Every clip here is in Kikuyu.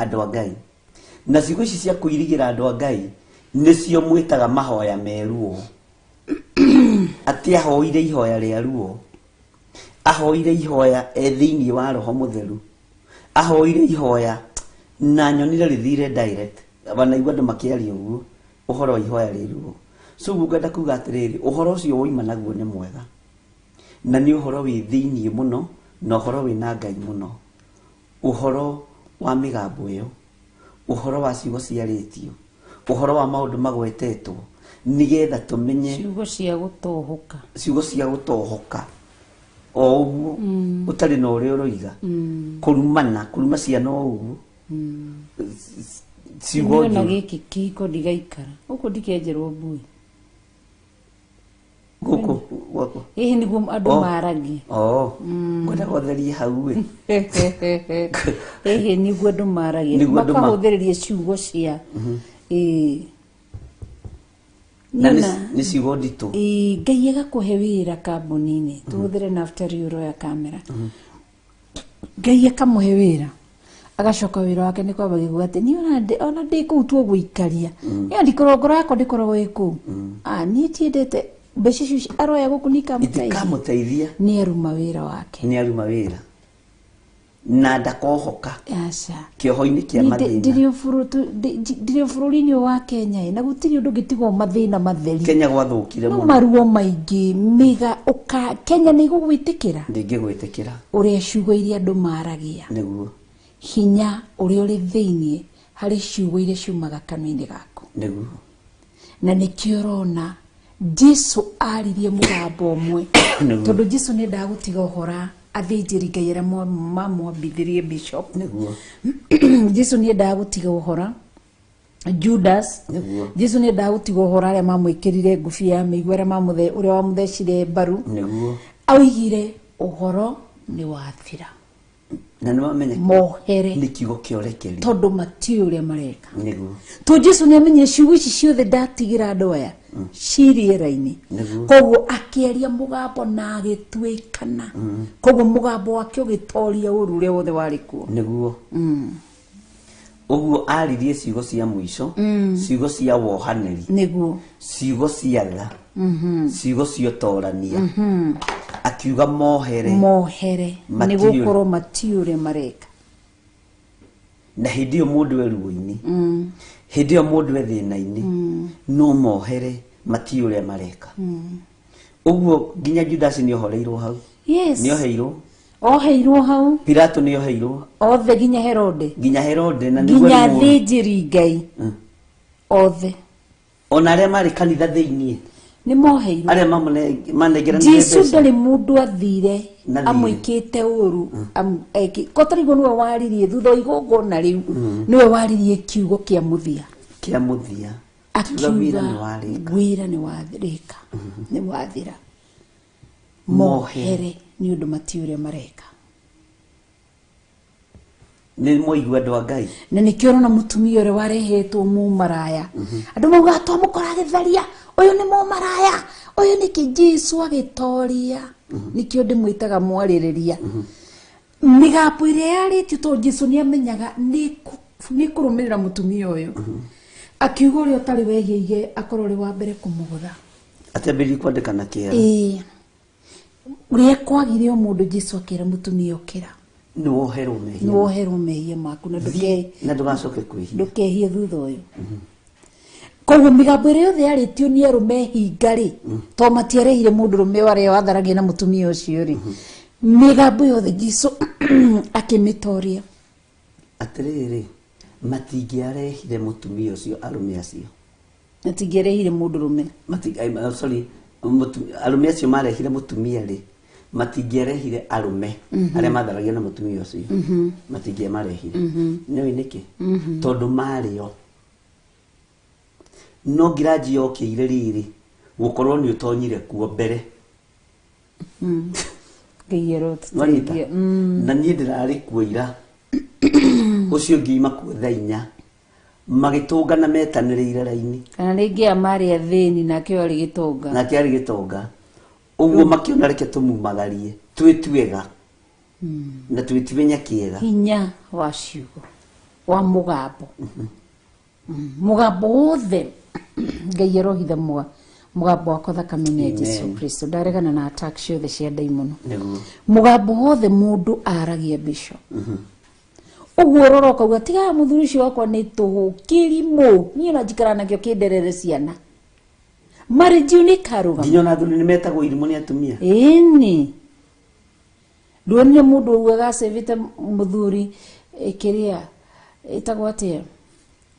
Andũ a Ngai, na ciugo ici cia kũirigĩra andũ a Ngai nĩcio mwĩtaga mahoya me ruo. Atĩ ahoire ihoya rĩa ruo, ahoire ihoya e thĩinĩ wa Roho Mũtheru, ahoire ihoya na nyonire rĩthire direct. Wanaigua andũ makĩaria ũguo ũhoro wa ihoya rĩ ruo. So ũguo ngwenda kuga atĩrĩrĩ, ũhoro ũcio woima naguo nĩ mwega, na nĩ ũhoro wĩ thĩinĩ mũno, na ũhoro wĩna Ngai mũno. Ũhoro wa mĩgambo ĩyo, ũhoro wa ciugo ciarĩtio, ũhoro wa maũndũ magwetetwo, nĩgetha tũmenye. Ciugo cia gũtohoka. Ciugo cia gũtohoka o ũguo, ũtarĩ na ũrĩa ũroiga, kũrumana, kũruma ciana o ũguo, ciugo Niĩ ona njũru. Gĩkĩ kĩhiko ndigaikara gũkũ, ndikenjerwo mbui. Gũkũ gwakwa. Hihi nĩguo andũ Oh. maragia. Oh, ngwenda gwatherie hau ĩ. Hihi nĩguo andũ maragia. Nĩguo andũ Makahũthĩrĩria ciugo cia, ĩĩ. Na Niona- nĩ ciugo nditũ. Ĩĩ, Ngai agakũhe wĩra kambuni-inĩ, tũhũthĩre naftari ũroya kamera. Ngai akamũhe wĩra, agacoka wĩra wake nĩ kwamba gĩkuga atĩ niĩ ona ndĩ kũu tuogũikaria niĩ ndikoragwo, ngoro yakwa ndĩkoragwo ĩ kũu. Ah, niĩ tiendete mbeca icio aroya gũkũ nĩ ikamũteithia. Itikamũteithia. Nĩ aruma wĩra wake. Nĩ aruma wĩra na ndakohoka. Aca. Kĩoho-inĩ kĩa Niĩ mathĩna. Ndĩrĩ o bũrũri-inĩ ũyũ wa Kenya ĩ, na gũtirĩ ũndũ ũngĩtigwo mathĩna matheri. Kenya gwathũkire No mũno. Maruo maingĩ mĩga ũka Kenya nĩ igũgwĩtĩkĩra. Ndĩngĩgwĩtĩkĩra. Ũrĩa ciugo iria andũ maragia. Hinya ũrĩa ũrĩ thĩiniĩ harĩ ciugo iria ciumaga kanua-inĩ gaku. Na nĩkĩo ũrona Jesu aririe mũgambo ũmwe. Tondũ Jesu nĩ endaga gũtiga ũhora athĩnjĩri Ngai arĩa mamwambithirie bishop. Jesu nĩ endaga gũtiga ũhora Judas. Jesu nĩ endaga gũtiga ũhoro arĩa mamwĩkĩrire ngũbia ya mĩigua, arĩa mamũthe, ũrĩa wamũthecire mbaru. Oigire ũhoro nĩ wathira. Na nĩ wamenya Mohere. Nĩ kiugo kĩa ũrekeri. Tondũ matiũĩ ũrĩa mareka. To Jesu nĩ amenyire ciugo ici ciothe ndatigĩra andũ aya ci rĩera-inĩ. Koguo akĩaria mũgambo na agĩtuĩkana, koguo mũgambo wake ũgĩtoria ũru ũrĩa wothe warĩ kuo. Nĩguo ũguo aririe ciugo cia mũico, ciugo cia wohanĩri, ciugo cia tha, ciugo cia ũtorania, akiuga mohere. Mohere nĩ gũkorwo matiũĩ ũrĩa mareka. Na hĩndĩ ĩyo mũndũ e ruo-inĩ, hĩndĩ ĩyo mũndũ e thĩna-inĩ, no mohere, matiũĩ ũrĩa mareka. Ũguo nginya Judasi nĩ ohoreirwo hau. Nĩ oheirwo. Oheirwo hau. Pilato nĩ oheirwo. Othe, nginya Herode. Nginya Herode, na nĩguo nginya arĩ mũũru. Athĩnjĩri Ngai othe. Ona arĩa marĩ kanitha thĩiniĩ. Nĩ moheirwo. Arĩa manengeranire Jesu mbeca. Ndarĩ mũndũ athire Na thiirĩ. Amwĩkĩte ũru. Kotariguo nĩwe waririe thutha wa igongona rĩu, nĩwe waririe kiugo kĩa mũthia. Kĩa mũthia. Akiuga akiuga wĩra nĩ warĩka. Wĩra nĩ warĩka, nĩ wathira. Mohere. Mohere nĩ ũndũ matiũĩ ũrĩa mareka. Nĩ mwaigua, andũ a Ngai. Na nĩkĩo ũrona mũtumia ũrĩa warehetwo mũmaraya, andũ maugaga twamũkora agĩtharia, ũyũ nĩ mũmaraya, ũyũ nĩkĩ. Jesu agĩtoria. Nĩkĩo ndĩmwĩtaga mwarĩrĩria mĩgambo ĩrĩa yarĩtio, tondũ Jesu nĩ amenyaga nĩ kũrũmĩrĩra mũtumia ũyũ. Akiuga ũrĩa ũtarĩ wehia ige akorwo ũrĩ wa mbere kũmũgũtha. Atĩambĩrĩrie kwandĩka na kĩara. Ĩĩ, ũrĩa kwagire o mũndũ, Jesu akĩra mũtumia, ũkĩra. Nĩ woherwo mehia. Nĩ woherwo mehia maku na ndũke na ndũgacoke kwĩhia. Ndũkehie thutha ũyũ. Koguo mĩgambo ĩrĩa yothe yarĩtio nĩ arũme hinga rĩ, to matiarehire mũndũ rũme arĩa watharagia na mũtumia ũcio rĩ, mĩgambo yothe Jesu akĩmĩtoria. Atĩrĩrĩ, matingĩarehire mũtumia ũcio, arũme acio. Matingĩarehire mũndũ rũme. Sorry, arũme acio marehire mũtumia rĩ, matingĩarehire arũme arĩa matharagia na mũtumia ũcio, matingĩamarehire. Nĩũĩ nĩkĩ? Tondũ marĩo no ngiranji yokĩire rĩrĩ gũkorwo nĩ ũtonyire kuo mbere. Ngai Nwanyita? arotũteithia. Na niĩ ndĩrarĩ kuo ira, ũcio ngiuma kuo thaa 4, magĩtũngana metanĩrĩire raini. Kana rĩngĩ aya marĩ athĩni nake ũyũ arĩ gĩtonga. Nake arĩ gĩtonga ũguo, makĩona reke Wa mũgambo. Mũgambo wothe Ngai arohitha mũgambo wakwa thakame-inĩ ya Jesu Kristo. Ndaregana na attack ciothe cia ndaimono. Mũgambo wothe mũndũ aragia Bishop. Ũguo ũrora ũkauga tiga mũthuri ũcio wakwa nĩ tũhũ kĩrimũ, niĩ ona njikara nakĩo kĩnderere ciana. Marriage nĩ karũgama. Nginya ona athuri nĩ metagwo irimũ nĩ atumia. Ĩni. Nduonire mũndũ augaga acĩvĩte mũthuri kĩrĩa ĩtagwo atĩa,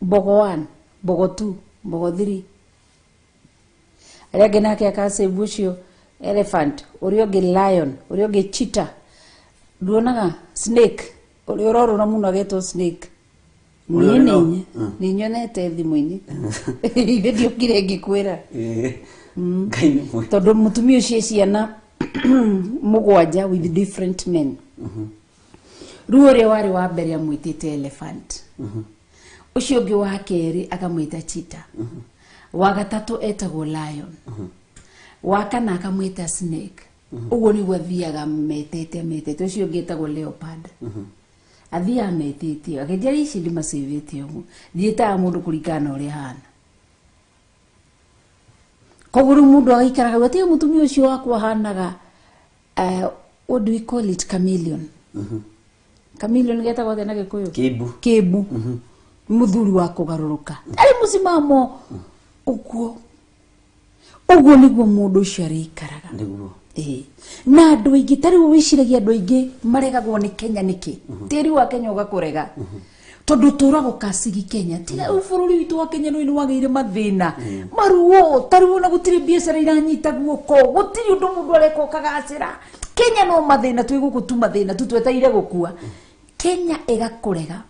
mbogo 1, mbogo 2, mbogo 3. Arĩa angĩ nake akacĩvu ũcio elephant, ũrĩa ũngĩ lion, ũrĩa ũngĩ cheetah. Nduonaga snake, ũrĩa ũrorũra mũno agetwo snake. Niĩ nĩ nyonete thimũ-inĩ. Ithe ndiokire ngĩkwĩra. Ngai nĩ mwega. Tondũ mũtumia ũcio ciana mũgwanja with different men. Rĩu ũrĩa warĩ wa mbere amwĩtĩte elephant. Ũcio ũngĩ wa kerĩ akamwĩta cheetah. Wa gatatũ etagwo lion. Wa kana akamwĩta snake. Ũguo nĩguo athiaga metete metete. Ũcio ũngĩ etagwo leopard. Athiaga metĩte. Akĩnjĩra ici ndĩmacĩvĩte ũguo. Ndiĩtaga mũndũ kũringana na ũrĩa ahana. Koguo rĩu mũndũ agaikara hau atiga mũtumia ũcio wakwa ahanaga, what do we call it, chameleon. Chameleon getagwo atĩa na Gĩkũyũ? Kĩmbu. Kĩmbu. Mũthuri wa kũgarũrũka. Arĩ mũcimamo ũguo. Ũguo nĩguo mũndũ ũcio arĩikaraga. Nĩguo. Na andũ aingĩ, ta rĩu wĩciragia andũ aingĩ maregagwo nĩ Kenya nĩkĩ? Tĩri wa Kenya ũgakũrega. Tondũ tũragwo kacigi Kenya. Tiga rĩu bũrũri witũ wa Kenya nĩ wagĩire mathĩna. Maruo, ta rĩu ona gũtirĩ biacara iranyita guoko, gũtirĩ ũndũ mũndũ areka ũkagacĩra. Kenya no mathĩna, twĩ gũkũ tu mathĩna tu twetereire gũkua. Kenya ĩgakũrega.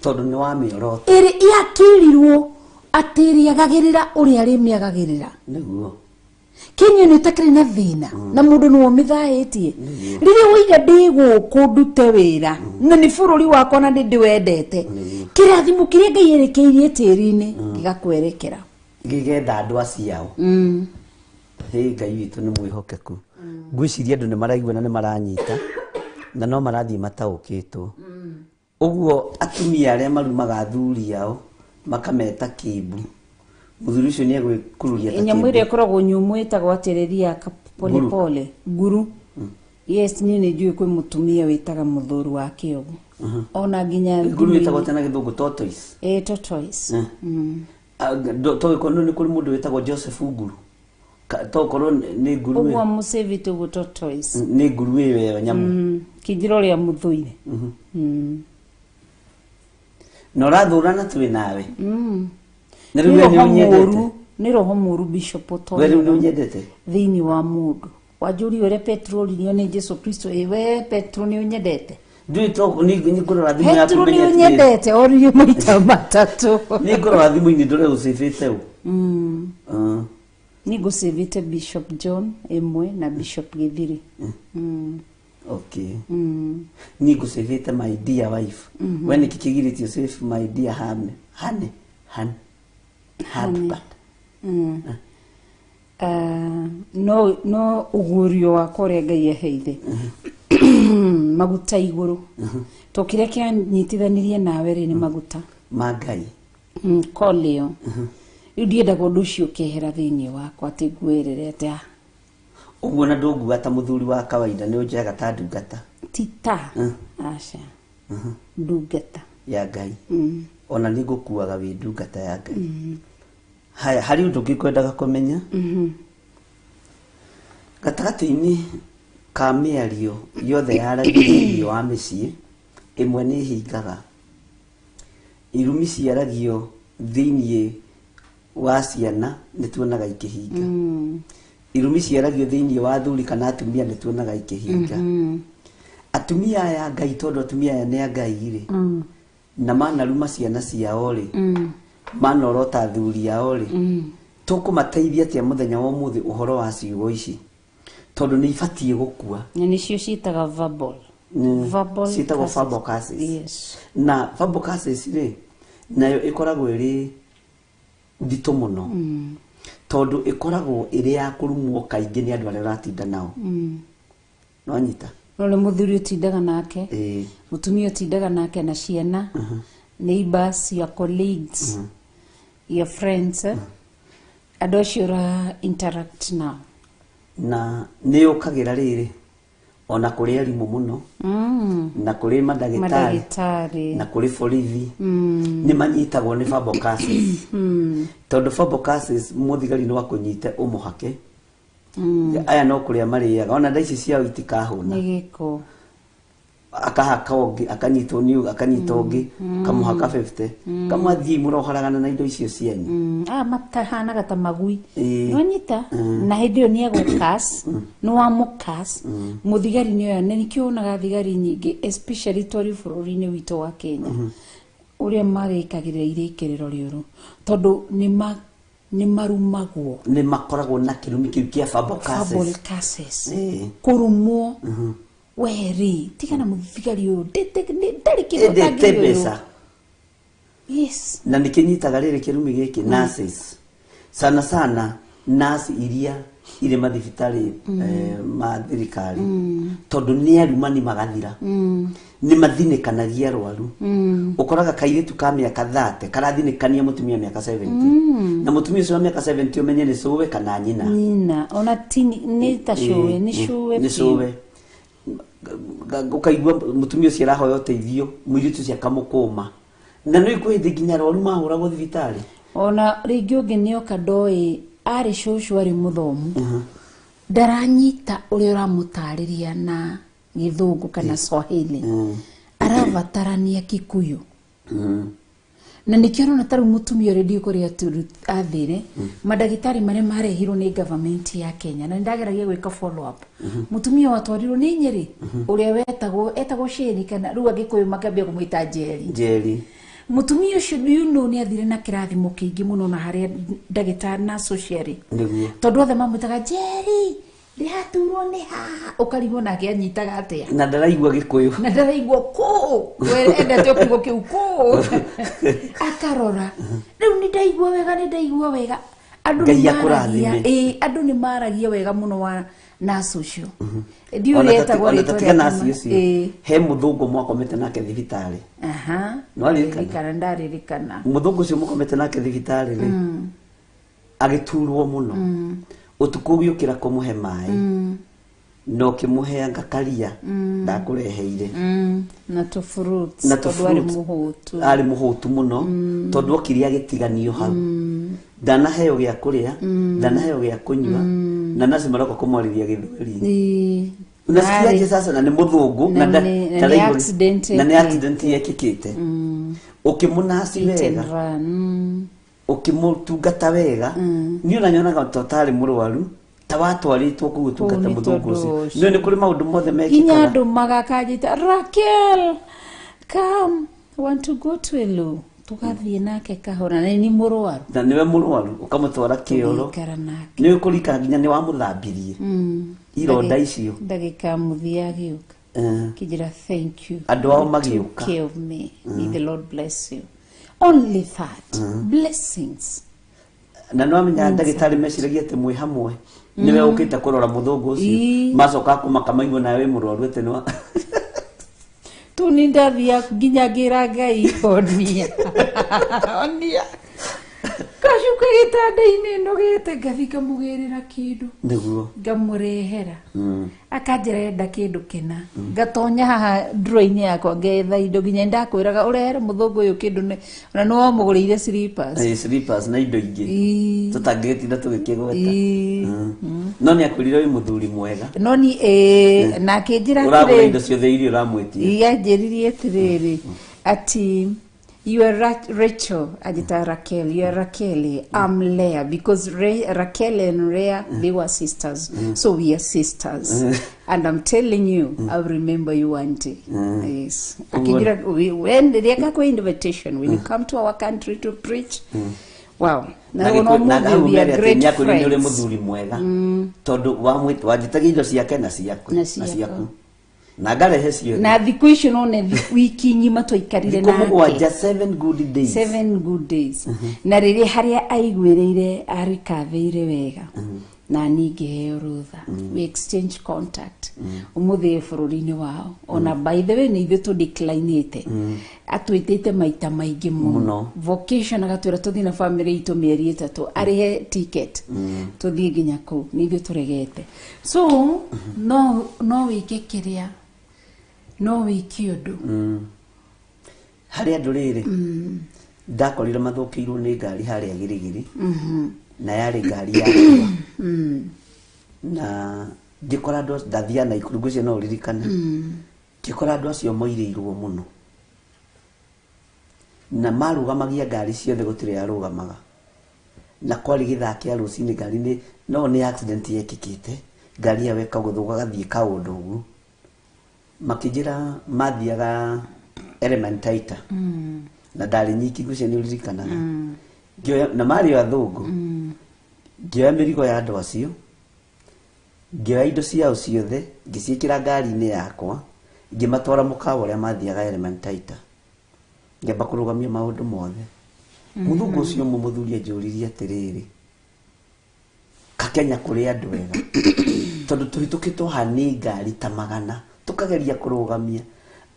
Tondũ nĩ wa mĩoroto. Ĩrĩ yakĩrirwo atĩ ĩrĩagagĩrĩra ũrĩa rĩmĩagagĩrĩra. Nĩguo. Kenya nĩ ĩtakĩrĩ na thĩna, na mũndũ nĩwe ũmĩthaĩtie. Rĩrĩa waiga ndĩ gũkũ ndute wĩra, na nĩ bũrũri wakwa na nĩ ndĩwendete, kĩrathimo kĩrĩa Ngai erekeirie tĩri-inĩ gĩgakwerekera. Gĩgetha andũ aciao. Hĩ, Ngai witũ nĩ mwĩhokeku. Ngwĩciria andũ nĩ maraigua na nĩ maranyita, na no marathiĩ mataũkĩtwo. Ũguo atumia arĩa marumaga athuri ao makameta kĩmbu. Mũthuri ũcio nĩ egwĩkururia ta Nyamũ kĩmbu. ĩrĩa ĩkoragwo nyũmũ ĩtagwo atĩrĩria pole pole. Nguru. Yes, niĩ nĩ njũĩ kwĩ mũtumia wĩtaga mũthuri wake ũguo. Ona nginya Nguru ĩtagwo atĩa na Gĩthũngũ? Tortoise. Tortoise. Togĩkorwo nĩ kũrĩ mũndũ wĩtagwo Joseph Nguru. Tokorwo nĩ nguru Ũguo ĩyo. mũcĩvĩte ũguo tortoise. Nĩ nguru ĩyo ĩyo nyamũ. Kĩnjĩra ũrĩa mũthũire. Na ũrathũrana twĩ nawe. Na rĩu Nĩ we nĩ roho ũnyendete? mũũru, nĩ roho mũũru Bishop ũtonya. We rĩu nĩ ũnyendete? Thĩinĩ wa mũndũ. Wanjũria ũrĩa Petro oririo nĩ Jesu Kristo, ĩ we Petro nĩ ũnyendete? Ndiũĩ to nĩ ngũrora thimũ yaku Petro nĩ menye atĩrĩrĩ. ũnyendete, oririo maita matatũ. Nĩ ngũrora thimũ-inĩ ndore ũcĩvĩte ũ. Nĩ ngũcĩvĩte Bishop John ĩmwe na Bishop Gĩthiri. Okay. Niĩ ngũcĩvĩte my dear wife. We nĩkĩ kĩgirĩtie ũcĩve my dear honey? Honey, honey. Husband. No ũguũrio wakwa ũrĩa Ngai aheire. Maguta igũrũ. To kĩrĩa kĩanyitithanirie nawe rĩ nĩ maguta. Ma Ngai. Koleo. Rĩu ndiendaga ũndũ ũcio ũkehera thĩinĩ wakwa atĩ nguerere atĩ, ah. Ũguo na ndũnguaga ta mũthuri wa kawaida, nĩ ũnjoyaga ta ndungata. Ti ta. Aca. Ndungata. Ya Ngai. Ona nĩ ngũkuaga wĩ ndungata ya Ngai. Haya, harĩ ũndũ ũngĩ ngwendaga kũmenya. Gatagatĩ-inĩ ka mĩario yothe yaragio thĩinĩ wa mĩciĩ, ĩmwe nĩ ĩhingaga. Irumi ciaragio thĩinĩ wa ciana nĩ tuonaga ikĩhinga. Irumi ciaragio thĩinĩ wa athuri kana atumia nĩ tuonaga ikĩhinga. Atumia aya a Ngai, tondũ atumia aya nĩ a Ngai rĩ, na manaruma ciana ciao rĩ, manorota athuri ao rĩ, tũkũmateithia atĩa mũthenya wa ũmũthĩ ũhoro wa ciugo ici? Tondũ nĩ ibatiĩ gũkua. Na nĩcio ciĩtaga verbal. Verbal Ciĩtagwo curses. verbal curses. Yes. Na verbal curses rĩ, nayo ĩkoragwo ĩrĩ nditũ mũno. Tondũ ĩkoragwo ĩrĩ ya kũrumwo kaingĩ nĩ andũ arĩa ũratinda nao. Nwanyita? No nĩ mũthuri ũtindaga nake. Mũtumia ũtindaga nake na ciana. Neighbors, your colleagues, your friends, eh? Andũ acio ũra interact nao. Na nĩ yũkagĩra rĩrĩ ona kũrĩ arimũ mũno, na kũrĩ mandagĩtarĩ, mandagĩtarĩ, na kũrĩ borithi. Nĩ manyitagwo nĩ verbal curses, tondũ verbal curses mũthigari no akũnyite ũmũhake. Aya no kũrĩa marĩaga, ona nda ici ciao itikahũna. Nĩ gĩko. Akahaka ũngĩ, akanyitwo nĩ akanyita ũngĩ, kamũhaka 50, kamwathiĩ mũroharagana na indo icio cianyu. Aya matahanaga ta magui. Ĩĩ. Nĩwanyita na hĩndĩ ĩyo nĩ egũkas, nĩ wamũkas mũthigari nĩ oya. Na nĩkĩo wonaga thigari nyingĩ, especially twarĩ bũrũri-inĩ witũ wa Kenya, ũrĩa marĩkagĩrĩra irĩkĩrĩro rĩũru, tondũ nĩ marumagwo. Nĩ makoragwo na kĩrumi kĩu kĩa verbal verbal curses. Curses. Ĩĩ. Kũrumwo weri tigana mũthigari ũyũ ndarĩ kĩndũ Endete atangĩrĩ ũyũ. mbeca. Na nĩ kĩnyitaga rĩrĩ kĩrumi gĩkĩ nurses sana sana, nurse iria irĩ mathibitarĩ ma thirikari, tondũ nĩ arumani magathira, nĩ mathinĩkanagia arwaru. Ũkoraga kairĩtu ka mĩaka 30 karathinĩkania mũtumia mĩaka 70, na mũtumia ũcio wa mĩaka 70 ũmenye nĩ cũwe kana nyina. Nyina ona ti nĩ ta cũwe, nĩ cũwe nĩ biũ. Cũwe. Ũkaigua mũtumia ũcio arahoya ũteithio, mũirĩtu ũcio akamũkũma, na nĩ kwĩ hĩndĩ nginya arwaru mahũragwo thibitarĩ. Ona rĩngĩ ũngĩ nĩoka ndoĩ arĩ cũcũ, arĩ mũthomu, ndaranyita ũrĩa ũramũtarĩria na Gĩthũngũ kana Swahili, arabatarania Kikuyu. Na nĩkĩo ũrona ta rĩu mũtumia ũrĩa ndiũĩ kũrĩa athire, mandagĩtarĩ marĩa marehirwo nĩ government ya Kenya, na nĩndageragia gwĩka follow up. Mũtumia watwarirwo nĩ Nyĩrĩ, ũrĩa wetagwo etagwo Sheri, kana rĩu Agĩkũyũ makambia kũmwĩta Njeri. Njeri. Mũtumia ũcio nĩ athire na kĩrathimo kĩingĩ mũno na harĩa ndagĩtarĩ na socially, tondũ othe mamwĩtaga Njeri, ndĩraturwo nĩ haha, ũkarigwo nake anyitaga atĩa. Na ndaraigua Gĩkũyũ. Na ndaraigua kũ we endete o kiugo kĩu kũ, akarora rĩu nĩ ndaigua wega, nĩ ndaigua wega. Andũ Ngai nĩ maragia akũrathime. Ĩĩ, andũ nĩ maragia wega mũno wa nurse ũcio, ndiũĩ Ona ũrĩa etagwo ona rĩtwa tatiga rĩake nasi ũcio, he mũthũngũ mwakomete nake thibitarĩ. Nĩwaririkana? Ndirikana, ndaririkana. Mũthũngũ ũcio mũkomete nake thibitarĩ rĩ, agĩturwo mũno ũtukũ, ũgĩũkĩra kũmũhe maĩ na ũkĩmũhe ngakaria ndakũreheire. Na tũ fruits. Na tondũ arĩ tũ-fruit. Mũhũtu. Arĩ mũhũtu mũno, tondũ okire agĩtiganio hau, ndanaheo gĩa kũrĩa, ndanaheo gĩa kũnyua, na naci maroka kũmwarĩria Gĩthweri. Unasikiaje sasa? Na nĩ mũthũngũ. Na na nĩ accident na nĩ yekĩte. Accident yekĩkĩte, ũkĩmũnaci Hit and wega, run. Ũkĩmũtungata wega. Niĩ ona nyonaga ta ũtarĩ mũrwaru, ta watwarĩtwo kũu ũtungata Kũu nĩ mũthũngũ tondũ ũcio. ũcio. Nĩ nĩ kũrĩ maũndũ mothe Nginya mekĩkaga. andũ magakanjĩta, "Raquel, come, want to go to Elu." Tũgathiĩ nake kahora, na nĩ mũrwaru. Na nĩwe mũrwaru, ũkamũtwara kĩoro. Tũgĩikara nake. Nĩ ũkũrikana nginya nĩ wamũthambirie ironda icio. Ndagĩka mũthia agĩũka, kĩnjĩra, "Thank you." Andũ ao You took magĩũka. care of me. May the Lord bless you. Only that, blessings. Na nĩ wamenya ndagĩtarĩ meciragia atĩ mwĩ hamwe nĩwe ũkĩte kũrora mũthũngũ ũcio. Macoka kũmaka maigua nawe wĩ mũrwaru atĩ nĩ Tu nĩ ndathia nginya ngĩra Ngai, "Honia, honia." Ngacuka gĩtanda-inĩ nogete, ngathi ngamũgĩrĩra kĩndũ, ngamũrehera. Akanjĩra enda kĩndũ kĩna, ngatonya haha drawer-inĩ yakwa ngetha indo, nginya ndakwĩraga ũrehere mũthũngũ ũyũ kĩndũ ona nĩ wamũgũrĩire slippers. Slippers na indo ingĩ tũtangĩgĩtinda tũgĩkĩgweta. No nĩ akwĩrire wĩ mũthuri mwega. No ni na akĩnjĩra ũragũra atĩrĩrĩ, indo ciothe iria ũramwĩtia. Yanjĩririe atĩrĩrĩ, ati, "You are Rachel." Ajita Raquel. "You are Raquel. I'm Leah," because Raquel and Leah, they were sisters. So we are sisters. And I'm telling you, I'll remember you one day. Yes. Akijira, when the invitation, when you come to our country to preach. Wow. Na Na gĩkũ- na hau we are mere atĩ great nĩ akwĩrire nĩ ũrĩ friends. mũthuri mwega, tondũ wanjĩtagia indo ciake na ciaku. Na Na ciakwa. ciaku, na ngarehe ciothe. Na thikũ icio none wiki ng'ima twaikarire thikũ nake. 7, 7 good days. 7 good days. Na rĩrĩa harĩa aiguĩrĩire arikathĩire wega. Na niĩ ngĩheo rũtha. We exchange contact. Ũmũthĩ bũrũri-inĩ wao. Ona by the way nĩ ithuĩ tũ declinĩte. Atwĩtĩte maita maingĩ mũno. Vocation agatwĩra tũthiĩ na family itũ mĩeri 3 arĩhe ticket. Tũthiĩ nginya kũu nĩ ithuĩ tũregete. So no wĩke kĩrĩa, no wĩke ũndũ. Harĩ andũ rĩrĩ ndakorire mathũkĩirwo nĩ ngari harĩa Girigiri. Na yarĩ ngari yakwa. Na ngĩkora andũ ndathiaga na Nakuru, ngwĩciria no ũririkane. Ngĩkora andũ acio moirĩirwo mũno. Na marũgamagia ngari ciothe gũtirĩ yarũgamaga. Na kwarĩ gĩthaa kĩa rũcinĩ ngari nĩ no nĩ accident yekĩkĩte. Ngari yao ĩkagũthwo gagathiĩ kaũndũ ũguo. Makĩnjĩra mathiaga Elementaita. Na ndarĩ nyiki ngwĩciria nĩ ũririkanaga. Ngĩoya na marĩ o athũngũ. Ngĩoya mĩrigo ya andũ acio. Ngĩoya indo ciao ciothe ngĩciĩkĩra ngari-inĩ yakwa ngĩmatwara mũkawa ũrĩa mathiaga Elementaita. Ngĩamba kũrũgamia maũndũ mothe. Mũthũngũ ũcio ũmwe mũthuri anjũririe atĩrĩrĩ, Kakenya kũrĩ andũ ega tondũ tũhĩtũkĩtwo haha nĩ ngari ta 100 tũkageria kũrũgamia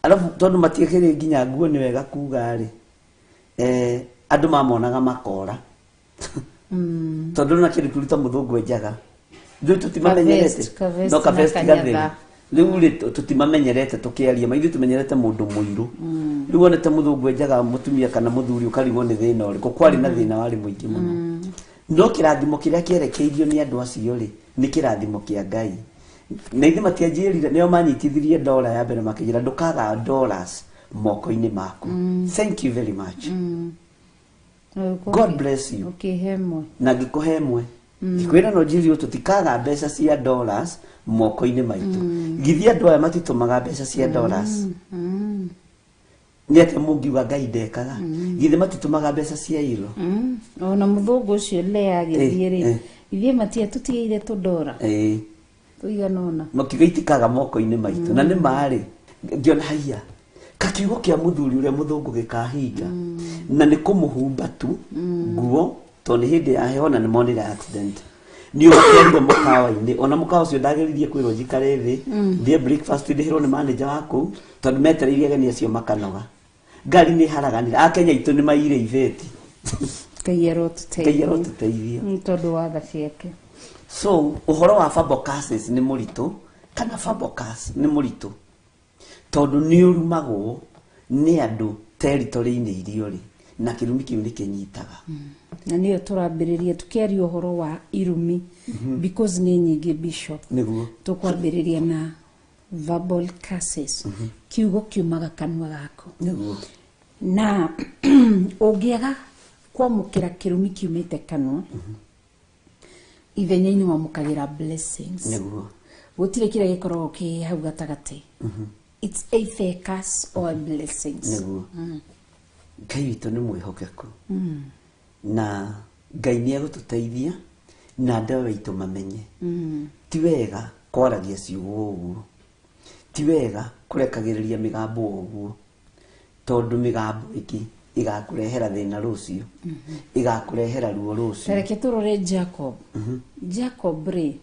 arabu tondũ matiekĩrĩ nginya nguo nĩ wega kuga rĩ, andũ mamonaga makora. Tondũ na kĩndũ kĩruta mũthũngũ enjaga ithuĩ tũtimamenyerete no ka vest gatheru rĩu rĩ tũtimamenyerete tũkĩaria ma ithuĩ tũmenyerete mũndũ mũirũ. Rĩu wonete mũthũngũ enjaga mũtumia kana mũthuri ũkarigwo nĩ thĩna ũrĩkũ, kwarĩ na thĩna warĩ mũingĩ mũno. No kĩrathimo kĩrĩa kĩerekeirio nĩ andũ acio rĩ nĩ kĩrathimo kĩa Ngai. Na ithuĩ matianjĩrire, nĩo manyitithirie dola ya mbere makĩnjĩra ndũkaga dollars moko-inĩ maku. Thank you very much. God bless you. Ũkĩhe ĩmwe. Na ngĩkũhe ĩmwe. Ngĩkwĩra no njĩrire tũtikaga mbeca cia dollars moko-inĩ maitũ. Githĩ andũ aya matitũmaga mbeca cia dollars? Nĩ atĩa mũngiuga Ngai ndekaga? Githĩ matitũmaga mbeca cia euro? Ona mũthũngũ ũcio Lea agĩthiĩ rĩ, ithuĩ matiatũtigĩire tũndora tũigana ũna. Makiuga itikaga moko-inĩ maitũ. Na nĩ marĩ ngĩona haiya kakiugo kĩa mũthuri ũrĩa mũthũngũ gĩkahinga. Na nĩ kũmũhumba tu nguo tondũ nĩ hĩndĩ ya heho na nĩ monire accident. Nĩ ũgatwarire mũkawa-inĩ, ona mũkawa ũcio ndageririe kwĩrwo njikare thĩ ndĩe breakfast ndĩhĩrwo nĩ manager wa kũu tondũ metereirie ageni acio makanoga. Ngari nĩ haraganire, Akenya aitũ nĩ maire ibeti. Ngai arotũteithia. Ngai arotũteithia. Tondũ wa tha ciake. So ũhoro wa verbal curses nĩ mũritũ kana verbal curse nĩ mũritũ tondũ nĩ ũrumagwo nĩ andũ territory-inĩ iria ũrĩ na kĩrumi kĩu nĩ kĩnyitaga. Na nĩyo tũrambĩrĩria tũkĩaria ũhoro wa irumi because nĩ nyingĩ Bishop. Nĩguo. Tũkwambĩrĩria na verbal curses. Kiugo kiumaga kanua gaku. Nĩguo. Na ũngĩaga kwamũkĩra kĩrumi kiumĩte kanua, ithenya-inĩ wamũkagĩra blessings. Nĩguo. Gũtirĩ kĩrĩa gĩkoragwo kĩ hau gatagatĩ. It's either a curse or a blessings. Nĩguo. Ngai witũ nĩ mwĩhokeku. Na Ngai nĩ egũtũteithia na andũ aitũ mamenye. Ti wega kwaragia ciugo ũguo. Ti wega kũrekagĩrĩria mĩgambo ũguo. Tondũ mĩgambo ĩngĩ ĩgakũrehera thĩna rũciũ. Ĩgakũrehera ruo rũciũ. Tareke tũrore Jacob. Jacob rĩ.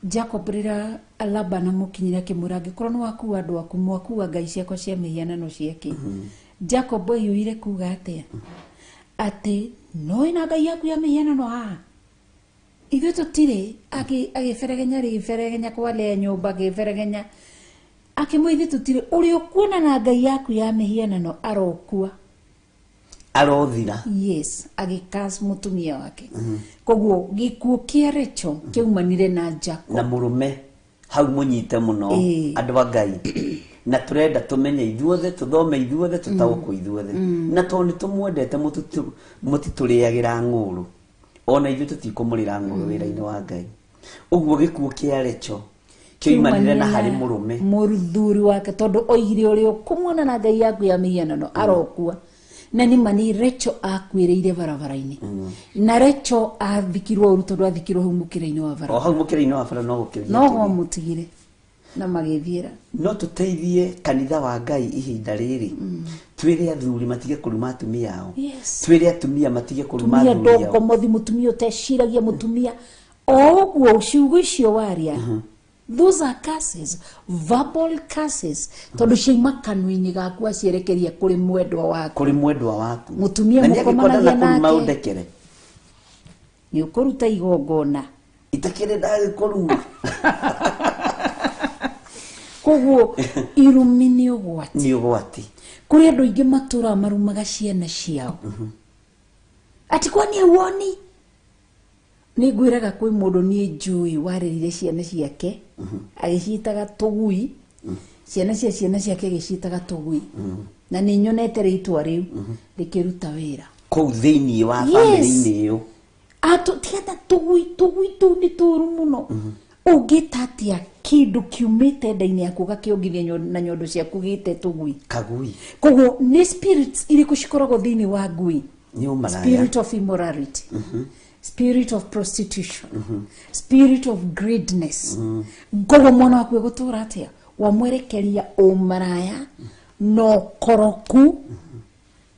Jacob rĩrĩa Laban amũkinyĩra akĩmwĩra angĩkorwo nĩ wakua andũ aku mwakua ngai ciakwa cia mĩhianano ciake. Jacob ahiũhire kuga atĩa? Atĩ no ĩna ngai yaku ya mĩhianano haha. Ithuĩ tũtirĩ, agĩberegenya rĩberegenya kwa Lea nyũmba agĩberegenya. Akĩmwĩra ithuĩ tũtirĩ, ũrĩa ũkuona na ngai yaku ya mĩhianano arokua. Arothira. Yes, agĩcurse mũtumia wake. Koguo gĩkuũ kĩa Rachel kĩaumanire na Jacob. Na mũrũme hau mũnyite mũno andũ a Ngai. Na tũrenda tũmenye ithuothe, tũthome ithuothe, tũtaũkwo ithuothe. Na tondũ nĩ tũmwendete mũtitũrĩagĩra ng'ũrũ. Ona ithuĩ tũtikũmũrĩra ng'ũrũ wĩra-inĩ wa Ngai. Ũguo gĩkuũ kĩa Rachel kĩoimanire na harĩ mũrũme. Mũthuri wake tondũ oigire ũrĩa ũkũmuona na ngai yaku ya mĩhianano arokua. Na nĩ ma nĩ Rachel akuĩrĩire barabara-inĩ. Na Rachel athikirwo ũru tondũ athikirwo hau mũkĩra-inĩ wa barabara. O hau mũkĩra-inĩ wa bara no gũkĩria No atĩrĩ. ho mũtigire na magĩthiĩra. No tũteithie kanitha wa Ngai ihinda rĩrĩ. Twĩre athuri matige kũruma atumia ao. Yes. Twĩre atumia matige kũruma Mũtumia athuri ao. ndongomothi, mũtumia ũteciragia, mũtumia O ũguo ciugo icio waria, those are curses, verbal curses, tondũ ciauma kanua-inĩ gaku acierekeria kũrĩ mwendwa waku. Kũrĩ mwendwa waku. Mũtumia Na nĩ angĩkorwo mũkomanagia ndana kũruma nake. ũndekere. Nĩ ũkũruta igongona. Itakĩrĩ ndagĩkũruma. Koguo irumi nĩ ũgwati. Nĩ ũgwati. Kũrĩ andũ aingĩ matũraga marumaga ciana ciao. Ati kwani hauoni? Nĩ ngwĩraga kwĩ mũndũ niĩ njũĩ warerire ciana ciake, agĩciĩtaga tũgui, ciana cia ciana ciake agĩciĩtaga tũgui. Na nĩ nyonete rĩtwa rĩu rĩkĩruta wĩra. Kũu thĩiniĩ wa Yes. bamĩrĩ-inĩ ĩyo. Tiga tũgui, tũgui tũu nĩ tũru mũno. Ũngĩta atĩa kĩndũ kiumĩte nda-inĩ yaku ũgakĩongithia na nyondo ciaku gĩte tũgui? Kagui. Koguo nĩ spirits irĩkũ cikoragwo thĩinĩ wa ngui? Nĩ ũmaraya. Spirit of immorality, spirit of prostitution, spirit of greediness. Koguo mwana waku egũtũra atĩa? Wamwerekeria ũmaraya na ũkoroku.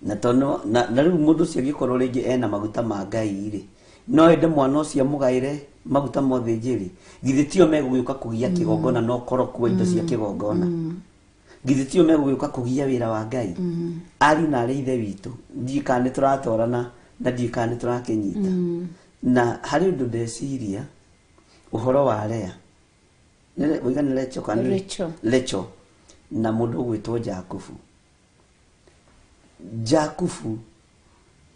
Na tono na rĩu mũndũ ũcio angĩkorwo rĩngĩ ena maguta ma Ngai rĩ, no ende mwana ũcio amũgaĩre maguta ma ũthĩnjĩri. Githĩ tio megũgĩũka kũgia kĩgongona na ũkoroku wa indo cia kĩgongona? Githĩ tio megũgĩũka kũgia wĩra wa Ngai? Ariũ na arĩ ithe witũ, ndiũĩ kana nĩ tũratwarana na ndiũĩ kana nĩ tũrakĩnyita. Na harĩ ũndũ ndeciria ũhoro wa Lea. Waiga nĩ Rachel kana nĩ Rachel. Rachel na mũndũ ũgwĩtwo Jakubu. Jakubu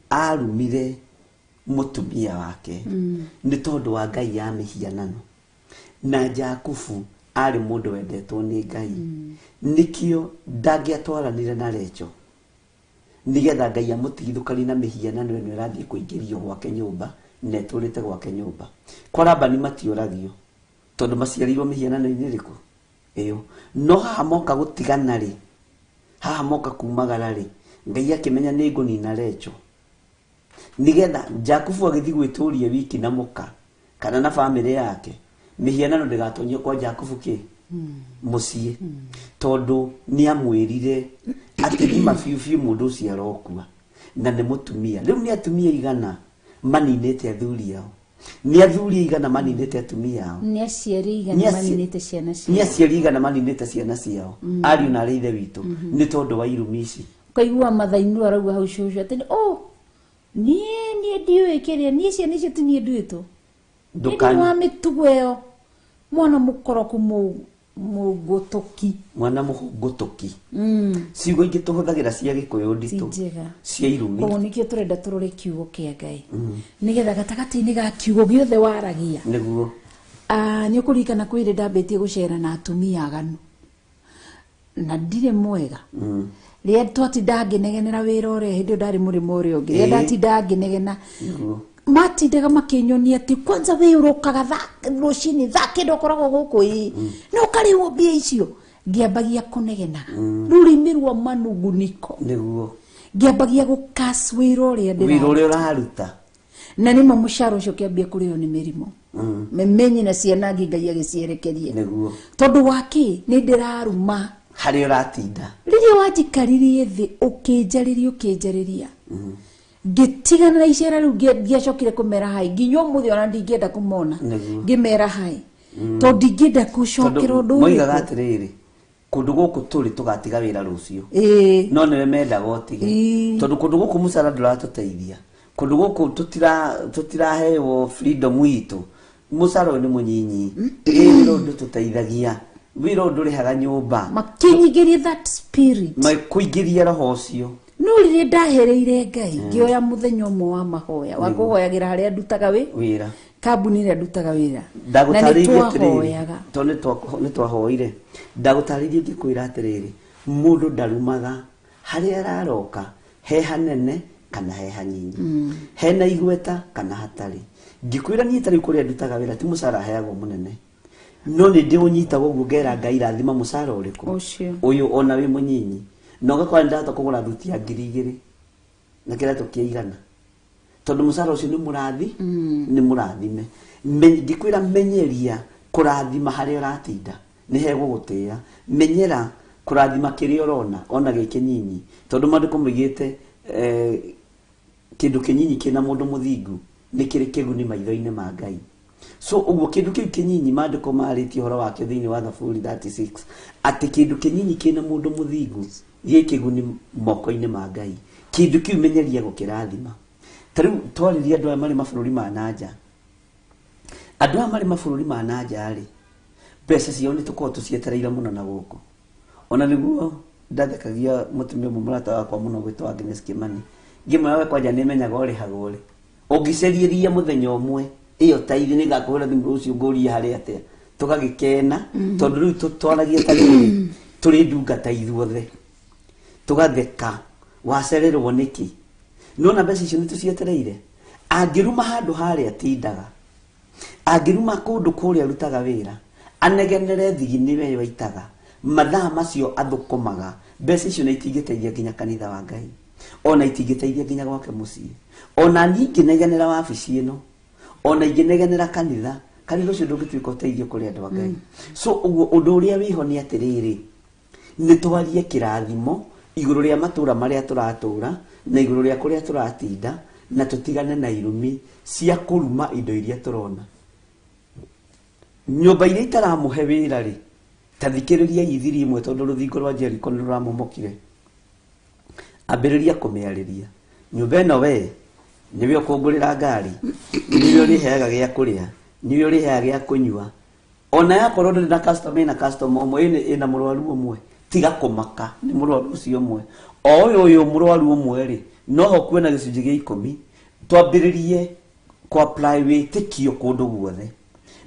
arumire mũtumia wake nĩ tondũ wa Ngai ya mĩhianano. Na Jakubu arĩ mũndũ wendetwo nĩ Ngai. Nĩkĩo ndangĩatwaranire na Rachel, nĩgetha Ngai amũtigithũkanie na mĩhianano ĩno ĩrathiĩ kũingĩrio gwake nyũmba na ĩtũrĩte gwake nyũmba. Kwa Labani matiũragio tondũ maciarĩirwo mĩhianano-inĩ ĩrĩkũ? Ĩyo. No haha moka gũtigana rĩ, haha moka kumagara rĩ, Ngai akĩmenya nĩ ngũnina Rachel, nĩgetha Jakubu agĩthiĩ gwĩtũria wiki na mũka kana na bamĩrĩ yake, mĩhianano ndĩgatonyio kwa Jakubu kĩ? Mũciĩ. Tondũ nĩ amwĩrire atĩ nĩma biũ biũ mũndũ ũcio arokua na nĩ mũtumia. Rĩu nĩ atumia igana maninĩte athuri ao, nĩ athuri igana maninĩte atumia ao, Nĩ aciari igana maninĩte ciana ciao. Nĩ aciari igana maninĩte ciana ciao. Ariũ na arĩ ithe witũ nĩ tondũ wa irumi ici. Ũkaigua mathainũ arauga hau cũcũ atĩ oh, niĩ niĩ ndiũĩ kĩrĩa, niĩ ciana icio ti niĩ nduĩtwo. Ndũkani Nĩ wa mĩtugo ĩyo. Mwana mũkoroku mũngũtũki. Mwana mũhũngũtũki. Ciugo ingĩ tũhũthagĩra cia Gĩkũyũ nditũ. Ti njega. Cia irumi. Koguo nĩkĩo tũrenda tũrore kiugo kĩa Ngai. Nĩgetha gatagatĩ-inĩ ga kiugo gĩothe waragia. Nĩguo. Nĩ ũkũririkana kwĩ hĩndĩ ndambĩtie gũcera na atumia aganu. Na ndirĩ mwega. Rĩrĩa twatindaga ngĩnegenera wĩra ũrĩa, hĩndĩ ĩyo ndarĩ mũrĩmo ũrĩa ũngĩ. Rĩrĩa ndatindaga ngĩnegena, matindaga makĩnyonia atĩ kwanza wĩ ũrokaga rũcinĩ thaa kenda ũkoragwo gũkũ ĩ. Na ũkarĩhwo mbia icio. Ngĩambagia kũnegenaga. Rũrĩmĩ rwa manunguniko. Nĩguo. Ngĩambagia gũcurse wĩra ũrĩa ndĩraruta. Wĩra ũrĩa ũraruta. Na nĩma mũcara ũcio ũkĩambia kũrĩo nĩ mĩrimũ. Memenye na ciana ngĩ Ngai agĩcierekeria. Nĩguo. Tondũ wa kĩ? Nĩ ndĩraruma. Harĩa ũratinda. Rĩrĩa wanjikaririe thĩ ũkĩnjarĩria, ũkĩnjarĩria. Ngĩtigana na icera rĩu, ngĩacokire kũmera hai. Nginya ũmũthĩ ona ndingĩenda kũmona. Nĩguo. Ngĩmera hai. Tondũ ndingĩenda gũcokera Tondũ ũndũ ũrĩkũ. moigaga atĩrĩrĩ, kũndũ gũkũ tũrĩ tũgatiga wĩra rũciũ. No nĩwe mendaga ũtige. Tondũ kũndũ gũkũ mũcara ndũratũteithia. Kũndũ gũkũ tũtiraheo freedom itũ. Mũcara ũyũ nĩ mũnyinyi. Wĩra ũyũ ndũtũteithagia. Wĩra ũyũ ndũrĩhaga nyũmba. Makĩnyingĩria that spirit. Makĩingĩria roho ũcio. No rĩrĩa ndahereire Ngai, ngĩoya mũthenya ũmwe wa mahoya, wa kũhoyagĩra harĩa ndutaga wĩra. Kambuni ĩrĩa ndutaga wĩra. Ndagũtarĩirie Na nĩ atĩrĩrĩ, twahoyaga. tondũ nĩ twahoire. Ndagũtarĩirie ngĩkwĩra atĩrĩrĩ, mũndũ ndarumaga harĩa araroka, he hanene kana he hanini. Hena igweta kana hatarĩ. Ngĩkwĩra niĩ ta rĩu kũrĩa ndutaga wĩra ti mũcara heagwo mũnene. No nĩ ndĩũnyitaga ũguo ngera Ngai rathima mũcara ũrĩkũ? Ũcio. Ũyũ ona wĩ mũnyinyi. Na ũgakora nĩ ndahota kũgũra thuti ya ngiri igĩrĩ na kĩratũ kĩa igana. Tondũ mũcara ũcio nĩ mũrathi, nĩ mũrathime. Ngĩkwĩra menyeria kũrathima harĩa ũratinda, nĩ hegũgũtĩĩa. Menyera kũrathima kĩrĩa ũrona, ona gĩ kĩnyinyi. Tondũ maandĩko moigĩte, kĩndũ kĩnyinyi kĩna mũndũ mũthingu nĩ kĩrĩ kĩguni maitho-inĩ ma Ngai. So ũguo kĩndũ kĩu kĩnyinyi maandĩko marĩtie ũhoro wakĩo thĩinĩ wa Thaburi 36 atĩ kĩndũ kĩnyinyi kĩna mũndũ mũthingu gĩ kĩguni moko-inĩ ma Ngai. Kĩndũ kĩu menyeria gũkĩrathima. Ta rĩu twarĩria andũ aya marĩ mabũrũri ma nanja. Andũ aya marĩ mabũrũri ma nanja rĩ, mbeca ciao nĩ tũkoragwo tũcietereire mũno na gũkũ. Ona nĩguo ndathekagia mũtumia ũmwe mũrata wakwa mũno gwĩtwo Agnes Kimani. Ngĩmwĩra we kwanja nĩ menyaga ũrĩhagwo rĩ. Ũngĩcerieria mũthenya ũmwe ĩyo ta ithe nĩngakũhũra thimũ rũciũ ngũrie harĩ atĩa. Tũgagĩkena tondũ rĩu twaragia ta rĩrĩ tũrĩ ndungata ithuothe. Tũgatheka wacererwo nĩkĩ? Nĩwona mbeca icio nĩ tũcietereire. Angĩruma handũ harĩa atindaga, angĩruma kũndũ kũrĩa arutaga wĩra, anegenere thigi nĩwe ĩyo aitaga, mathaa macio athũkũmaga, mbeca icio nĩ itingĩteithia nginya kanitha wa Ngai, ona itingĩteithia nginya gwake mũciĩ. Ona niĩ ingĩnegenera wabici ĩno, ona ingĩnegenera kanitha, kanitha ũcio ndũngĩtuĩka ũteithio kũrĩ andũ a Ngai. So ũguo ũndũ ũrĩa wĩho nĩ atĩrĩrĩ, nĩ twarie kĩrathimo igũrũ rĩa matũra marĩa tũratũra na igũrũ rĩa kũrĩa tũratinda, na tũtigane na irumi cia kũruma indo iria tũrona. Nyũmba iria itaramũhe wĩra rĩ, ta thikĩrĩria ithiri imwe tondũ rũthingo rwa Jericho nĩ rũramomokire. Ambĩrĩria kũmĩarĩria. Nyũmba ĩno we nĩwe ũkũngũrĩra ngari, nĩwe ũrĩheaga gĩa kũrĩa, nĩwe ũrĩheaga gĩa kũnyua. Ona yakorwo ndũrĩ na customer, ĩna customer ũmwe, ĩna mũrwaru ũmwe, tiga kũmaka nĩ mũrwaru ũcio ũmwe. O ũyũ ũyũ mũrwaru ũmwe rĩ, no ho kuona gĩcunjĩ gĩa 10, twambĩrĩrie kũ apply wĩtĩkio kũndũ guothe.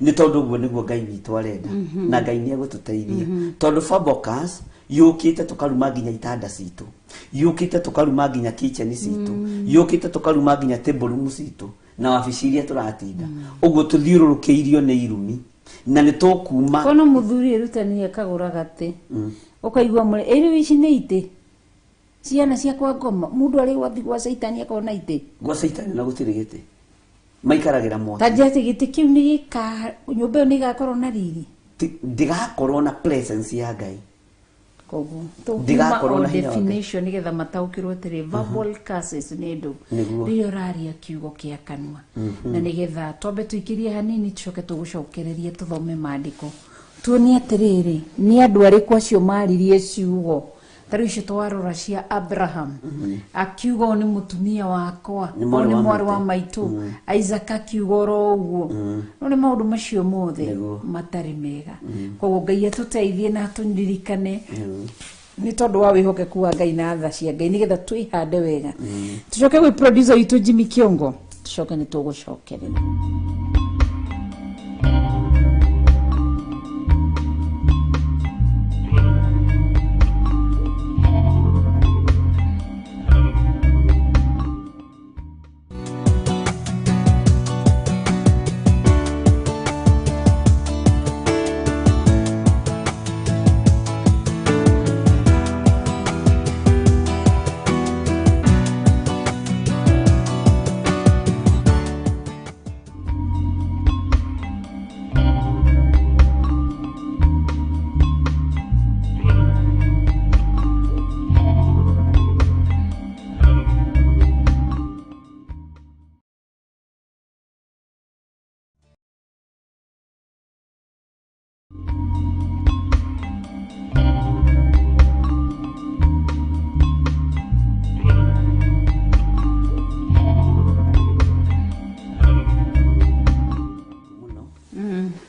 Nĩ tondũ ũguo nĩguo Ngai witũ arenda. Na Ngai nĩ egũtũteithia. Tondũ Fabocas yũkĩte tũkaruma nginya itanda citũ, yũkĩte tũkaruma nginya kitchen citũ, yũkĩte tũkaruma nginya table room citũ na wabici iria tũratinda. Ũguo tũthiũrũrũkĩirio nĩ irumi na nĩ tũkuma. Kono mũthuri erutania akagũra gatĩ, ũkaigua mũrĩ ĩrĩu ici nĩ itĩ ciana cia kwa ngoma, mũndũ arĩ gwathi gwa caitani akona itĩ gwa caitani na gũtirĩ gĩtĩ, maikaragĩra mwaki. Ta njate gĩtĩ kĩu nĩ gĩka nyũmba ĩyo nĩ ĩgakorwo na riri, ndĩgakorwo na presence ya Ngai. Koguo tũkiuma o definition nĩgetha mataũkĩrwo atĩrĩ verbal curses nĩ ndũ rĩrĩa ũraria kiugo kĩa kanua, na nĩgetha twambe tũikĩrie hanini tũcoke tũgũcokererie tũthome maandĩko tuonie atĩrĩrĩ nĩ andũ arĩkũ acio maririe ciugo. Ta rĩu icio twarora cia Abraham, akiuga ũyũ nĩ mũtumia wakwa, Nĩ ũyũ mwarĩ nĩ wa mwarĩ wa maitũ. maitũ. Isaac akiuga oro ũguo. No nĩ maũndũ macio mothe matarĩ mega. Koguo Ngai atũteithie na atũririkane nĩ tondũ wa wĩhokeku wa Ngai na tha cia Ngai nĩgetha twĩhande wega. Tũcoke gwĩ producer witũ Jimmy Kiongo, tũcoke nĩ tũgũcokerera.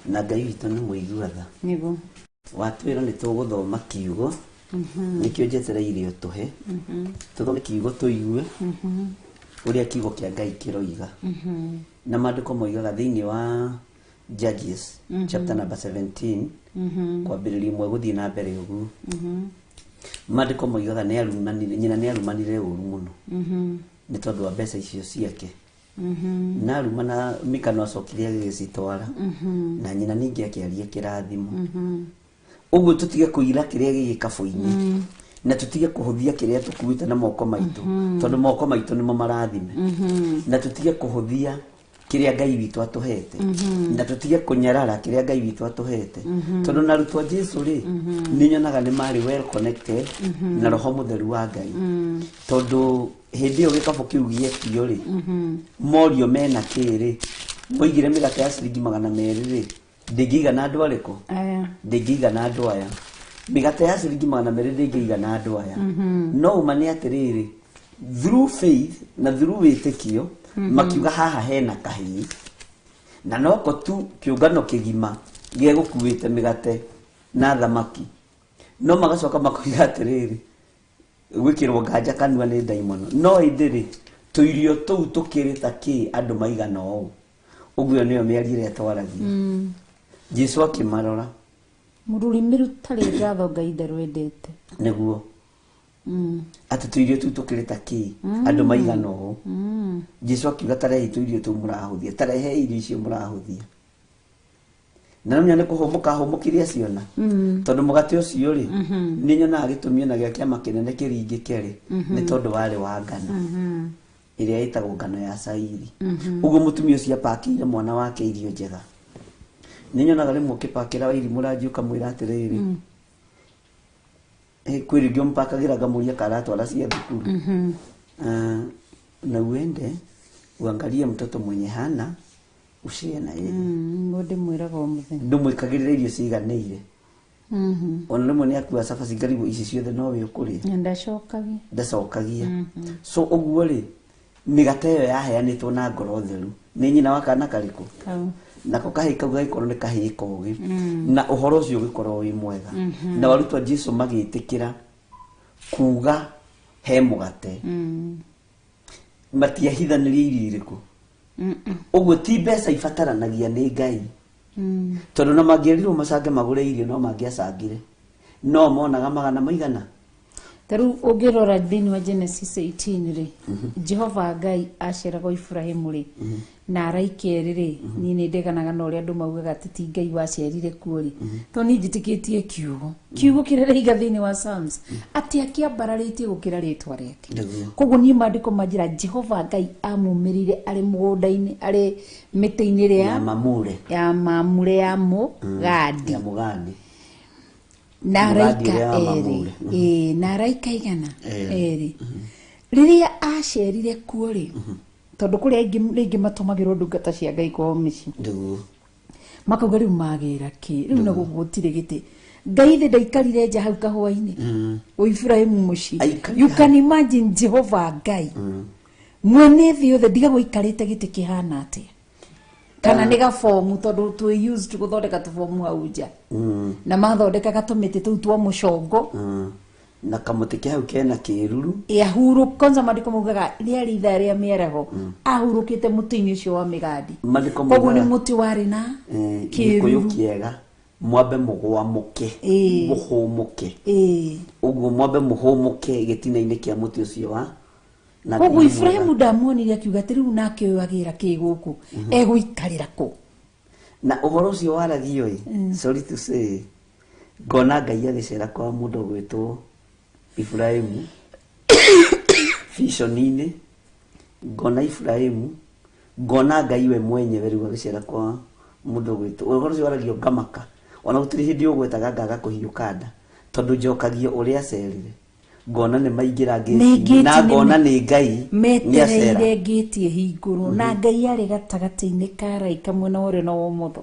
Na Ngai witũ nĩ mũigua tha. Nĩguo. Watwĩra nĩ tũgũthoma kiugo, nĩkĩo njetereire ũtũhe. Tũthome kiugo tũigue ũrĩa kiugo kĩa Ngai kĩroiga. Na maandĩko moigaga thĩinĩ wa Judges chapter number 17 kwambĩrĩria ũmwe gũthiĩ na mbere ũguo. Maandĩko moigaga nĩ arumanire, nyina nĩ arumanire ũru mũno nĩ tondũ wa mbeca icio ciake. Na arumana Mika no acokire agĩgĩcitwara, na nyina ningĩ akĩaria kĩrathimo. Ũguo tũtige kũira kĩrĩa gĩ gĩkabũ-inĩ, na tũtige kũhũthia kĩrĩa tũkuĩte na moko maitũ, tondũ moko maitũ nĩmo marathime. Na tũtige kũhũthia kĩrĩa Ngai witũ atũhete, na tũtige kũnyarara kĩrĩa Ngai witũ atũhete, tondũ na arutwo a Jesu rĩ, nĩ nyonaga nĩ marĩ well connected na Roho Mũtheru wa Ngai, tondũ hĩndĩ ĩyo gĩkabũ kĩu gĩetio rĩ, morio mena kĩ rĩ, Moigire mĩgate ya ciringi 200 rĩ, ndĩngĩigana andũ arĩkũ? Ndĩngĩigana andũ aya. Mĩgate ya ciringi 200 ndĩngĩigana andũ aya. No ũma nĩ atĩrĩrĩ, through faith na through wĩtĩkio, makiuga haha hena kahĩĩ. Na noko tu kĩũngano kĩgima gĩegũkuĩte mĩgate na thamaki. No magacoka makoiga atĩrĩrĩ, gwĩkĩrwo nganja kanua nĩ ndaimono. No ĩndĩ rĩ, tũirio tũu tũkĩrĩ ta kĩ andũ maigana ũũ. Ũguo nĩyo mĩario ĩrĩa twaragia. Jesu akĩmarora. Rũrĩmĩ rũtarĩ ngatho Ngai ndarwendete. Nĩguo. Atĩ tũirio tũu tũkĩrĩ ta kĩ andũ maigana ũũ. Jesu akiuga tarehei tũirio tũu mũrahũthia, tarehei irio icio mũrahũthia. Na no nĩ kũhũmũka hũmũkire aciona. Tondũ mũgate ũcio rĩ, nĩ nyonaga gĩtũmi ona gĩa kĩama kĩnene kĩringĩke rĩ, nĩ tondũ warĩ wa ngano. Ĩrĩa ĩtagwo ngano ya cairi. Ũguo mũtumia ũcio apakĩire mwana wake irio njega. Nĩ nyonaga rĩmwe ũkĩpakĩra Wairimũ ranji ũkamwĩra atĩrĩrĩ, kwĩ rĩngĩ ũmpakagĩra ngamũria kana aratwara cia thukuru. Na uende uangalie mtoto mwenye hana ushare na yeye. Ngo ndĩmwĩraga o mũthenya. Ndũmwĩkagĩrĩra irio ciganĩire. Ona rĩmwe nĩ akua cabaci ngarigwo ici ciothe no we ũkũrĩa. Ndacokagia. Ndacokagia. So ũguo rĩ, mĩgate ĩyo yaheanĩtwo na ngoro theru. Nĩ nyina wa kana karĩkũ? Nako kahĩĩ kau gagĩkorwo nĩ kahĩĩ kogĩ. Na ũhoro ũcio ũgĩkorwo wĩ mwega. Na arutwo a Jesu magĩtĩkĩra kuga he mũgate. Matiahithanĩrie irio irĩkũ. Ũguo ti mbeca ibataranagia nĩ Ngai. Tondũ na mangĩerirwo macange magũre irio no mangĩacangire. No monaga magana maigana. Ta rĩu ũngĩrora thĩinĩ wa Genesis 18 rĩ, Jehova Ngai aceragwo Ibrahimu rĩ, na araika erĩ rĩ, niĩ nĩ ndeganaga na ũrĩa andũ maugaga atĩ ti Ngai wacerire kuo rĩ. Tondũ niĩ njĩtĩkĩtie kiugo. Kiugo kĩrĩa rĩiga thĩinĩ wa Psalms, atĩ akĩambararĩtie gũkĩra rĩtwa rĩake. Koguo niĩ maandĩko manjĩra Jehova Ngai amumĩrĩire arĩ mũgũnda-inĩ, arĩ mĩtĩ-inĩ ĩrĩa ya Mamure. Ya Mamure ya Mũgandi. Ya Mũgandi. Na araika erĩ. Na araika igana erĩ. Rĩrĩa acerire kuo rĩ, tondũ kũrĩ aingĩ rĩngĩ matũmagĩrwo ndungata cia Ngai kwao mĩciĩ. Makauga rĩu magĩra kĩ, rĩu na gũkũ gũtirĩ gĩtĩ. Ngai thĩ ndaikarire nja hau kahũa-inĩ. O Ibrahimu mũciĩ. You can imagine Jehova Ngai. Mwene thĩ yothe ndigagwo aikarĩte gĩtĩ kĩhana atĩa. Kana nĩ gabomu tondũ twĩ used to gũthondeka tũbomu hau nja. Na mathondekaga tũmĩtĩ tũu twa mũcongo. Na kamũtĩ ke hau kena kĩruru. Ahurũka kwanza maandĩko maugaga rĩarĩ ithaa rĩa mĩaraho. Ahurũkĩte mũtĩ-inĩ ũcio wa mĩgandi. Koguo nĩ mũtĩ warĩ na kĩruru kĩega. Mwambe mũgwamũke, mũhũmũke. Ũguo mwambe mũhũmũke gĩtina-inĩ kĩa mũtĩ ũcio wa. Koguo Ibrahimu ndamuonire akiuga atĩ rĩu nake ũyũ agĩra kĩ gũkũ, egũikarĩra kũ? Na ũhoro ũcio waragio ĩ, sorry to say, ngona Ngai agĩcera kwa mũndũ ũgwĩtwo Ibrahimu vision-inĩ, ngona Ibrahimu, ngona Ngai we mwenyewe rĩu agĩcera kwa mũndũ ũgwĩtwo. Ũhoro ũcio waragio ngamaka. Ona gũtirĩ hĩndĩ ũgwetaga ngaga kũhiũka nda, tondũ njokagio ũrĩa acerire. Ngona nĩ maingĩra ngĩti na ngona nĩ Ngai metereire ngĩti ĩhingũrwo na Ngai arĩ gatagatĩ-inĩ ka araika mwena wa ũrĩo na wa ũmotho.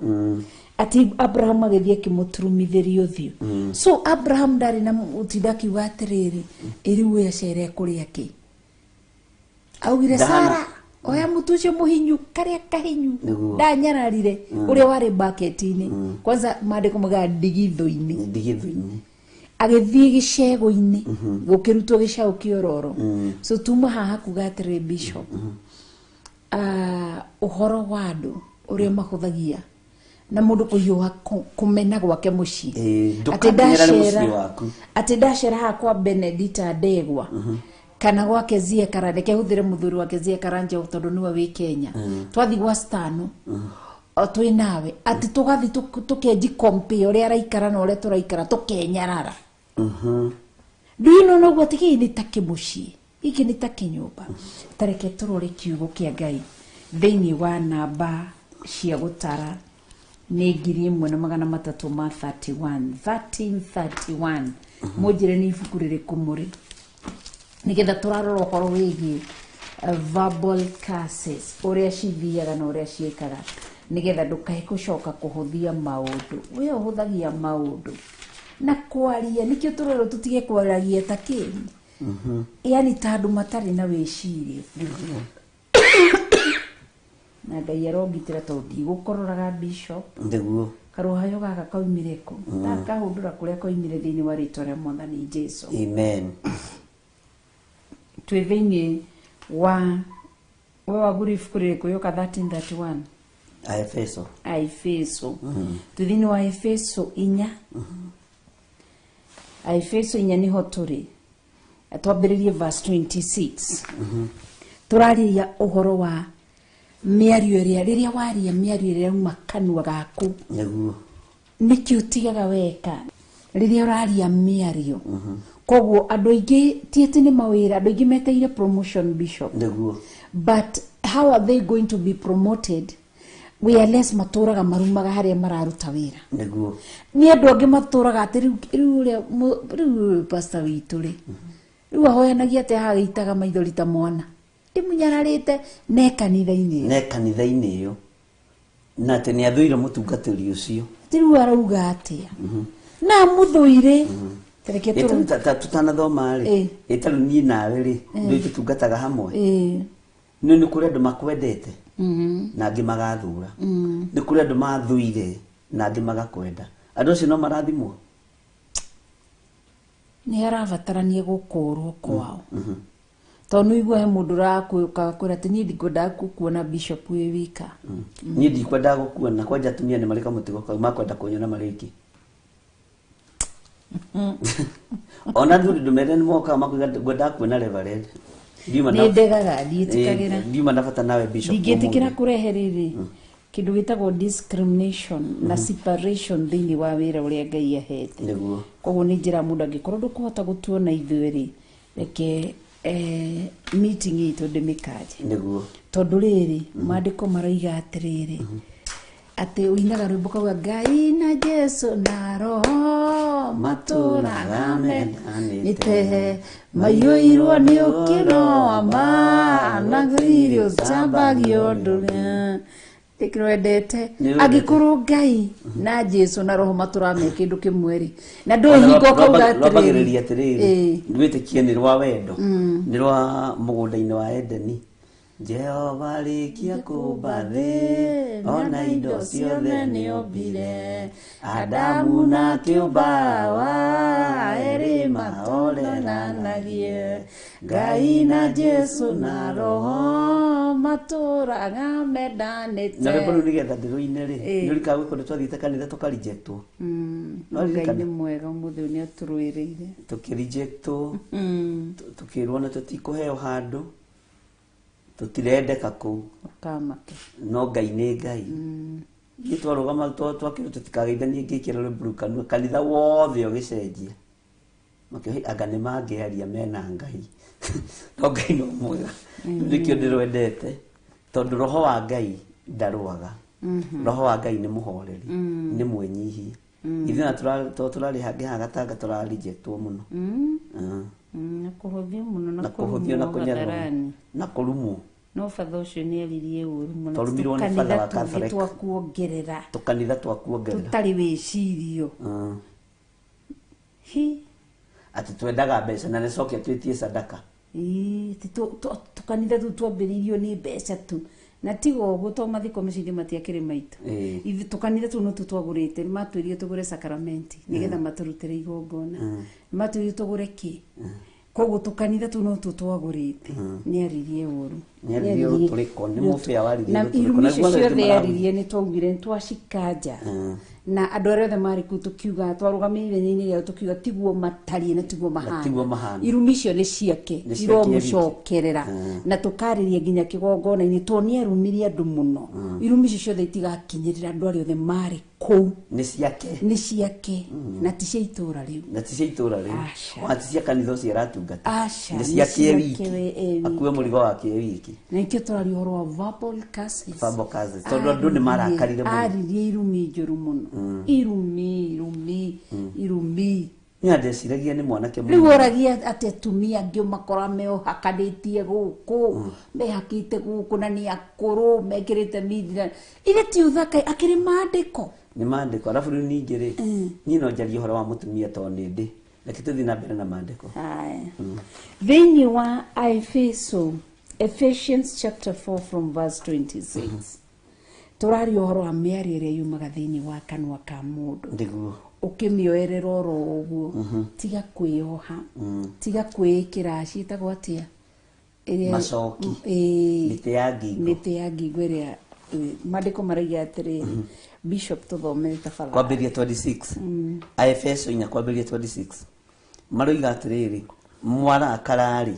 Atĩ Abraham agĩthiĩ akĩmũturumithĩria ũthiũ. So Abraham ndarĩ na ũtinda akiuga atĩrĩrĩ, ĩ rĩu ũyũ acere kũrĩa kĩ? Augire Sara, oya mũtu ũcio mũhinyu, karĩa kahinyu, ndanyararire, ũrĩa warĩ bucket-inĩ. Kwanza maandĩko maugaga ndigithũ-inĩ. Ndigithũ-inĩ. Agĩthiĩ gĩcegũ-inĩ, gũkĩrutwo gĩcaũ kĩororo. So tuma haha kuga atĩrĩ Bishop, ũhoro wa andũ ũrĩa mahũthagia na mũndũ kũhiũha kũmena gwake mũciĩ. Atĩ ndacera haha kwa Benedita Ndegwa, kana gwa Kezia Karanja, reke hũthĩre mũthuri wa Kezia Karanja tondũ nĩwe wĩ Kenya. Twathiĩ gwa Stano, twĩ nawe, atĩ tũgathiĩ tũkenji compare ũrĩa araikara na ũrĩa tũraikara, tũkenyarara. Ndũĩ no noguo atĩ gĩkĩ nĩ ta kĩmũciĩ, gĩkĩ nĩ ta kĩnyũmba. Ta reke tũrore kiugo kĩa Ngai thĩinĩ wa namba cia gũtara nĩ 1331, 1331. Mũnjĩre nĩ ibuku rĩrĩkũ mũrĩ, nĩgetha tũrarora ũhoro wĩgiĩ Verbal curses ũrĩa cithiaga na ũrĩa ciĩkaga nĩgetha ndũkae gũcoka kũhũthia maũndũ. We ũhũthagia maũndũ na kwaria, nĩkĩo tũrerwo tũtige kwaragia ta kĩni, yani ta andũ matarĩ na wĩcirio. Na Ngai arongitĩra tondũ ndigũkororaga bishop. Nĩguo. Karũhayo gaka kaumire kũ? Ndakahũndũra kũrĩa koimire thĩinĩ wa rĩtwa rĩa Mwathani Jesu. Amen. Twĩ thĩinĩ wa we wagũra ibuku rĩrĩkũ yoka 1331? Aefeso. Aefeso. Twĩ thĩinĩ wa Efeso 4. Aefeso 4 nĩho tũrĩ. Twambĩrĩrie verse 26. Tũrarĩria ũhoro wa mĩario ĩrĩa rĩrĩa waria mĩario ĩrĩa yauma kanua gaku. Nĩguo. Nĩkĩ ũtigaga weka rĩrĩa ũraria mĩario? Koguo andũ aingĩ ti atĩ nĩ mawĩra, andũ aingĩ meteire promotion, bishop. Nĩguo. But how are they going to be promoted? We are less matũraga marumaga harĩa mararuta wĩra. Nĩguo. Nĩ andũ angĩ matũraga atĩ rĩu ũrĩa rĩu pastor witũ rĩ, rĩu ahoyanagia atĩ agĩitaga maithori ta mwana, ndĩmũnyararĩte ne kanitha-inĩ. Ne kanitha-inĩ ĩyo. Na atĩ nĩ athũire mũtungatĩri ũcio. Atĩ rĩu arauga atĩa? Na amũthũire. Tareke tutanathoma rĩ, ĩtarĩ niĩ nawe rĩ, nĩ tũtungataga hamwe. Nĩ kũrĩ andũ makwendete na angĩ magathũra. Nĩ kũrĩ andũ mathũire na angĩ magakwenda. Andũ acio no marathimwo. Nĩ harabatarania gũkũrwo kwao. Tondũ nĩ ũigua he mũndũ ũrakũũka kwĩra atĩ niĩ ndikwendaga gũkuona bishop wĩ wika. Niĩ ndikwendaga gũkuona, kwanja atumia nĩ marĩ kamũtigo kau makwenda kũnyona marĩ aingĩ. Ona athuri ndũmere nĩ mokaga makuiga ngwendaga kuona reverend. Nĩ ndegaga, ndiĩtĩkagĩra. Ndiuma na bata nawe bishop. Ndingĩtĩkĩra kũrehe rĩrĩ kĩndũ gĩtagwo discrimination na separation thĩinĩ wa wĩra ũrĩa Ngai ahete. Nĩguo. Koguo nĩ njĩra mũndũ angĩkorwo ndũkũhota gũtuona ithuĩ rĩ, reke meeting itũ ndĩmĩkanje. Nĩguo. Tondũ rĩrĩ maandĩko maroiga atĩrĩrĩ, atĩ ũinaga rwĩmbo kauga Ngai na Jesu na Roho matũraga mendanĩte, maiyũirwo nĩ ũkĩro wa ma na riri ũcambagio ndũrĩa. Ndĩkĩrwendete. Angĩkorwo Ngai na Jesu na Roho matũraga me kĩndũ kĩmwe rĩ, na ndũĩ hingo ũkauga atĩrĩrĩ, rwambagĩrĩria atĩrĩrĩ, wĩtĩkie nĩ rwa wendo, nĩ rwa mũgũnda-inĩ wa Edeni. Jehova rĩkia kũmba thĩ, ona indo ciothe nĩombire, Adamu na kĩũmba Hawa, erĩ mahorenanagie, Ngai na Jesu na Roho matũraga mendanĩte. Na rwĩmbo rũu nĩgetha ndĩrũine rĩ, nĩũrikaga gwĩ kũndũ twathiĩte kanitha tũkarejectwo. Ngai nĩ mwega ũmũthĩ ũyũ nĩatũrũĩrĩire. Tũkĩrejectwo, tũkĩrwo na tũtikũheo handũ, tũtirendeka kũu. Ũkamake. No Ngai nĩ Ngai. Ithuĩ twarũgama twakĩrwo tũtikageithanie ngĩkĩra rwĩmbo rũu kanua, kanitha wothe ũgĩcenjia. Makĩohi anga nĩ mangĩaria mena Ngai. No Ngai no mwega. Nĩkĩo ndĩrwendete, tondũ Roho wa Ngai ndarũaga. Roho wa Ngai nĩ mũhoreri, nĩ mwĩnyihia. Ithuĩ na tũrarĩ hangĩ haha gatanga tũrarejectwo mũno. Na kũhũthio mũno, na kũhũthio na kũnyararwo, na kũrumwo. No batha ũcio nĩ aririe ũru mũno. Twarumirwo nĩ batha wa Catholic. Tũkanitha twa kuongerera. Tũkanitha twa kuongerera. Tũtarĩ wĩcirio. Hi. Atĩ twendaga mbeca na nĩcoke twĩtie sadaka. Tũkanitha tũu twambĩrĩirio nĩ mbeca tu. Na tiga ũguo to mathiko macio matiakĩrĩ maitũ. Ithuĩ tũkanitha tũu nĩtuo twagũrĩte, nĩmatwĩrire tũgũre sakramenti nĩgetha matũrutĩre igongona. Nĩmatwĩrire tũgũre kĩ. Koguo tũkanitha tũu notuo twagũrĩte. Nĩaririe ũru. Nĩaririe ũtũrĩko, nĩ mũbĩa waririe Na ũtũrĩko. irumi Na icio guothe ciothe nĩmararuga. aririe nĩtwaugire nĩtwacikanja. Na andũ arĩa othe marĩ kũu tũkiuga, twarũgamĩrĩire ithenya-inĩ rĩao tũkiuga tiguo matariĩ na tiguo mahana. Na tiguo mahana. Irumi icio nĩ ciake, Nĩ ciake iromũcokerera. Na tũkarĩria nginya kĩgongona-inĩ tondũ nĩarumirie andũ mũno. Irumi icio ciothe itigakinyĩrĩra andũ arĩa othe marĩ kũu. Nĩ ciake. Nĩ ciake. Na ti cia itũũra rĩu. Na ti cia itũũra rĩu. Aca. Ona ti cia kanitha ũcio aratungata. Aca, Nĩ nĩ ciake ciake wiki. we e wiki. Akue mũrigo wake e wiki. Na nĩkĩo tũraria ũhoro wa verbal curses. Verbal curses. Tondũ andũ nĩ marakarire mũno. Aririe irumi njũru mũno. Irumi, irumi, irumi. Niĩ ndeciragia nĩ mwanake Rĩu ũragia atĩ atumia angĩ ũmakora meũhakanĩtie gũkũ, mehakĩte gũkũ na nĩ akũrũ, mekĩrĩte mithira. Ithe ti ũthaka, akĩrĩ maandĩko. Nĩ maandĩko. Arabu rĩu ningĩ rĩ, niĩ no njarie ũhoro wa mũtumia tondũ nĩ ndĩ. Reke tũthiĩ na mbere na maandĩko. Haya. Thĩinĩ wa Aefeso, Ephesians chapter 4 from verse 26. Tũraria ũhoro wa mĩario ĩrĩa yumaga thĩinĩ wa kanua ka mũndũ. Nĩguo. Ũkĩmĩoerera oro ũguo, tiga kwĩyoha, tiga kwĩĩkĩra ciĩtagwo atĩa? Macoki. Mĩtĩ ya ngingo. Mĩtĩ ya ngingo ĩrĩa, maandĩko marauga atĩrĩrĩ, Bishop tũthomere tafadhali. Kwambĩrĩria 26. Aefeso 4 kwambĩrĩria 26. Maroiga atĩrĩrĩ, mwarakararĩ,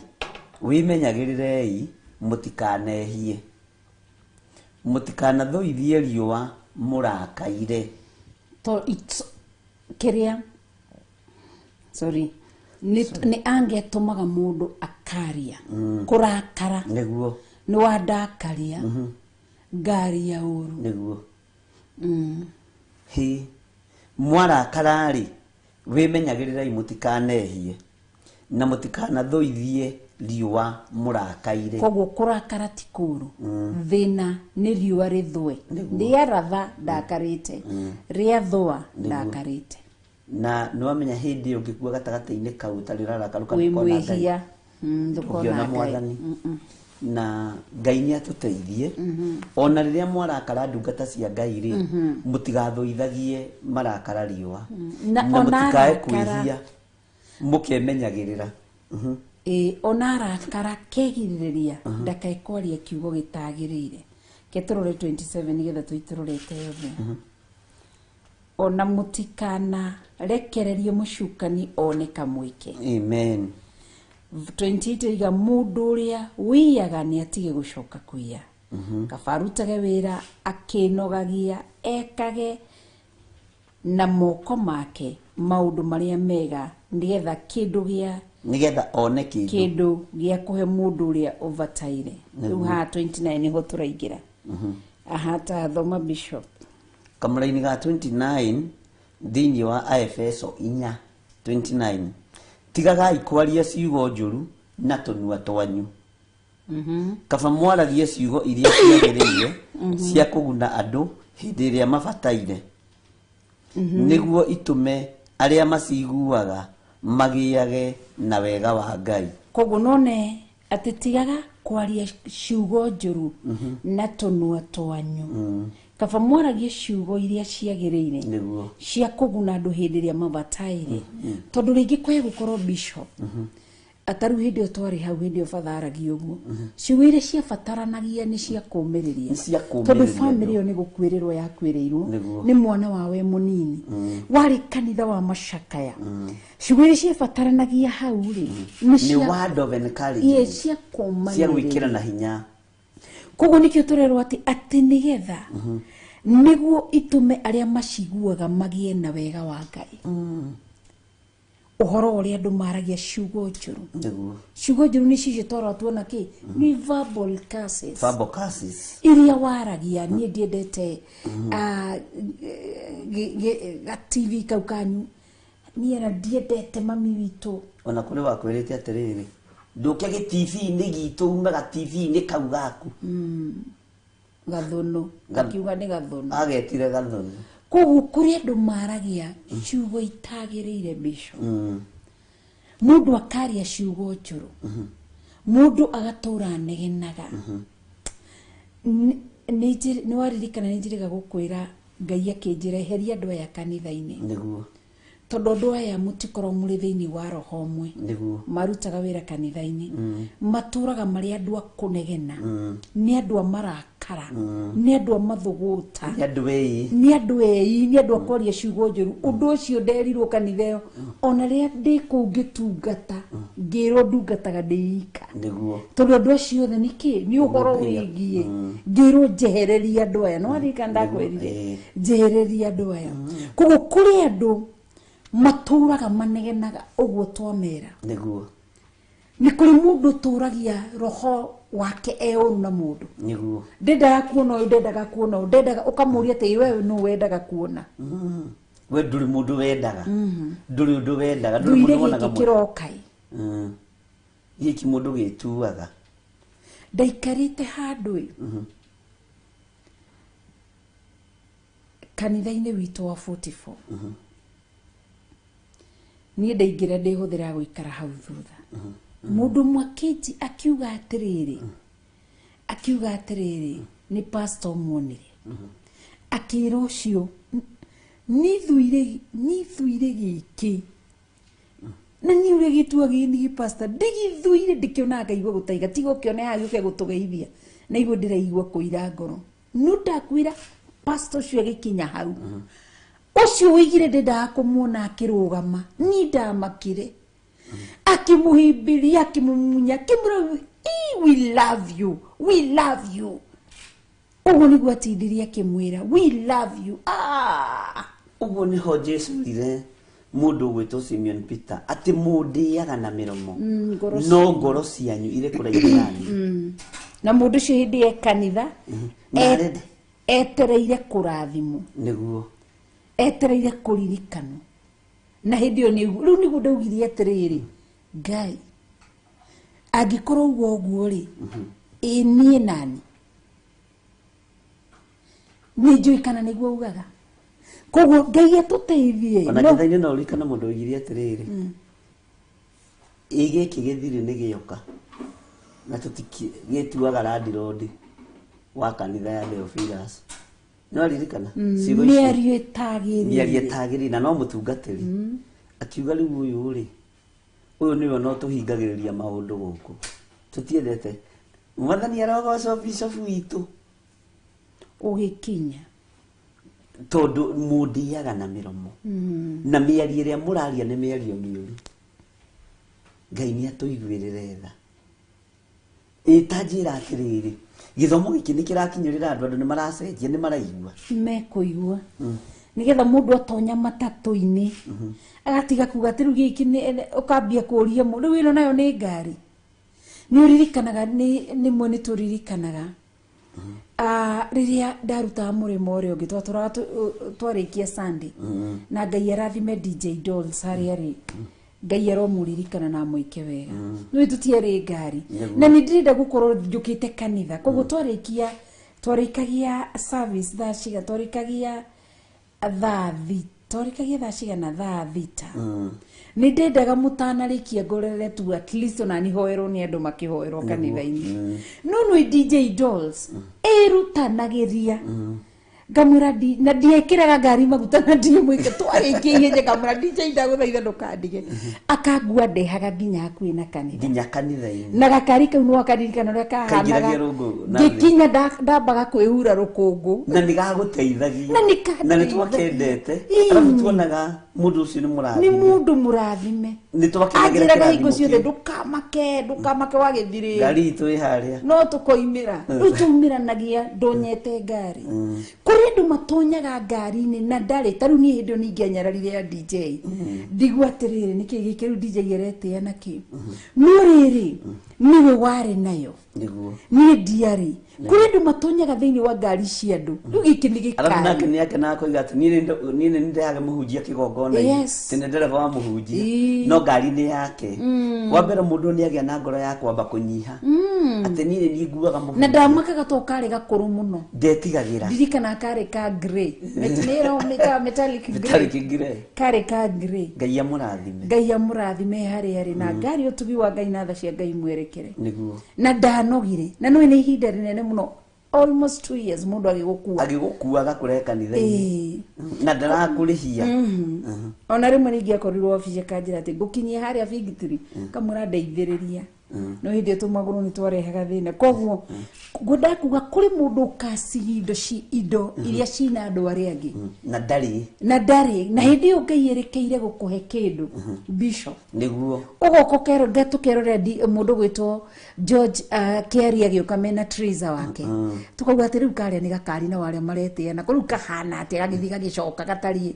wĩmenyagĩrĩrei mũtikanehie. Mũtikanathũithie riũa mũrakaire. To it's kĩrĩa, sorry, nĩ angetũmaga mũndũ akaria, kũrakara. Nĩguo. Nĩ wandakaria, ngaria ũru. Nĩguo. Hi, mwarakararĩ, wĩmenyagĩrĩrei mũtikanehie na mũtikanathũithie riũa mũrakaire. Koguo kũrakara ti kũũru. Thĩna nĩ riũa rĩthũe. Rĩaratha ndakarĩte, rĩathũa ndakarĩte. Na nĩwamenya hĩndĩ ĩyo ũngĩkua gatagatĩ-inĩ kau ũtarĩ ũrarakara Wĩ ũkona Ngai. mwĩhia. Ndũkona Ũngĩona Ngai. Mwathani. Na Ngai nĩ atũteithie. Ona rĩrĩa mwarakara ndungata cia Ngai rĩ, mũtigathũithagie marakara riũa. Na Na ona mũtikae arakara kwĩhia, mũkemenyagĩrĩra. Ona arakara kegirĩrĩria ndakae kwaria kiugo gĩtagĩrĩire. Ke tũrore 27 nĩgetha tũitũrũrĩte yothe. Ona mũtikana rekererie mũcukani one kamweke. Amen. 28 iga mũndũ ũrĩa wĩiyaga nĩ atige gũcoka kũiya. Kaba arutage wĩra akĩnogagia, ekage na moko make maũndũ marĩa mega nĩgetha kĩndũ gĩa nĩgetha one kĩndũ kĩndũ gĩa kũhe mũndũ ũrĩa ũbataire. Rĩu haha 29 nĩho tũraingĩra. Aha, ta thoma Bishop. Kamũraini ga 29 thĩinĩ wa Aefeso 4:29. Tigagai kwaria ciugo njũru na tũnua twanyu. Kaba mwaragie ciugo iria ciagĩrĩire cia kũguna andũ hĩndĩ ĩrĩa mabataire. Nĩguo itũme arĩa maciguaga magĩage na wega wa Ngai. Koguo none atĩ tigaga kwaria ciugo njũru na tũnua twanyu. Kaba mwaragie ciugo iria ciagĩrĩire Nĩguo. cia kũguna andũ hĩndĩ ĩrĩa mabataire. Tondũ rĩngĩ kwaya gũkorwo Bishop. Ataru hĩndĩ ĩyo twarĩ hau, hĩndĩ ĩyo batha aragia ũguo. Ciugo iria ciabataranagia nĩ cia kũũmĩrĩria. Nĩ cia kũũmĩrĩria Tondũ famĩlĩ andũ. ĩyo nĩ gũkuĩrĩrwo yakuĩrĩirwo. Nĩguo. Nĩ mwana wawe mũnini. Warĩ kanitha wa macakaya. Ciugo iria ciabataranagia hau rĩ, nĩ Nĩ cia word of encouragement. Ie, cia kũũmanĩrĩria. Cia gwĩkĩra na hinya. Koguo nĩkĩo tũrerwo atĩ nĩgetha nĩguo itũme arĩa maciguaga magĩe na wega wa Ngai. Ũhoro ũrĩa andũ maragia ciugo njũru. Nĩguo. Ciugo njũru nĩ cicio twarora tuona kĩ? Nĩ verbal curses. Verbal curses. Iria waragia, niĩ ndiendete, ga TV kau kanyu. Niĩ na ndiendete mami witũ. Ona kũrĩ wakwĩrĩte atĩrĩrĩ, ndũke gĩ TV-inĩ gitũ, ume ga TV-inĩ kau gaku. Gathũnũ. Akiuga nĩ gathũnũ. Agetire gathũnũ. Koguo kũrĩ andũ maragia ciugo itagĩrĩire Bishop. Mũndũ akaria ciugo njũru. Mũndũ agatũra anegenaga. Nĩ waririkana nĩ njĩrĩga gũkwĩra Ngai akĩnjĩra eheria andũ aya kanitha-inĩ. Nĩguo. Tondũ andũ aya mũtikorwo mũrĩ thĩinĩ wa roho ũmwe. Nĩguo. Marutaga wĩra kanitha-inĩ. Matũraga marĩ andũ a kũnegena. Nĩ andũ a marakara. Nĩ andũ a mathũgũta. Nĩ andũ ei. Nĩ andũ ei, nĩ andũ a kwaria ciugo njũru. Ũndũ ũcio nderirwo kanitha ĩyo. Ona rĩrĩa ndĩ kũu ngĩtungata, ngĩrwo ndungataga ndĩ ika. Nĩguo. Tondũ andũ acio othe nĩ kĩ? Nĩ ũhoro wĩgiĩ. Ngĩrwo njehererie andũ aya. No waririkana ndakwĩrire? Njehererie andũ aya. Koguo kũrĩ andũ matũraga manegenaga ũguo twamera. Nĩguo. Nĩ kũrĩ mũndũ ũtũragia roho wake e ũru na mũndũ. Nĩguo. Ndendaga kuona ũyũ, ndendaga kuona ũyũ, ndendaga, ũkamũria atĩ we nũ wendaga kuona. We ndũrĩ mũndũ wendaga. Ndũrĩ ũndũ wendaga, ndũrĩ mũndũ wonaga gĩkĩ kĩroka. Gĩkĩ mũndũ gĩtuaga. Ndaikarĩte handũ kanitha-inĩ witũ wa 44. Niĩ ndaingĩra ndĩhũthĩra gũikara hau thutha. Mũndũ mwakĩnji akiuga atĩrĩrĩ, nĩ pastor muonire. Akĩra ũcio nĩ thuire gĩkĩ. Na niĩ ũrĩa gĩtuaga gĩ pastor ndigithuire ndikĩonaga ngaigua gũtaiga tiga ũkĩone haha gĩũke gũtũgeithia na igua ndĩraigua kũira ngoro. No ndakwĩra pastor ũcio agĩkinya hau. Ũcio wĩigire ndendaga kũmuona akĩrũgama niĩ ndamakire. Akĩmũhĩmbĩria akĩmũmunya akĩmwĩra we love you, we love you. Ũguo nĩguo atindirie akĩmwĩra we love you. Ũguo nĩho Jesu erire mũndũ ũgwĩtwo Simeon Peter atĩ mũndĩaga na mĩromo no ngoro cianyu irĩ kũraihu naniĩ. Na mũndũ ũcio hĩndĩ e kanitha etereire kũrathimwo. Nĩguo. Etereire kũririkanwo. Na hĩndĩ ĩyo rĩu nĩguo ndaugire atĩrĩrĩ, Ngai angĩkorwo ũguo ũguo rĩ, ĩ niĩ nani nĩ njũĩ kana nĩguo ugaga. Koguo Ngai atũteithie. Ona kanitha-inĩ no ũririkane mũndũ oigire atĩrĩrĩ, ĩ gĩkĩ gĩthirĩ nĩ gĩoka na tũtigĩtuaga landlord wa kanitha ya Theophilus. No ririkana ciugo icio. Mĩario ĩtagĩrĩire. Mĩario ĩtagĩrĩire na no mũtungatĩri. Akiuga rĩu ũyũ rĩ, ũyũ nĩwe no tũhingagĩrĩria maũndũ gũkũ. Tũtiendete. Mwathani arogocwo bishop witũ. Ũgĩkinya. Tondũ mũndĩaga na mĩromo. Na mĩario ĩrĩa mũraria nĩ mĩario mĩũru. Ngai nĩ atũiguĩrĩre tha. Ĩ ta njĩra atĩrĩrĩ, gĩthomo gĩkĩ nĩ kĩrakinyĩrĩra andũ, andũ nĩ maracenjia, nĩ maraigua. Mekũigua. Nĩgetha mũndũ atonya matatũ-inĩ agatiga kuga atĩ rĩu gĩkĩ nĩ ũkambia kũria rĩu ĩno nayo nĩ ngari. Nĩ ũririkanaga nĩmwe nĩ tũririkanaga. Rĩrĩa ndarutaga mũrĩmo ũrĩa ũngĩ twatũraga twarĩkia Sunday na Ngai arathime DJ Dolls harĩa rĩ, Ngai aromũririkana na amwĩke wega. Nĩ tũtiarĩ ngari na nĩ ndĩrenda gũkorwo njũkĩte kanitha koguo twarĩkagia service thaa ciga twarĩkagia thaa twarĩkagia thaa cigana thaa thita. Nĩ ndendaga mũtanarĩkia ngorere tu at least ona ni hoerwo nĩ andũ makĩhoerwo kanitha-inĩ. No nĩ DJ Dolls ĩrutanagĩria ngamwĩra na ndiekĩraga ngari maguta na ndiĩmwĩke twarĩkia ihenya ngamwĩra DJ ndagũthaitha ndũkandige. Akangua ndehaga nginya hakuhĩ na kanitha. Nginya kanitha-inĩ. Na gakari kau no akaririkana ũrĩa kahanaga. Ngĩkinya ndambaga kwĩhura rũkũngũ. Na nĩ gagũteithagia. Na nĩ twakendete. Arabu tuonaga mũndũ ũcio nĩ mũrathime. Nĩ mũndũ mũrathime. Nĩ twakenagĩra kĩrathimo hingo ciothe ndũkamake wagĩthirĩ. Ngari itũ ĩ harĩa. No tũkoimĩra. Rĩu tũimĩranagia ndonyete ngari. Kũrĩ andũ matonyaga ngari-inĩ na ndarĩ ta rĩu niĩ hĩndĩ ĩyo ningĩanyararire ya DJ. Ndigua atĩrĩrĩ nĩkĩ gĩkĩ rĩu DJ aretĩa nakĩ. No rĩrĩ nĩwe warĩ nayo. Nĩguo. Niĩ ndiarĩ. Kũrĩ andũ matonyaga thĩinĩ wa ngari cia andũ. Rĩu gĩkĩ nĩ gĩkari. Arabu nake nĩ akenaga koiga atĩ niĩ nĩ ndehaga mũhunjia kĩgongona-inĩ. Atĩ nĩ ndereba wa mũhunjia. No ngari nĩ yake. Wa mbere mũndũ nĩ agĩa na ngoro ya kwamba kũnyiha. Atĩ niĩ nĩ nguaga mũhunjia. Na ndamakaga to karĩ gakũrũ mũno. Ndetigagĩra. Ndirikana karĩ ka grey. Metallic grey. Metallic grey. Karĩ ka grey. Ngai amũrathime. Ngai amũrathime harĩa arĩ na ngari ũtugi wa Ngai na tha cia Ngai mwerekere. Nĩguo. Na ndanogire. Na no nĩ ihinda rĩnene mũno almost 2 years mũndũ agĩgũkua. Agĩgũkua agakũrehe kanitha-inĩ. Na ndarakũrĩhia. Ona rĩmwe ningĩ akorirwo obici akanjĩra atĩ ngũkinyia harĩa Big kamũra ndeithĩrĩria. No hĩndĩ ĩyo tũmagũrũ nĩ twarehaga thĩna. Koguo ngwendaga kuga kũrĩ mũndũ ũkaciria indo iria cina andũ arĩa angĩ. Na ndarĩ. Na ndarĩ. Na hĩndĩ ĩyo Ngai erekeire gũkũhe kĩndũ. Bishop. Nĩguo. Ũgoka tũkerorera mũndũ gwĩtwo George Kĩaria agĩũka mena Teresa wake. Tũkauga atĩ rĩu karĩa nĩ gakari na warĩa maretĩana. Rĩu kahana atĩa gagĩthiĩ gagĩcoka gatariĩ.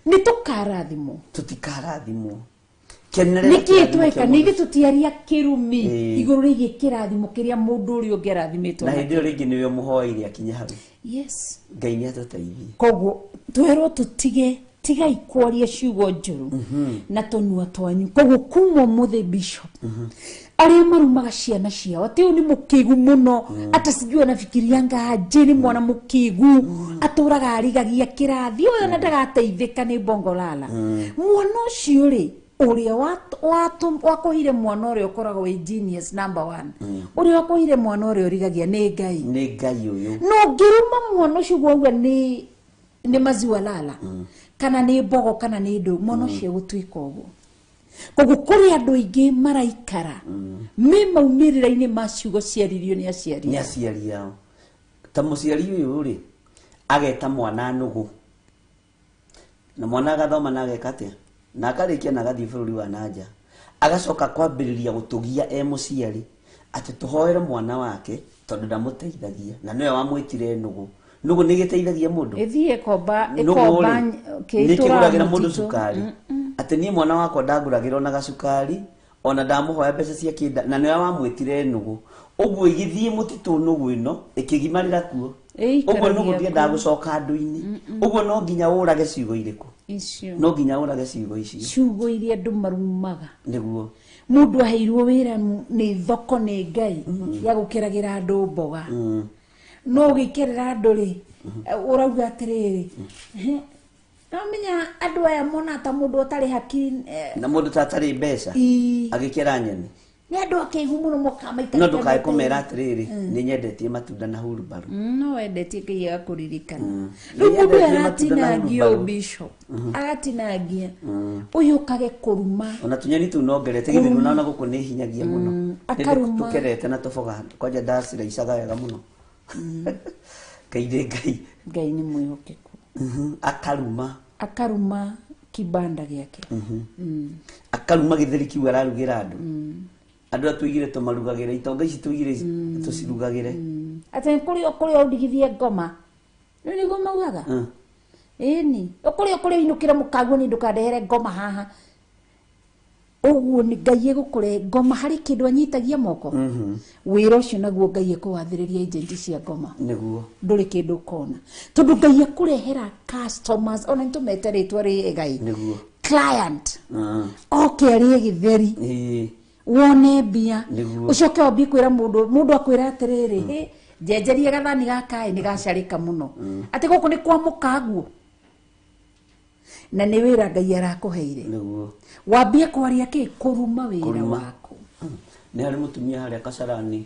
Nĩ tũkarathimwo. Tũtikarathimwo. Nĩkĩ tweka nĩ tũtiaria kĩrumi igũrũ rĩgiĩ kĩrathimo kĩrĩa mũndũ ũrĩa ũngĩ arathimĩtwo. Na hĩndĩ ĩyo rĩngĩ nĩwe mũhoeire akinya hau. Yes. Ngai nĩ atũteithie. Koguo twerwo tũtige Tigai kwaria ciugo njũru na tũnua twanyu. Koguo kuma ũmũthĩ bishop, arĩa marumaga ciana ciao atĩ ũyũ nĩ mũkĩgu mũno, ata sijui anafikirianga aje, nĩ mwana mũkĩgu, atũraga arigagia kĩrathi, ũyũ na ndagateithĩka nĩ bongolala. Mwana ũcio rĩ, ũrĩa wakũhire mwana ũrĩa ũkoragwo wĩ genius number 1, ũrĩa wakũhire mwana ũrĩa ũrigagia nĩ Ngai. Nĩ Ngai ũyũ. No ngĩruma mwana ũcio wauga nĩ maziwa lala, kana nĩ mbogo, kana nĩ ndũ, mwana ũcio gũtuĩka ũguo. Koguo kũrĩ andũ aingĩ maraikara me maumĩrĩra-inĩ ma ciugo ciaririo nĩ aciari. Nĩ aciari ao. Ta mũciari ũyũ rĩ, ageta mwana nũgũ. Na mwana agathoma na ageka atĩa? Na akarĩkia na agathiĩ bũrũri wa nanja. Agacoka kwambĩrĩria gũtũgia e mũciari atĩ tũhoere mwana wake tondũ ndamũteithagia, na nĩwe wamwĩtire nũgũ. Nũgũ nĩ ĩgĩteithagia mũndũ? Ĩthiĩ ĩkomba, ĩkomba nĩ kĩgũragĩra mũndũ cukari. Atĩ niĩ mwana wakwa ndangũragĩra ona gacukari, ona ndamũhoya mbeca cia kĩnda, na nĩwe wamwĩtire nũgũ. Ũguo ĩgĩthiĩ mũtitũ nũgũ ĩno, ĩkĩgimarĩra kuo. Ũguo nũgũ ndĩendaga gũcoka andũ-inĩ. Ũguo no nginya ũrage ciugo irĩkũ? No nginya ũrage ciugo icio. Ciugo iria andũ marumaga. Nĩguo. Mũndũ aheirwo wĩra nĩ thoko nĩ Ngai ya gũkeragĩra andũ mboga. No ũgĩkerera andũ rĩ, ũrauga atĩrĩrĩ, no menya andũ aya mona ta mũndũ ũtarĩ hakiri, na mũndũ ta atarĩ mbeca, agĩkera nyeni. Nĩ andũ akĩigu mũno moka maita. No ndũkae kũmera atĩrĩrĩ, nĩ nyendetie matunda na hurubaru. No wendetie Ngai agakũririkana. Rĩu mũndũ aratinangio bishop, agatinangia. Ũyũ ũkage kũruma. Ona tũnyeni tũu no ngerete githĩ nona gũkũ nĩ hinyagia mũno. Akaruma. Tũkerete na tũboga, kwanja ndaciraicaga wega mũno. Ngai nĩ Ngai. Ngai nĩ mwĩhokeku. Akaruma. Akaruma kibanda gĩake. Akaruma gĩtheri kĩu ararugĩra andũ. Andũ atũigire tũmarugagĩre, itonga ici tũigire tũcirugagĩre. Atĩ kũrĩa kũrĩa ũndigithie ngoma. Rĩu nĩguo maugaga? Ĩni. Kũrĩa kũrĩa ũinũkĩre mũkaguo nĩ ndũkandehere ngoma haha. Ũguo nĩ Ngai egũkũrehe ngoma harĩ kĩndũ anyitagia moko. Wĩra ũcio naguo Ngai ekũwathĩrĩria agent cia ngoma. Nĩguo. Ndũrĩ kĩndũ ũkona. Tondũ Ngai ekũrehera customers, ona nĩtũmete rĩtwa rĩega ĩ. Nĩguo. Client. Oke arĩe gĩtheri. Wone mbia. Ũcoke wambie kwĩra mũndũ, mũndũ akwĩra atĩrĩrĩ, njenjerie gathani gaka ĩ, nĩ gacarĩka mũno. Atĩ gũkũ nĩ kwa mũkaguo. Na nĩ wĩra Ngai arakũheire. Nĩguo. Wambie kwaria kĩ? Kũruma wĩra waku. Nĩ harĩ mũtumia harĩa Kasarani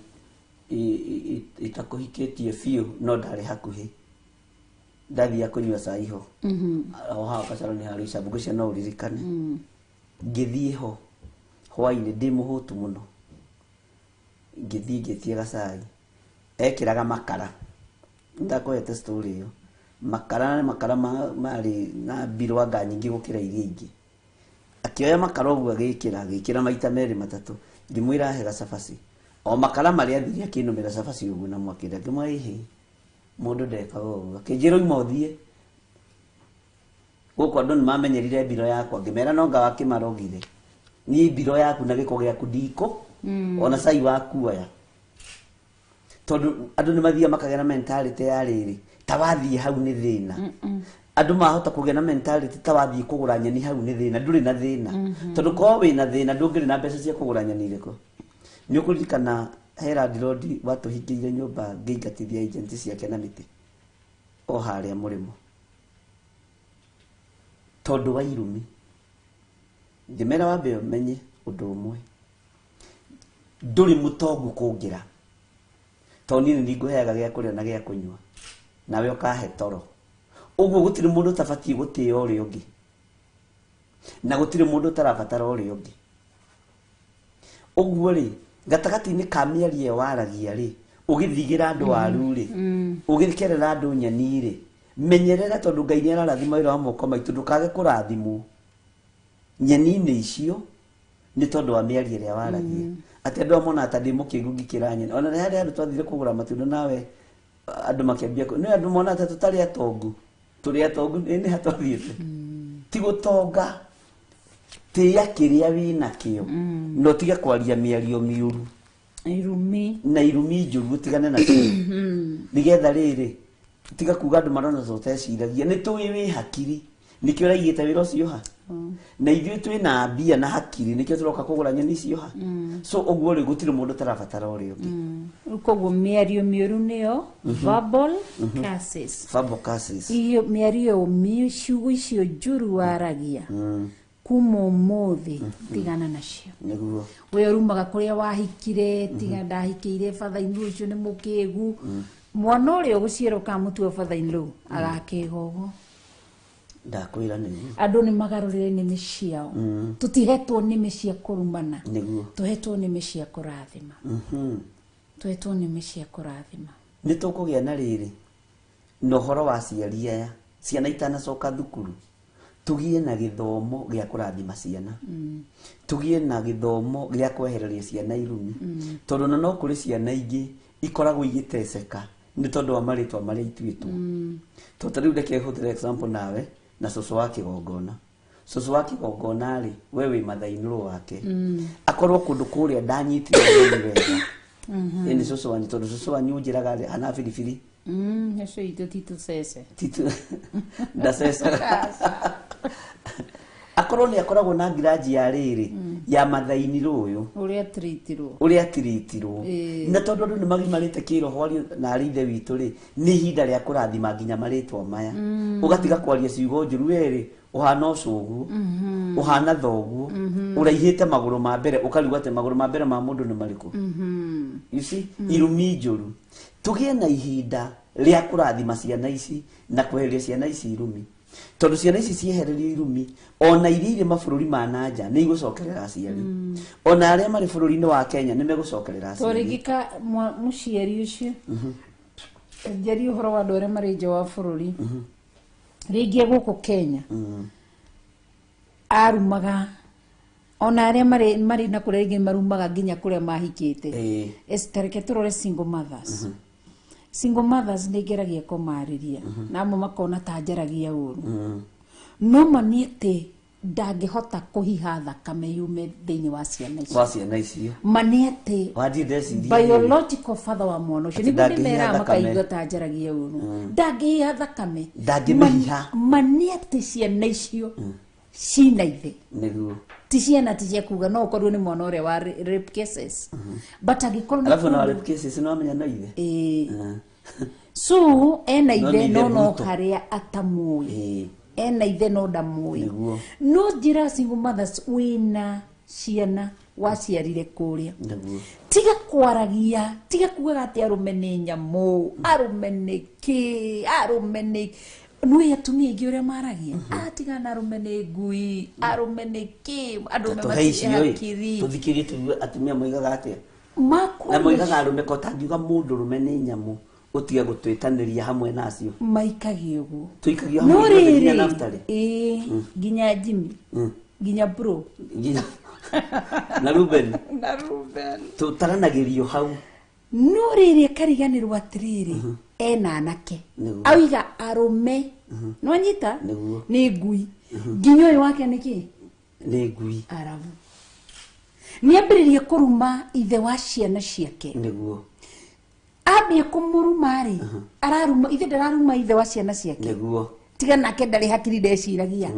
itakũhikĩtie biũ no ndarĩ hakuhĩ. Ndathiaga kũnyua cai ho. O haha Kasarani harĩ icambu ngwĩciria no ũririkane. Ngĩthiĩ ho hwainĩ ndĩ mũhũtu mũno. Ngĩthiĩ ngĩtia gacai. Ekĩraga makara. Ndakũhete story ĩyo. Makara nĩ makara marĩ na mbirwanga nyingĩ gũkĩra iria ingĩ. Akĩoya makara ũguo agĩkĩra maita merĩ matatũ. Ngĩmwĩra ahe gacabaci. O makara marĩa athire akĩnũmĩra cabaci ũguo na mwaki. Ngĩmwĩra ĩhĩ, mũndũ ndekaga ũguo. Akĩnjĩra oima ũthiĩ. Gũkũ andũ nĩ mamenyerire mbiro yakwa. Ngĩmera no nga wakĩmarogire. Niĩ mbiro yaku na gĩko gĩaku ndiko, ona cai waku oya. Tondũ andũ nĩ mathiaga makagĩa na mentality ya rĩrĩ, ta wathiĩ hau nĩ thĩna. Andũ mahota kũgĩa na mentality ta wathiĩ kũgũra nyeni hau nĩ thĩna, ndũrĩ na thĩna. Tondũ korwo wĩna thĩna ndũngĩrĩ na mbeca cia kũgũra nyeni irĩkũ. Nĩ ũkũririkana he landlord watũhingĩire nyũmba ngĩingatithia agent ciake na mĩtĩ o harĩa mũrĩmo. Tondũ wa irumi. Ngĩmera wambe ũmenye ũndũ ũmwe. Ndũrĩ mũtongu kũngĩra. Tondũ niĩ nĩ ngũheaga gĩa kũrĩa na gĩa kũnyua. Nawe ũkahe toro. Ũguo gũtirĩ mũndũ ũtabatiĩ gũtĩĩa ũrĩa ũngĩ. Na gũtirĩ mũndũ ũtarabatara ũrĩa ũngĩ. Ũguo rĩ, gatagatĩ-inĩ ka mĩario ĩyo waragia rĩ, ũgĩthigĩra andũ waru rĩ, ũgĩkerera andũ nyeni rĩ, menyerera tondũ Ngai nĩ ararathima wĩra wa moko maitũ, ndũkage kũrathimwo nyeni-inĩ icio nĩ tondũ wa mĩario ĩrĩa waragia. Atĩ andũ amwe monaga ta ndĩ mũkĩgu ngĩkĩra nyeni. Ona nĩ harĩ andũ twathire kũgũra matunda nawe andũ makĩambia nĩ andũ monaga ta tũtarĩ atongu. Tũrĩ atongu nĩ ha twathiĩte. Ti gũtonga. Tĩĩa kĩrĩa wĩnakĩo. Na ũtige kwaria mĩario mĩũru. Irumi. Na irumi njũru ũtigane nacio. Nĩgetha rĩrĩ, tiga kuga andũ marona ta ũteciragia. Nĩ tũĩ wĩ hakiri. Nĩkĩo ũraigĩte wĩra ũcio ha? Na ithuĩ twĩna mbia na hakiri, nĩkĩo tũroka kũgũra nyeni icio ha? So ũguo rĩ, gũtirĩ mũndũ ũtarabatara ũrĩa ũngĩ. Rĩu koguo mĩario mĩũru nĩyo verbal curses. Verbal curses. Iyo mĩario ciugo icio njũru waragia kuma ũmũthĩ, tigana nacio. Nĩguo. We ũrumaga kũrĩa wahikire, tiga ndahikĩire father-in-law ũcio nĩ mũkĩgu. Mwana ũrĩa ũgũciara ũkamũtua father-in-law agakĩga ũguo. Ndakwĩra nĩguo. Andũ nĩ magarũrĩre nĩmĩ ciao. Tũtihetwo nĩmĩ cia kũrumana, Nĩguo. tũhetwo nĩmĩ cia kũrathima. Tũhetwo nĩmĩ cia kũrathima. Nĩ tũkũgĩa na rĩrĩ na ũhoro wa aciari aya, ciana itanacoka thukuru, tũgĩe na gĩthomo gĩa kũrathima ciana, tũgĩe na gĩthomo gĩa kwehereria ciana irumi, tondũ ona no kũrĩ ciana ingĩ ikoragwo igĩteceka nĩ tondũ wa marĩtwa marĩa ituĩtwo. Tondũ ta rĩu reke hũthĩre example nawe na cũcũ wa kĩgongona. Cũcũ wa kĩgongona rĩ, we wĩ mathainĩrwo wake, akorwo kũndũ kũrĩa ndanyitire ũgeni wega. Ĩ nĩ cũcũ wanyu, tondũ cũcũ wanyu njĩraga rĩ hana biribiri. Ũcio itũ ti tũcece. Titu ndacecaga, akorwo nĩ akoragwo na ngiraji ya rĩrĩ ya mathainirwo ũyũ ũrĩa tiritirwo. Ũrĩa tiritirwo. Na tondũ andũ nĩ magimarĩte kĩroho na arĩ ithe witũ rĩ, nĩ ihinda rĩa kũrathima nginya marĩtwa maya, ũgatiga kwaria ciugo njũru. Werĩ ũhana ũcũguo, ũhana thoguo, ũraihĩte magũrũ ma mbere, ũkarigwo atĩ magũrũ ma mbere ma mũndũ nĩ marĩkũ. You see, irumi njũru. Tũgĩe na ihinda rĩa kũrathima ciana ici na kweheria ciana ici irumi, tondũ ciana ici ciehererio irumi, ona iria irĩ mabũrũri ma nanja nĩ igũcokerera aciari, ona arĩa marĩ bũrũri-inĩ wa Kenya nĩ megũcokerera aciari. Twarĩngĩka mũciari ũcio njarie ũhoro wa andũ arĩa marĩ nja wa bũrũri, rĩngĩ gũkũ Kenya arumaga ona arĩa marĩ na kũrĩa rĩngĩ marumaga nginya kũrĩa mahikĩte. Ta reke tũrore single mothers. Single mothers nĩ ngeragia kũmarĩria na amwe makona ta njaragia ũru, no ma nĩ atĩ ndangĩhota kũhiha thakame yume thĩinĩ wa ciana icio. Wa ciana icio. Ma nĩ atĩ Wanjie ndeciria biological father wa mwana ũcio Atĩ nĩguo ndangĩhiha ndĩmeraga thakame. makaigua ta njaragia ũru, ndangĩhiha thakame. Ndangĩmĩhiha. Ma nĩ atĩ ciana icio cina ithe. Nĩguo. Ti ciana ti cia kuga no ũkorwo nĩ mwana ũrĩa wa rape cases, but angĩkorwo nĩ Alafu na kũndũ- rape cases no amenya no ithe. Ĩĩ. So ena No ithe nĩ ithe no no brutal. harĩa atamũĩ. Ena ithe no ndamũĩ. Nĩguo. No njĩra single mothers wĩna ciana waciarire kũrĩa, Nĩguo. tiga kwaragia, tiga kugaga atĩ arũme nĩ nyamũ, arũme nĩ kĩ, arũme nĩ nĩ atumia aingĩ ũrĩa maragia, atiga na arũme nĩ ngui, arũme nĩ kĩ, arũme Tũhe matirĩ icio ĩ hakiri. Tũthikĩrie tũigue atumia moigaga atĩa na Makwaria moigaga arũme ko tangiuga mũndũ rũme nĩ nyamũ, ũtige gũtwĩtanĩria hamwe nacio. Maikagia ũguo. Tũikagio No hamwe ithuothe nginya rĩrĩ Naftali. Ĩĩ, nginya Jimmy, nginya bro. Nginya na Ruben. Na Ruben. Tũtaranagĩrio hau. No rĩrĩ akariganĩrwo atĩrĩrĩ, ena anake. Nĩguo. Auiga arũme nwanyita Nĩguo. nĩ ngui, nginya ũyũ wake nĩ kĩ? Nĩ ngui. Arabu nĩ ambĩrĩria kũruma ithe wa ciana ciake. Nĩguo. Ambia kũmũruma rĩ, araruma ithe, ndararuma ithe wa ciana ciake. Nĩguo. Tiga nake ndarĩ hakiri, ndeciragia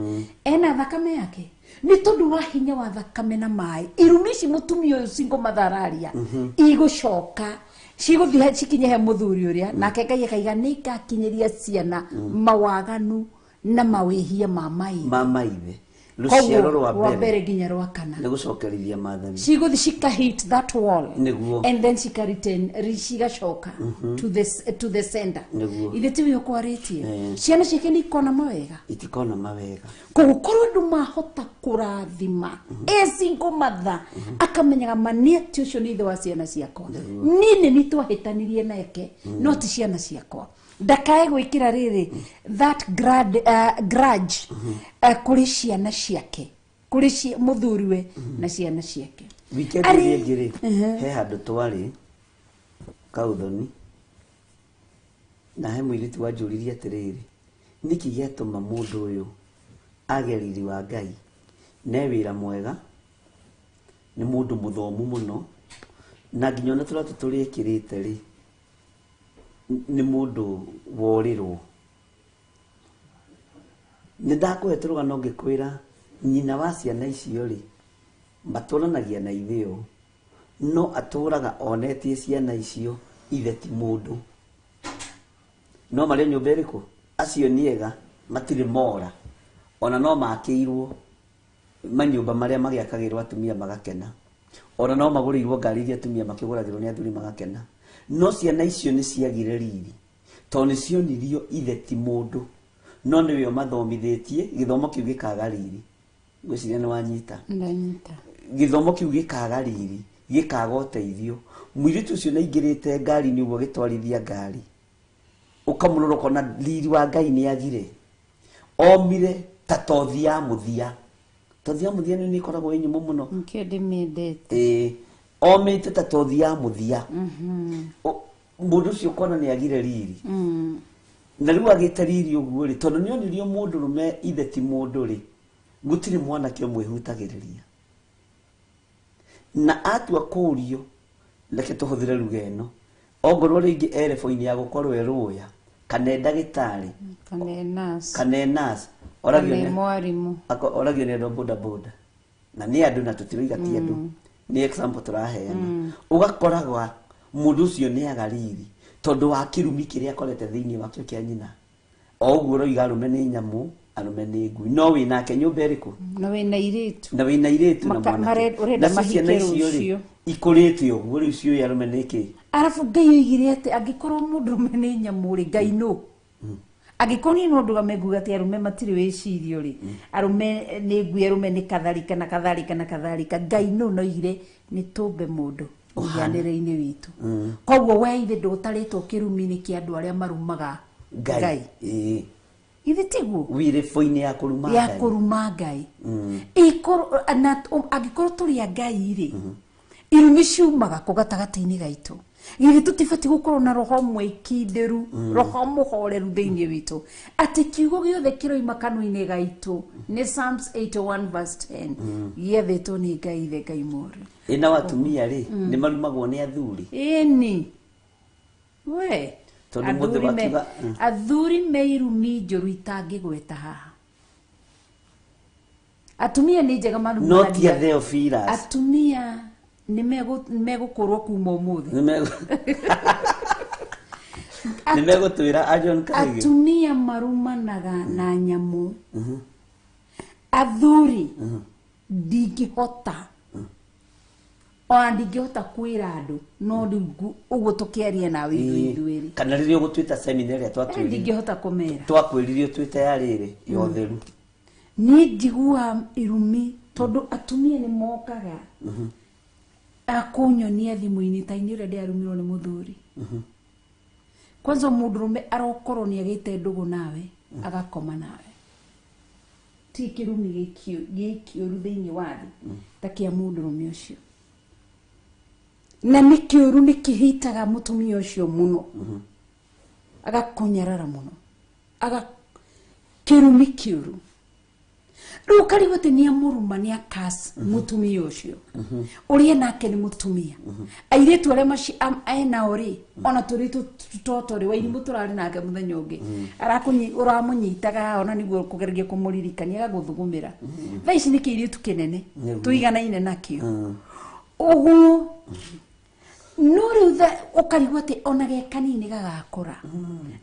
ena thakame yake nĩ tondũ wa hinya wa thakame na maĩ. Irumi ici mũtumia ũyũ single mother araria igũcoka cigũthiĩ cikinye he mũthuri ũrĩa, nake Ngai akaiga nĩ igakinyĩria ciana mawaganu na mawĩhia ma maithe. Ma maithe, rũciaro rwa rwa mbere mbere nginya rwa kana. Nĩ gũcokerithia maathani. Cigũthiĩ cika hit that wall. Nĩguo. And then cika return, cigacoka to the center. Nĩguo. Ithe tiwe ũkwarĩtie. Eh. Ciana ciake nĩ ikona mawega. Itikona mawega. Koguo korwo andũ mahota kũrathima e single mother, akamenyaga ma nĩ atĩ ũcio nĩ ithe wa ciana ciakwa, niĩ nĩ ni twahĩtanirie nake no ti ciana ciakwa, ndakae gwĩkĩra rĩrĩ that grudge kũrĩ ciana ciake, kũrĩ mũthuriwe na ciana ciake. Weekend Arĩ- ĩrĩa ĩngĩ rĩ, he handũ twarĩ kauthoni na he mũirĩtu wanjũririe atĩrĩrĩ, nĩkĩ gĩatũma mũndũ ũyũ age riri wa Ngai ne wĩra mwega, nĩ mũndũ mũthomu mũno, na nginya ona tũratũ tũrĩa ekĩrĩte rĩ, nĩ mũndũ worĩrwo. Nĩ ndakũhe tũrũgano ngĩkwĩra nyina wa ciana icio rĩ matũranagia na ithe ũũ, no atũraga onetie ciana icio ithe ti mũndũ. No marĩ nyũmba ĩrĩkũ? Acio nĩ ega, matirĩ mora. Ona no makĩirwo manyũmba marĩa magĩakagĩrwo atumia magakena. Ona no magũrĩirwo ngari iria atumia makĩgũragĩrwo nĩ athuri magakena. No ciana icio nĩ ciagire riri, tondũ nĩ cionirio ithe ti mũndũ. No nĩwe ũmathomithĩtie, gĩthomo kĩu gĩkaga riri. Ngwĩciria nĩ wanyita. Ndanyita. Gĩthomo kĩu gĩkaga riri, gĩkaga ũteithio. Mũirĩtu ũcio nĩaingĩrĩte ngari-inĩ ũguo agĩtwarithia ngari. Ũkamũrora ũkona riri wa Ngai nĩ agire. Omire ta tothi ya mũthia. Tothi ya mũthia nĩ ĩkoragwo ĩ nyũmũ mũno. Nĩkĩo ndĩmĩendete. Ĩĩ, omĩte ta tothi ya mũthia. Mũndũ ũcio ũkona nĩ agire riri. Na rĩu agĩte riri ũguo rĩ, tondũ nĩ onirio mũndũrũme ithe ti mũndũ rĩ, gũtirĩ mwanake ũmwĩhutagĩrĩria. Na atua kũũrio, reke tũhũthĩre ruga ĩno, ongorwo rĩngĩ e level-inĩ ya gũkorwo e lawyer, kana e ndagĩtarĩ, Kana e nurse. kana e nurse, Kana e mwarimũ. Oragio nĩ andũ a boda boda. Na nĩ andũ na tũtiroiga ti andũ. Nĩ example tũraheana. Ũgakoraga mũndũ ũcio nĩ aga riri, tondũ wa kĩrumi kĩrĩa akorete thĩinĩ wakĩo kĩa nyina. O ũguo ũroiga arũme nĩ nyamũ, arũme nĩ ngui. No wĩnake nyũmba ĩrĩkũ? Na wĩna airĩtu. Na wĩna airĩtu na mwanake. Ũrenda Nacio ciana mahike icio rĩ, rũciũ. ikũrĩte ũguo rĩu ciũĩ arũme nĩ kĩ? Arabu Ngai oigire atĩ angĩkorwo mũndũrũme nĩ nyamũ rĩ, Ngai nũ? Angĩkorwo niĩ no ndũgame nguga atĩ arũme matirĩ wĩcirio rĩ, arũme nĩ ngui, arũme nĩ katharika na katharika na katharika, Ngai nũ? No oigire nĩ tũmbe mũndũ mũhianĩre-inĩ witũ. Koguo we ithe ndũtarĩtwo kĩrumi-inĩ kĩa andũ arĩa marumaga Ngai. Ngai. Ĩĩ. Ithe tiguo? Wĩ rĩbũ-inĩ ya kũruma Ya Ngai. kũruma Ngai. Angĩkorwo tũrĩ a Ngai rĩ, irumi ciumaga kũ gatagatĩ-inĩ gaitũ? Githĩ tũtibatiĩ gũkorwo na roho mwĩkindĩru, roho mũhoreru thĩinĩ witũ, atĩ kiugo gĩothe kĩroima kanua-inĩ gaitũ nĩ Psalms 81 verse 10, gĩathĩtwo nĩ Ngai ithe Ngai mũũru. Ĩ nao atumia rĩ, nĩ marumagwo nĩ athuri? Ĩni. We. Tondũ mũthĩ wakiuga, Athuri me irumi njũru itangĩgweta haha. Atumia nĩ njega marumanagia. No ti a Theophilus. Atumia nĩ megũkũrwo kuma ũmũthĩ. Nĩ megũtwĩra a John Kaige. Atumia marumanaga na nyamũ. Athuri ndingĩhota. Ona ndingĩhota kwĩra andũ, no rĩu ũguo tũkĩaria nawe ithuĩ ithuerĩ. Kana rĩrĩa ũgũtuĩta seminar ĩrĩa twatwĩrire. Ndingĩhota kũmera. Twakwĩrire ũtuĩte ya rĩrĩ, ya ũtheru. Niĩ njiguaga irumi tondũ atumia nĩ mokaga. Akũnyonia thimũ-inĩ ta inyuĩ ũrĩa ndĩrarumirwo nĩ mũthuri. Kwanza mũndũrũme arokorwo nĩ agĩte ndũgũ nawe, agakoma nawe. Ti kĩrumi gĩkĩũru thĩinĩ wa thĩ, ta kĩa mũndũrũme ũcio. Na nĩ kĩũru nĩ kĩhitaga mũtumia ũcio mũno. Agakũnyarara mũno. Aga kĩrumi kĩũru. Rĩu ũkarigwo atĩ nĩ amũruma, nĩ akas mũtumia ũcio. Ũrĩa nake nĩ mũtumia. Airĩtu arĩa enao rĩ, ona tũrĩ tũtoto rĩ, Wairimũ tũrarĩ nake mũthenya ũngĩ. Ũramũnyitaga ona nĩguo kũgeria kũmũririkania, agagũthugumĩra. Thaa ici nĩ kĩirĩtu kĩnene, tũiganaine nakĩo. Ũguo, no rĩu ũkarigwo atĩ ona ge kanini gagakũra.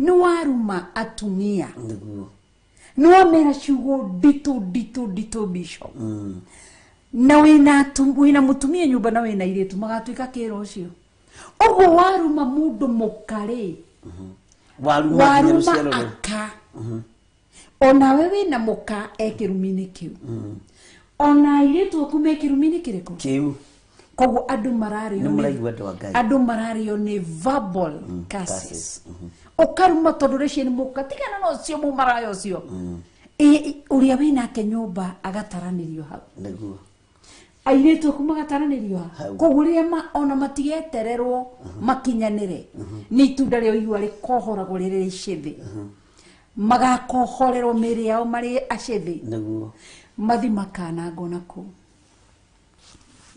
Nĩ waruma atumia. Nĩ wamera ciugo nditũ, nditũ, nditũ, Bishop. Na wĩna mũtumia nyũmba na wĩna airĩtu magatuĩka kĩro ũcio. Ũguo waruma mũndũ mũka rĩ, Waruma nginya waruma rũciaro rũu. aka. Onawe wĩna mũka e kĩrumi-inĩ kĩu. Ona airĩtu aku me kĩrumi-inĩ kĩrĩkũ? Kĩu. Koguo andũ mararĩo Nĩ nĩ mũraigua andũ a Ngai. Andũ mararĩo nĩ verbal curses. Curses. Ũkaruma tondũ rĩcio nĩ mũka, tigana na ũcio mũmaraya ũcio. Ũrĩa wĩnake nyũmba agataranĩrio hau. Nĩguo. Airĩtu aku magataranĩrio hau. Hau. Koguo rĩrĩa ona matigetererwo makinyanĩre, nĩ itunda rĩa ũigua rĩkohoragwo rĩrĩ icĩthĩ. Magakohorerwo mĩĩrĩ yao marĩ acĩthĩ. Nĩguo. Mathi makanangwo na kũu.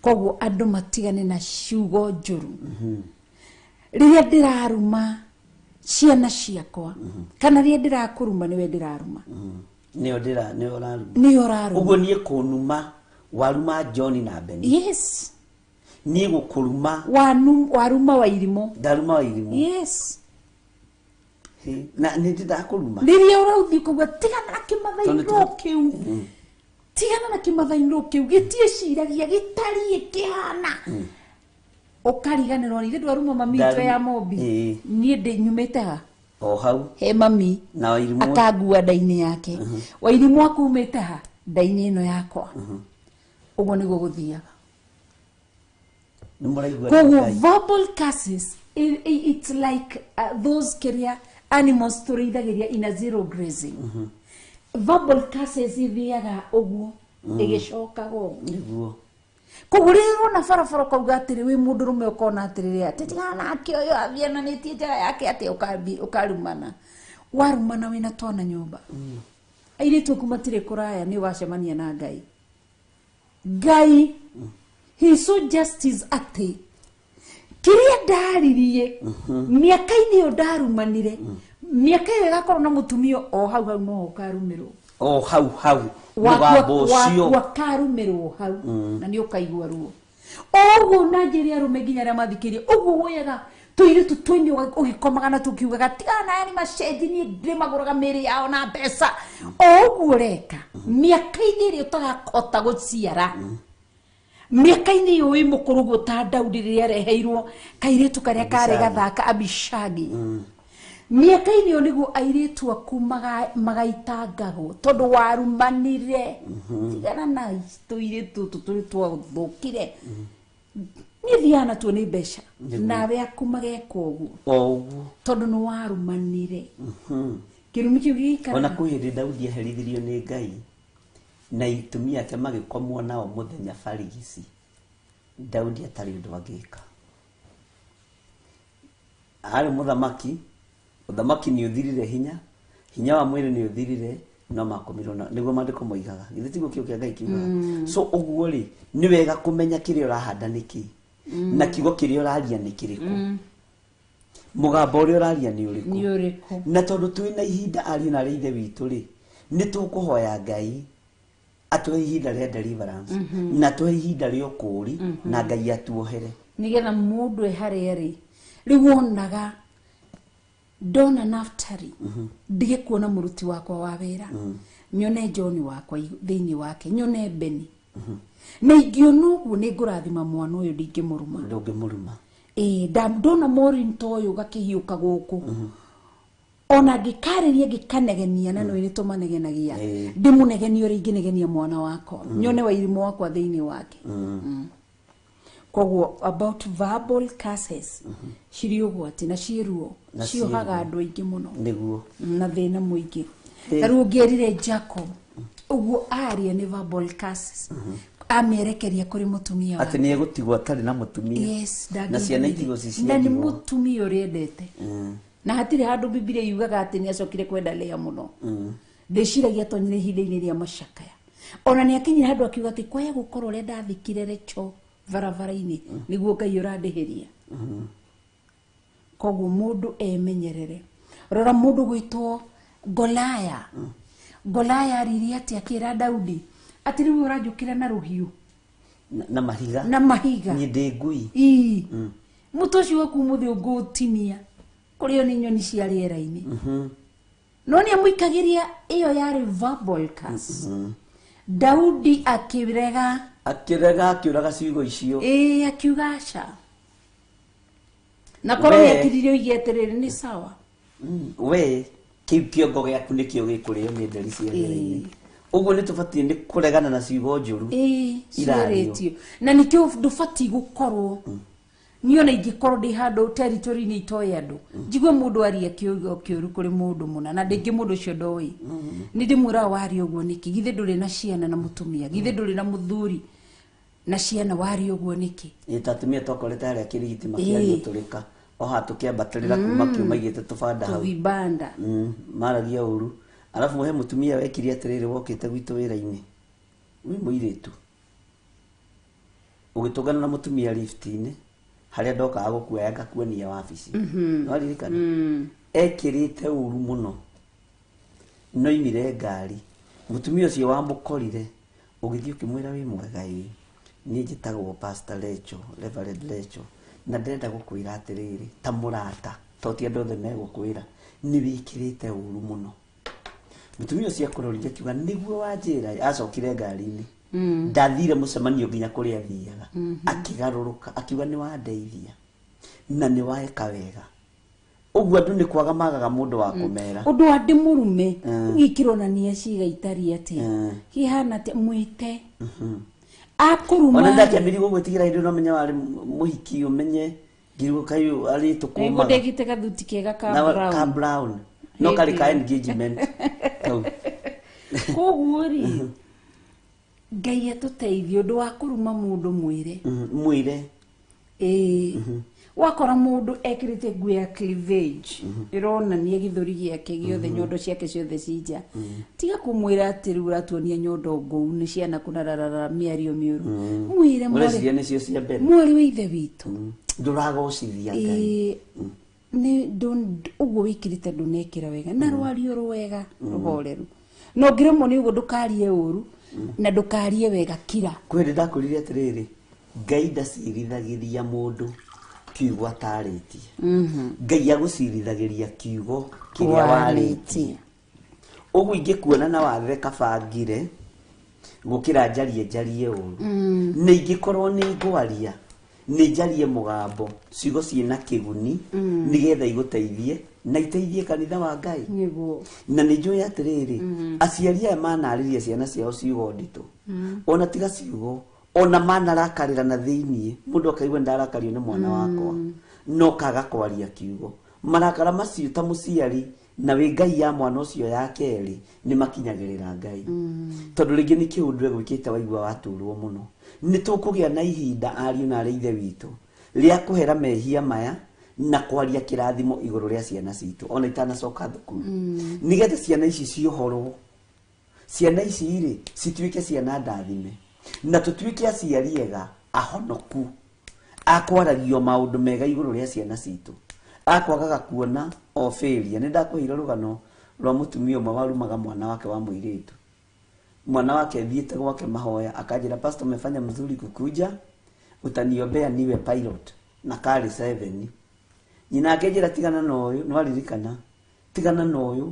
Koguo andũ matigane na ciugo njũru. Rĩrĩa ndĩraruma ciana ciakwa, kana rĩrĩa ndĩrakũruma nĩwe ndĩraruma. Nĩyo ndĩra nĩyo ũraruma. Nĩyo ũraruma. Ũguo niĩ kũnuma waruma John na Beni. Yes. Niĩ gũkũruma. Waruma Wairimũ. Ndaruma Wairimũ. Yes. Na nĩ ndakũruma. Rĩrĩa ũrauthiĩ ũkauga tigana na kĩmathainĩ kĩu. Tigana na kĩmathainĩ kĩu gĩtiĩciragia gĩtariĩ kĩhana. Ũkariganĩrwo nĩ ndwaruma mami itũ ya Mombi. Niĩ ndĩ nyumĩte ha? O hau. He mami. Na Wairimũ. Akangua nda-inĩ yake. Wairimũ akumĩte ha? Nda-inĩ ĩno yakwa. Ũguo nĩguo gũthiaga. Koguo verbal curses, it's like those kĩrĩa animals tũrĩithagĩria in a zero grazing. Verbal curses ithiaga ũguo ĩgĩcokaga ũguo. Nĩguo. Koguo rĩrĩa ũrona barabara ũkauga atĩrĩ wĩ mũndũrũme ũkona atĩrĩrĩ atĩ tigana nake ũyũ athiĩ onanĩtie njaga yake atĩ ũkarumana. Warumana wĩna twana nyũmba. Airĩtu aku matirĩ kũraya nĩ ũgacemania na Ngai. Ngai he is so justice atĩ kĩrĩa ndaririe mĩaka-inĩ ĩyo ndarumanire mĩaka ĩyo ĩgakorwo na mũtumia o hau hau no ũkarumĩrwo. O hau hau mũgambo ũcio wakarumĩrwo hau na nĩ ũkaigua ruo. Ũguo na njĩra arũme nginya arĩa mathikĩrĩria ũguo woyaga tũirĩtu tũini ũgĩkomaga na tũkiugaga tigana aya nĩ macenji niĩ ndĩmagũraga mĩĩrĩ yao na mbeca. O ũguo ũreka mĩaka-inĩ ĩrĩa ũtagakota gũciara mĩaka-inĩ ĩyo wĩ mũkũrũ ũguo ta Daudi rĩrĩa areheirwo kairĩtu karĩa karĩ gathaka Abishagi. Mĩaka-inĩ ĩyo nĩguo airĩtu aku magaitangagwo tondũ warumanire. Tigana na tũirĩtu tũtũ tũrĩ twathũkire. Niĩ thiaga natuo nĩ mbeca nawe aku mageka ũguo tondũ nĩ warumanire. Kĩrumi kĩu gĩgĩikara. Ona kwĩ hĩndĩ Daudi aherithirio nĩ Ngai na itumia ake magĩkomwo nao mũthenya barigici. Daudi atarĩ ũndũ angĩka. Arĩ mũthamaki, ũthamaki nĩ ũthirire hinya, hinya wa mwĩrĩ nĩ ũthirire no makomirwo na nĩguo maandĩko moigaga. Githĩ tiguo kĩo kĩa Ngai kiugaga? So ũguo rĩ nĩ wega kũmenya kĩrĩa ũrahanda nĩ kĩ na kiugo kĩrĩa ũraria nĩ kĩrĩkũ. Mũgambo ũrĩa ũraria nĩ ũrĩkũ. Na tondũ twĩna ihinda ariũ na arĩa ithe witũ rĩ nĩ tũkũhoya Ngai atũhe ihinda rĩa deliverance na atũhe ihinda rĩa ũkũũri na Ngai atuohere nĩgetha mũndũ e harĩa rĩ rĩu wonaga ndona Naftali ndige kuona mũruti wakwa wa wĩra nyone John wakwa thĩinĩ wake nyone Beni na ingĩona ũguo nĩ ngũrathima mwana ũyũ ndingĩmũruma. Ndũngĩmũruma. Ĩĩ ndona Maureen ta ũyũ gakĩhiũka gũkũ ona ngĩkarĩria ngĩkanegenia na nĩ tũmanegenagia ndĩmũnegenie ũrĩa ingĩnegenia mwana wakwa nyone Wairimũ wakwa thĩinĩ wake. Koguo about verbal curses cirĩ ũgwati na ciĩ ruo ciohaga andũ aingĩ mũno nĩguo na thĩna mũingĩ. Ta rĩu ũngĩerire Jacob ũguo aria nĩ verbal curses amĩerekeria kũrĩ mũtumia wake atĩ nĩ egũtigwo atarĩ na mũtumia. Yes, na ciana itigwo ci na nĩ mũtumia ũrĩa endete. Na hatirĩ handũ Bibilia yugaga atĩ nĩ acokire kwenda Lea mũno. Ndĩciragia atonyire ihinda-inĩ rĩa macakaya. Ona nĩ akinyire handũ akiuga atĩ kwaya gũkorwo ũrĩa ndathikire Rachel barabara-inĩ nĩguo Ngai ũrandĩhĩria. Koguo mũndũ emenyerere. Rora mũndũ gwĩtwo Golaya. Golaya aririe atĩ akĩra Daudi atĩ rĩu ũranjũkĩra na rũhiũ na mahiga. Na mahiga. Niĩ ndĩ ngui. Mũtĩ ũcio waku ũmũthĩ ũngũũtinia kũrĩo nĩ nyoni cia rĩera-inĩ. No nĩ amũikagĩria ĩyo yarĩ verbal curse. Daudi akĩrega. Akĩrega akĩũraga ciugo icio. Ĩĩ akiuga aca. Na korwo nĩ akiririe oige atĩrĩrĩ nĩ sawa. We kĩu kĩongo gĩaku nĩkĩo gĩkũrĩo nĩ nderi cia rĩera-inĩ. Ũguo nĩ tũbatiĩ nĩ kũregana na ciugo njũru. Ĩĩ ciarĩtio. Na nĩkĩo ndũbatiĩ gũkorwo niĩ ona ingĩkorwo ndĩ handũ territory-inĩ itoĩ andũ njigue mũndũ aria kiugo kĩũru kũrĩ mũndũ mũna na ndĩngĩ mũndũ ũcio ndoĩ nĩ ndĩmwĩraga waria ũguo nĩkĩ githĩ ndũrĩ na ciana na mũtumia githĩ ndũrĩ na mũthuri na ciana waria ũguo nĩkĩ. Ĩ ta atumia twakorete harĩa Kĩrigiti makĩaria tũrĩka o haha tũkĩambatĩrĩra kuma kĩu maigĩte tũbanda hau tũvibanda maragia ũru. Arabu he mũtumia wekire atĩrĩrĩ wokĩte gwitũ wĩra-inĩ wĩ mũirĩtu ũgĩtũngana na mũtumia lift-inĩ harĩa ndokaga gũkuoya ngakuonia wabici. Nĩwaririkana? Ekĩrĩte ũru mũno noimire ngari Mũtumia ũcio wamũkorire ũgĩthiĩ ũkĩmwĩra wĩ mwega ĩ, niĩ njĩtagwo Pastor Lecho, Reverend Lecho, na ndĩrenda gũkwĩra atĩrĩrĩ, ta mũrata, to ti andũ othe megũkwĩra, nĩ wĩkĩrĩte ũru mũno. Mũtumia ũcio akũrorire akiuga nĩguo wanjĩra, acokire ngari-inĩ. Ndathire mũcemanio nginya kũrĩa athiaga. Akĩgarũrũka akiuga nĩ wandeithia na nĩ waeka wega. Ũguo andũ nĩ kwaga magaga mũndũ wa kũmera. Ũndũ wa ndĩ mũrume gĩkĩronania ciĩga itari atĩa, kĩhana atĩa, mwĩte akũruma. Ona ndakĩambĩrĩria gũgwĩtigĩra hĩndĩ ĩno menya warĩ mũhiki ũmenye ngirwo kayu arĩ Nĩguo tũkũmaga. ndekĩte gathuti kega ka Na brown. ka brown. No karĩ ka engagement. Kau. Koguo rĩ, Ngai atũteithie ũndũ wa kũruma mũndũ mwĩre. Mwĩre. Ĩĩ. Wakora mũndũ ekĩrĩte nguo ya cleavage ĩronania gĩthũri gĩake gĩothe, nyondo ciake ciothe ci nja, tiga kũmwĩra atĩ rĩu ũratuonia nyondo ngũu nĩ ciana kũnararara mĩario mĩũru. Mwĩre Ũreciria nĩcio cia mbere. Mwarĩ wa ithe witũ, Ndũragocithia Ngai. Ĩĩ, nĩ ũguo wĩkĩrĩte ndũnekĩra wega na rwario rwega rũhoreru, na ũngĩremwo nĩ ũguo ndũkarie ũru na ndũkarie wega, kira. Kwĩ hĩndĩ ndakwĩrire atĩrĩrĩ, Ngai ndacirithagĩria mũndũ kiugo atarĩtie. Ngai agũcirithagĩria kiugo kĩrĩa warĩtie. Ũguo ingĩkuona na wathe kabangire gũkĩra njarie njarie ũru, nĩ ingĩkorwo nĩ ngwaria nĩ njarie mũgambo ciugo ciĩna kĩguni nĩgetha igũteithie na iteithie kanitha wa Ngai. Nĩguo. Na nĩ njũĩ atĩrĩrĩ, aciari aya manarĩria ciana ciao ciugo nditũ, ona tiga ciugo, ona manarakarĩra na thĩiniĩ, mũndũ akaigua ndarakario nĩ mwana wakwa no kaga kwaria kiugo, marakara macio ta mũciari na wĩ Ngai ya mwana ũcio ya kerĩ nĩ makinyagĩrĩra Ngai, tondũ rĩngĩ nĩ kĩũndũ egwĩkĩte waigua waturwo mũno. Nĩ tũkũgĩa na ihinda, ariũ na arĩ ithe witũ, rĩa kũhera mehia maya na kwaria kĩrathimo igũrũ rĩa ciana citũ ona itanacoka thukuru, nĩgetha ciana ici ciohorwo, ciana ici rĩ cituĩke ciana ndathime, na tũtuĩke aciari ega ahonoku akwaragio maũndũ mega igũrũ rĩa ciana citũ, akwagaga kuona o failure. Nĩ ndakũheire rũgano rwa mũtumia ũmwe warumaga mwana wake wa mũirĩtu. Mwana wake thiĩte gwake mahoya akanjĩra, "Pastor, umefanya mzuri kukuja, utaniombea niwe pilot." Na karĩ 7. Nyina akĩnjĩra, "Tigana na ũyũ, nĩwaririkana, tigana na ũyũ,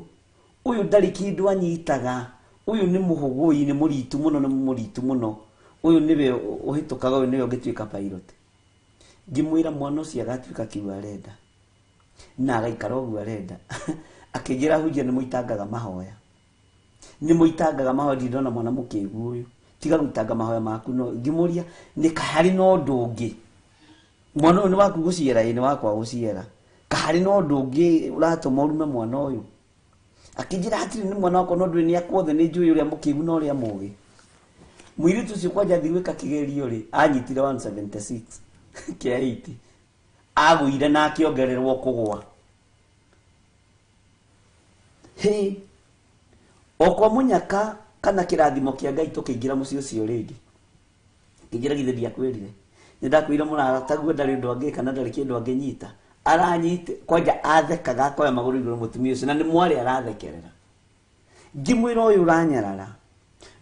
ũyũ ndarĩ kĩndũ anyitaga, ũyũ nĩ mũhũgũi, nĩ mũritu mũno, nĩ mũritu mũno, ũyũ nĩwe ũhĩtũkaga, ũyũ nĩwe ũngĩtuĩka pilot." Ngĩmwĩra mwana ũcio agatuĩka kiu arenda na agaikara ũguo arenda. Akĩnjĩra, "Hunjia, nĩ mũitangaga mahoya, nĩ mũitangaga mahoya, ndirĩ ndona mwana mũkĩgu ũyũ, tiga gũitanga mahoya maku." No ngĩmũria, nĩ harĩ na ũndũ ũngĩ? Mwana ũyũ nĩ waku gũciara? Ĩ, nĩ wakwa gũciara. Kaharĩ na ũndũ ũngĩ ũratũma ũrume mwana ũyũ? Akĩnjĩra, "Hatirĩ, nĩ mwana wakwa, no ndũĩ nĩ akwa othe nĩ njũĩ ũrĩa mũkĩgu na ũrĩa mũgĩ." Mũirĩtu ũcio kwanja athiĩ gwĩka kĩgerio rĩ, anyitire 176 kĩa 80, agũire na akĩongererwo kũgũa. Hĩ, o kwa mũnyaka kana kĩrathimo kĩa Ngai tũkĩingĩra mũciĩ ũcio rĩngĩ, kĩnjĩra, "Githĩ ndiakwĩrire? Nĩ ndakwĩrire mũrataguo ndarĩ ũndũ angĩka na ndarĩ kĩndũ angĩnyita." Aranyite kwanja athekaga akoya magũrũ igũrũ mũtumia ũcio, na nĩ mwarĩ arathekerera. Ngĩmwĩra, ũyũ ũranyarara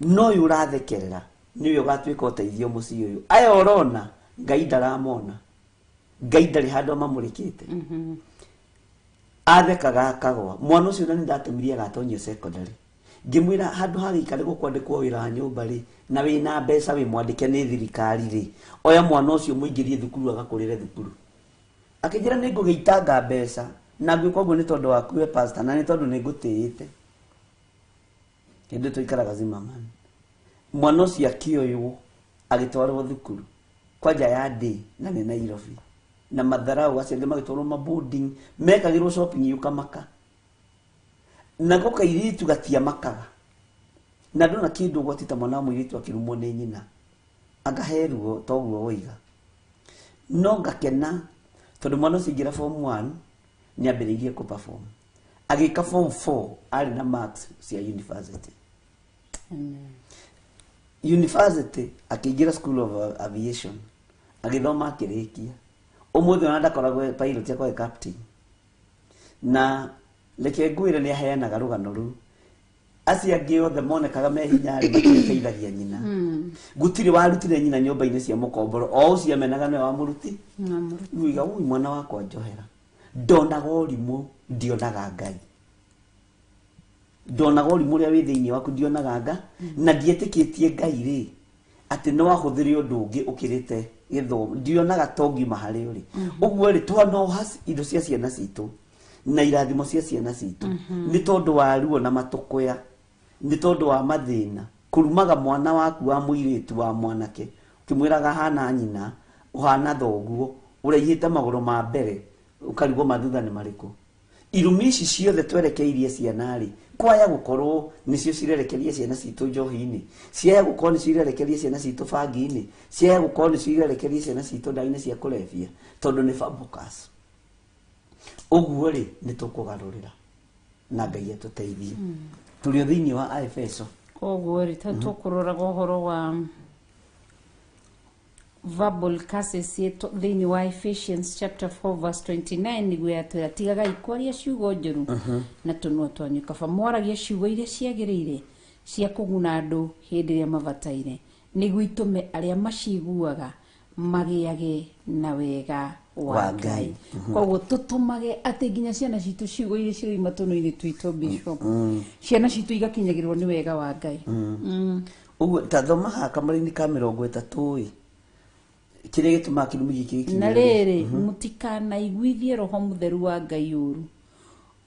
no ũyũ ũrathekerera nĩwe ũgatuĩka ũteithio mũciĩ ũyũ. Aya ũrona Ngai ndaramona, Ngai ndarĩ handũ amamũrĩkĩte. Athekaga akagwa mwana ũcio, na nĩ ndatũmirie agatonyio secondary. Ngĩmwĩra handũ ha gĩikare gũkwandĩkwo wĩra wa nyũmba rĩ, na wĩna mbeca wĩ mwandĩke nĩ thirikari rĩ, oya mwana ũcio mũingĩrie thukuru agakũrĩre thukuru. Akĩnjĩra, "Nĩ ngũgĩitanga mbeca na ngwĩka ũguo nĩ tondũ waku we pastor, na nĩ tondũ nĩ ngũtĩĩte." Hĩndĩ tũikaraga Zimmerman, mwana ũcio akĩoywo agĩtwarwo thukuru kwanja ya day na nĩ Nairobi na matharau, acio angĩ magĩtwarwo ma boarding mekagĩrwo shopping ũkamaka nako kairĩtu gatiamakaga na ndona kĩndũ ũgwati ta mwana wa mũirĩtu akĩrumwo nĩ nyina anga ruo toguo woiga. No ngakena tondũ mwana ũcio aingĩra form 1 nĩ ambĩrĩirie kũ perform, agĩka form 4 arĩ na marks cia university. University akĩingĩra School of Aviation, agĩthoma akĩrĩkia. Ũmũthĩ ona ndakoragwo pilot, akoragwo captain. Na reke ngwĩre, nĩ aheanaga rũgano rũu. Acio angĩ othe monekaga me hinya rĩ matiateithagia nyina. Gũtirĩ warutire nyina nyũmba-inĩ cia mũkomboro, o ũcio amenaga nĩwe wamũruti. Rĩu ui mwana wakwa njohera. Ndonaga ũrimũ, ndionaga Ngai. Ndonaga ũrimũ ũrĩa wĩ thĩinĩ waku, ndionaga Nga na ndietĩkĩtie Ngai rĩ atĩ no ahũthĩre ũndũ ũngĩ ũkĩrĩte gĩthomo, ndionaga to ngima harĩ ũrĩ. Ũguo rĩ twanoha indo cia ciana citũ na irathimo cia ciana citũ nĩ tondũ wa ruo na matũkũya, nĩ tondũ wa mathĩna. Kũrumaga mwana waku wa mũirĩtu wa mwanake ũkĩmwĩraga hana nyina, ũhana thoguo, ũraihĩte magũrũ ma mbere ũkarigwo ma thutha nĩ marĩkũ. Irumi ici ciothe twerekeirie ciana rĩ, kwaya gũkorwo nĩcio cirerekeria ciana citũ njohi-inĩ, ciaya gũkorwo nĩcio irerekeria ciana citũ bangi-inĩ, ciaya gũkorwo nĩcio irerekeria ciana citũ ndawa-inĩ cia kũrebia, tondũ nĩ focus. Ũguo rĩ nĩ tũkũgarũrĩra na Ngai atũteithie. Tũrĩ o thĩinĩ wa Aefeso. Koguo rĩ tũkũroraga ũhoro wa verbal curses thĩinĩ wa Ephesians chapter 4 verse 29 nĩguo yatwĩra tigagai kwaria ciugo njũru na tũnua twanyu, kaba mwaragie ciugo iria ciagĩrĩire cia kũguna andũ hĩndĩ ĩrĩa mabataire, nĩguo itũme arĩa maciguaga magĩage na wega wa Ngai. Koguo tũtũmage atĩ nginya ciana citũ ciugo iria ciroima tũnua-inĩ twitũ, Bishop, ciana citũ igakinyagĩrwo nĩ wega wa Ngai. Ũguo ta thoma haha kamũra-inĩ ka 30 ĩ, kĩrĩa gĩtũmaga kĩrumi gĩkĩ gĩkinye. Na rĩrĩ, mũtikanaiguithie Roho Mũtheru wa Ngai ũru,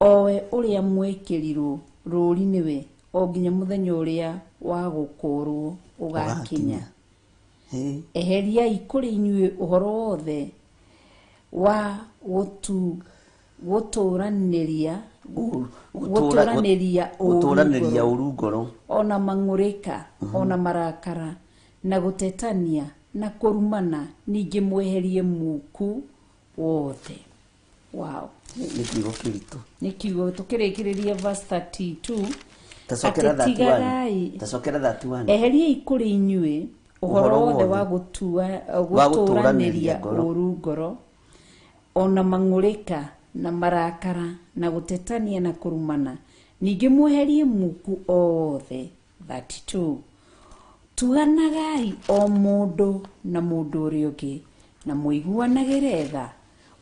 owe ũrĩa mwĩkĩrirwo rũũri nĩwe o nginya mũthenya ũrĩa wa gũkũũrwo ũgakinya. Eheriai kũrĩ inyuĩ ũhoro wothe wa gũtũũranĩria ũru ngoro, ona mang'ũrĩka, ona marakara, na gũtetania, na kũrumana, ningĩ mweherie muku wothe. Wow. Nĩ kiugo kĩritũ. Nĩ kiugo. Tũkĩrĩkĩrĩria verse 32. Tacokera 31. Tacokera 31. Eheriai kũrĩ inyuĩ ũhoro wothe wa gũtũũranĩria ũru ngoro, ona mang'ũrĩka, na marakara, na gũtetania, na kũrumana, ningĩ mweherie muku o wothe. 32. Tuganagai o mũndũ na mũndũ ũrĩa ũngĩ, na mũiguanagĩre tha,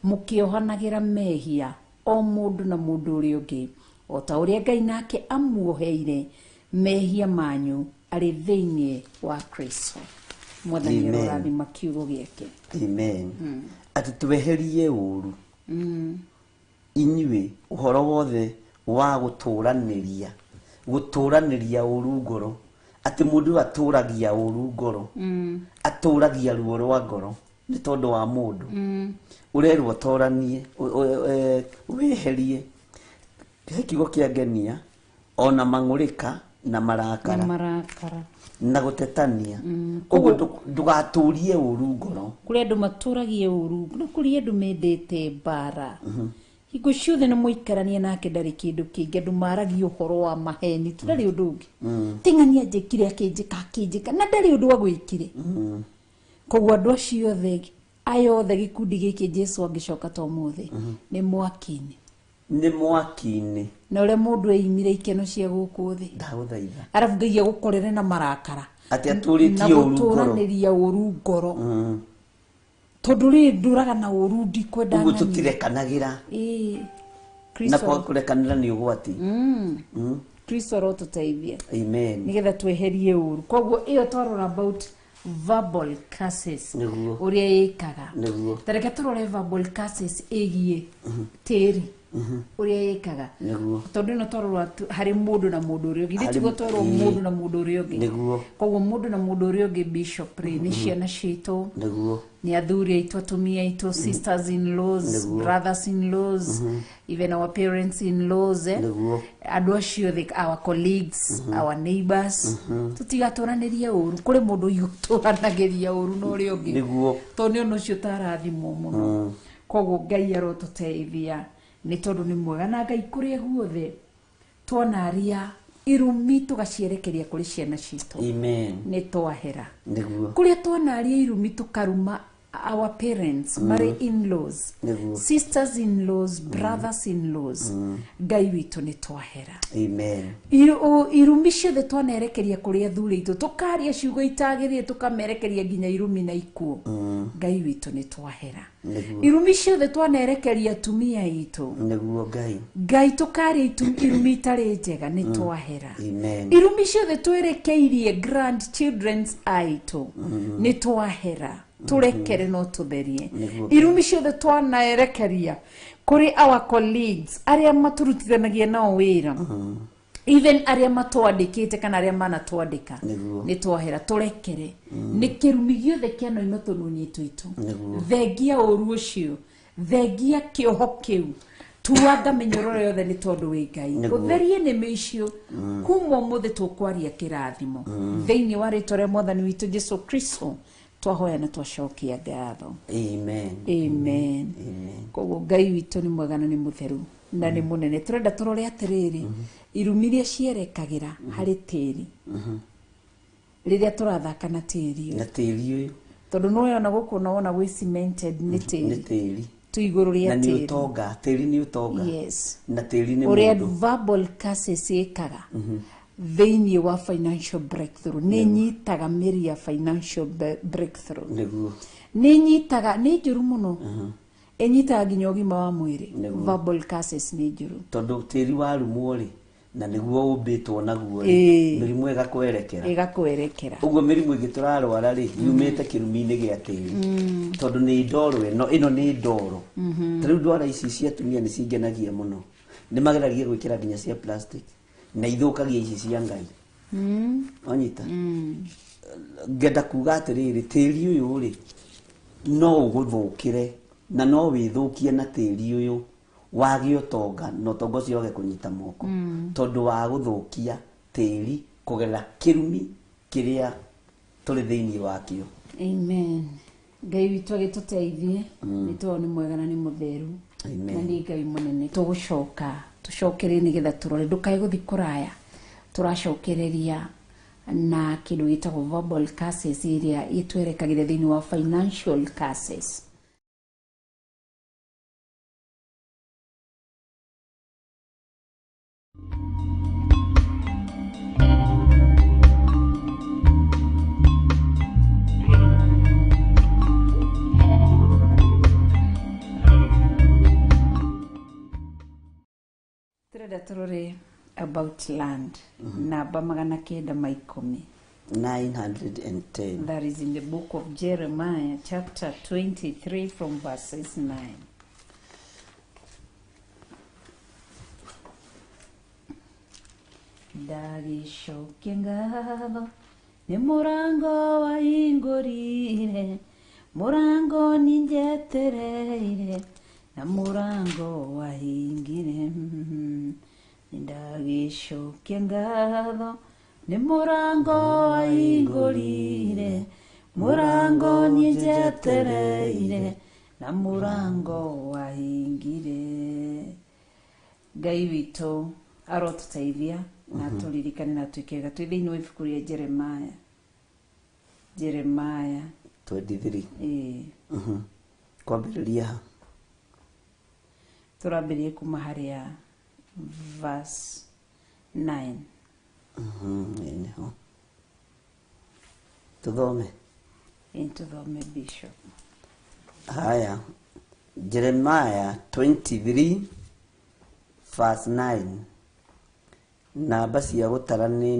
mũkĩohanagĩra mehia o mũndũ na mũndũ ũrĩa ũngĩ, o ta ũrĩa Ngai nake amuoheire mehia manyu arĩ thĩinĩ wa Kristo. Mwathani arorathima kiugo gĩake. Amen. Atĩ tweherie ũru inyuĩ ũhoro wothe wa gũtũũranĩria ũru ngoro, atĩ mũndũ atũragia ũru ngoro, atũragia ruo rwa ngoro nĩ tondũ wa mũndũ. Ũrerwo ũtoranie, weherie. He kiugo kĩa ngenia, ona mang'ũrĩka na marakara na gũtetania. Ũguo ndũgatũrie ũru ngoro. Kũrĩ andũ matũragia ũru, na kũrĩ andũ mendete mbara. Hingo ciothe na mũikarania nake ndarĩ kĩndũ kĩngĩ, andũ maragia ũhoro wa maheni, ndarĩ ũndũ ũngĩ. Ting'ania njĩkire akĩnjĩka akĩnjĩka, na ndarĩ ũndũ agwĩkire. Koguo andũ acio othe, aya othe gĩkundi gĩkĩ Jesu angĩcoka ta ũmũthĩ, nĩ mwaki-inĩ. Nĩ mwaki-inĩ. Na ũrĩa mũndũ eimire ikeno cia gũkũ thĩ. Ndagũthaitha. Arabu Ngai agũkorere na marakara. Atĩ atũrĩtie ũru ngoro. Na gũtũranĩria ũru ngoro. Tondũ rĩ ndũraga na ũru ndikwenda ng'ania. Ũguo tũtirekanagĩra. Na kwaga kũrekanĩra nĩ ũgwati. Kristo arotũteithia. Amen. Nĩgetha tweherie ũru. Koguo ĩyo twarora about verbal curses ũrĩa ĩkaga. Ta reke tũrore verbal curses ĩgiĩ tĩri ũrĩa ĩkaga. Tondũ ĩno twarora harĩ mũndũ na mũndũ ũrĩa ũngĩ. Githĩ tiguo twerwo mũndũ na mũndũ ũrĩa ũngĩ. Koguo mũndũ na mũndũ ũrĩa ũngĩ, Bishop, rĩ nĩ ciana citũ, nĩ athuri aitũ, atumia aitũ, sisters in laws, brothers in laws, even our parents in laws, andũ acio othe, our colleagues, our neighbors. Tũtigatũranĩrie ũru. Kũrĩ mũndũ ũtũranagĩria ũru na ũrĩa ũngĩ, tondũ nĩ ona ũcio ũtarathimwo mũno. Koguo Ngai arotũteithia nĩ tondũ nĩ mwega, na Ngai kũrĩa guothe tuona aria irumi tũgacierekeria kũrĩ ciana citũ. Amen. Nĩ twahera. Kũrĩa tuona aria irumi tũkaruma our parents, marĩ in-laws, Nĩguo. sisters in-laws, brothers in-laws, Ngai witũ nĩ twahera. Amen. Irumi ciothe twanerekeria kũrĩ athuri aitũ, tũkaria ciugo itagĩrĩire, tũkamerekeria nginya irumi na ikuũ, Ngai witũ nĩ twahera. Nĩguo. Irumi ciothe twanerekeria atumia aitũ, Nĩguo Ngai. Ngai, tũkaria irumi itarĩ njega, nĩ twahera. Amen. Irumi ciothe twerekeirie grandchildrens aitũ, nĩ twahera, tũrekere no tũtherie. Nĩguo. Irumi ciothe twanaerekeria kũrĩ our colleagues, arĩa matũrutithanagia nao wĩra, even arĩa matwandĩkĩte kana arĩa manatwandĩka, Nĩguo. nĩ twahera, tũrekere nĩ kĩrumi gĩothe kĩanoima tũnua-inĩ twitũ. Nĩguo. Thengia ũru ũcio, thengia kĩoho kĩu, tuanga mĩnyororo yothe, nĩ tondũ wĩ Ngai. Nĩguo. Ũtherie nĩmĩ icio. Kuma ũmũthĩ tũkwaria kĩrathimo thĩinĩ wa rĩtwa rĩa Mwathani witũ Jesu Kristo twahoya na twacokia ngatho. Amen. Amen. Amen. Koguo Ngai witũ nĩ mwega na nĩ mũtheru na nĩ mũnene. Tũrenda tũrore atĩrĩrĩ, irumi iria cierekagĩra harĩ tĩri rĩrĩa tũrathaka na tĩri ũyũ. Na tĩri ũyũ. Tondũ nĩwona gũkũ na wona gwĩ cemented nĩ Nĩ tĩri. Tĩri. Tu igũrũ Na rĩa nĩ tĩri. ũtonga, tĩri nĩ ũtonga. Yes. Na tĩri nĩ Ũrĩa mũndũ. verbal curses ĩkaga thĩinĩ wa financial breakthrough, nĩ nyitaga mĩri ya financial breakthrough. Nĩguo. Nĩ nyitaga, nĩ njũru mũno, ĩnyitaga nginya ũgima wa mwĩrĩ. Nĩguo. Verbal curses nĩ njũru. Tondũ tĩri warumwo rĩ, na nĩguo ũmbĩtwo naguo rĩ, mĩrimũ ĩgakwerekera. Ĩgakwerekera. Ũguo mĩrimũ ĩngĩ tũrarwara rĩ, yumĩte kĩrumi-inĩ gĩa tĩri, tondũ nĩ ndoro ĩno, ĩno nĩ ndoro. Ta rĩu ndwara ici cia atumia nĩ cingenagia mũno, nĩ mageragia gwĩkĩra nginya cia plastic na ithũkagia ici cia Ngai. Wanyita? Ngenda kuga atĩrĩrĩ, tĩri ũyũ rĩ, no ũgũthũkĩre na no wĩthũkie na tĩri ũyũ, wage ũtonga na ũtonga ũcio wage kũnyita moko, tondũ wa gũthũkia tĩri kũgerera kĩrumi kĩrĩa tũrĩ thĩinĩ wakĩo. Amen. Ngai witũ agĩtũteithie, nĩ tondũ nĩ mwega na nĩ mũtheru. Amen. Na nĩ Ngai mũnene. Tũgũcoka tũcokererie nĩgetha tũrore, ndũkae gũthiĩ kũraya. Tũracokereria na kĩndũ gĩtagwo verbal curses ĩrĩa ĩtwerekagĩra thĩinĩ wa financial curses. Tũrenda tũrore about land, namba 910. 910. That is in the book of Jeremiah, chapter 23, from verses 9. Ndagĩcokia ngatho nĩ mũrango wahingũrire, mũrango ninjetereire na mũrango wahingire. Ndagĩcokia ngatho nĩ mũrango wahingũrire, mũrango ninjetereire na mũrango wahingire. Ngai witũ arotũteithia na tũririkane na twĩke wega. Twĩ thĩinĩ wa ibuku rĩa Jeremiah, Jeremiah 23. Ĩĩ. Kwambĩrĩria ha? Tũrambĩrĩrie kuma harĩa verse 9. Ĩĩ, nĩho tũthome. Ĩĩ, tũthome, Bishop. Haya, Jeremiah 23 verse 9, namba cia gũtara nĩ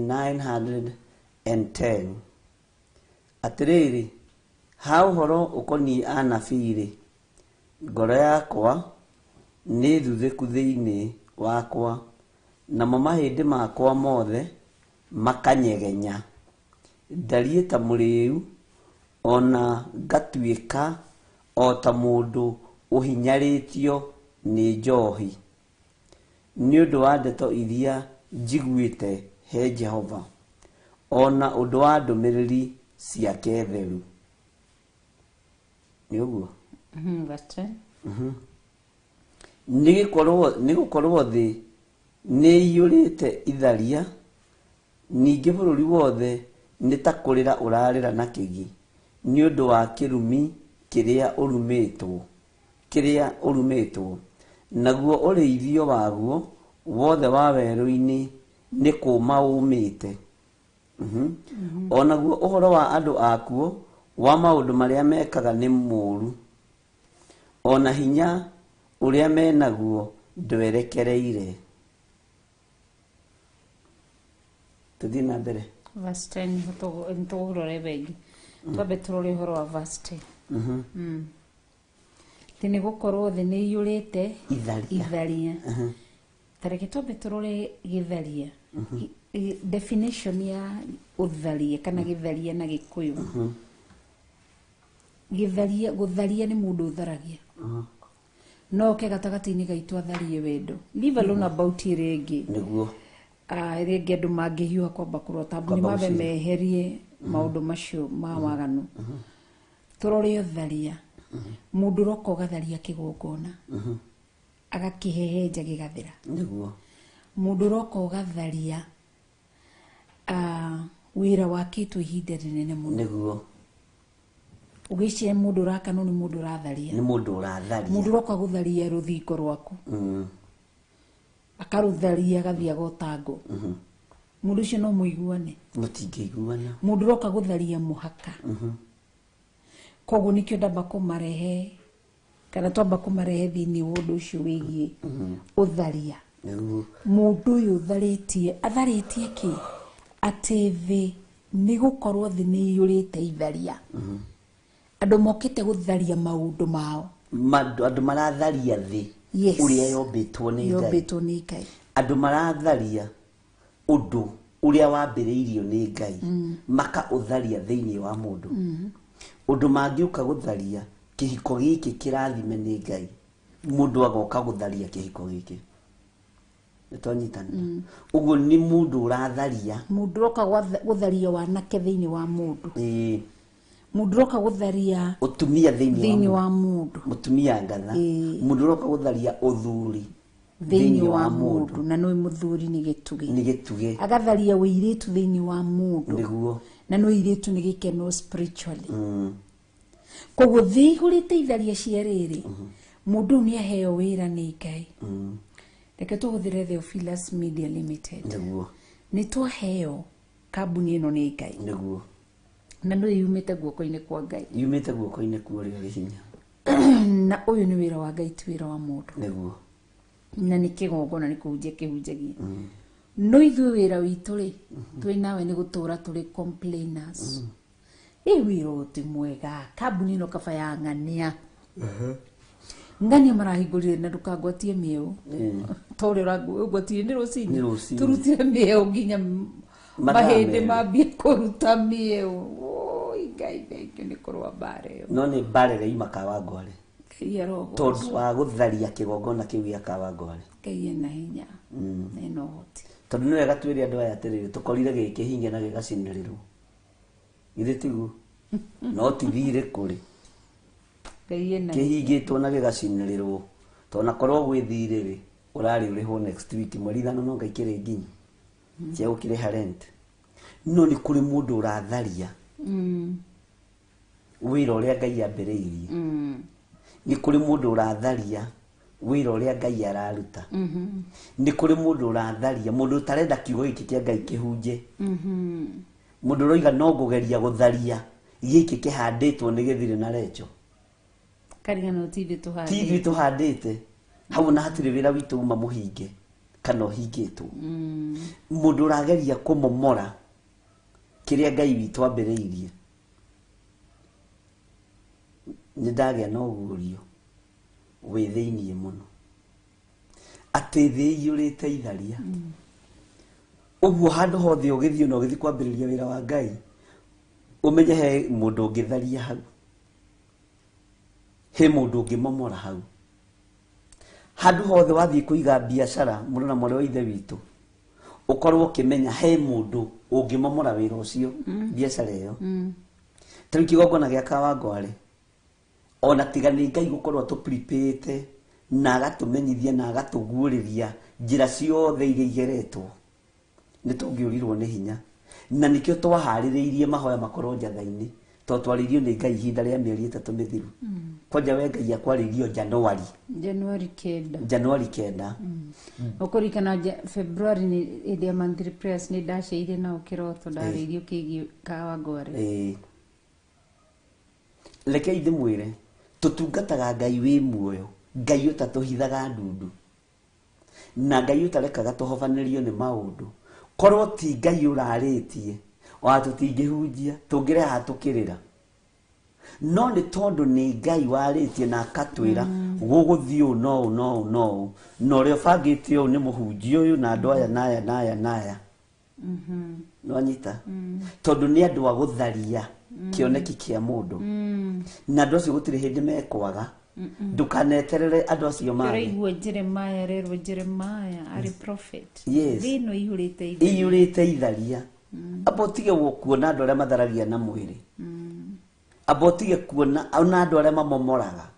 910. Atĩrĩrĩ, ha ũhoro ũkoniĩ anabii-rĩ, ngoro yakwa nĩ thuthĩku thĩinĩ wakwa, namo mahĩndĩ makwa mothe makanyegenya. Ndariĩ ta mũrĩĩu, ona ngatuĩka o ta mũndũ ũhinyarĩtio nĩ njohi, nĩ ũndũ wa ndeto iria njiguĩte he Jehova, ona ũndũ wa ndũmĩrĩri ciake theru. Nĩ ũguo? Verse 10. Nĩ gũkorwo thĩ nĩ ĩiyũrĩte itharia, ningĩ bũrũri wothe nĩ ta kũrĩra ũrarĩra na kĩgi nĩ ũndũ wa kĩrumi kĩrĩa ũrumĩtwo naguo ũrĩithio waguo wothe wa werũ-inĩ nĩ kũma ũmĩte. O naguo ũhoro wa andũ akuo wa maũndũ marĩa mekaga nĩ mũũru, o na hinya ũrĩa menaguo ndwerekereire. Tũthiĩ na mbere. Verse 10 nĩtũgũrore bengi. Twambe tũrore ũhoro wa verse 10. Atĩ nĩ gũkorwo thĩ nĩ iyũrĩte itharia. Tareke twambe tũrore gĩtharia. Definition ya ũtharia kana gĩtharia na Gĩkũyũ. Gĩtharia, gũtharia nĩ mũndũ ũtharagia. No oke gatagatĩ-inĩ gaitũ atharie wendo. Leave alone about ĩrĩa ĩngĩ. Nĩguo. Ĩrĩa ĩngĩ andũ mangĩhiũha kwamba kũrora tondũ nĩ mambe meherie maũndũ macio ma waganu. Tũrore ũtharia. Mũndũ ũroka ũgatharia kĩgongona. Agakĩhehenja gĩgathira. Nĩguo. Mũndũ ũroka ũgatharia wĩra wakĩtwo ihinda rĩnene mũno. Nĩguo. Ũgĩciria mũndũ ũrakanwo nĩ mũndũ ũratharia. Nĩ mũndũ ũratharia. Mũndũ ũroka gũtharia rũthingo rwaku. Akarũtharia agathiĩ agota ngũ. Mũndũ ũcio no mũiguane. Mũtingĩiguana. Mũndũ ũroka gũtharia mũhaka. Koguo nĩkĩo ndamba kũmarehe kana twamba kũmarehe thĩinĩ wa ũndũ ũcio wĩgiĩ ũtharia. Mũndũ ũyũ ũtharĩtie, atharĩtie kĩ? Atĩ thĩ nĩ gũkorwo thĩ nĩ iyũrĩte itharia. Andũ mokĩte gũtharia maũndũ mao. Andũ maratharia thĩ ũrĩa yombĩtwo nĩ Ngai. Yombĩtwo nĩ Ngai. Andũ maratharia ũndũ ũrĩa wambĩrĩirio nĩ Ngai maka ũtharia thĩinĩ wa mũndũ. Ũndũ mangĩũka gũtharia kĩhiko gĩkĩ kĩrathime nĩ Ngai, mũndũ agoka gũtharia kĩhiko gĩkĩ. Nĩtwanyitanĩra. Ũguo nĩ mũndũ ũratharia. Mũndũ ũroka gũtharia wanake thĩinĩ wa mũndũ. Mũndũ ũroka gũtharia ũtumia thĩinĩ wa mũndũ. Mũtumia ngatha. Mũndũ ũroka gũtharia ũthuri thĩinĩ wa mũndũ, na nĩ mũthuri nĩ gĩtugĩ. Nĩ gĩtugĩ. Agatharia ũirĩtu thĩinĩ wa mũndũ. Nĩguo. Na nĩ ũirĩtu nĩ gĩkeno spiritually. Koguo thĩ ihũrĩte itharia cia rĩrĩ, mũndũ nĩ aheo wĩra nĩ Ngai. Reke tũhũthĩre Theophilus Media Limited. Nĩguo. Nĩ twaheo kambuni ĩno nĩ Ngai. Nĩguo. Na nĩ yumĩte guoko-inĩ kwa Ngai. Yumĩte guoko-inĩ kwa ũrĩa ũrĩ hinya. Na ũyũ nĩ wĩra wa Ngai, ti wĩra wa mũndũ. Nĩguo. Na nĩ kĩgongona nĩ kũhunjia kĩhunjagia. No ithuĩ wĩra witũ rĩ, twĩ nawe nĩ gũtũra tũrĩ complainers. Ĩ wĩra ũyũ ti mwega, kambuni ĩno kaba ya ng'ania. Ng'ania marahingũrire na ndũkangwatie mĩeũ. Ta ũrĩa ũrangwatie nĩ rũcinĩ. Tũrutire mĩeũ nginya mahĩndĩ mambie kũruta mĩeũ. Oi Ngai, thengiũ nĩ kũrũa mbara ĩyo. No nĩ mbara ĩrĩa yuma Kawangware. Tondũ wa gũtharia kĩgongona kĩu gĩa Kawangware. Ngai ena hinya na ena ũhoti. Tondũ nĩ wega twĩre andũ aya atĩrĩrĩ, tũkorire gĩkĩhinge na gĩgacinĩrĩrwo. Githĩ tiguo? No ti thirĩ kũrĩ. Kĩhingĩtwo na gĩgacinĩrĩrwo. Tondũ na korwo gwĩ thirĩ rĩ, ũrarĩ ũrĩhwo next week mweri ithano no Ngai kĩrĩ nginyu cia gũkĩrĩha rent. No nĩ kũrĩ mũndũ ũratharia wĩra ũrĩa Ngai ambĩrĩirie. Nĩ kũrĩ mũndũ ũratharia wĩra ũrĩa Ngai araruta. Nĩ kũrĩ mũndũ ũratharia, mũndũ ũtarenda kiugo gĩkĩ kĩa Ngai kĩhunje. Mũndũ ũroiga no ngũgeria gũtharia gĩkĩ kĩhandĩtwo nĩ gĩthire na recho. Karigano ti ithuĩ tũhandĩte. Ti ithuĩ tũhandĩte. Hau na hatirĩ wĩra witũ uma mũhinge kana ũhingĩtwo. Mũndũ ũrageria kũmomora kĩrĩa Ngai witũ ambĩrĩirie. Nĩ ndagĩa na ũguũrio wĩ thĩiniĩ mũno atĩ thĩ iyũrĩte itharia. Ũguo handũ hothe ũgĩthiĩ na ũgĩthiĩ kwambĩrĩria wĩra wa Ngai, ũmenye he mũndũ ũngĩtharia hau, he mũndũ ũngĩmomora hau. Handũ hothe wathiĩ kũiga biacara mũno na mwarĩ wa ithe witũ, ũkorwo ũkĩmenya he mũndũ ũngĩmomora wĩra ũcio, biacara ĩyo. Ta rĩu kĩgongona gĩa Kawangware, ona tiga nĩ Ngai gũkorwo atũprepĩte na agatũmenyithia na agatũguũrĩria njĩra ciothe iria igeretwo, nĩ tũngĩũrirwo nĩ hinya. Na nĩkĩo twaharĩrĩirie mahoya makorwo njatha-inĩ, To twarĩirio nĩ Ngai ihinda rĩa mĩeri 3 mĩthiru. Kwanja we Ngai akwarĩirio January. January 9. January 9. Ũkũririkana February nĩ hĩndĩ ya monthly prayers nĩ ndaceire nao kĩroto ndarĩirio kĩgiĩ Kawangware. Reke ndĩmwĩre tũtungataga Ngai wĩ muoyo, Ngai ũtatũhithaga ndundu, na Ngai ũtarekaga tũhobanĩrio nĩ maũndũ. Korwo ti Ngai ũrarĩtie ona tũtingĩhunjia, tũngĩreha tũkĩrĩra. No nĩ tondũ nĩ Ngai warĩtie na akatwĩra gũgũthiĩ ũũ no ũũ no ũũ no ũũ, na ũrĩa ũbangĩte ũũ nĩ mũhunjia ũyũ na andũ aya na aya na aya na aya. Nĩwanyita? Tondũ nĩ andũ a gũtharia kĩoneki kĩa mũndũ. Na andũ acio gũtirĩ hĩndĩ mekwaga. Ndũkaneterere andũ acio mage. Ũraigua Jeremiah rerwo Jeremiah arĩ prophet. Yes. Thĩ ĩno ĩihũrĩte itharia. Ĩiyũrĩte itharia. Amba ũtige kuona andũ arĩa matharagia na mwĩrĩ. Amba ũtige kuona ona andũ arĩa mamomoraga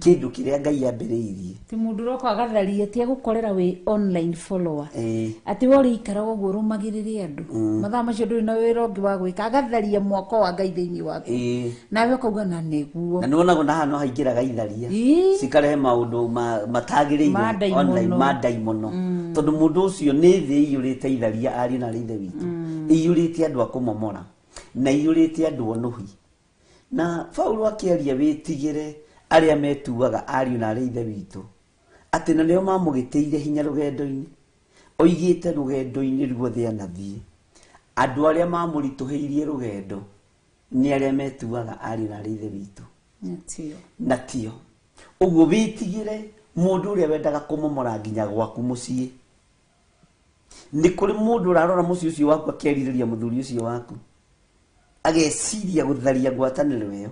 kĩndũ kĩrĩa Ngai ambĩrĩirie. Ti mũndũ ũroka agatharia ti agũkorera wĩ online follower. Atĩ we ũrĩikaraga ũguo ũrũmagĩrĩre andũ. Mathaa macio ndũrĩ na wĩra ũngĩ wa gwĩka, agatharia mwako wa Ngai thĩinĩ waku. Nawe ũkauga na nĩguo. Na nĩwonaga na haha no haingĩraga itharia. Cikarehe maũndũ matagĩrĩire online, ma ndaimono. Tondũ mũndũ ũcio nĩ thĩ ĩiyũrĩte itharia ariũ na ithe witũ. Ĩiyũrĩte andũ a kũmomora na ĩiyũrĩte andũ onuhi. Na Paulo akĩaria wĩtigĩre arĩa metuaga ariũ na arĩa ithe witũ, atĩ na nĩo mamũgĩtĩire hinya rũgendo-inĩ. Oigĩte rũgendo-inĩ ruothe anathiĩ, andũ arĩa mamũritũhĩirie rũgendo nĩ arĩa metuaga ariũ na arĩa ithe witũ. Na tio. Ũguo wĩtigĩre mũndũ ũrĩa wendaga kũmomora nginya gwaku mũciĩ. Nĩ kũrĩ mũndũ ũrarora mũciĩ ũcio waku akerirĩria mũthuri ũcio waku, ageciria gũtharia ngwatanĩro ĩyo,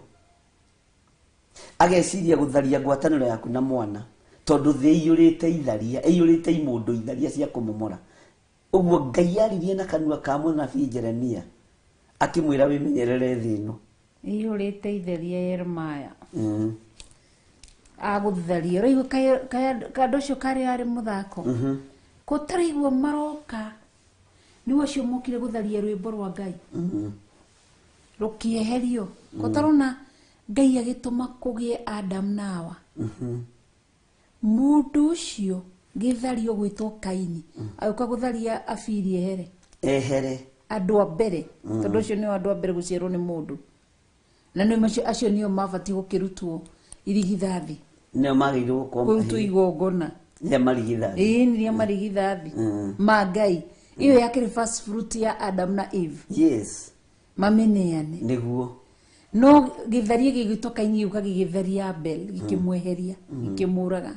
ageciria gũtharia ngwatanĩro yaku na mwana, tondũ thĩ ĩiyũrĩte itharia, ĩiyũrĩte imũndũ itharia cia kũmomora. Ũguo Ngai aririe na kanua ka mũnabii Jeremia akĩmwĩra wĩmenyerere thĩ ĩno ĩiyũrĩte itharia Yeremaya. Agũtharia ũraigua kandũ ũcio karĩ arĩ mũthako. Kũtaraigua maroka nĩo acio mokire gũtharia rwĩmbo rwa Ngai. Rũkĩeherio. Kũtarona Ngai agĩtũma kũgĩe Adam na Hawa. Mũndũ ũcio gĩthario gwĩtwo Kaini agĩũka gũtharia Abili ehere. Ehere. Andũ a mbere. Tondũ ũcio nĩo andũ a mbere gũciarwo nĩ mũndũ. Na nĩo acio nĩo mabatiĩ gũkĩrutwo irigithathi. Nĩo magĩrĩirwo gũkorwo kũrutwo igongona. Rĩa marigithathi. Ĩĩ, rĩa marigithathi. Ma Ngai. Iyo yakĩrĩ first fruit ya Adam na Eve. Yes. Mameneane. Nĩguo. No gĩtharia gĩgĩtwo Kaini gĩũka gĩgĩtharia Abel, gĩkĩmweheria, gĩkĩmũraga.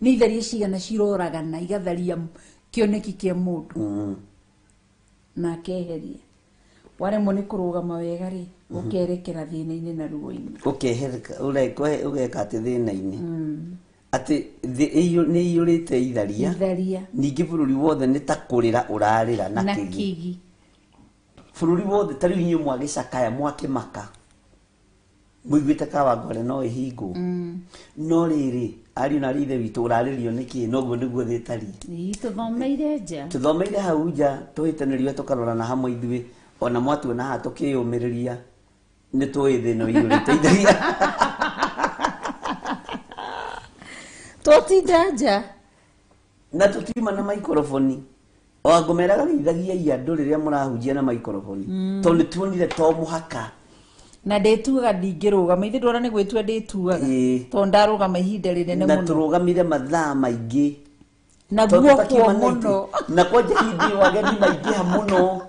Nĩ itharia cigana ciroragana igatharia kĩoneki kĩa mũndũ. Na akeheria. Waremwo nĩ kũrũgama wega rĩ, ũkerekera thĩna-inĩ na ruo-inĩ. Ũkehereka, ũgeka atĩ thĩna-inĩ. Atĩ thĩ nĩ ĩiyũrĩte itharia. Itharia. Ningĩ bũrũri wothe nĩ ta kũrĩra ũrarĩra na Na kĩgi. kĩgi. Bũrũri wothe ta rĩu inyuĩ mwagĩcakaya mwakĩmaka. Mũiguĩte Kawangware no ĩhingwo. No rĩrĩ, ariũ na arĩ ithe witũ ũrarĩrio nĩkĩ? Noguo nĩguo thĩ ĩtariĩ. Ĩĩ, tũthomeire nja. Tũthomeire hau nja, tũhĩtanĩrio tũkarorana hamwe ithuĩ, ona mwatuona haha tũkĩyũmĩrĩria, nĩ tũĩ thĩ ĩno ĩiyũrĩte itharia. Twatinda nja. Na tũtiuma na maikoroboni. O ngũmeraga geithagiai andũ rĩrĩa mũrahunjia na maikoroboni. Tondũ nĩ tuonire to mũhaka. Na ndĩtuaga ndingĩrũgama, ithe ndwara nĩ gwĩtua ndĩtuaga. Tondũ ndarũgama ihinda rĩnene Na mũno. tũrũgamire mathaa maingĩ. Na Tondũ guo tũtakiuma kwa na itĩ. mũno. Na kwanja hĩndĩ ĩyo ageni maingĩha mũno.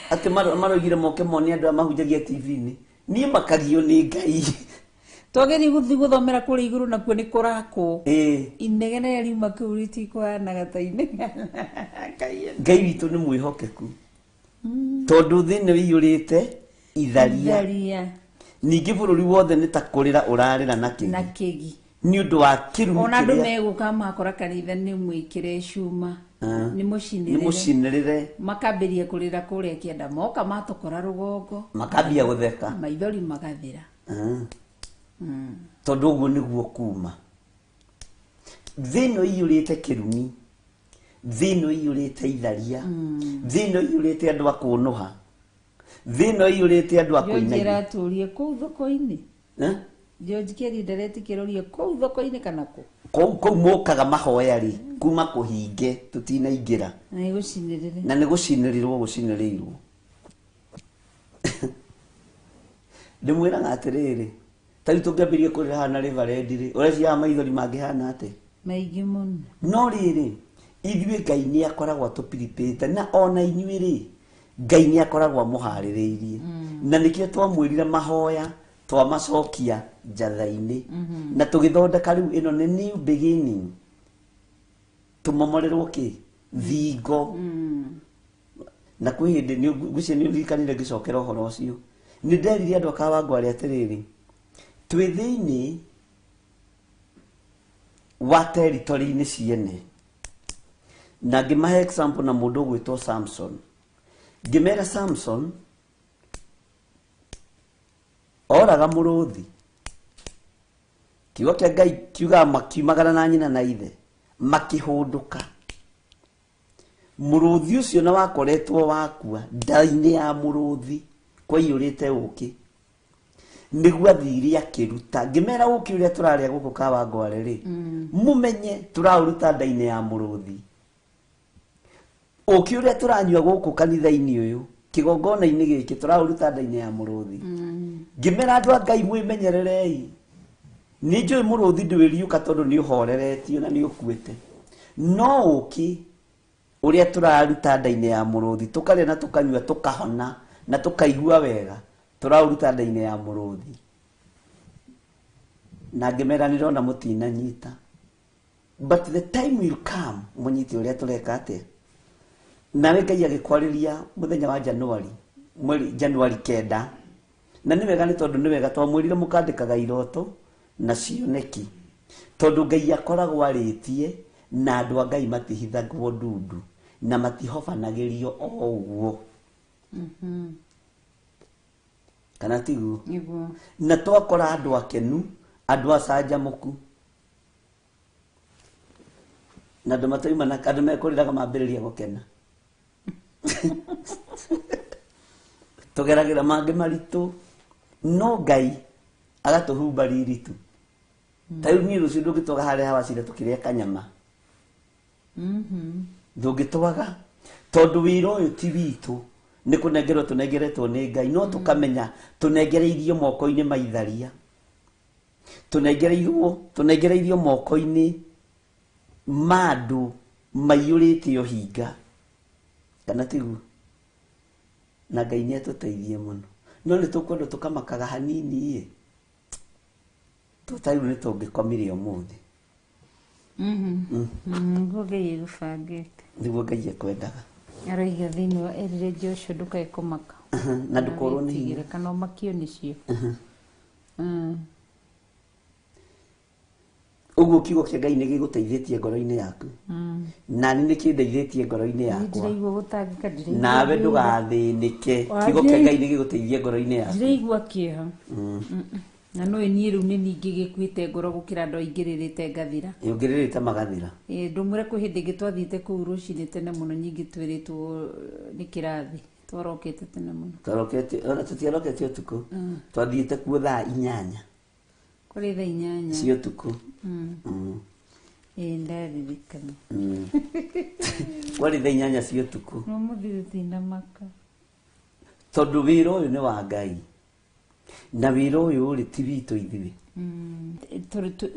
Atĩ maroigire moke mone andũ aya mahunjagia T V-inĩ. Niĩ makagio nĩ Ngai. Twageria gũthiĩ gũthomera kũrĩa igũrũ nakuo nĩ kũrakwo. Inegene rĩrĩa riuma kũu rĩtikũhanaga ta inegene. Ngai witũ nĩ mwĩhokeku. Tondũ thĩ nĩ ĩiyũrĩte itharia. Itharia. Ningĩ bũrũri wothe nĩ ta kũrĩra ũrarĩra na kĩgi. Na kĩgi. Nĩ ũndũ wa kĩrumi Ona andũ kĩrĩa megũka makora kanitha nĩ mwĩkĩre cuma. Nĩ mũcinĩrĩre. Nĩ mũcinĩrĩre. Makambĩrĩria kũrĩra kũrĩa kĩanda. Moka matũkora rũgongo. Makambia gũtheka. Maithori magathira. Tondũ ũguo nĩguo kuma. Thĩ ĩno ĩiyũrĩte kĩrumi. Thĩ ĩno ĩiyũrĩte itharia. Thĩ ĩno ĩiyũrĩte andũ a kũnũha. Thĩ ĩno ĩiyũrĩte andũ a George kũinaina. Aratũrie kũu thoko-inĩ. Eh? George Keri ndaretĩkĩrorie kũu thoko-inĩ kana kũ? Kũu kũu mokaga mahoya rĩ, kuma kũhinge tũtinaingĩra. Na nĩgũcinĩrĩre. Na nĩ gũcinĩrĩrwo gũcinĩrĩirwo. Ndĩmwĩraga atĩrĩrĩ, ta rĩu tũngĩambĩrĩria kũrĩra haha na reverend rĩ, ũreciria maithori mangĩhana atĩa? Maingĩ mũno. No rĩrĩ, ithuĩ Ngai nĩ akoragwo atũpiripĩte, na ona inyuĩ rĩ, Ngai nĩ akoragwo amũharĩrĩirie. Na nĩkĩo twamwĩrire mahoya twamacokia njatha-inĩ. Na tũgĩthondeka rĩu ĩno nĩ new beginning. Tũmomorerwo kĩ? Thingo. Na kwĩ hĩndĩ ngwĩciria nĩ ũririkanire ngĩcokera ũhoro ũcio. Nĩ nderire andũ a Kawangware atĩrĩrĩ, twĩ thĩinĩ wa territory-inĩ ciene. Na ngĩmahe example na mũndũ ũgwĩtwo Samson. Ngĩmera Samson oraga mũrũthi. Kiugo kĩa Ngai kiugaga makiumagara na nyina na ithe makĩhũndũka. Mũrũthi ũcio na wakoretwo wakua nda-inĩ ya mũrũthi kwaiyũrĩte ũkĩ. Nĩguo athire akĩruta. Ngĩmera ũkĩ ũrĩa tũrarĩa gũkũ Kawangware rĩ, mũmenye tũraũruta nda-inĩ ya mũrũthi. Ũkĩ ũrĩa tũranyua gũkũ kanitha-inĩ ũyũ, kĩgongona-inĩ gĩkĩ tũraũruta nda-inĩ ya mũrũthi. Ngĩmera andũ a Ngai mwĩmenyererei. Nĩ njũĩ mũrũthi ndwĩriũka tondũ nĩ ũhoreretio na nĩ ũkuĩte. No ũkĩ ũrĩa tũraruta nda-inĩ ya mũrũthi, tũkarĩa na tũkanyua tũkahona na tũkaigua wega, tũraũruta nda-inĩ ya mũrũthi. Na ngĩmera nĩndĩrona mũtinanyita. But the time will come mũnyite ũrĩa tũreka atĩa. Nawe Ngai agĩkwarĩria mũthenya wa January, mweri January 9. Na nĩ wega nĩ tondũ nĩ wega twamwĩrire mũkandĩkaga iroto na cioneki. Tondũ Ngai akoragwo arĩtie na andũ a Ngai matihithagwo ndundu na matihobanagĩrio o ũguo. Kana tiguo? Nĩguo. Na twakora andũ akenu, andũ acanjamũku. Na andũ matauma na andũ mekũrĩraga mambĩrĩria gũkena. Tũgeragĩra mangĩ maritũ, no Ngai agatũhumba riri tu. Ta rĩu niĩ rũciũ ndũngĩtwaga harĩa hawacira tũkĩrĩa kanyama. Ndũngĩtwaga tondũ wĩra ũyũ ti witũ, nĩ kũnengerwo tũnengeretwo nĩ Ngai, no tũkamenya tũnengereirio moko-inĩ ma itharia. Tũnengereirio moko-inĩ ma andũ maiyũrĩte ũhinga. Kana tiguo? Na Ngai nĩ atũteithie mũno. No nĩ tũkwenda tũkamakaga hanini ĩ. Tũtarĩ nĩ tũngĩkomire ũmũthĩ. Nĩguo Ngai egũbangĩte. Nĩguo Ngai ekwendaga. Aroiga thĩinĩ wa erire Joshua ndũkae kũmaka. Na ndũkorwo nĩ hinya. Wĩtigĩre kana ũmakio nĩcio. Ũguo kiugo kĩa Ngai nĩ gĩgũteithĩtie ngoro-inĩ yaku. Na nĩ nĩkĩndeithĩtie ngoro-inĩ Niĩ yakwa. ndĩraigua gũtangĩka, ndĩraigua Nawe ndĩraigua. ndũgathĩnĩke. Wa Kiugo kĩa ndĩ- Ngai nĩ gĩgũteithie ngoro-inĩ yaku. Ndĩraigua kĩeha. Na no niĩ rĩu nĩ ningĩ gĩkuĩte ngoro gũkĩra andũ aingĩ rĩrĩte ngathira. Ũngĩrĩrĩte magathira. Ndũmwĩre kwĩ hĩndĩ ĩngĩ twathiĩte kũu rũcinĩ tene mũno nyingĩ twĩrĩtwo nĩ kĩrathi. Twarokete tene mũno. Twarokete, ona tũtiarokete ũtukũ. Twathiĩte kuo thaa 8. Kũrĩ thaa 8. Cia ũtukũ. Ndaririkana. Kwarĩ thaa 8 cia ũtukũ. No mũthiĩ tũtinamaka. Tondũ wĩra ũyũ nĩ wa Ngai. Na wĩra ũyũ rĩ ti witũ ithuĩ.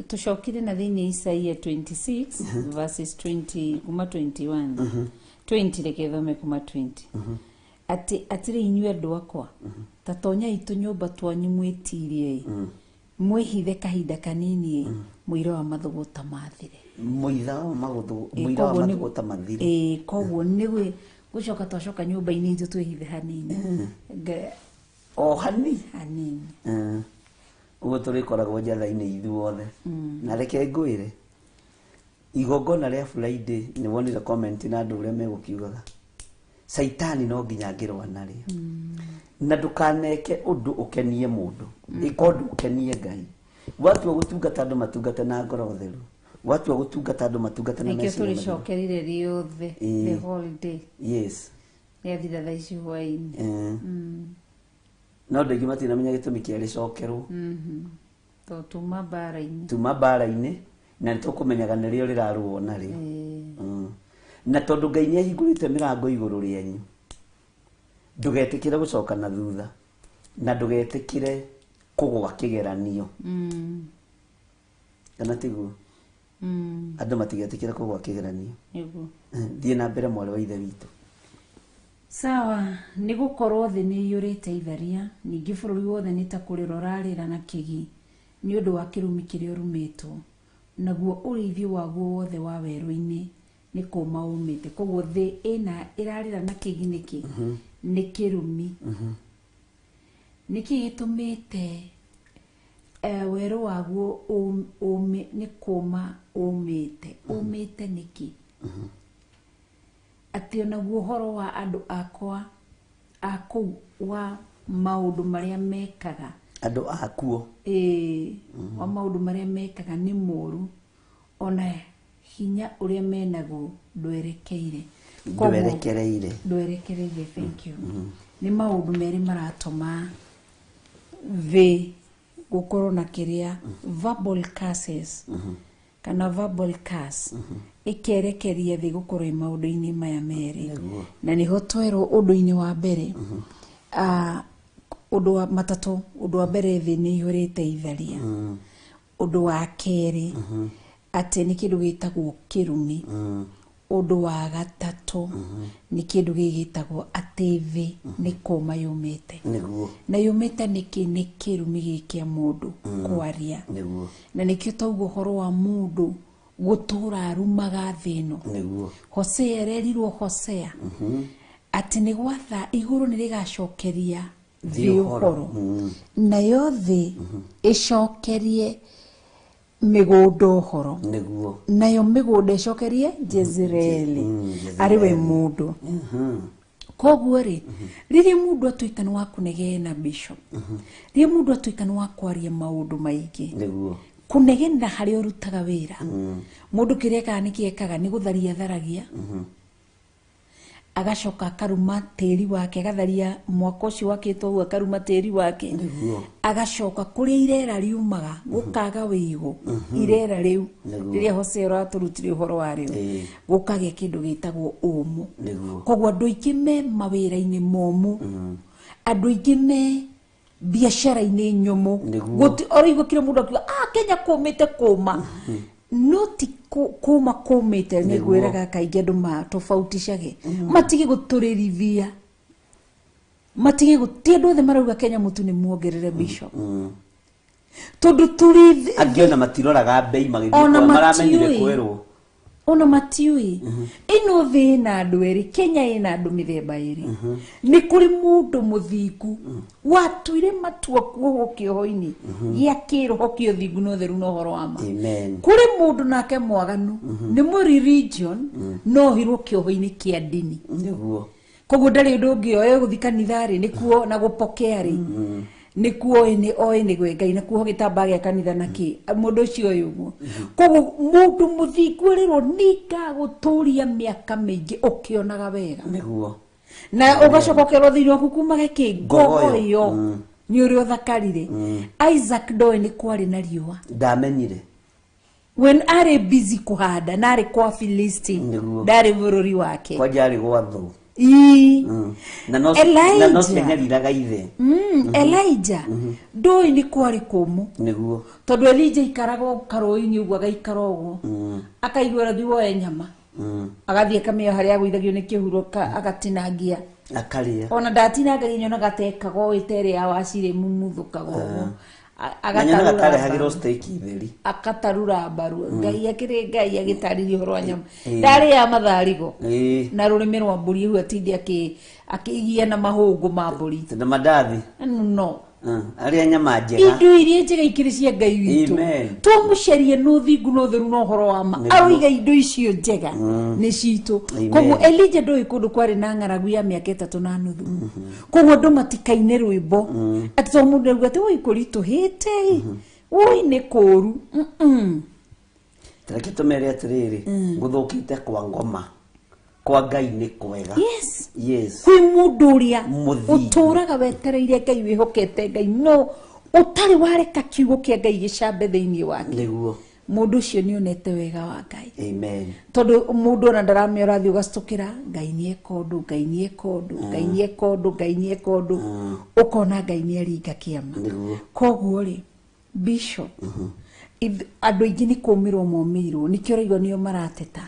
Tũcokire na thĩinĩ Isaia 26 verses 20 kuma 21. 20 reke thome kuma 20. Atĩ atĩrĩ inyuĩ andũ akwa, ta tonyai tũnyũmba twanyu mwĩtirie ĩ. Mwĩhithe kahinda kanini ĩ, mũira wa mathũgũta mathire. Mũira wa mathũgũta, mũira wa mathũgũta mathire. Koguo nĩ gũcoka twacoka nyũmba-inĩ itũ twĩhithe hanini. O hanini? Hanini. Ũguo tũrĩkoragwo njatha-inĩ ithuothe. Na reke ngwĩre, igongona rĩa Friday nĩ wonire comment na andũ ũrĩa megũkiugaga. Caitani no nginya angĩrũa narĩo. Na ndũkaneke ũndũ ũkenie mũndũ. Ĩka ũndũ ũkenie Ngai. Watua gũtungata andũ matungate na ngoro theru. Watua gũtungata andũ matungate na Nĩkĩo meciria matheru. tũrĩcokerire rĩothe, the whole day. Yes. Rĩathira thaa ici hwaĩ-inĩ. No andũ aingĩ matinamenya gĩtũmi kĩa rĩcokerwo. Tondũ tuma mbara-inĩ. Tuma mbara-inĩ na nĩ tũkũmenyaga nĩrĩo rĩrarũo narĩo. Na tondũ Ngai nĩ ahingũrĩte mĩrango igũrũ rĩanyu, ndũgetĩkĩre gũcoka na thutha na ndũgetĩkĩre kũgwa kĩgeranio. Kana tiguo? Andũ matigetĩkĩre kũgwa kĩgeranio. Nĩguo. Thiĩ na mbere mwarĩ wa ithe witũ. Sawa, nĩ gũkorwo thĩ nĩ ĩiyũrĩte itharia, ningĩ bũrũri wothe nĩ ta kũrĩra ũrarĩra na kĩgi nĩ ũndũ wa kĩrumi kĩrĩa ũrumĩtwo, naguo ũrĩithio waguo wothe wa werũ-inĩ nĩ kũma ũmĩte. Koguo thĩ ĩna ĩrarĩra na kĩgi nĩkĩ? Nĩ kĩrumi. Nĩkĩ gĩtũmĩte werũ waguo ũme nĩ kũma ũmĩte? Ũmĩte nĩkĩ? Atĩ onaguo ũhoro wa andũ akwa a kũu wa maũndũ marĩa mekaga, andũ akuo, wa maũndũ marĩa mekaga nĩ moru, ona hinya ũrĩa menaguo ndwerekeire. Ndwerekereire. Ndwerekereire, thank you. Nĩ maũndũ merĩ maratũma thĩ gũkorwo na kĩrĩa verbal curses kana verbal curse ĩkerekeria thĩ gũkorwo ĩ maũndũ-inĩ maya merĩ. Na nĩho twerwo ũndũ-inĩ wa mbere, ũndũ wa matatũ, ũndũ wa mbere thĩ nĩ ĩihũrĩte itharia. Ũndũ wa kerĩ, atĩ nĩ kĩndũ gĩtagwo kĩrumi. Ũndũ wa gatatũ, nĩ kĩndũ gĩgĩtagwo atĩ thĩ nĩ kũma yũmĩte. Nĩguo. Na yũmĩte nĩkĩ? Nĩ kĩrumi gĩkĩ kĩa mũndũ kwaria. Nĩguo. Na nĩkĩo tauga ũhoro wa mũndũ gũtũra arumaga thĩ ĩno. Nĩguo. Hosea ererirwo Hosea atĩ nĩ gwatha igũrũ nĩ rĩgacokeria thĩ ũhoro, nayo thĩ ĩcokerie mĩgũnda ũhoro. Nĩguo. Nayo mĩgũnda ĩcokerie Jezreeli arĩ we mũndũ. Koguo rĩ, rĩrĩa mũndũ atuĩka nĩ wa kũnegena bishop, rĩrĩa mũndũ atuĩka nĩ wa kwaria maũndũ maingĩ, Nĩguo. kũnegena harĩa ũrutaga wĩra, mũndũ kĩrĩa ekaga nĩ kĩekaga nĩ gũtharia atharagia, agacoka akaruma tĩri wake, agatharia mwaka ũcio wakĩtwo ũguo, akaruma tĩri wake, agacoka kũrĩa irera riumaga gũkaga wĩigũ, irera rĩu rĩrĩa Hosea ũratũrutire ũhoro warĩo, gũkagĩa kĩndũ gĩtagwo ũmũ. Koguo andũ aingĩ me mawĩra-inĩ momũ, andũ aingĩ me biacara-inĩ nyũmũ, ũraigua kila mũndũ akiuga Kenya kũmĩte kũma, no ti kũma kũmĩte. Nĩ ngwĩraga kaingĩ andũ matofauticage, matige gũtũrĩrithia, matige ti andũ othe marauga Kenya mũtu nĩ muongerere bishop, tondũ tũrĩ angĩ ona matiroraga bei magĩthiĩ maramenyire kwĩrwo, ona matiũĩ. Ĩno thĩ ĩna andũ erĩ, Kenya ĩna andũ mĩthemba ĩrĩ. Nĩ kũrĩ mũndũ mũthingu watuire matua kuohwo kĩoho-inĩ gĩa kĩroho kĩa ũthingu na ũtheru na ũhoro wa ma. Kũrĩ mũndũ nake mwaganu nĩ mũreligion no ohirwo kĩoho-inĩ kĩa ndini. Nĩguo. Koguo ndarĩ ũndũ ũngĩ oe gũthiĩ kanitha rĩ nĩkuo na gũpokea rĩ nĩkuo oĩ nĩ gwĩ Ngai, na kuoho gĩtambaya gĩa kanitha na kĩ mũndũ ũcio ũyũ ũguo. Koguo mũndũ mũthingu erĩrwo nĩngagũtũria mĩaka mĩingĩ ũkĩonaga wega. Nĩguo. Na ũgacoka ũkerwo thĩinĩ waku kumage kĩ ngogoyo nĩ ũrĩa ũthakarire. Isaac ndoĩ nĩ kwarĩ na riũa, ndamenyire when arĩ busy kũhanda na arĩ kwa Philistine, ndarĩ bũrũri wake, kwanja arĩ gwa thũ. Na no cianyariraga ithe. Elijah ndũĩ nĩ kwarĩ kũmũ. Nĩguo. Tondũ Elijah aikaraga karũĩ-inĩ ũguo, agaikara ũguo, akaigua ũrathiĩ woe nyama, agathiĩ akamĩoya harĩa agũithagio nĩ kĩhuro, agatinangia, akarĩa. Ona ndatinangagia nyonaga tekaga ũũ ĩta ĩrĩa ya wacirĩ mumuthũkaga ũguo, akatarura mbaru. Ngai akĩrĩ Ngai agĩtarĩria ũhoro wa nyama, ndarĩa matharigo na rũrĩmĩ rwa mbũri ũguo atinde akĩigia na mahũngũ ma mbũri na mandathi. No arĩa nyama njega, indo iria njega ikĩrĩ cia Ngai witũ, tũmũcarie na ũthingu na ũtheru na ũhoro wa ma, aroiga indo icio njega nĩ citũ. Koguo Elijah ndoĩ kũndũ kwarĩ na ng'aragu ya mĩaka 3.5. Koguo andũ matikaine rwĩmbo atĩ to mũndũ auga atĩ oi kũritũhĩte, oi nĩ kũũru. Reke tũmere atĩrĩrĩ, gũthũkĩte kwa ngoma. Kwa Ngai nĩ kwega. Yes. Yes. Kwĩ mũndũ ũrĩa Mũthingu. ũtũraga wetereire Ngai, wĩhokete Ngai, no ũtarĩ wareka kiugo kĩa Ngai gĩcambe thĩinĩ wake. Nĩguo. Mũndũ ũcio nĩ onete wega wa Ngai. Amen. Tondũ mũndũ ona ndaramenya ũrathiĩ ũgacitũkĩra Ngai nĩ eka ũndũ, Ngai nĩ eka ũndũ, Ngai nĩ eka ũndũ, Ngai nĩ eka ũndũ, ũkona Ngai nĩ aringa kĩama. Nĩguo. Koguo rĩ, Bishop, andũ aingĩ nĩ kũmĩrwo momĩirwo, nĩkĩo ũraigua nĩo marateta.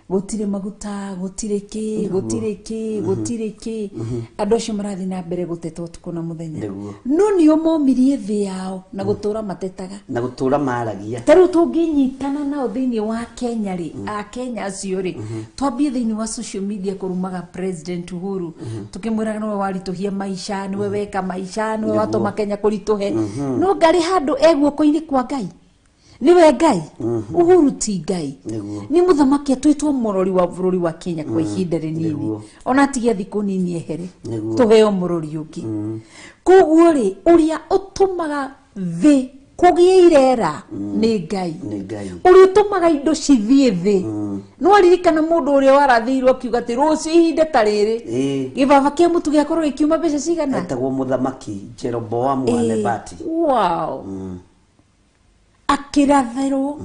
Gũtirĩ maguta, gũtirĩ kĩ, gũtirĩ kĩ, gũtirĩ kĩ. Andũ acio marathiĩ na mbere gũteta ũtukũ na mũthenya. Nĩguo. No nĩo momirie thĩ yao na gũtũra matetaga. Na gũtũra maragia. Ta rĩu tũngĩnyitana nao thĩinĩ wa Kenya rĩ, a Kenya acio rĩ, twambie thĩinĩ wa social media kũrumaga President Uhuru, tũkĩmwĩraga nĩwe waritũhia maica, nĩwe weka maica, nĩwe watũma Kenya kũritũhe. No ngarĩ handũ e guoko-inĩ kwa Ngai. Nĩwe Ngai. Uhuru ti Ngai. Nĩguo. Nĩ mũthamaki atuĩtwo mũrori wa bũrũri wa Kenya kwa ihinda rĩnini. Nĩguo. Ona atige thikũ nini ehere. Nĩguo. Tũheo mũrori ũngĩ. Koguo rĩ, ũrĩa ũtũmaga thĩ kũgĩe irera nĩ Ngai. Nĩ Ngai. Ũrĩa ũtũmaga indo cithiĩ thĩ. No aririkana mũndũ ũrĩa warathĩirwo akiuga atĩ rũciũ ihinda ta rĩrĩ, gĩbaba kĩa mũtu gĩakorwo gĩkiuma mbeca cigana? Etagwo mũthamaki Jeroboamu wa Nebati. Wow. Akĩrathĩrwo.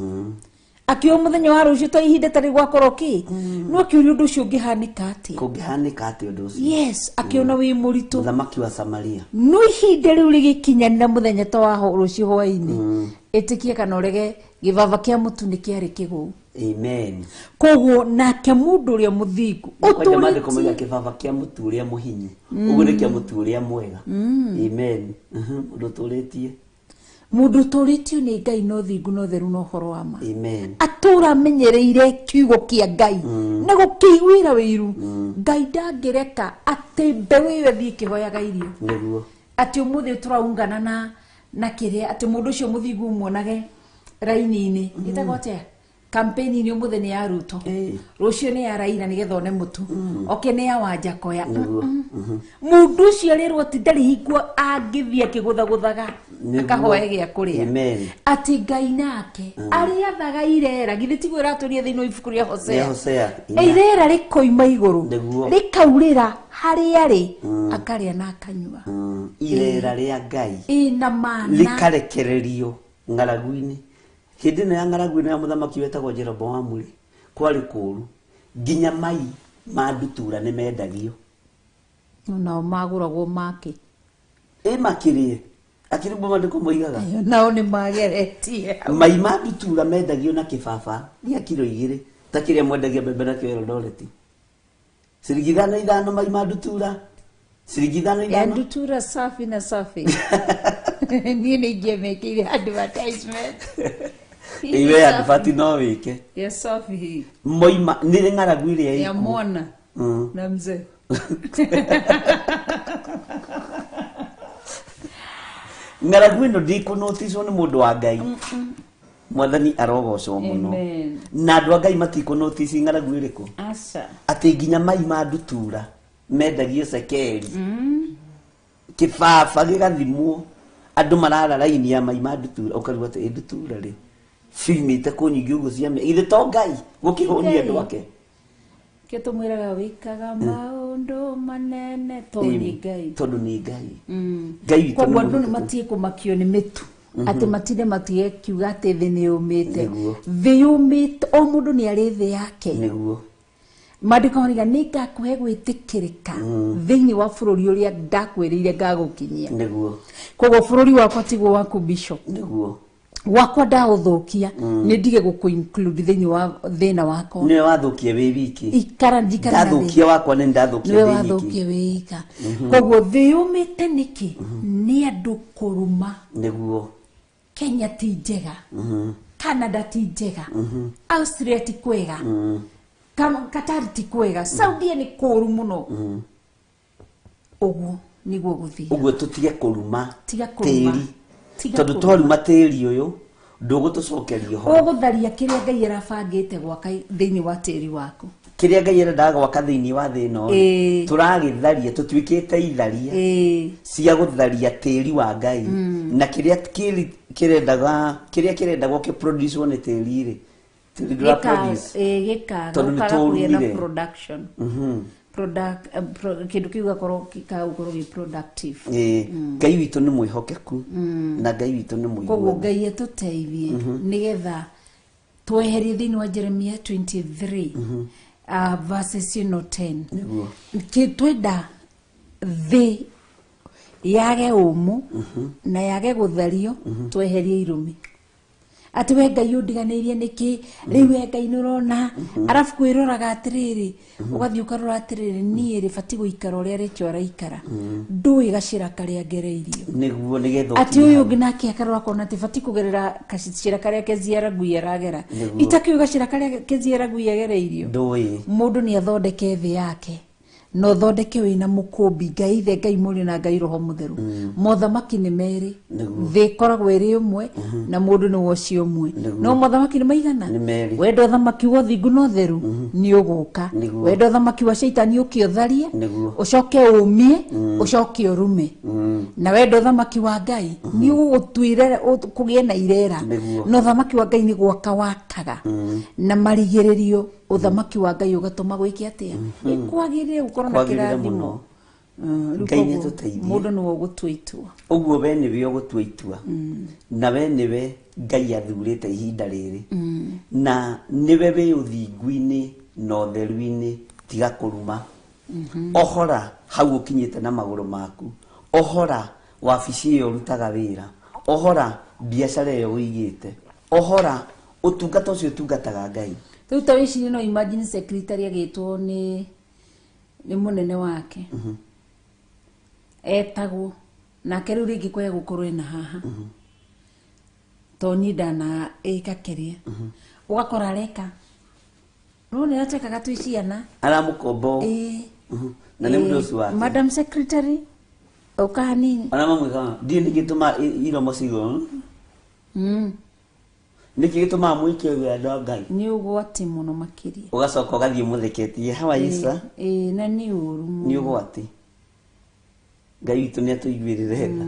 Akiuga mũthenya wa rũciũ ta ihinda ta rĩu gwakorwo kĩ? No akĩũria ũndũ ũcio ũngĩhanĩka atĩa? Kũngĩhanĩka atĩa ũndũ ũcio? Yes, akĩona wĩ mũritũ. Mũthamaki wa Samaria. No ihinda rĩu rĩgĩkinyanĩra mũthenya ta wa rũciũ hwaĩ-inĩ. Ĩtĩkia kana ũrege, gĩbaba kĩa mũtu nĩ kĩarĩ kĩgũu. Amen. Koguo nake mũndũ ũrĩa mũthingu, Kwanja maandĩko ũtũrĩtie moiga kĩbaba kĩa mũtu ũrĩa mũhinyu. Ũguo nĩ kĩa mũtu ũrĩa mwega. Amen. Mũndũ ũtũrĩtie. Mũndũ ũtũrĩtio nĩ Ngai na ũthingu na ũtheru na ũhoro wa ma. Amen. Atũra amenyereire kiugo kĩa Ngai na gũkĩiguĩra wĩiru. Ngai ndangĩreka atĩ mbeũ ĩyo ĩthiĩ ĩkĩhoyaga irio. Nĩguo. Atĩ ũmũthĩ tũraungana na kĩrĩa, atĩ mũndũ ũcio mũthingu ũmuonage raini-inĩ. Ĩtagwo atĩa? Campaign-inĩ ũmũthĩ nĩ ya Ruto. Rũciũ nĩ ya Raila nĩgetha one mũtu. Oke nĩ ya Wanjakoya. Nĩguo. Mũndũ ũcio arĩrwo atĩ ndarĩ hingo angĩthiĩ akĩgũthagũthaga Nĩguo. akahoe gĩa kũrĩa. Amen. Atĩ Ngai nake arĩathaga irera, githĩ tiguo ĩratũria thĩinĩ wa ibuku rĩa Hosea? Rĩa Hosea. Irera rĩkoima igũrũ. Nĩguo. Rĩkaurĩra harĩa rĩ, akarĩa na akanyua. Irera rĩa Ngai. Ĩna mana. Rĩkarekererio ng'aragu-inĩ. Hĩndĩ ĩno ya ng'aragu ĩno ya mũthamaki wetagwo Jeroboamu rĩ, kwarĩ kũũru. Nginya mai ma ndutura nĩ mendagio. Nao magũragwo make. Ĩ makĩrĩe. Akĩrĩ ũguo maandĩko moigaga. Ayo, nao nĩ mageretie. Mai ma ndutura mendagio na kĩbaba gĩa kiro igĩrĩ, ta kĩrĩa mwendagia mbembe nakĩo Eldoret. Ciringi ithano ithano mai ma ndutura. Ciringi ithano Ya ithano. ndutura safi na safi. Niĩ nĩ ingĩamĩkĩire advertisement. Iwe advert no wĩke. Ya safi hii. Moima nĩ ng'aragu ĩrĩa Ya ĩkuo. mwana na mzee. Ng'aragu ĩno ndĩkũnoticwo nĩ mũndũ wa Ngai. Mwathani arogocwo mũno. Amen. Na andũ a Ngai matikũnotici ng'aragu ĩrĩkũ? Aca. Atĩ nginya mai ma ndutura mendagio cekeri. Kĩbaba gĩgathimwo. Andũ marara raini ya mai ma ndutura, ũkarigwo atĩ ĩ ndutura rĩ ciumĩte kũ nyingĩ ũguo cia githĩ to Ngai gũkĩhũnia andũ ake? Kĩo tũmwĩraga wĩkaga maũndũ manene tondũ nĩ Ngai. Tondũ nĩ Ngai. Ngai witũ Koguo nĩ andũ nĩ mũhũthũ. matige kũmakio nĩ mĩtu. Atĩ matinde matige kiuga atĩ thĩ nĩ yũmĩte. Nĩguo. Thĩ yũmĩte, o mũndũ nĩ arĩ thĩ yake. Nĩguo. Maandĩko marauga nĩ ngakũhe gwĩtĩkĩrĩka thĩinĩ wa bũrũri ũrĩa ndakwĩrĩire ngagũkinyia. Nĩguo. Koguo bũrũri wakwa tiguo waku, Bishop. Nĩguo. Wakwa ndaũthũkia, nĩ ndige gũkũ include thĩinĩ wa thĩna wakwa. Nĩwe wathũkia wĩ wiki. Ikara njikara na thĩ. Ndathũkia wakwa nĩ ndathũkia Nĩwe ndĩ wiki. wathũkia wĩ ika. Koguo thĩ yũmĩte nĩkĩ? Nĩ andũ kũruma. Nĩguo. Kenya ti njega. Canada ti njega. Austria ti kwega. Qatar ti kwega. Saudia nĩ kũũru mũno. Ũguo nĩguo gũthiĩ. Ũguo tũtige kũruma Tiga kũruma. tĩri. Tiga Tondũ kũruma. twaruma tĩri ũyũ ndũgũtũcokeria ũhoro. Ũgũtharia kĩrĩa Ngai arabangĩte gwaka thĩinĩ wa tĩri waku. Kĩrĩa Ngai arendaga gwaka thĩinĩ wa thĩ ĩno rĩ, tũragĩtharia, tũtuĩkĩte itharia cia gũtharia tĩri wa Ngai. Na kĩrĩa kĩrendaga, kĩrĩa kĩrendagwo kĩproducewo nĩ tĩri rĩ, Tĩri ndũra produce. Gĩkaga Tondũ nĩ ũkaga kũgĩa na tũũrumire. production. Kĩndũ kĩu gĩgakorwo gĩkaga gũkorwo gĩ productive. Ĩĩ, Ngai witũ nĩ mwĩhokeku na Ngai witũ nĩ Koguo mũiguani. Ngai atũteithie nĩgetha tweherie thĩinĩ wa Jeremia 23 verses 10. Nĩguo. Twenda thĩ yage ũmũ na yage gũthario, tweherie irumi atĩ we Ngai ũndiganĩirie nĩkĩ, rĩu we Ngai nĩ ũrona. Arabu kwĩroraga atĩrĩrĩ, ũgathiĩ ũkarora atĩrĩrĩ, niĩ rĩ batiĩ gũikara ũrĩa Rachel araikara, ndũĩ gacĩra karĩa ngereirio. Nĩguo, nĩgetha atĩ ũkinye ũyũ hau. Ũngĩ nake akarora akona atĩ batiĩ kũgerera gacĩra karĩa Keziara Ngui aragera. Nĩguo. Itakĩũĩ gacĩra karĩa Keziara Ngui agereirio. Ndũĩ. Mũndũ nĩ athondeke thĩ yake na ũthondeke wĩna mũkũmbi Ngai Ithe, Ngai Mũriũ na Ngai Roho Mũtheru. Mothamaki nĩ merĩ. Nĩguo. Thĩ ĩkoragwo ĩrĩ ũmwe na mũndũ nĩ wocio ũmwe. Nĩguo. No mothamaki nĩ maigana. Nĩ merĩ. Wenda ũthamaki wa ũthingu na ũtheru nĩ ũgũka. Nĩguo. Wenda ũthamaki wa caitani ũke ũtharie, Nĩguo. ũcoke ũmie, ũcoke ũrume. Na wenda ũthamaki wa Ngai nĩ ũgũgũtuĩra kũgĩe na irera. Nĩguo. Na ũthamaki wa Ngai nĩ gwaka wakaga na marigĩrĩrio ũthamaki wa Ngai ũgatũma gwĩke atĩa, ĩkwagĩrĩre gũkorwo na Kwagĩrĩre kĩrathimo. mũno. Rĩu Ngai nĩ koguo atũteithie. mũndũ nĩwe ũgũtua itua. Ũguo we nĩwe ũgũtua itua na we nĩwe Ngai athurĩte ihinda rĩrĩ na nĩwe wĩ ũthingu-inĩ na ũtheru-inĩ. Tiga kũruma, ohora hau ũkinyĩte na magũrũ maku, ohora wabici ĩyo ũrutaga wĩra, ohora biacara ĩyo ũigĩte, ohora ũtungata ũcio ũtungataga Ngai. Rĩu ta wĩcirie, no imagine secretary agĩtwo nĩ mũnene wake etagwo nake rĩu rĩngĩ kwaya gũkorwo ena haha to niĩ ndana ĩka kĩrĩa ũgakora areka nona ũrĩa twekaga twĩ ciana. Aramũkombo. Ĩĩ. Na nĩ mũndũ ũcio wake. Madam secretary, ũka hanini. Ona mamwĩkaga ndiĩ nĩkĩ gĩtũma iromo cigwo. Nĩkĩ gĩtũmaga mwĩke ũguo, andũ a Ngai? Nĩ ũgwati mũno makĩria. Ũgacoka ũgathiĩ mũtheketie, "How are you, sir?" Ĩĩ, na nĩ ũru mũno. Nĩ ũgwati. Ngai witũ nĩ atũiguĩrĩre tha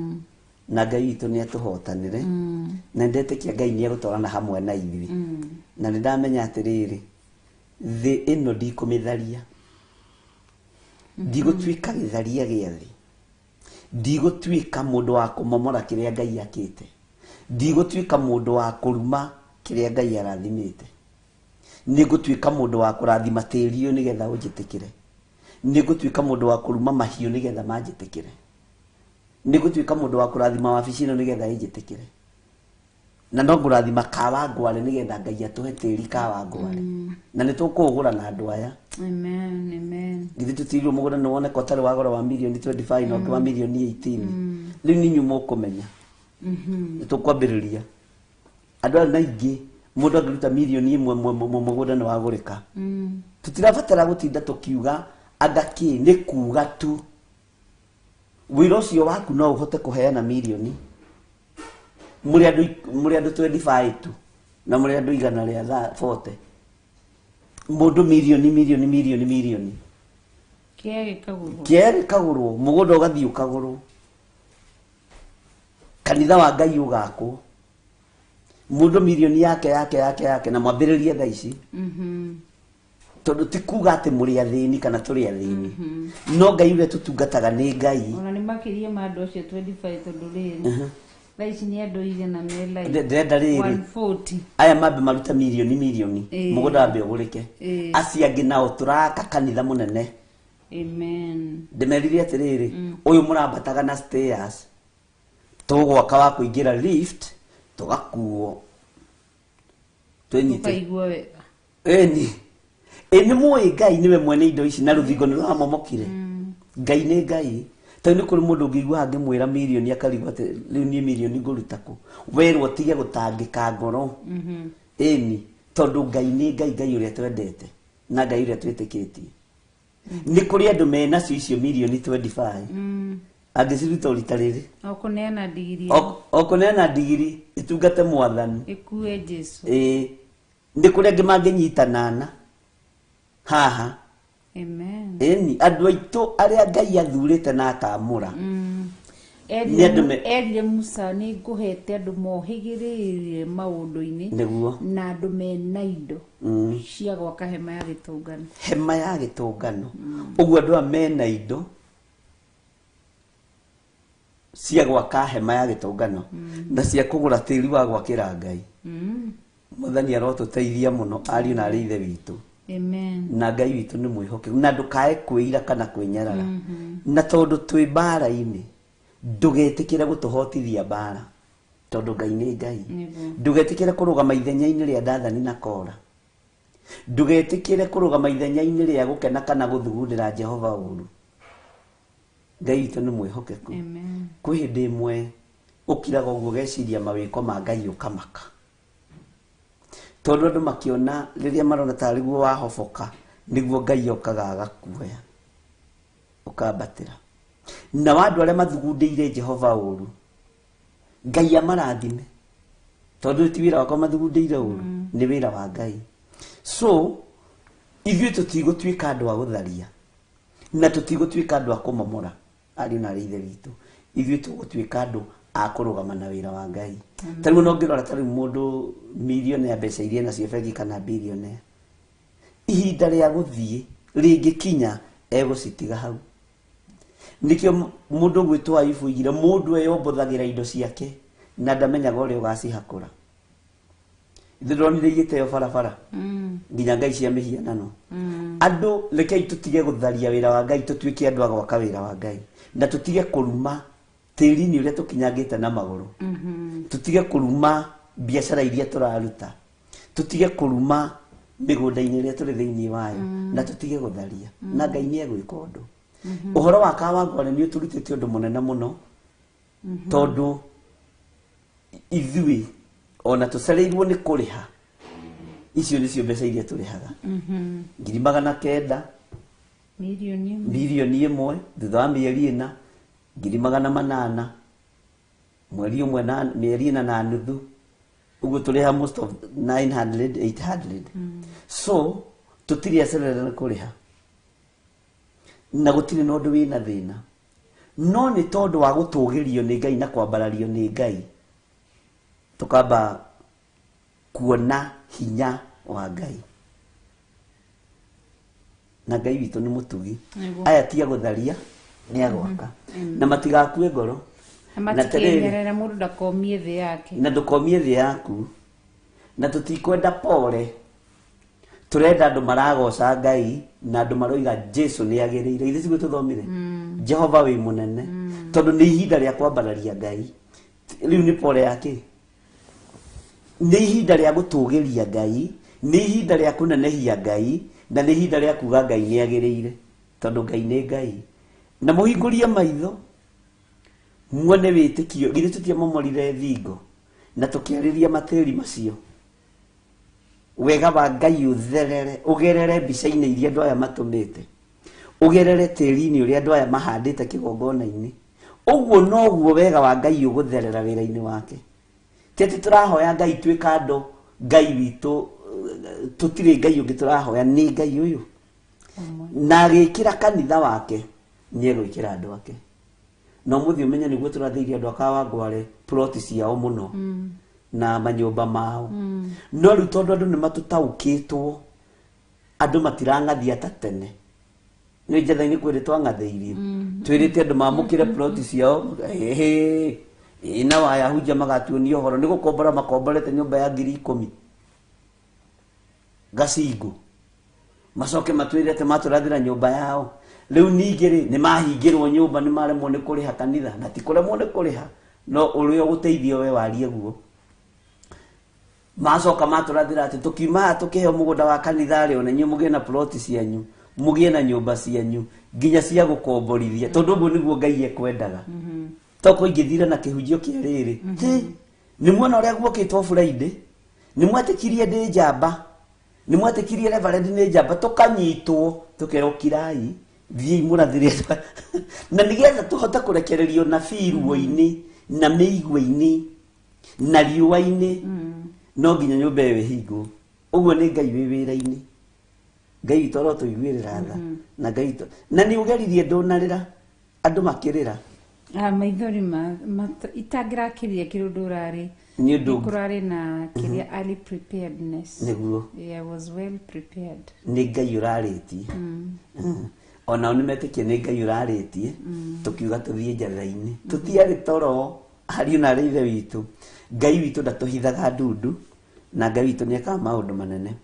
na Ngai witũ nĩ atũhotanĩre na ndetĩkia Ngai nĩ egũtwarana hamwe na ithuĩ, na nĩ ndamenya atĩrĩrĩ, thĩ ĩno ndikũmĩtharia, ndigũtuĩka gĩtharia gĩa thĩ, ndigũtuĩka mũndũ wa kũmomora kĩrĩa Ngai akĩte, ndigũtuĩka mũndũ wa kũruma kĩrĩa Ngai arathimĩte. Nĩ ngũtuĩka mũndũ wa kũrathima tĩri ũyũ nĩgetha ũnjĩtĩkĩre, nĩ ngũtuĩka mũndũ wa kũruma mahiũ nĩgetha manjĩtĩkĩre, nĩ ngũtuĩka mũndũ wa kũrathima wabici ĩno nĩgetha ĩnjĩtĩkĩre, na no ngũrathima Kawangware nĩgetha Ngai atũhe tĩri Kawangware na nĩ tũkũũgũra na andũ aya. Amen, amen. Githĩ tũtirwo mũgũnda nĩ woneka ũtarĩ wa goro wa mirioni 25 na ũngĩ wa mirioni 18? Rĩu nĩ inyuĩ mũkũmenya nĩ tũkwambĩrĩria andũ aya na ingĩ. Mũndũ angĩruta mirioni 1 mũgũnda nĩ wagũrĩka. Tũtirabatara gũtinda tũkiuga anga kĩ, nĩ kuga tu wĩra ũcio waku no ũhote kũheana mirioni. Mũrĩ andũ 25 tu na mũrĩ andũ 140, mũndũ mirioni, mirioni, mirioni, mirioni. Kĩa gĩkagũrwo. Kĩaya gĩkagũrwo, mũgũnda ũgathiĩ ũkagũrwo, kanitha wa Ngai ũgakwo, mũndũ mirioni yake yake yake yake, na mwambĩrĩrie thaa ici, tondũ ti kuga atĩ mũrĩ athĩni kana tũrĩ athĩni, no Ngai ũrĩa tũtungataga nĩ Ngai. Ona nĩ makĩria ma andũ acio 25, tondũ rĩrĩ thaa ici nĩ andũ 100 me live. Ndĩrenda rĩrĩ 140. Aya mambe maruta mirioni mirioni, mũgũnda wambe ũgũrĩke. Acio angĩ nao tũraka kanitha mũnene. Amen. Ndĩmerire atĩrĩrĩ, ũyũ mũrambataga na stairs, tũgwaka wa kũingĩra lift, tũgakuo twĩnyite. Ũkaigua wega. Ĩni ĩ nĩ mũĩ Ngai nĩwe mwene indo ici na rũthingo nĩ rũramomokire. Ngai nĩ Ngai. Tondũ nĩ kũrĩ mũndũ ũngĩigua angĩmwĩra mirioni akarigwo atĩ rĩu niĩ mirioni ngũruta kũ. Werwo tige gũtangĩka ngoro. Ĩni tondũ Ngai nĩ Ngai, Ngai ũrĩa twendete na Ngai ũrĩa twĩtĩkĩtie. Nĩ kũrĩ andũ menacio icio mirioni 25 angĩciruta ũrita rĩrĩ. O kũneana ndigiri. O kũneana ndigiri ĩtungate mwathani. Ĩkue Jesu. Ĩĩ, nĩ kũrĩ angĩ mangĩnyitanana haha. Amen. Ĩni andũ aitũ arĩa Ngai athurĩte na akamũra. Nĩ andũ Erire Musa nĩ ngũhete andũ mohĩgĩrĩire maũndũ-inĩ Nĩguo. na andũ mena indo cia gwaka hema ya gĩtũngano. Hema ya gĩtũngano. Ũguo andũ aya mena indo cia gwaka hema ya gĩtũngano na cia kũgũra tĩri wa gwakĩra Ngai. Mwathani arotũteithia mũno ariũ na arĩ ithe witũ. Amen. Na Ngai witũ nĩ mwĩhokeku na ndũkae kwĩira kana kwĩnyarara. Na tondũ twĩ mbara-inĩ ndũgetĩkĩre gũtũhotithia mbara tondũ Ngai nĩ Ngai. Ndũgetĩkĩre kũrũgama ithenya-inĩ rĩa Dathani na Kora. Ndũgetĩkĩre kũrũgama ithenya-inĩ rĩa gũkena kana gũthugundĩra Jehova ũru. Ngai witũ nĩ mwĩhokeku. Amen. Kwĩ hĩndĩ ĩmwe ũkiraga ũguo ũgeciria mawĩko ma Ngai ũkamaka. Tondũ andũ makĩona rĩrĩa marona tarĩ guo wahoboka nĩguo Ngai okaga agakuoya ũkambatĩra. Na andũ arĩa mathugundĩire Jehova ũru Ngai amarathime tondũ ti wĩra wakwa mathugundĩire ũru, nĩ wĩra wa Ngai. So ithuĩ tũtigũtuĩka andũ a gũtharia na tũtigũtuĩka andũ a kũmomora ariũ na arĩ ithe witũ. Ithuĩ tũgũtuĩka andũ a kũrũgama na wĩra wa Ngai. Ta rĩu ona ũngĩrora ta rĩu mũndũ milioni ya mbeca iria nacio bengi kana bilionea, ihinda rĩa gũthiĩ rĩngĩkinya egũcitiga hau. Nĩkĩo mũndũ ũgwĩtwo Ayubu oigire mũndũ eyombothagĩra indo ciake na ndamenyaga ũrĩa ũgacihakũra. Ithuĩ ndĩronire igĩteo barabara nginya ngai cia mĩhianano. Andũ rekei tũtige gũtharia wĩra wa Ngai, tũtuĩke andũ a gwaka wĩra wa Ngai na tũtige kũruma tĩri-inĩ ũrĩa tũkinyangĩte na magũrũ. Tũtige kũruma biacara iria tũraruta, tũtige kũruma mĩgũnda-inĩ ĩrĩa tũrĩ thĩinĩ wayo na tũtige gũtharia. Na Ngai nĩ egwĩka ũndũ. Ũhoro wa Kawangware nĩ ũtũrutĩte ũndũ mũnene mũno tondũ ithuĩ ona tũcereirwo nĩ kũrĩha icio nĩcio mbeca iria tũrĩhaga. 900,000, 1,000,000, 1,000,000 thutha wa mĩeri ĩna, 800,000 mweri ũmwe na mĩeri ĩna na nuthu, ũguo tũrĩha most of 900, 800. So tũtirĩ acerere nĩ kũrĩha na gũtirĩ na ũndũ wĩna thĩna, no nĩ tondũ wa gũtũgĩrio nĩ Ngai na kwambarario nĩ Ngai tũkamba kuona hinya wa Ngai. Na Ngai witũ nĩ mũtugi. Aya ti a gũtharia, nĩ a gwaka. Na matigakue ngoro. Na matikenyerere mũndũ ndakomie thĩ yake. Na ndũkomie thĩ yaku. Na tũtikwenda pore. Tũrenda andũ maragoca Ngai na andũ maroiga Jesu nĩ agĩrĩire. Ithuĩ tiguo tũthomire. Jehova wĩ mũnene. Tondũ nĩ ihinda rĩa kwambararia Ngai. Rĩu nĩ pore yake. Nĩ ihinda rĩa gũtũgĩria Ngai, nĩ ihinda rĩa kũnenehia Ngai, na nĩ ihinda rĩa kuga Ngai nĩ agĩrĩire. Tondũ Ngai nĩ Ngai. Na mũhingũrie maitho muone wĩtĩkio. Githĩ tũtiamomorire thingo na tũkĩarĩria matĩri macio. Wega wa Ngai ũtherere, ũgerere mbica-inĩ iria andũ aya matũmĩte, ũgerere tĩri-inĩ ũrĩa andũ aya mahandĩte kĩgongona-inĩ. Ũguo noguo wega wa Ngai ũgũtherera wĩra-inĩ wake. Ti atĩ tũrahoya Ngai twĩ kando, Ngai witũ tũtirĩ Ngai ũngĩ tũrahoya, nĩ Ngai ũyũ. Na agĩkĩra kanitha wake, nĩ egwĩkĩra andũ ake. Na ũmũthĩ ũmenye nĩguo tũrathĩirie andũ a Kawangware ploti ciao mũno na manyũmba mao. No rĩu tondũ andũ nĩ matũtaũkĩtwo, andũ matirang'athia ta tene. Nĩ njetha-inĩ kwĩrĩ twang'athĩirio. Twĩrĩte andũ mamũkĩre ploti ciao, ĩna waya hunja magatuonia ũhoro, nĩ gũkombora makomborete nyũmba ya 10,000. Gacingo. Macoke matwĩre atĩ matũrathĩra nyũmba yao. Rĩu ningĩ rĩ, nĩ mahingĩrwo nyũmba, nĩ maremwo nĩ kũrĩha kanitha, na ti kũremwo nĩ kũrĩha, no ũrĩa ũgũteithio we warie guo. Macoka matũrathĩra atĩ tũkiuma haha tũkĩheo mũgũnda wa kanitha rĩ, ona inyuĩ mũgĩe na ploti cianyu, mũgĩe na nyũmba cianyu, nginya cia gũkomborithia, tondũ ũguo nĩguo Ngai ekwendaga. Toko ingĩthira na kĩhunjio kĩa rĩrĩ. Nĩ muona ũrĩa guokĩtwo Friday, nĩ mwetĩkirie ndĩ njamba, nĩ mwetĩkirie Reverend nĩ njamba, tũkanyitwo, tũkerwo kirai, thiĩi mũrathĩre. Na nĩgetha tũhote kũrekererio nabii ruo-inĩ, na mĩigua-inĩ, na riũa-inĩ, no nginya nyũmba ĩyo ĩhingwo. Ũguo nĩ Ngai wĩ wĩra-inĩ. Ngai witũ arotũiguĩrĩra tha. Na Ngai witũ. Na nĩ ũgeririe ndũnarĩra, andũ makĩrĩra. Maithori itangĩrakĩria kĩrĩa ũndũ ũrarĩ. Nĩ ũndũ kũrarĩ na kĩrĩa early preparedness. Nĩguo. Yeah, I was well prepared. Nĩ Ngai ũrarĩtie. Onao nĩ metĩkie nĩ Ngai ũrarĩtie. Tũkiuga tũthiĩ njathira-inĩ, tũtiarĩ toro ariũ na arĩ ithe witũ. Ngai witũ ndatũhithaga ndundu, na Ngai witũ nĩ ekaga maũndũ manene.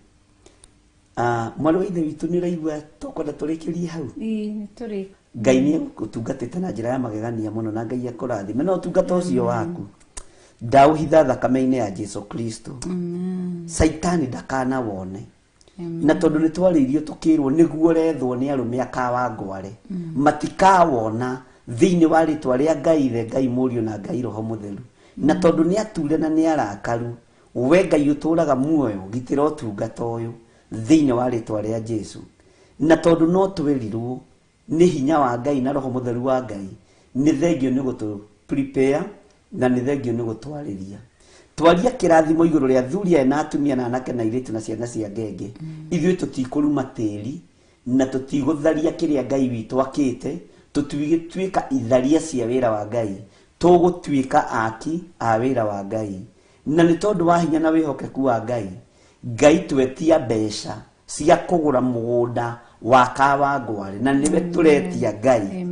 Mwarĩ wa ithe witũ, nĩ ũraigua tũkwenda tũrĩkĩrie hau? Ĩĩ, nĩ tũrĩ. Ngai nĩ egũgũtungatĩte na njĩra ya magegania mũno, na Ngai akũrathime na ũtungata ũcio waku ndaũhitha thakame-inĩ ya Jesu Kristo. Caitani ndakanawone. Na tondũ nĩ twarĩirio tũkĩrwo nĩguo rethwo nĩ arũme akawangware, matikawona thĩinĩ wa rĩtwa rĩa Ngai Ithe, Ngai Mũriũ na Ngai Roho Mũtheru. Na tondũ nĩ ature na nĩ arakaru, we Ngai ũtũraga muoyo, gitĩra ũtungata ũyũ thĩinĩ wa rĩtwa rĩa Jesu. Na tondũ no twerirwo nĩ hinya wa Ngai na Roho Mũtheru wa Ngai, nĩ thengio nĩ gũtũ prepare na nĩ thengio nĩ gũtwarĩria. Twaria kĩrathimo igũrũ rĩa athuri aya na atumia na anake na airĩtu na ciana cia ngenge. Ithuĩ tũtikũruma tĩri na tũtigũtharia kĩrĩa Ngai witũ akĩte, tũtigũtuĩka itharia cia wĩra wa Ngai, tũgũtuĩka aki a wĩra wa Ngai. Na nĩ tondũ wa hinya na wĩhokeku wa Ngai, Ngai twetia mbeca cia kũgũra mũgũnda wa Kawangware, na nĩwe tũretia Ngai.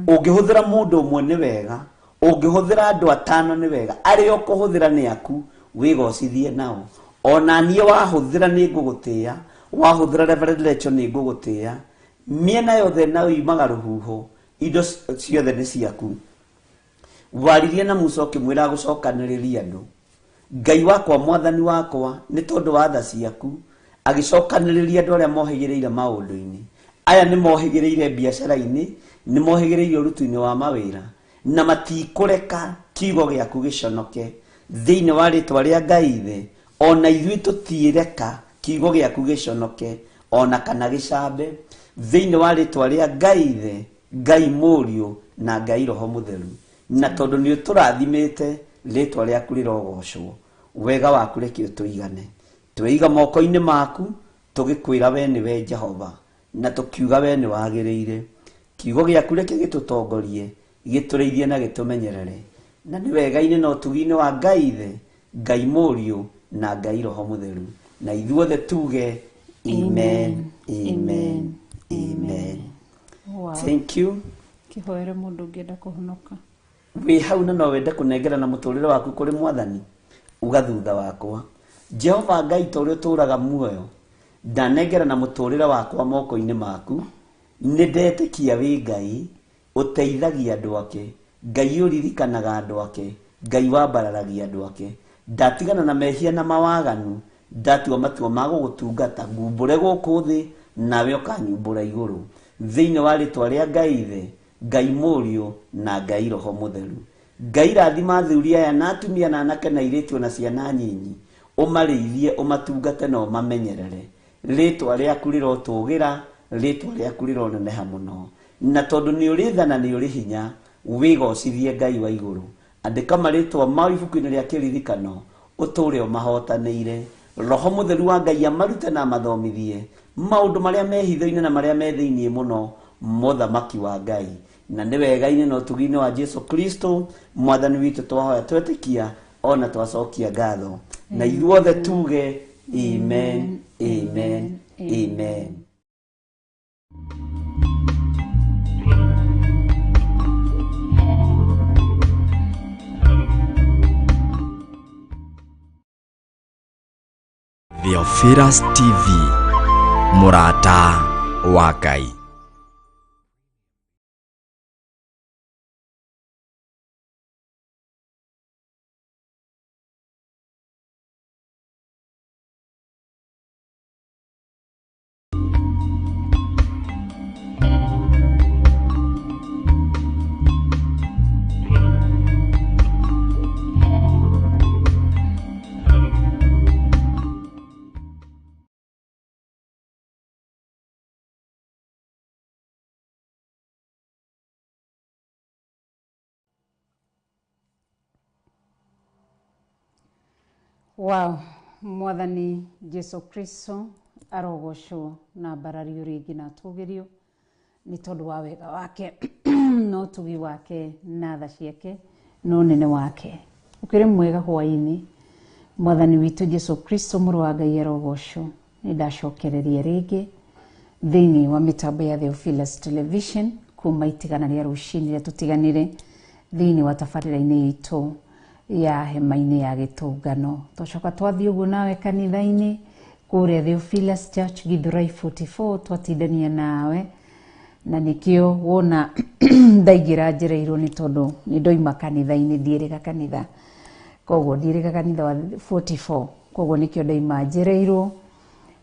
Ũngĩhũthĩra mũndũ ũmwe nĩ wega, ũngĩhũthĩra andũ atano nĩ wega, arĩa ũkũhũthĩra nĩ aku, wĩgocithie nao. Ona niĩ wahũthĩra nĩ ngũgũtĩĩa, wahũthĩra Reverend Lecho nĩ ngũgũtĩĩa. Mĩena yothe na yumaga rũhuho, indo ciothe nĩ ciaku. Waririe na Musa ũkĩmwĩra agũcokanĩrĩrie andũ. Ngai wakwa, mwathani wakwa, nĩ tondũ wa tha ciaku agĩcokanĩrĩria andũ arĩa mohĩgĩrĩire maũndũ-inĩ. Aya nĩ mohĩgĩrĩire biacara-inĩ, nĩ mohĩgĩrĩire ũruti-inĩ wa mawĩra, na matikũreka kiugo gĩaku gĩconoke thĩinĩ wa rĩtwa rĩa Ngai Ithe. Ona ithuĩ tũtireka kiugo gĩaku gĩconoke ona kana gĩcambe thĩinĩ wa rĩtwa rĩa Ngai Ithe, Ngai Mũriũ na Ngai Roho Mũtheru. Na tondũ nĩ ũtũrathimĩte, rĩtwa rĩaku rĩrogocwo. Wega waku reke ũtũigane. Tweiga moko-inĩ maku, tũgĩkwĩra we nĩwe Jehova, na tũkiuga we nĩ wagĩrĩire. Kiugo gĩaku reke gĩtũtongorie, gĩtũrĩithie na gĩtũmenyerere. Na nĩ wega-inĩ na ũtugi-inĩ wa Ngai Ithe, Ngai Mũriũ na Ngai Roho Mũtheru. Na ithuothe tuge amen, amen, amen. Wow. Thank you. Kĩhoere mũndũ ũngĩenda kũhonoka. Wĩ hau na no wende kũnengera na mũtũrĩre waku kũrĩ mwathani, uga thutha wakwa, Jehova Ngai ta ũrĩa ũtũraga muoyo, ndanengera na mũtũrĩre wakwa moko-inĩ maku. Nĩ ndetĩkia wĩ Ngai ũteithagia andũ ake, Ngai ũririkanaga andũ ake, Ngai wambararagia andũ ake. Ndatigana na mehia na mawaganu, ndatua matua ma gũgũtungata, ngumbũre gũkũ thĩ nawe ũkanyumbũra igũrũ. Thĩinĩ wa rĩtwa rĩa Ngai Ithe, Ngai Mũriũ na Ngai Roho Mũtheru. Ngai rathima athuri aya na atumia na anake na airĩtu na ciana nyinyi, ũmarĩithie, ũmatungate na ũmamenyerere. Rĩtwa rĩaku rĩrotũgĩra, rĩtwa rĩaku rĩroneneha mũno. Na tondũ nĩ ũrĩ tha na nĩ ũrĩ hinya, wĩgocithie Ngai wa igũrũ. Andĩka marĩtwa mao ibuku-inĩ rĩa kĩririkano, ũtũũre ũmahotanĩire. Roho Mũtheru wa Ngai amarute na amathomithie maũndũ marĩa me hitho-inĩ na marĩa me thĩinĩ mũno mothamaki wa Ngai. Na nĩ wega-inĩ na ũtugi-inĩ wa Jesu Kristo mwathani witũ twahoya twetĩkia ona twacokia ngatho. Na ithuothe tuge amen, amen, amen. Theophilus TV, mũrata wa Ngai. Wow, mwathani Jesu Kristo arogocwo na mbarario rĩngĩ na atũgĩrio nĩ tondũ wa wega wake. No ũtugi wake na tha ciake na ũnene wake. Ũkĩrĩ mwega hwaĩ-inĩ. Mwathani witũ Jesu Kristo mũrũ wa Ngai arogocwo. Nĩ ndacokereria rĩngĩ thĩinĩ wa mĩtambo ya Theophilus Television kuma itigana rĩa rũcinĩ rĩa tũtiganire thĩinĩ wa tabarĩra-inĩ itũ ya hema-inĩ ya gĩtũngano. Twacoka twathiĩ ũguo nawe kanitha-inĩ kũrĩa Theophilus Church Githurai 44 twatindania nawe na nĩkĩo wona ndaingĩra njereirwo nĩ tondũ nĩ ndoima kanitha-inĩ ndiĩrĩga kanitha koguo ndiĩrĩga kanitha wa 44 koguo nĩkĩo ndaima njereirwo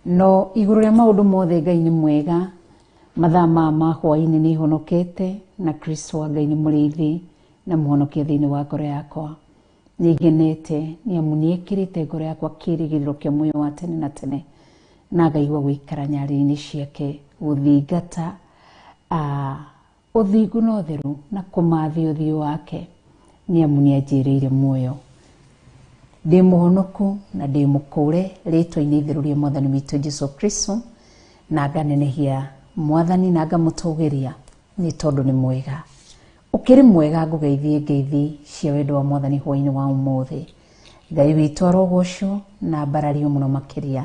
no igũrũ rĩa maũndũ mothe Ngai nĩ mwega mathaa maya ma hwaĩ-inĩ nĩ honokete na Kristo wa Ngai nĩ mũrĩithi na mũhonokia thĩinĩ wa ngoro yakwa. Nĩ ngenete nĩ amu nĩ ekĩrĩte ngoro yakwa kĩĩrĩgĩrĩro kĩa muoyo wa tene na tene na ngaigua gũikara nyarĩrĩ-inĩ ciake gũthingata ũthingu na ũtheru na kũmathia ũthiũ wake nĩ amu nĩ anjĩrĩire muoyo. Ndĩ mũhonoku na ndĩ mũkũre rĩtwa-inĩ itheru rĩa Mwathani witũ Jesu Kristo na nganenehia Mwathani na ngamũtũgĩria nĩ tondũ nĩ mwega. Ũkĩrĩ mwega ngũgeithie ngeithi cia wendo wa Mwathani hwaĩ-inĩ wa ũmũthĩ. Ngai witũ arogocwo na ambarario mũno makĩria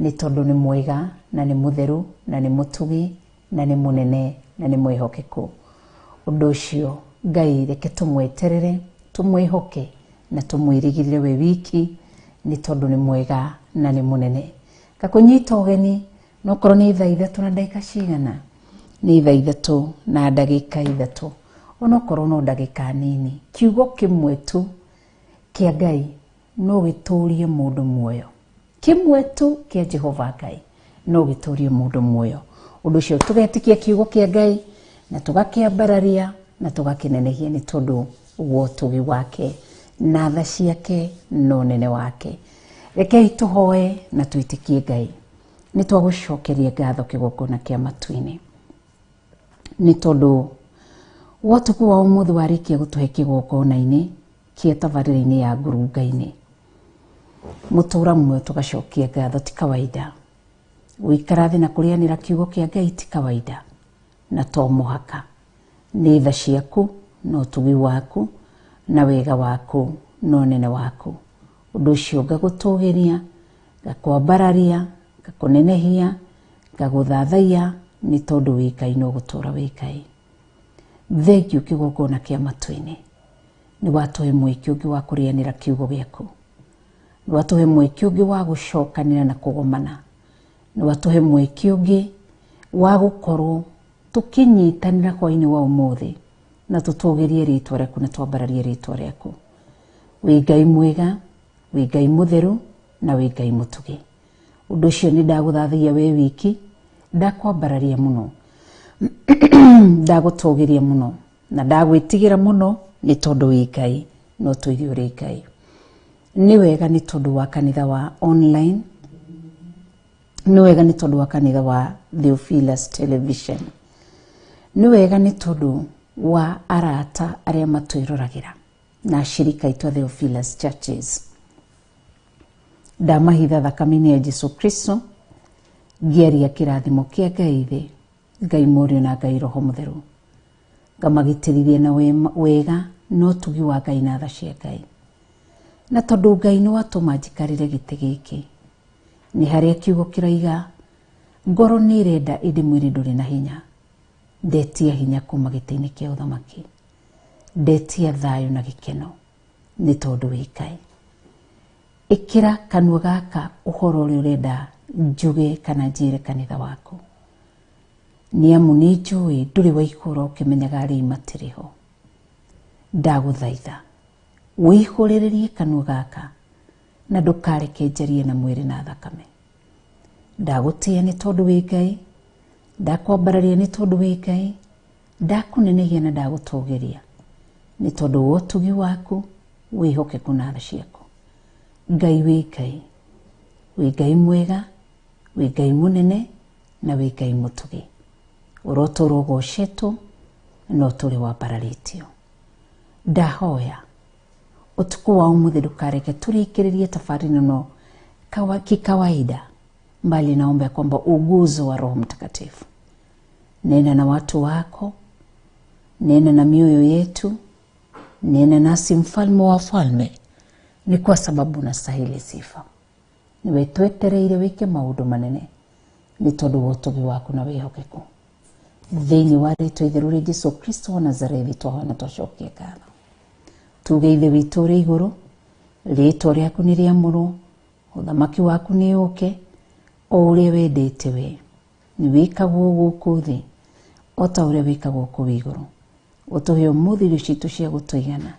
nĩ tondũ nĩ mwega na nĩ mũtheru na nĩ mũtugi na nĩ mũnene na nĩ mwĩhokeku. Ũndũ ũcio Ngai reke tũmweterere tũmwĩhoke na tũmwĩrĩgĩrĩre we wiki nĩ tondũ nĩ mwega na nĩ mũnene. Ngakũnyita ũgeni nokorwo nĩ thaa ithatũ na ndagĩka cigana nĩ thaa ithatũ na ndagĩka ithatũ onokorwo no ndagĩka nini kiugo kĩmwe tu kĩa Ngai no gĩtũrie mũndũ muoyo. Kĩmwe tu kĩa Jehova Ngai no gĩtũrie mũndũ muoyo. Ũndũ ũcio tũgetĩkia kiugo kĩa Ngai na tũgakĩambararia na tũgakĩnenehia nĩ tondũ wa ũtugi wake na tha ciake na ũnene wake. Rekei tũhoe na twĩtĩkie Ngai. Nĩ twagũcokeria ngatho kĩgongona kĩa matu-inĩ nĩ tondũ wa ũtukũ wa ũmũthĩ warĩkia gũtũhe kĩgongona-inĩ kĩa tabarĩra-inĩ ya ngurunga-inĩ. Mũtũra muoyo tũgacokia ngatho ti kawaida. Gũikara thĩ na kũrĩanĩra kiugo kĩa Ngai ti kawaida na to mũhaka. Nĩ tha ciaku na ũtugi waku na wega waku na ũnene waku. Ũndũ ũcio ngagũtũgĩria, ngakwambararia, ngakũnenehia, ngagũthathaiya nĩ tondũ wĩ Ngai na ũgũtũũra wĩ Ngai. Thengiũ kĩgongona kĩa matu-inĩ nĩ watũhe mweke ũngĩ wa kũrĩanĩra kiugo gĩaku. Nĩ watũhe mweke ũngĩ wa gũcokanĩra na kũgomana. Nĩ watũhe mweke ũngĩ wa gũkorwo tũkĩnyitanĩra hwaĩ-inĩ wa ũmũthĩ na tũtũgĩrie rĩtwa rĩaku na twambararie rĩtwa rĩaku. Wĩ Ngai mwega, wĩ Ngai mũtheru na wĩ Ngai mũtugi. Ũndũ ũcio nĩ ndagũthathaiya we wiki, ndakwambararia mũno, ndagũtũgĩria mũno na ndagwĩtigĩra mũno nĩ tondũ wĩ Ngai na ũtũire ũrĩ Ngai. Nĩ wega nĩ tondũ wa kanitha wa online, nĩ wega nĩ tondũ wa kanitha wa Theophilus Television, nĩ wega nĩ tondũ wa arata arĩa matwĩroragĩra na ashirika aitũ a Theophilus Churches. Ndamahitha thakame-inĩ ya Jesu Kristo ngĩaria kĩrathimo kĩa Ngai thĩ, Ngai Mũriũ na Ngai Roho Mũtheru. Ngamagitĩrithia na wega na ũtugi wa Ngai na tha cia Ngai. Na tondũ Ngai nĩ watũma njikarĩre gĩtĩ gĩkĩ nĩ harĩa kiugo kĩroiga ngoro nĩ ĩrenda ĩndĩ mwĩrĩ ndũrĩ na hinya. Ndetia hinya kuma gĩtĩ-inĩ kĩa ũthamaki. Ndetia thayũ na gĩkeno nĩ tondũ wĩ Ngai. Ĩkĩra kanua gaka ũhoro ũrĩa ũrenda njuge kana njĩre kanitha waku. Nĩ amu nĩ njũĩ ndũrĩ waihũra ũkĩmenyaga arĩi matirĩ ho. Ndagũthaitha wĩihũrĩrĩrie kanua gaka na ndũkareke njarie na mwĩrĩ na thakame. Ndagũtĩĩa nĩ tondũ wĩ Ngai, ndakwambararia nĩ tondũ wĩ Ngai, ndakũnenehia na ndagũtũgĩria nĩ tondũ wa ũtugi waku, wĩhokeku na tha ciaku. Ngai wĩ Ngai, wĩ Ngai mwega, wĩ Ngai mũnene na wĩ Ngai mũtugi. Ũrotũũra ũgocetwo na ũtũũre wambararĩtio. Ndahoya ũtukũ wa ũmũthĩ ndũkareke tũrĩkĩrĩrie tabarĩra ĩno kikawaida, mbali naomba ya kwamba uguzo wa Roho Mtakatifu, nena na watu wako, Nena na mioyo yetu, nena nasi mfalme wa wafalme, ni kwa sababu unastahili sifa. Niwe twetereire wike maundu manene ni tondu wa utugi waku na wihokeku. Thiini wa ritwa itheru ria Jesu Kristo wa Nazarethi twahoya na twacokia ngatho. Tuge Ithe witũ ũrĩ igũrũ, rĩtwa rĩaku nĩ rĩamũrwo, ũthamaki waku nĩ ũke, o ũrĩa wendete we nĩ wĩkagwo gũkũ thĩ o ta ũrĩa wĩkagwo kũu igũrũ. Ũtũhe ũmũthĩ irio citũ cia gũtũigana,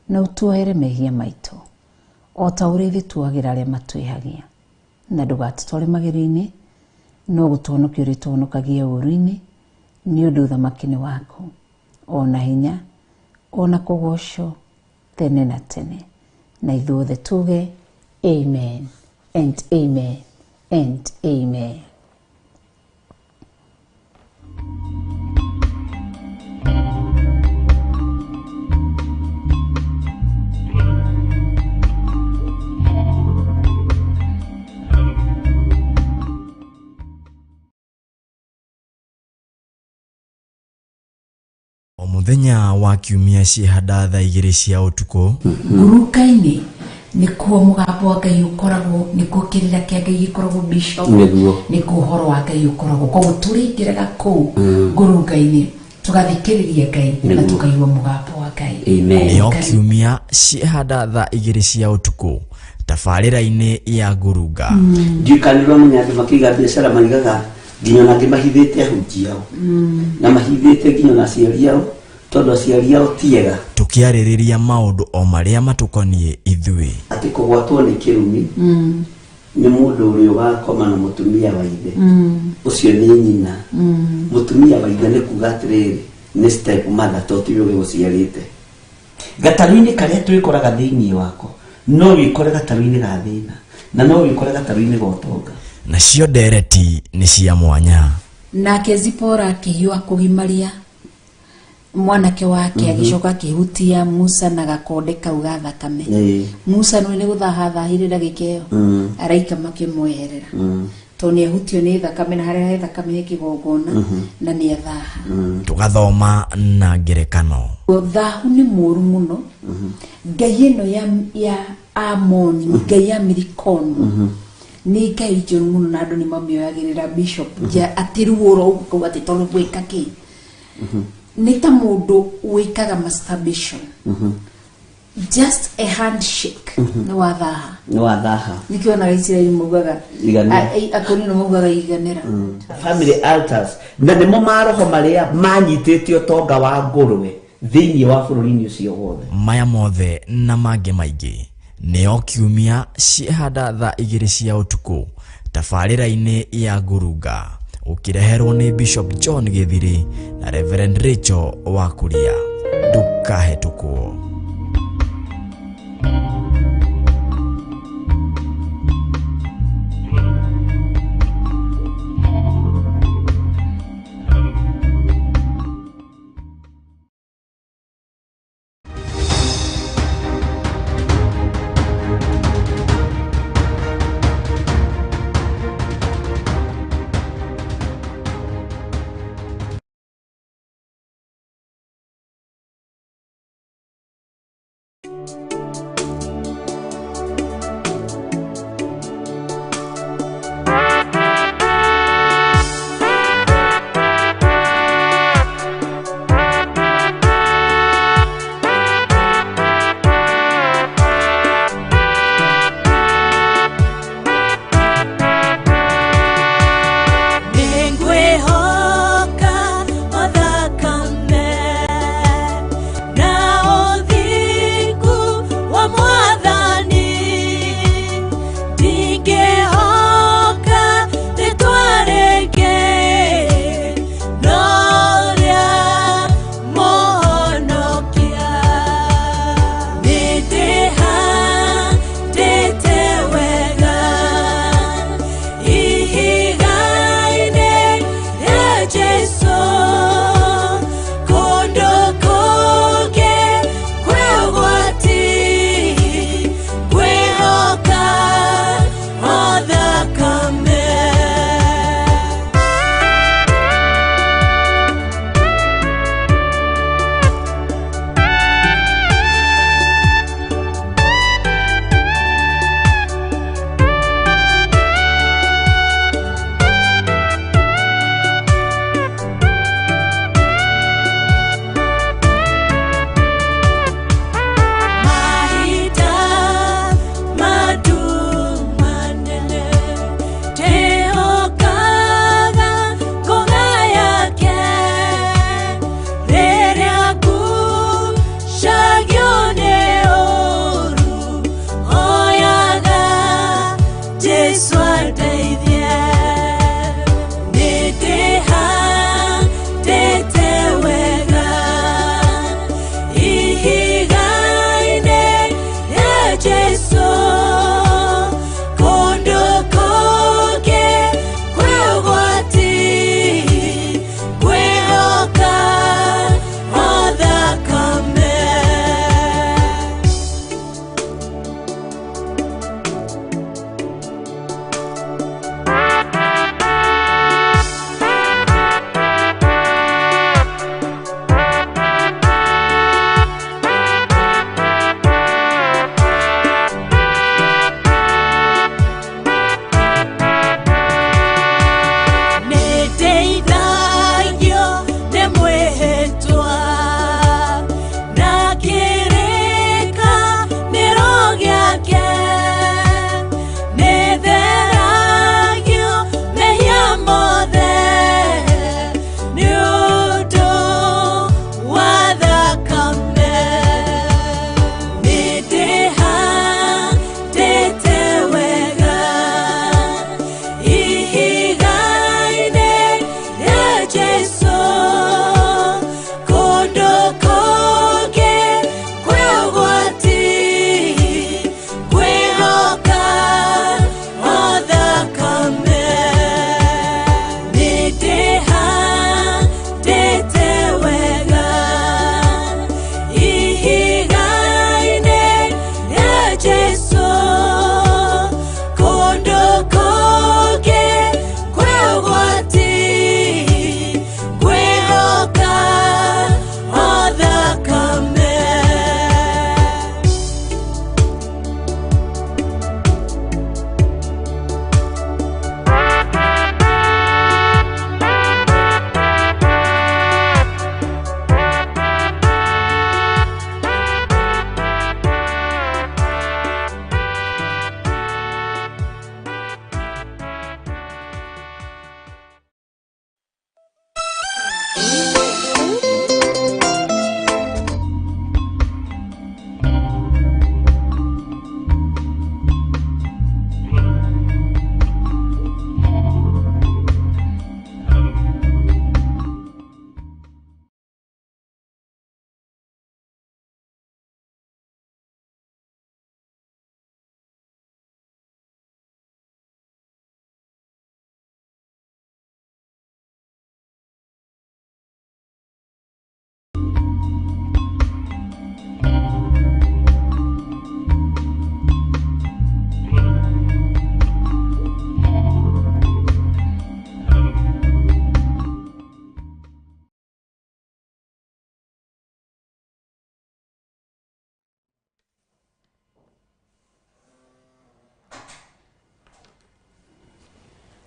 na ũtuohere mehia maitũ o ta ũrĩa ithuĩ tuohagĩra arĩa matwĩhagia, na ndũgatũtware magerio-inĩ, no gũtũhonokia ũrĩtũhonokagia ũũru-inĩ, nĩ ũndũ ũthamaki nĩ waku, o na hinya, o na kũgoocwo tene na tene. Na ithuothe tuge amen and amen and amen. O muthenya wa kiumia ciĩhanda thaa igĩrĩ cia ũtukũ. Nguruka-inĩ nĩkuo mũgambo wa Ngai ũkoragwo, nĩkuo kĩrĩra kĩa Ngai gĩkoragwo, Bishop, Nĩguo. nĩkuo ũhoro wa Ngai ũkoragwo. Koguo tũrĩingĩraga kũu ngurunga-inĩ tũgathikĩrĩria Ngai na Nĩguo. tũkaigua mũgambo wa Ngai. Amen. Nĩo kiumia ciĩhanda thaa igĩrĩ cia ũtukũ tabarĩra-inĩ ya ngurunga. Ndiũĩ kana nĩ ũramenya andũ makĩiga biacara maigaga nginya ona angĩ mahithĩte ahunjia ao, na mahithĩte nginya ona aciari ao, tondũ aciari ao ti ega. Tũkĩarĩrĩria maũndũ o marĩa matũkoniĩ ithuĩ. Atĩ kũgwatwo nĩ kĩrumi nĩ mũndũ ũrĩa ũgakoma na mũtumia wa ithe, ũcio nĩ nyina. Mũtumia wa ithe nĩ kuga atĩrĩrĩ, nĩ step mother, to tiwe ũgĩgũciarĩte. Gatarũ-inĩ karĩa twĩkoraga thĩinĩ wako, no wĩkore gatarũ-inĩ ga thĩna, na no wĩkore gatarũ-inĩ ga ũtonga. Nacio ndereti nĩ cia mwanya. Nake Zipora akĩhiũha kũgimaria mwanake wake, agĩcoka akĩhutia Musa na gakonde kau ga thakame. Musa nĩ nĩ gũthahathahire ndagĩka ĩyo, araika makĩmweherera, tondũ nĩ ahutio nĩ thakame, na harĩa he thakame he kĩgongona, na nĩ athaha. Tũgathoma na ngerekano. Thahu nĩ mũũru mũno. Ngai ĩno ya Amoni, ngai ya Milikomu, nĩ ngai njũru mũno, na andũ nĩ mamĩoyagĩrĩra, Bishop, ja atĩ ruo ũguo kau atĩ tondũ gwĩka kĩ nĩ ta mũndũ wĩkaga masturbation, just a handshake nĩ wathaha. Nĩ wathaha. Nĩkĩo onaga Isiraeli maugaga Iganĩra. Akorino maugaga iganĩra. Family altars na nĩmo maroho marĩa manyitĩte ũtonga wa ngũrwe thĩinĩ wa bũrũri-inĩ ũcio wothe. Maya mothe na mangĩ maingĩ nĩo kiumia ciĩhanda thaa igĩrĩ cia ũtukũ tabarĩra-inĩ ya ngurunga, ũkĩreherwo nĩ Bishop John Gĩthiri na Reverend Rachel wa Kuria. Ndũkahetũkwo. Nĩngwĩhoka o thakame na ũthingu.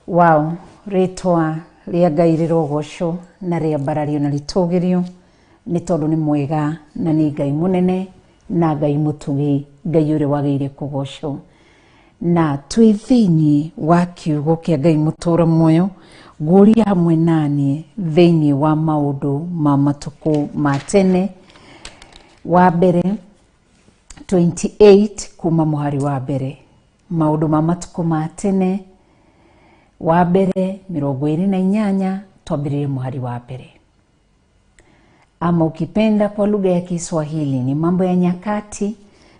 Wow, rĩtwa rĩa Ngai rĩrogocwo na rĩambarario na rĩtũgĩrio nĩ tondũ nĩ mwega na nĩ Ngai mũnene na Ngai mũtugi, Ngai ũrĩa wagĩrĩire kũgocwo. Na twĩ thĩinĩ wa kiugo kĩa Ngai mũtũra muoyo, ngũria hamwe naniĩ thĩinĩ wa maũndũ ma matukũ ma tene. Wa mbere 28 kuma mũhari wa mbere, maũndũ ma matukũ ma tene wa mbere 28, twambĩrĩrie mũhari wa mbere. Ama ukipenda kwa lugha ya Kiswahili ni Mambo ya Nyakati.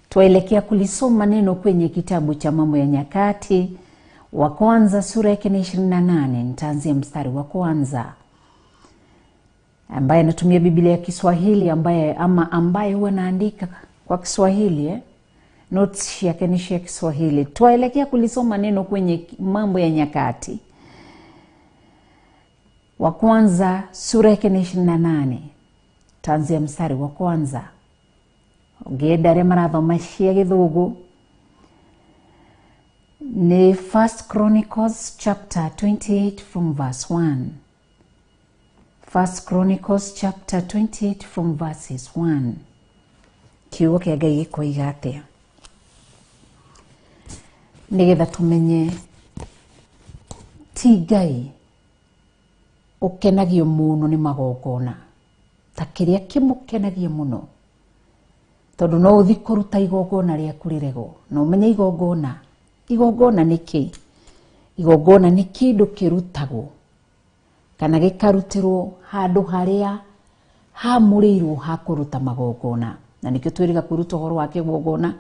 Twaelekea kulisoma neno kwenye kitabu cha Mambo ya Nyakati wa kwanza sura yake ni 28. Nitaanzia mstari wa kwanza. Ambaye anatumia Biblia ya Kiswahili, ambaye huwa anaandika kwa Kiswahili, notes yake ni ya Kiswahili. Twaelekea kulisoma neno kwenye Mambo ya Nyakati wa kwanza sura yake ni 28. Taanzia mstari wa kwanza. Ũngĩenda arĩa marathoma cia Gĩthũngũ ni First Chronicles chapter 28 from verse 1. First Chronicles chapter 28 from verses 1. Kiugo kĩa Ngai gĩkoiga atĩa? Nĩgetha tũmenye ti Ngai ũkenagio mũno nĩ magongona ta kĩrĩa kĩmũkenagia mũno, tondũ no ũthiĩ kũruta igongona rĩaku rĩregwo. Na ũmenye igongona nĩ kĩ? Igongona nĩ kĩndũ kĩrutagwo kana gĩkarutĩrwo handũ harĩa hamũrĩirwo ha kũruta magongona. Na nĩkĩo twĩrĩga kwĩruta ũhoro wa kĩgongona,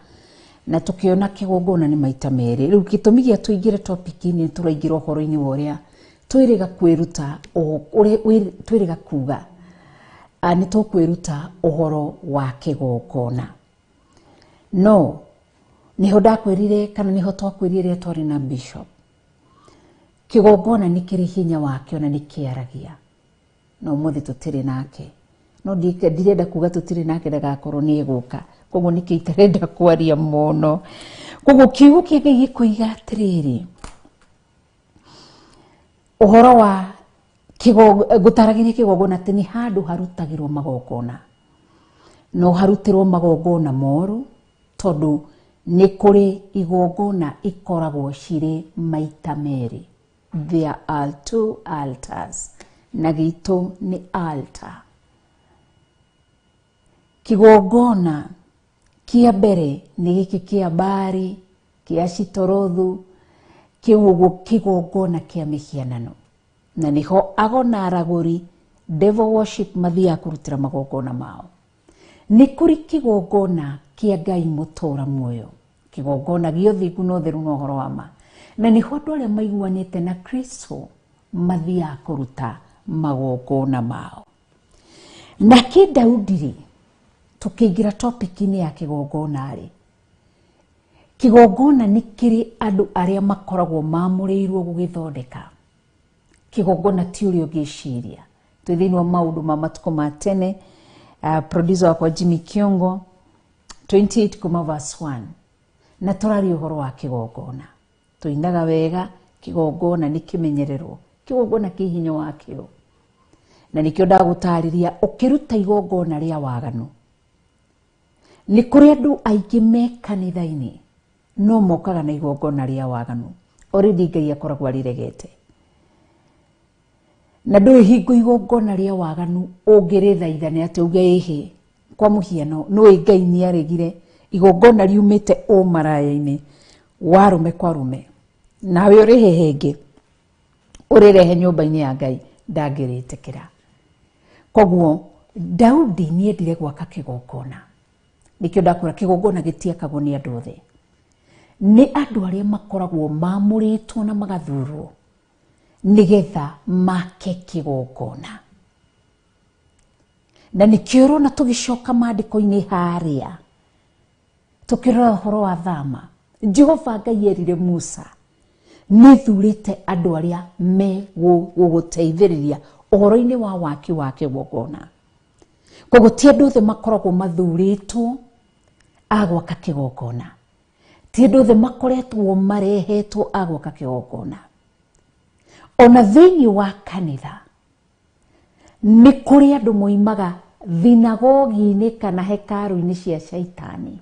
na tũkĩona kĩgongona nĩ maita merĩ. Rĩu gĩtũmi gĩa tũingĩre topic-inĩ, tũraingĩra ũhoro-inĩ wa ũrĩa twĩrĩga kwĩruta, twĩrĩga kuga nĩ tũkwĩruta ũhoro wa kĩgongona. No nĩho ndakwĩrire, kana nĩho twakwĩrire rĩrĩa twarĩ na bishop, kĩgongona nĩ kĩrĩ hinya wakĩo na nĩ kĩaragia. No ũmũthĩ tũtirĩ nake. No ndirenda kuga tũtirĩ nake ndagakorwo nĩ egũka, koguo nĩkĩo itarenda kwaria mũno. Koguo kiugo kĩa Ngai gĩkoiga atĩrĩrĩ, ũhoro wa gũtaragĩria kĩgongona atĩ nĩ handũ harutagĩrwo magongona. No harutĩrwo magongona moru, tondũ nĩ kũrĩ igongona ikoragwo cirĩ maita merĩ. There are two altars, na gitũ nĩ altar. Kĩgongona kĩa mbere nĩ gĩkĩ kĩa Baali, kĩa Shitorothu, kĩu ũguo kĩgongona kĩa mĩhianano. Na nĩho ago na aragũri, devil worship, mathiaga kũrutĩra magongona mao. Nĩ kũrĩ kĩgongona kĩa Ngai mũtũra muoyo, kĩgongona gĩa ũthingu na ũtheru na ũhoro wa ma. Na nĩho andũ arĩa maiguanĩte na Kristo mathiaga kũruta magongona mao. Nake Daudi rĩ, tũkĩingĩra topic-inĩ ya kĩgongona rĩ, kĩgongona nĩ kĩrĩ andũ arĩa makoragwo mamũrĩirwo gũgĩthondeka. Kĩgongona ti ũrĩa ũngĩciria. Twĩ thĩinĩ wa maũndũ ma matukũ ma tene. Producer wakwa Jimmy Kiongo 28 kuma verse 1, na tũraria ũhoro wa kĩgongona. Tũinaga wega, kĩgongona nĩ kĩmenyererwo, kĩgongona kĩ hinya wakĩo. Na nĩkĩo ndagũtarĩria ũkĩruta igongona rĩa waganu. Nĩ kũrĩ andũ aingĩ me kanitha-inĩ no mokaga na igongona rĩa waganu. Already Ngai akoragwo arĩregete. Na ndũĩ hingo igongona rĩa waganu ũngĩrĩthaitha nĩ atĩ uge ĩhĩ. Kwa mũhiano, nĩũĩ Ngai nĩaregire igongona riumĩte ũmaraya-inĩ wa arũme kwa arũme, nawe ũrĩhe hĩngĩ ũrĩrehe nyũmba-inĩ ya Ngai, ndangĩrĩtĩkĩra. Koguo Daudi nĩendire gwaka kĩgongona. Nĩkĩo ndakwĩra kĩgongona gĩtiakagwo nĩ andũ othe, nĩ andũ arĩa makoragwo mamũrĩtwo na magathurwo nĩgetha make kĩgongona. Na nĩkĩo ũrona tũgĩcoka maandĩko-inĩ harĩa tũkĩrora ũhoro wa thama, Jehova Ngai erire Musa, nĩthurĩte andũ arĩa megũgũteithĩrĩria ũhoro-inĩ wa waki wa kĩgongona. Koguo ti andũ othe makoragwo mathurĩtwo a gwaka kĩgongona, ti andũ othe makoretwo marehetwo a gwaka kĩgongona. Ona thĩinĩ wa kanitha nĩ kũrĩ andũ moimaga thinagogi-inĩ kana hekarũ-inĩ cia Shaitani,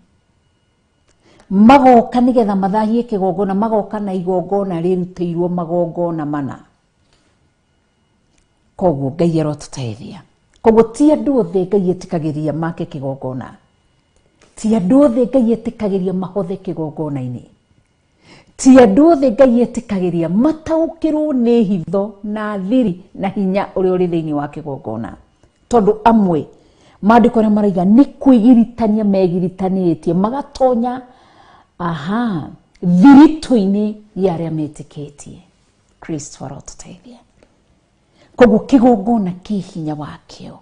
magoka nĩgetha mathahie kĩgongona, magoka na igongona rĩrutĩirwo magongona mana. Koguo Ngai arotũteithia. Koguo ti andũ othe Ngai etĩkagĩria make kĩgongona, ti andũ othe Ngai etĩkagĩria mahothe kĩgongona-inĩ, ti andũ othe Ngai etĩkagĩria mataũkĩrwo nĩ hitho na thiri na hinya ũrĩa ũrĩ thĩinĩ wa kĩgongona. Tondũ amwe maandĩko arĩa maraiga nĩ kwĩgiritania megiritanĩtie magatonya aha thiritũ-inĩ ya arĩa metĩkĩtie. Kristo arotũteithia. Koguo kĩgongona kĩ hinya wakĩo,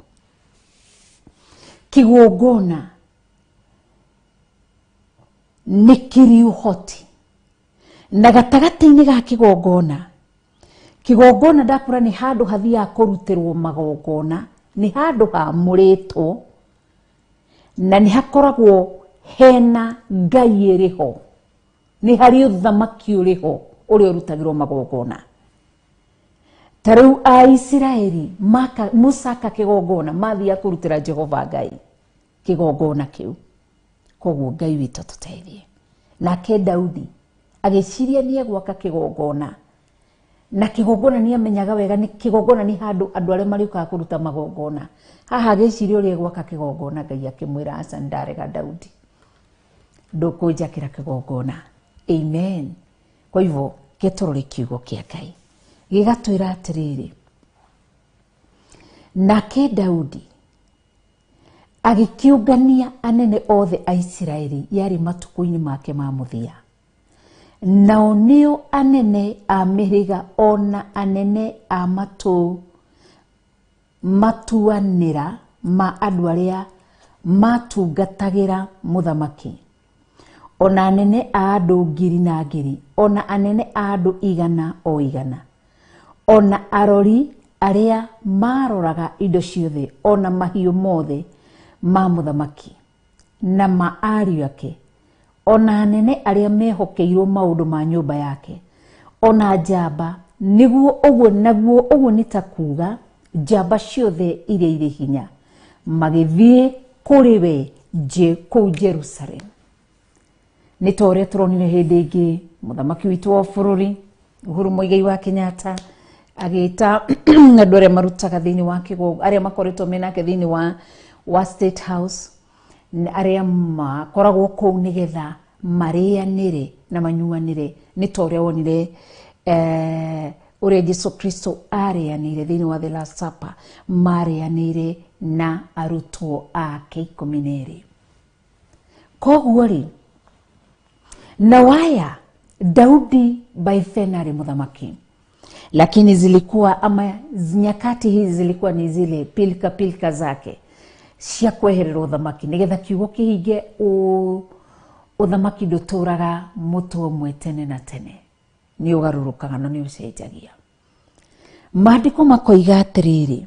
kĩgongona nĩ kĩrĩ ũhoti. Na gatagatĩ-inĩ ga kĩgongona, kĩgongona ndakũra nĩ handũ hathiaga kũrutĩrwo magongona, nĩ handũ hamũrĩtwo na nĩ hakoragwo hena Ngai ĩrĩ ho, nĩ harĩ ũthamaki ũrĩ ho ũrĩa ũrutagĩrwo magongona. Ta rĩu Aisiraeli Musa aka kĩgongona mathiaga kũrutĩra Jehova Ngai kĩgongona kĩu. Koguo Ngai witũ tũteithie. Nake Daudi agĩciria nĩ egwaka kĩgongona, na kĩgongona nĩ amenyaga wega nĩ kĩgongona nĩ handũ andũ arĩa marĩũkaga kũruta magongona. Haha agĩciria ũrĩa egwaka kĩgongona, Ngai akĩmwĩra aca, ndarega Daudi, ndũkũnjakĩra kĩgongona. Amen. Kwa hivyo gĩtũrore kiugo kĩa Ngai gĩgatwĩra atĩrĩrĩ, nake Daudi agĩkĩũngania anene othe a Isiraeli yarĩ matukũ-inĩ make ma mũthia, nao nĩo anene a mĩhĩrĩga ona anene a matuanĩra ma andũ arĩa matungatagĩra mũthamaki, ona anene a andũ ngiri na ngiri, ona anene a andũ igana o igana, ona arori arĩa maroraga indo ciothe, ona mahiũ mothe ma mũthamaki na ma ariũ ake, ona anene arĩa mehokeirwo maũndũ ma nyũmba yake, ona njamba, nĩguo ũguo naguo ũguo nĩ ta kuga njamba ciothe iria irĩ hinya, magĩthiĩ kũrĩ we kũu Jerusalem. Nĩ ta ũrĩa tũronire hĩndĩ ĩngĩ mũthamaki witũ wa bũrũri Uhuru Muigai wa Kenyatta agĩta andũ arĩa marutaga thĩinĩ wa kĩgongona, arĩa makoretwo menake thĩinĩ wa State House, arĩa makoragwo kũu nĩgetha marĩanĩre na manyuanĩre, nĩ ta ũrĩa wonire ũrĩa Jesu Kristo arĩanĩire thĩinĩ wa The Last Supper, marĩanĩire na arutwo ake 12. Koguo rĩ, na waya Daudi by then arĩ mũthamaki, lakini zilikuwa ama nyakati hizi zilikuwa ni zile pilka pilka zake cia kweherera ũthamaki nĩgetha kiugo kĩhinge ũthamaki ndũtũraga mũtwe ũmwe tene na tene, nĩ ũgarũrũkaga na nĩ ũcenjagia. Maandĩko makoiga atĩrĩrĩ,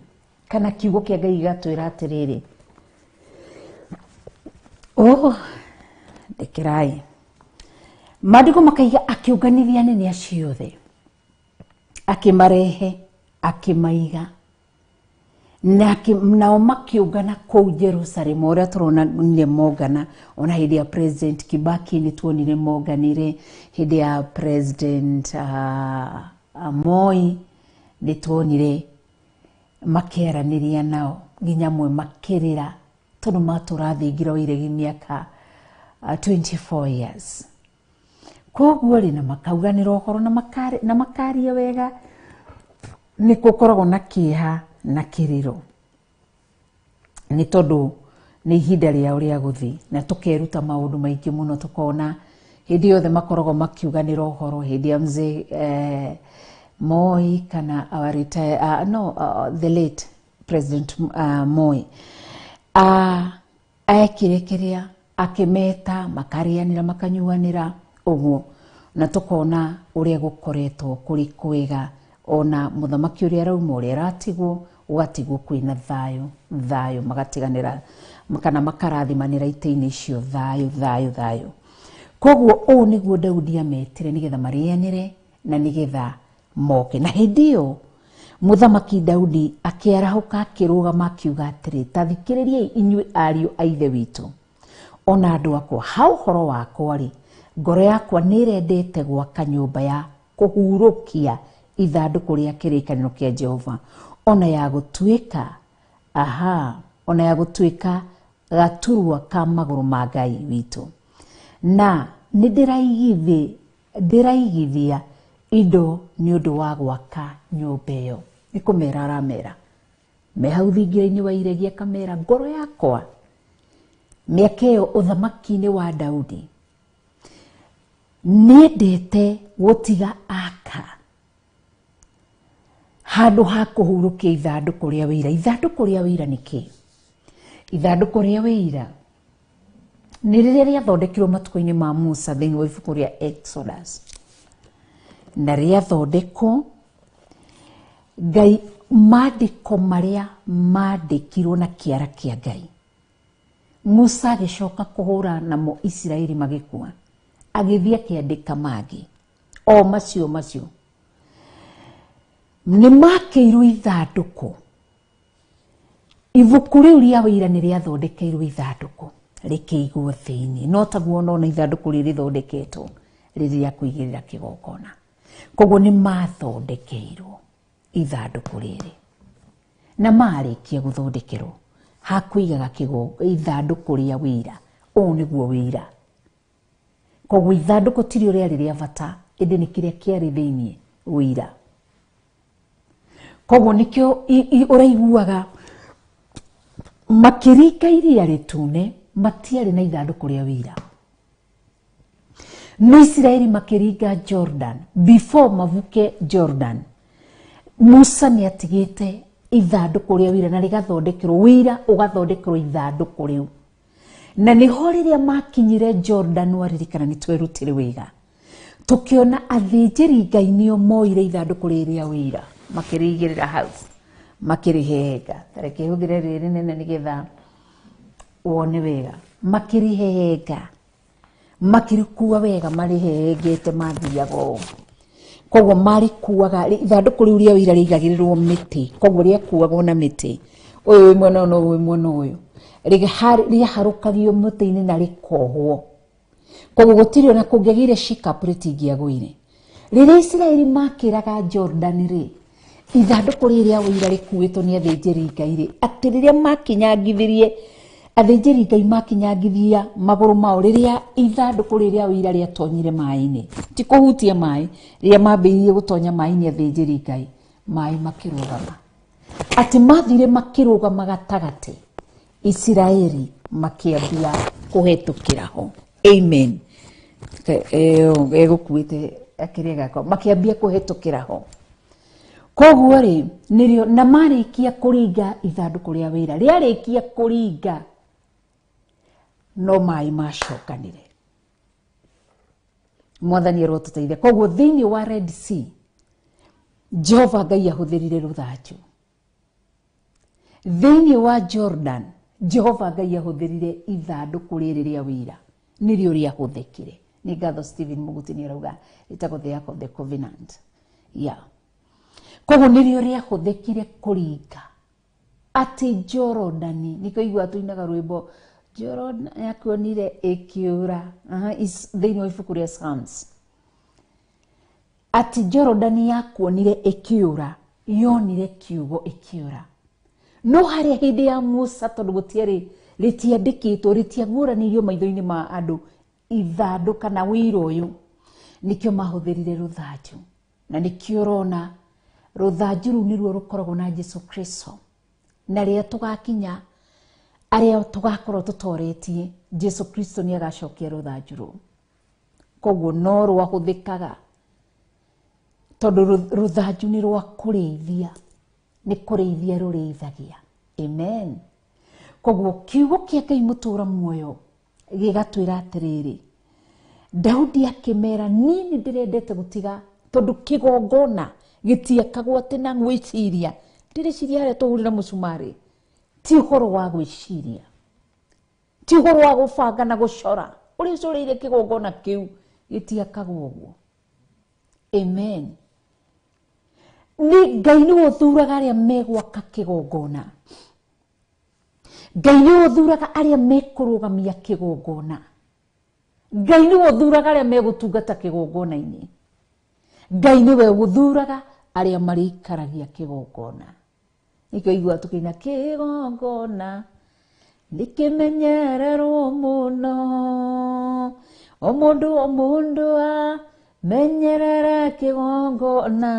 kana kiugo kĩa Ngai gĩgatwĩra atĩrĩrĩ, oh ndekerai, maandĩko makaiga akĩũnganithia anene acio othe, akĩmarehe, akĩmaiga, nao makĩũngana kũu Jerusalem, ũrĩa tũronire mongana ona hĩndĩ ya President Kibaki nĩ tuonire monganire, hĩndĩ ya President Moi nĩ tuonire makĩaranĩria nao nginya amwe makĩrĩra tondũ matũra thingira wa iregi mĩaka 24 years. Koguo rĩ, na makauganĩra ũhoro na makaria wega, nĩ gũkoragwo na kĩeha na kĩrĩro nĩ tondũ nĩ ihinda rĩao rĩa gũthiĩ, na tũkeruta maũndũ maingĩ mũno, tũkona hĩndĩ yothe makoragwo makiuganĩra ũhoro, hĩndĩ ya mzee Moi kana our retire, no, the late President Moi ekire kĩrĩa akĩmeta, makarĩanĩra, makanyuanĩra ũguo, na tũkona ũrĩa gũkoretwo kũrĩ kwega, ona mũthamaki ũrĩa arauma, ũrĩa aratigwo, gũgatigwo kwĩna thayũ, thayũ, magatiganĩra kana makarathimanĩra itĩ-inĩ icio, thayũ, thayũ, thayũ. Koguo ũũ nĩguo Daudi ametire nĩgetha marĩanĩre na nĩgetha Moke. Na hĩndĩ ĩyo mũthamaki Daudi akĩarahũka akĩrũgama akiuga atĩrĩ, ta thikĩrĩriai inyuĩ ariũ a ithe witũ ona andũ akwa, ha ũhoro wakwa rĩ, ngoro yakwa nĩĩrendete gwaka nyũmba ya kũhurũkia ithandũkũ rĩa kĩrĩkanĩro kĩa Jehova, ona ya gũtuĩka ona ya gũtuĩka gaturwa ka magũrũ ma Ngai witũ, na nĩ ndĩraigithia indo nĩ ũndũ wa gwaka nyũmba ĩyo. Nĩ kũmera aramera me hau thingira-inĩ wa iregi, akamera ngoro yakwa mĩaka ĩyo ũthamaki-inĩ wa Daudi nĩendete gũtiga aka handũ ha kũhurũkia ithandũkũ rĩa wĩira. Ithandũkũ rĩa wĩira nĩ kĩĩ? Ithandũkũ rĩa wĩira nĩ rĩrĩa rĩathondekirwo matukũ-inĩ ma Musa thĩinĩ wa ibuku rĩa Exodus, na rĩathondekwo Ngai maandĩko marĩa maandĩkirwo na kĩara kĩa Ngai, Musa agĩcoka kũhũra namo Isiraeli magĩkua, agĩthiĩ akĩandĩka mangĩ o macio macio. Nĩ makĩirwo ithandũkũ, ibuku rĩu rĩa wĩira nĩ rĩathondekeirwo ithandũkũ rĩkĩigwo thĩinĩ, no taguo nona ithandũkũ rĩrĩ rĩthondeketwo rĩrĩ rĩa kũigĩrĩra kĩgongona. Koguo nĩ mathondekeirwo ithandũkũ rĩrĩ, na marĩkia gũthondekerwo hakũigaga ithandũkũ rĩa wĩira. Ũũ nĩguo wĩira. Koguo ithandũkũ tirio rĩarĩ rĩa bata, ĩndĩ nĩ kĩrĩa kĩarĩ thĩinĩ wĩira. Koguo nĩkĩo ũraiguaga makĩringa iria rĩtune matiarĩ na ithandũkũ rĩa wĩira. No Isiraeli makĩringa Jordan, before mavuke Jordan, Musa nĩ atigĩte ithandũkũ rĩa wĩira na rĩgathondekerwo wĩira ũgathondekerwo ithandũkũ rĩu. Na nĩho rĩrĩa makinyire Jordan, waririkana nĩ twerutire wega, tũkĩona athĩnjĩri Ngai nĩo moire ithandũkũ rĩrĩ rĩa wĩira makĩrĩigĩrĩra hau makĩrĩhehenga. Tareke hũthĩre rĩrĩ nene nĩgetha wone wega. Makĩrĩhehenga, makĩrĩkua wega, marĩhehengete mathiaga ũũ. Koguo marĩkuaga ithandũkũ rĩu rĩa wĩira rĩigagĩrĩrwo mĩtĩ, koguo rĩakuagwo na mĩtĩ, ũyũ wĩ mwena ũyũ na ũyũ wĩ mwena ũyũ, rĩaharũkagio mũtĩ-inĩ na rĩkohwo. Koguo gũtirĩ ona kũngĩagĩire shake-up rĩtingĩagũire. Rĩrĩa Isiraeli makĩraga Jordan rĩ, ithandũkũ rĩrĩ rĩa wĩira rĩkuĩtwo nĩ athĩnjĩri Ngai rĩ, atĩ rĩrĩa makinyangithirie athĩnjĩri Ngai makinyangithia magũrũ mao rĩrĩa ithandũkũ rĩrĩ rĩa wĩira rĩatonyire maĩ-inĩ, ti kũhutia maĩ, rĩrĩa mambĩrĩirie gũtonya maĩ-inĩ athĩnjĩri Ngai, maĩ makĩrũgama. Atĩ mathire makĩrũgama gatagatĩ, Isiraeli makĩambia kũhetũkĩra ho. Amen. Egũkuĩte akĩrĩa gakwa, makĩambia kũhetũkĩra ho. Koguo rĩ, nĩrĩo na marĩkia kũringa ithandũkũ rĩa wĩra, rĩarĩkia kũringa no maĩ macokanire. Mwathani arotũteithia. Koguo thĩinĩ wa Red Sea, Jehova Ngai ahũthĩrire rũthanju. Thĩinĩ wa Jordan, Jehova Ngai ahũthĩrire ithandũkũ rĩrĩ rĩa wĩira, nĩrĩo rĩahũthĩkire. Nĩ ngatho Stephen Muguti nĩ arauga rĩtagwo the Ark of the Covenant. Yeah. Koguo nĩrĩo rĩahũthĩkire kũringa atĩ Jorodani, nĩkĩo igua tũinaga rwĩmbo Jordan yakuonire ĩkĩũra, thĩinĩ wa ibuku rĩa Psalms, atĩ Jorodani yakuonire ĩkĩũra, yonire kiugo ĩkĩũra. No harĩa hĩndĩ ya Musa, tondũ gũtiarĩ, rĩtiandĩkĩtwo, rĩtiaguũranĩirio maitho-inĩ ma andũ ithandũ kana wĩira ũyũ, nĩkĩo mahũthĩrire rũthanju. Na nĩkĩo ũrona rũthanju rũu nĩruo rũkoragwo na Jesu Kristo. Na rĩrĩa tũgakinya arĩa tũgakorwo tũtoretie, Jesu Kristo nĩ agacokia rũthanju rũu. Koguo no rwahũthĩkaga tondũ rũthanju nĩ rwa kũrĩithia, nĩ kũrĩithia rũrĩithagia. Amen. Koguo kiugo kĩa Ngai mũtũra muoyo gĩgatwĩra atĩrĩrĩ, Daudi akĩmera niĩ nĩ ndĩrendete gũtiga, tondũ kĩgongona gĩtiakagwo atĩ na gwĩciria. Ndĩreciria harĩa tũhũrĩra mũcumarĩ, ti ũhoro wa gwĩciria, ti ũhoro wa gũbanga na gũcora. Ũrĩa ũcoreire kĩgongona kĩu gĩtiakagwo ũguo. Amen. Nĩ Ngai nĩwe ũthuraga arĩa megwaka kĩgongona. Ngai nĩwe ũthuraga arĩa mekũrũgamia kĩgongona. Ngai nĩwe ũthuraga arĩa megũtungata kĩgongona-inĩ. Ngai nĩwe ũthuraga arĩa marĩikaragia kĩgongona. Nĩkĩo igua tũkĩina kĩgongona nĩkĩmenyererwo mũno, o mũndũ o mũndũ amenyerere kĩgongona.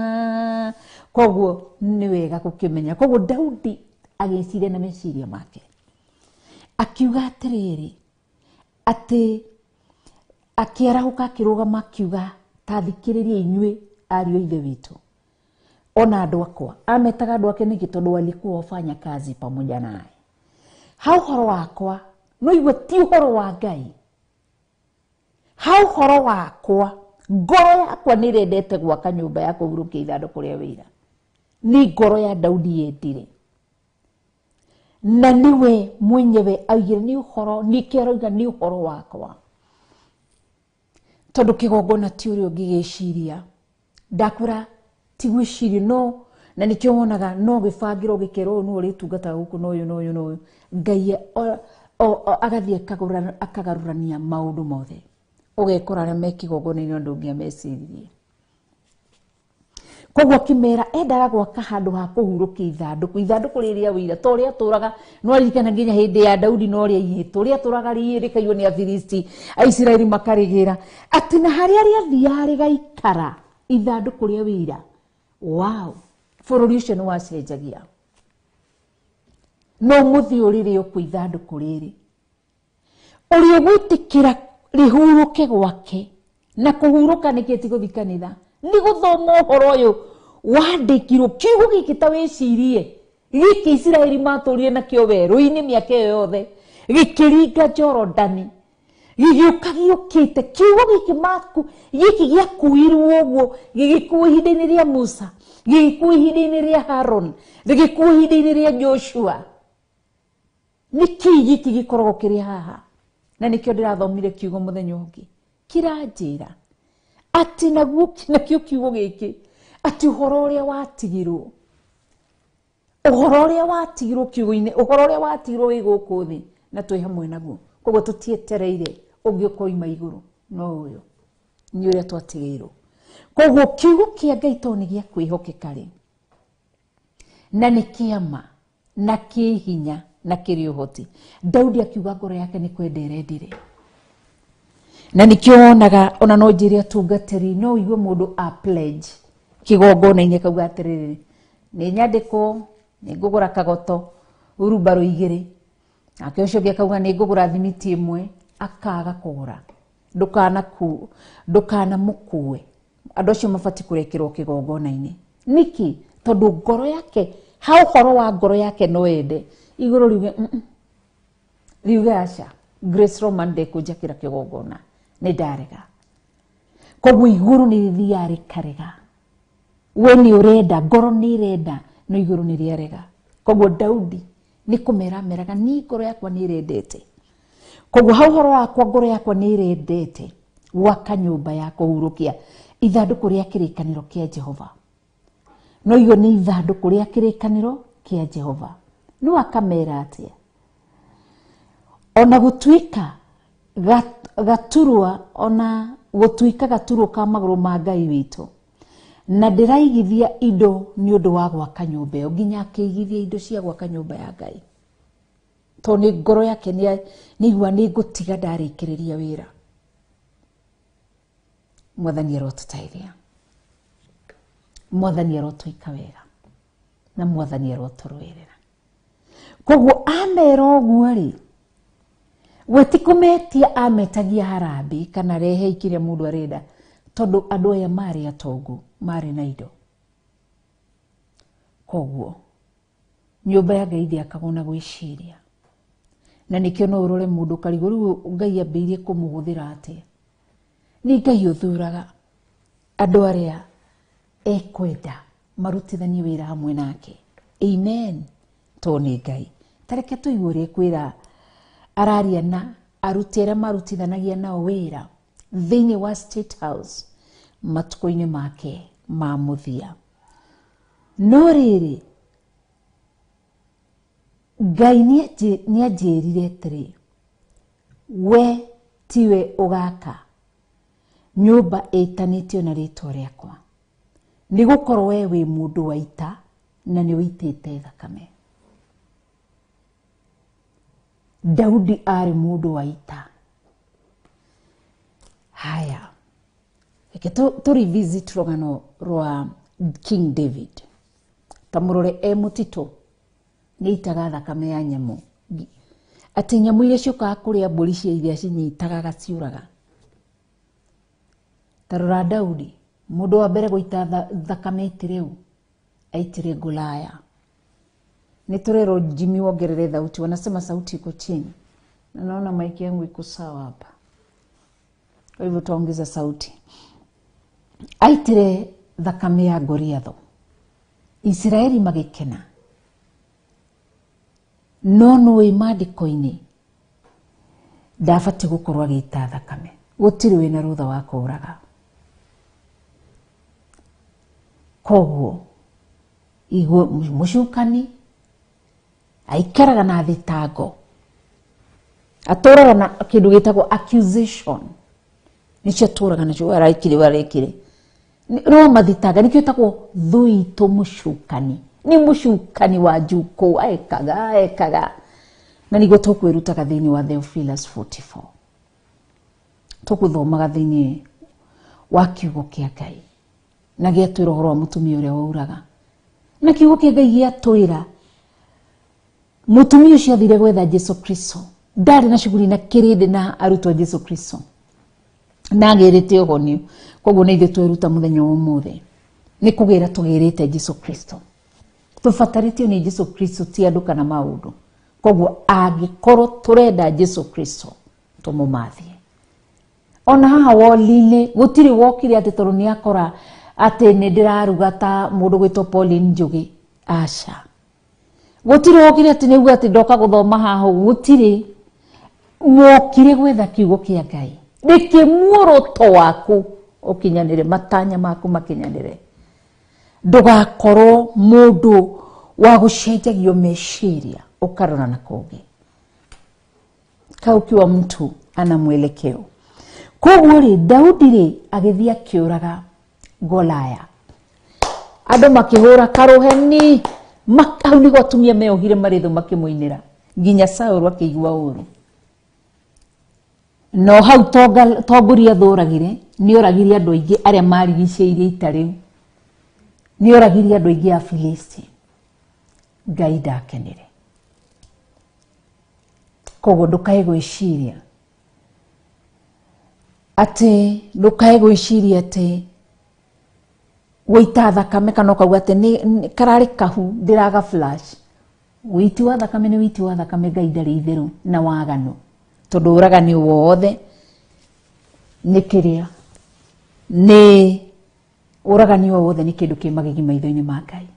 Koguo nĩ wega gũkĩmenya. Koguo Daudi agĩciria na meciria make, akiuga atĩrĩrĩ, atĩ akĩarahũka akĩrũgama akiuga, ta thikĩrĩria inyuĩ ariũ a Ithe witũ ona andũ akwa. Ametaga andũ ake nĩkĩ? Tondũ walikuwa wafanya kazi pamoja naye. Ha ũhoro wakwa, no igue ti ũhoro wa Ngai. Ha ũhoro wakwa, ngoro yakwa nĩ ĩrendete gwaka nyũmba ya kũhurũkia ithandũkũ rĩa wĩira. Nĩ ngoro ya Daudi yendire, na nĩwe mwenyewe augire nĩ ũhoro, nĩkĩo arauga nĩ ũhoro wakwa, tondũ kĩgongona ti ũrĩa ũngĩgĩciria. Ndakwĩra ti gwĩciria, no na nĩkĩo wonaga no gĩbangĩrwo gĩkerwo ũyũ nĩwe ũrĩtungataga gũkũ na ũyũ na ũyũ na ũyũ. Ngai agathiĩ akagarũrania maũndũ mothe, ũgekora arĩa me kĩgongona-inĩ andũ ũngĩameciririe. Koguo akĩmera endaga gwaka handũ ha kũhurũkia ithandũkũ, ithandũkũ rĩrĩa wĩira to ũrĩa atũraga, no aririkana nginya hĩndĩ ya Daudi no ũrĩa aiyĩtwo, ũrĩa atũraga rĩkaiywo nĩ Afilisti, Aisiraeli makarĩgĩra, atĩ na harĩa rĩathiaga rĩgaikara ithandũkũ rĩa wĩira. Wow, bũrũri ũcio nĩ wacenjagia. No mũthĩ ũrĩrĩ ũkũ ithandũkũ rĩrĩ, ũrĩa ũgwĩtĩkĩra rĩhurũke gwake, na kũhurũka nĩkĩ ti gũthiĩ kanitha, nĩ gũthoma ũhoro ũyũ wandĩkirwo kiugo gĩkĩ ta wĩcirie, gĩkĩ Isiraeli matũrire nakĩo werũ-inĩ mĩaka ĩyo yothe, gĩkĩringa Jorodani, gĩgĩũka gĩũkĩte. Kiugo gĩkĩ maku gĩkĩ gĩakuirwo ũguo, gĩgĩkuo ihinda-inĩ rĩa Musa, gĩgĩkuo ihinda-inĩ rĩa Haron, gĩgĩkuo ihinda-inĩ rĩa Joshua. Nĩkĩĩ gĩkĩ gĩkoragwo kĩrĩ haha? Na nĩkĩo ndĩrathomire kiugo mũthenya ũngĩ, kĩranjĩra atĩ naguo nakĩo kiugo gĩkĩ atĩ ũhoro ũrĩa watigirwo, ũhoro ũrĩa watigirwo kiugo-inĩ, ũhoro ũrĩa watigirwo wĩ gũkũ thĩ, na twĩ hamwe naguo. Koguo tũtietereire ũngĩ ũkoima igũrũ, no ũyũ nĩ ũrĩa twatigĩirwo. Koguo kiugo kĩa Ngai to nĩ gĩa kwĩhokeka rĩ, na nĩ kĩama, na kĩ hinya, na kĩrĩ ũhoti. Daudi akiuga ngoro yake nĩ kwenda ĩrendire, na nĩkĩo wonaga ona no njĩre atungatĩri, no ũigue mũndũ a pledge kĩgongona-inĩ akauga atĩrĩrĩ, nĩ nyandĩkwo, nĩ ngũgũra kagoto urumbarũ igĩrĩ, nake ũcio ũngĩ akauga nĩ ngũgũra thimiti ĩmwe, akaga kũgũra. Ndũkanamũkue. Andũ acio mabatiĩ kũrekerwo kĩgongona-inĩ. Nĩkĩ? Tondũ ngoro yake, ha ũhoro wa ngoro yake no ende igũrũ riuge riuge aca, Grace Roman ndekũnjakĩra kĩgongona, nĩ ndarega. Koguo igũrũ nĩ rĩthiaga rĩkarega. We nĩ ũrenda, ngoro nĩ ĩrenda, no igũrũ nĩ rĩarega. Koguo Daudi nĩ kũmera meraga, niĩ ngoro yakwa nĩ ĩrendete. Koguo ha ũhoro wakwa ngoro yakwa nĩ ĩrendete gwaka nyũmba ya kũhurũkia ithandũkũ rĩa kĩrĩkanĩro kĩa Jehova. No iyo nĩ ithandũkũ rĩa kĩrĩkanĩro kĩa Jehova. No akamera atĩa? Ona gũtuĩka gaturwa, ona gũtuĩka gaturwa ka magũrũ ma Ngai witũ, na ndĩraigithia indo nĩ ũndũ wa gwaka nyũmba ĩyo, nginya akĩigithia indo cia gwaka nyũmba ya Ngai, tondũ nĩ ngoro yake nĩ igua nĩ ngũtiga ndarĩkĩrĩria wĩra. Mwathani arotũteithia, Mwathani arotwĩka wega, na Mwathani arotũrũĩrĩra. Koguo amera ũguo rĩ, we ti kũmetia ametagia harambĩ kana rehei kĩrĩa mũndũ arenda, tondũ andũ aya marĩ atongu, marĩ na indo. Koguo nyũmba ya Ngai ndĩakagwo na gwĩciria, na nĩkĩo no ũrore mũndũ ũkarigwo rĩu Ngai ambĩrĩirie kũmũhũthĩra atĩa. Nĩ Ngai ũthuraga andũ arĩa ekwenda marutithanie wĩra hamwe nake. Amen. To nĩ Ngai. Ta reke tũigue ũrĩa ekwĩra araria na aruti arĩa marutithanagia nao wĩra thĩinĩ wa State House matukũ-inĩ make ma mũthia. No rĩrĩ, Ngai nĩanjĩrire atĩrĩ, we tiwe ũgaka nyũmba ĩtanĩtio na rĩtwa rĩakwa, nĩ gũkorwo we wĩ mũndũ wa ita na nĩ ũitĩte thakame. Daudi arĩ mũndũ wa ita. Haya, reke tũ revisit rũgano rwa King David. Ta mũrore e mũtitũ nĩ aitaga thakame ya nyamũ, atĩ nyamũ iria ciũkaga kũrĩa mbũri cia ithe acinyitaga agaciũraga. Ta rora Daudi, mũndũ wa mbere gũita thakame aitire ũ? Aitire Golaya. Nĩ tũrerwo Jimmy wongerere thauti, wanasema sauti iko chini, na naona mic yangu iko sawa hapa, kwa hivyo tuongeza sauti. Aitire thakame ya Goliathu, Isiraeli magĩkena. No nũĩ maandĩko-inĩ ndabatiĩ gũkorwo agĩita thakame, gũtirĩ wĩna rũtha wa kũũraga. Koguo igwe mũcukani aikaraga na thitango, atũraga na kĩndũ gĩtagwo accusation, nĩcio atũraga nacio, araikire arekire no mathitanga, nĩkĩo ĩtagwo thũ itũ mũcukani. Nĩ mũcukani wa njukũ, ekaga ekaga, na nĩguo tũkwĩrutaga thĩinĩ wa Theophilus 44, tũgũthomaga thĩinĩ wa kiugo kĩa Ngai, na gĩatwĩra ũhoro wa mũtumia ũrĩa wauraga, na kiugo kĩa Ngai gĩatwĩra mũtumia ũcio athire gwetha Jesu Kristo, ndarĩ na shughuli na kĩrĩndĩ na arutwo a Jesu Kristo, na agĩrĩte ũhonio. Koguo nĩ ithuĩ tweruta mũthenya wa ũmũthĩ nĩ kũgĩra tũgĩrĩte Jesu Kristo, tũbatarĩtio nĩ Jesu Kristo, ti andũ kana maũndũ. Koguo angĩkorwo tũrenda Jesu Kristo tũmũmathie. Ona haha woli-inĩ gũtirĩ wokire atĩ tondũ nĩ akora atĩ nĩ ndĩraruga ta mũndũ gwĩtwo Pauline Njũgĩ, aca. Gũtirĩ wokire atĩ nĩguo atĩ ndoka gũthoma haha ũguo, gũtirĩ. Mokire gwetha kiugo kĩa Ngai, rĩkĩ muoroto waku ũkinyanĩre, matanya maku makinyanĩre. Ndũgakorwo mũndũ wa gũcenjagio meciria ũkarora na kũngĩ. Kau ukiwa mtu ana mwelekeo. Koguo rĩ, Daudi rĩ agĩthiĩ akĩũraga Golaya, andũ makĩhũra karũheni, hau nĩho atumia meohire marĩthũ makĩmũinĩra nginya Saũlũ akĩigua ũru. No hau tongoria thũragire, nĩ oragire andũ aingĩ arĩa marigicĩirie ita rĩu, nĩ oragire andũ aingĩ a Filisti. Ngai ndakenire. Koguo ndũkae gwĩciria atĩ, ndũkae gwĩciria atĩ gũita thakame kana ũkauga atĩ nĩ kararĩ kahu ndĩraga flash. Wĩiti wa thakame nĩ wĩiti wa thakame, Ngai ndarĩ itherũ na waganu, tondũ ũragani wothe nĩ kĩrĩa nĩ ũragani o wothe nĩ kĩndũ kĩ magigi maitho-inĩ ma Ngai.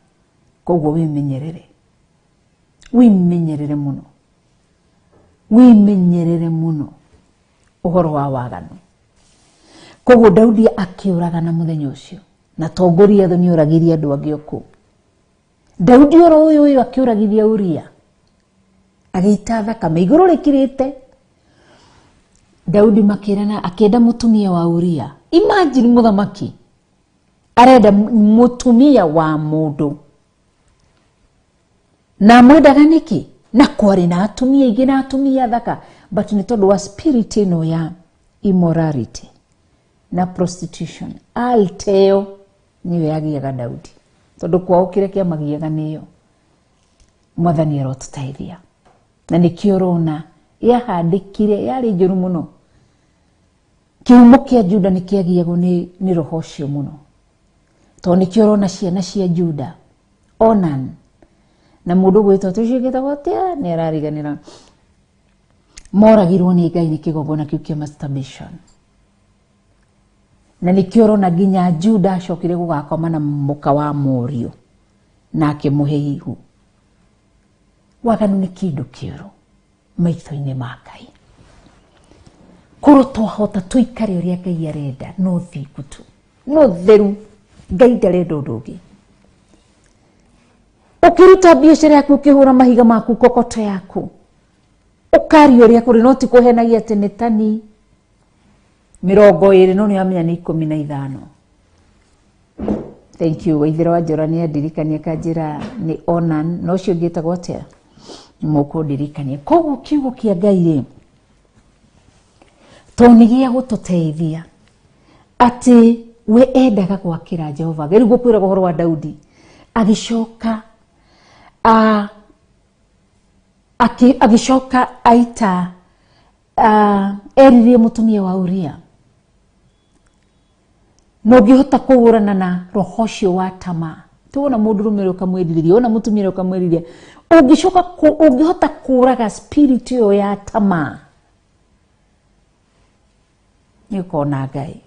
Koguo wĩmenyerere, wĩmenyerere mũno, wĩmenyerere mũno ũhoro wa waganu. Koguo Daudi akĩũragana mũthenya ũcio, na to Goliathũ nĩ oragirie andũ angĩ o kũu. Daudi oro ũyũ ũyũ akĩũragithia Uria, agĩita thakame igũrũ rĩkirĩte. Daudi makĩrana akĩenda mũtumia wa Uria. Imagine mũthamaki arenda mũtumia wa mũndũ, na amwendaga nĩkĩ? Na kwarĩ na atumia aingĩ na atumia thaka, but nĩ tondũ wa spirit ĩno ya immorality na prostitution, alteo nĩyo yagiaga Daudi, tondũ kwao kĩrĩa kĩamagiaga nĩyo. Mwathani arotũteithia. Na nĩkĩo ũrona yahandĩkire yarĩ njũru mũno. Kĩhumo kĩa Juda nĩ kĩagiagwo nĩ roho ũcio mũno, tondũ nĩkĩo ũrona ciana cia Juda, Onan na mũndũ gwĩtwo tũcio gĩtagwo atĩa nĩ arariganĩra, moragirwo nĩ Ngai nĩ kĩgongona kĩu kĩa masturbation. Na nĩkĩo ũrona nginya Juda acokire gũgakoma na mũka wa mũriũ na akĩmũhe ihu. Waganu nĩ kĩndũ kĩũru maitho-inĩ ma Ngai. Korwo twahota tũikare ũrĩa Ngai arenda, no thingu tu, no theru. Ngai ndarenda ũndũ ũngĩ. Ũkĩruta biacara yaku, ũkĩhũra mahiga maku, kokoto yaku, ũkaria ũrĩa kũrĩ, no ti kũhenagia atĩ nĩ tani 20, no nĩ wamenya nĩ 15. Thank you. Waithera wa Njora nĩ andirikania kanjĩra nĩ Onan, no ũcio ũngĩ ĩtagwo atĩa? Mũkũndirikania. Koguo kiugo kĩa Ngai rĩ, tondũ nĩ gĩa gũtũteithia atĩ we endaga gwakĩra Jehova. Rĩu ngũkwĩra ũhoro wa Daudi, agĩcoka agĩcoka aita eririe mũtumia wa Uria, na ũngĩhota kũhũrana na roho ũcio wa tamaa, tuona mũndũrũme ũrĩa ũkamwĩrirĩria, wona mũtumia ũrĩa ũkamwĩrirĩria, ũngĩcoka ũngĩhota kũraga spirit ĩyo ya tamaa, nĩ ũkona Ngai.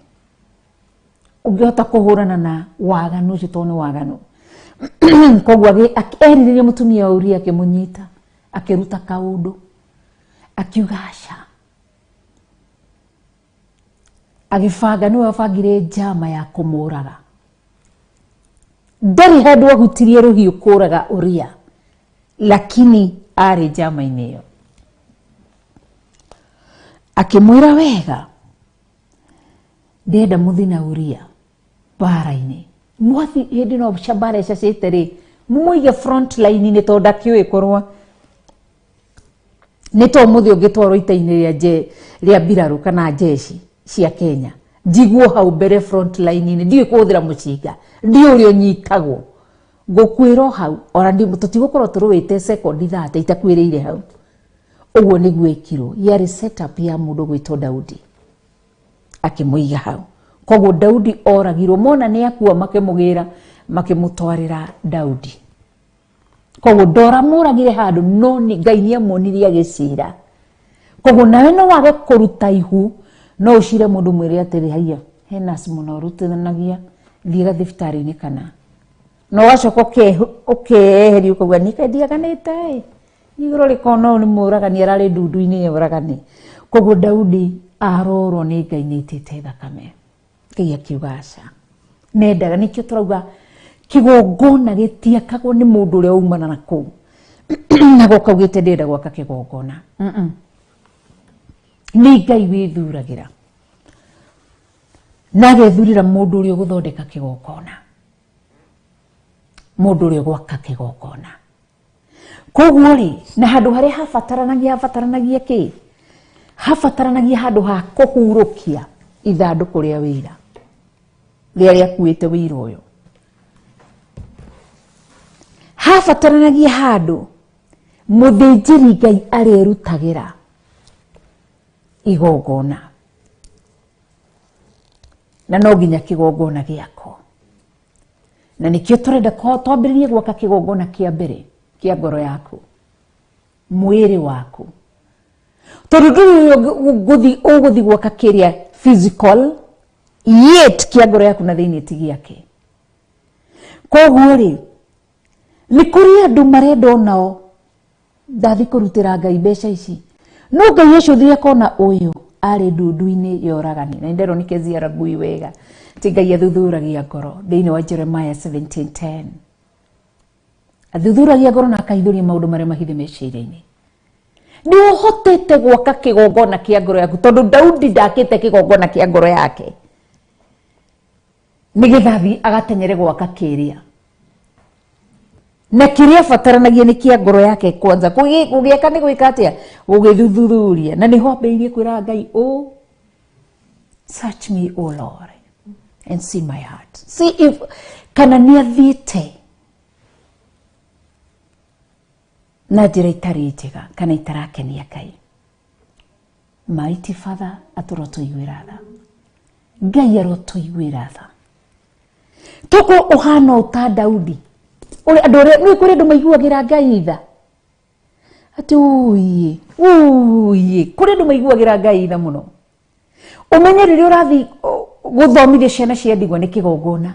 Ũngĩhota kũhũrana na waganu ũcio, tondũ nĩ waganu. Koguo erirĩria mũtumia wa Uria, akĩmũnyita, akĩruta kaũndũ, akiuga aca, agĩbanga, nĩwe wabangire njama ya kũmũraga. Ndarĩ handũ ahutirie rũhiũ kũraga Uria, lakini arĩ njama-inĩ ĩyo. Akĩmwĩra wega, ndĩrenda mũthiĩ na Uria mbara-inĩ, mwathi hĩndĩ ĩno mbara ĩcacĩte rĩ, mũmũige front line-inĩ, tondũ ndakĩũĩ kũrũa. Nĩ to mũthĩ ũngĩtwarwo ita-inĩ rĩa rĩa mbirarũ kana jeshi cia Kenya, njiguo hau mbere front line-inĩ, ndiũĩ kũhũthĩra mũcinga, ndiũĩ ũrĩa ũnyitagwo, ngũkuĩra o hau, ona tũtigũkorwo tũrũĩte sekondi 30 itakuĩrĩire hau. Ũguo nĩguo ĩkirwo, yarĩ setup ya mũndũ gwĩtwo Daudi, akĩmũiga hau. Koguo Daudi oragirwo, mona nĩ akua, makĩmũgĩra, makĩmũtwarĩra Daudi. Koguo ndoramũragire handũ, no nĩ Ngai nĩ amuonirie agĩcira. Koguo nawe no wage kũruta ihu, no ũcire mũndũ mwĩre atĩrĩ, haiya, hena mũno ũrutithanagia, thiĩ gathibitarĩ-inĩ, kana na ũgacoka ũkeyeheria, ũkauga niĩ kaĩ ndiaganĩte ĩ igũrũ rĩkona ũyũ nĩ mũragani, ararĩ ndundu-inĩ ya ũragani. Koguo Daudi arorwo nĩ Ngai nĩ aitĩte thakame. Ngai akiuga aca, nendaga. Nĩkĩo tũrauga kĩgongona gĩtiakagwo nĩ mũndũ ũrĩa umana na kũu na goka ugĩte ndĩrenda gwaka kĩgongona. Nĩ Ngai wĩthuragĩra na agethurĩra mũndũ ũrĩa ũgũthondeka kĩgongona, mũndũ ũrĩa ũgwaka kĩgongona. Koguo rĩ, na handũ harĩa habataranagia kĩ? Habataranagia handũ ha kũhurũkia ithandũkũ rĩa wĩira rĩrĩa rĩakuĩte wĩira ũyũ. Habataranagia handũ mũthĩnjĩri Ngai arĩrutagĩra igongona, na no nginya kĩgongona gĩakwo. Na nĩkĩo tũrenda twambĩrĩrie gwaka kĩgongona kĩa mbere kĩa ngoro yaku, mwĩrĩ waku, tondũ ndũrĩ ũgũthiĩ gwaka kĩrĩa physical, yet kĩa ngoro yaku na thĩinĩ ti gĩake. Koguo rĩ, nĩ kũrĩ andũ marenda onao ndathi kũrutĩra Ngai mbeca ici, no Ngai acũthire akona ũyũ arĩ ndundu-inĩ ya ũragani. Na nderwo nĩ Kezia Ragui wega ti Ngai athuthuragia ngoro thĩinĩ wa Jeremiah 17:10, athuthuragia ngoro na akahithũria maũndũ marĩa mahithe meciria-inĩ. Nĩ ũhotete gwaka kĩgongona kĩa ngoro yaku, tondũ Daudi ndakĩte kĩgongona kĩa ngoro yake nĩgetha athiĩ agateng'ere gwaka kĩrĩa, na kĩrĩa abataranagia nĩ kĩa ngoro yake kwanza. Gũgĩaka nĩ gwĩka atĩa? Gũgĩthuthuria. Na nĩho ambĩrĩirie kwĩra Ngai, oh, search me, O Lord, and see my heart, see if kana nĩ athiĩte na njĩra itarĩ njega kana itarakenia Ngai. Mighty Father, atũrotũiguĩra tha. Ngai arotũiguĩra tha, toko ũhana ũta Daudi. Ũrĩa andũ arĩa nĩ kũrĩ andũ maiguagĩra Ngai tha, atĩ uiĩ uiĩ, kũrĩ andũ maiguagĩra Ngai tha mũno. Ũmenye rĩrĩa ũrathiĩ gũthomithia ciana cia ndigwa nĩ kĩgongona,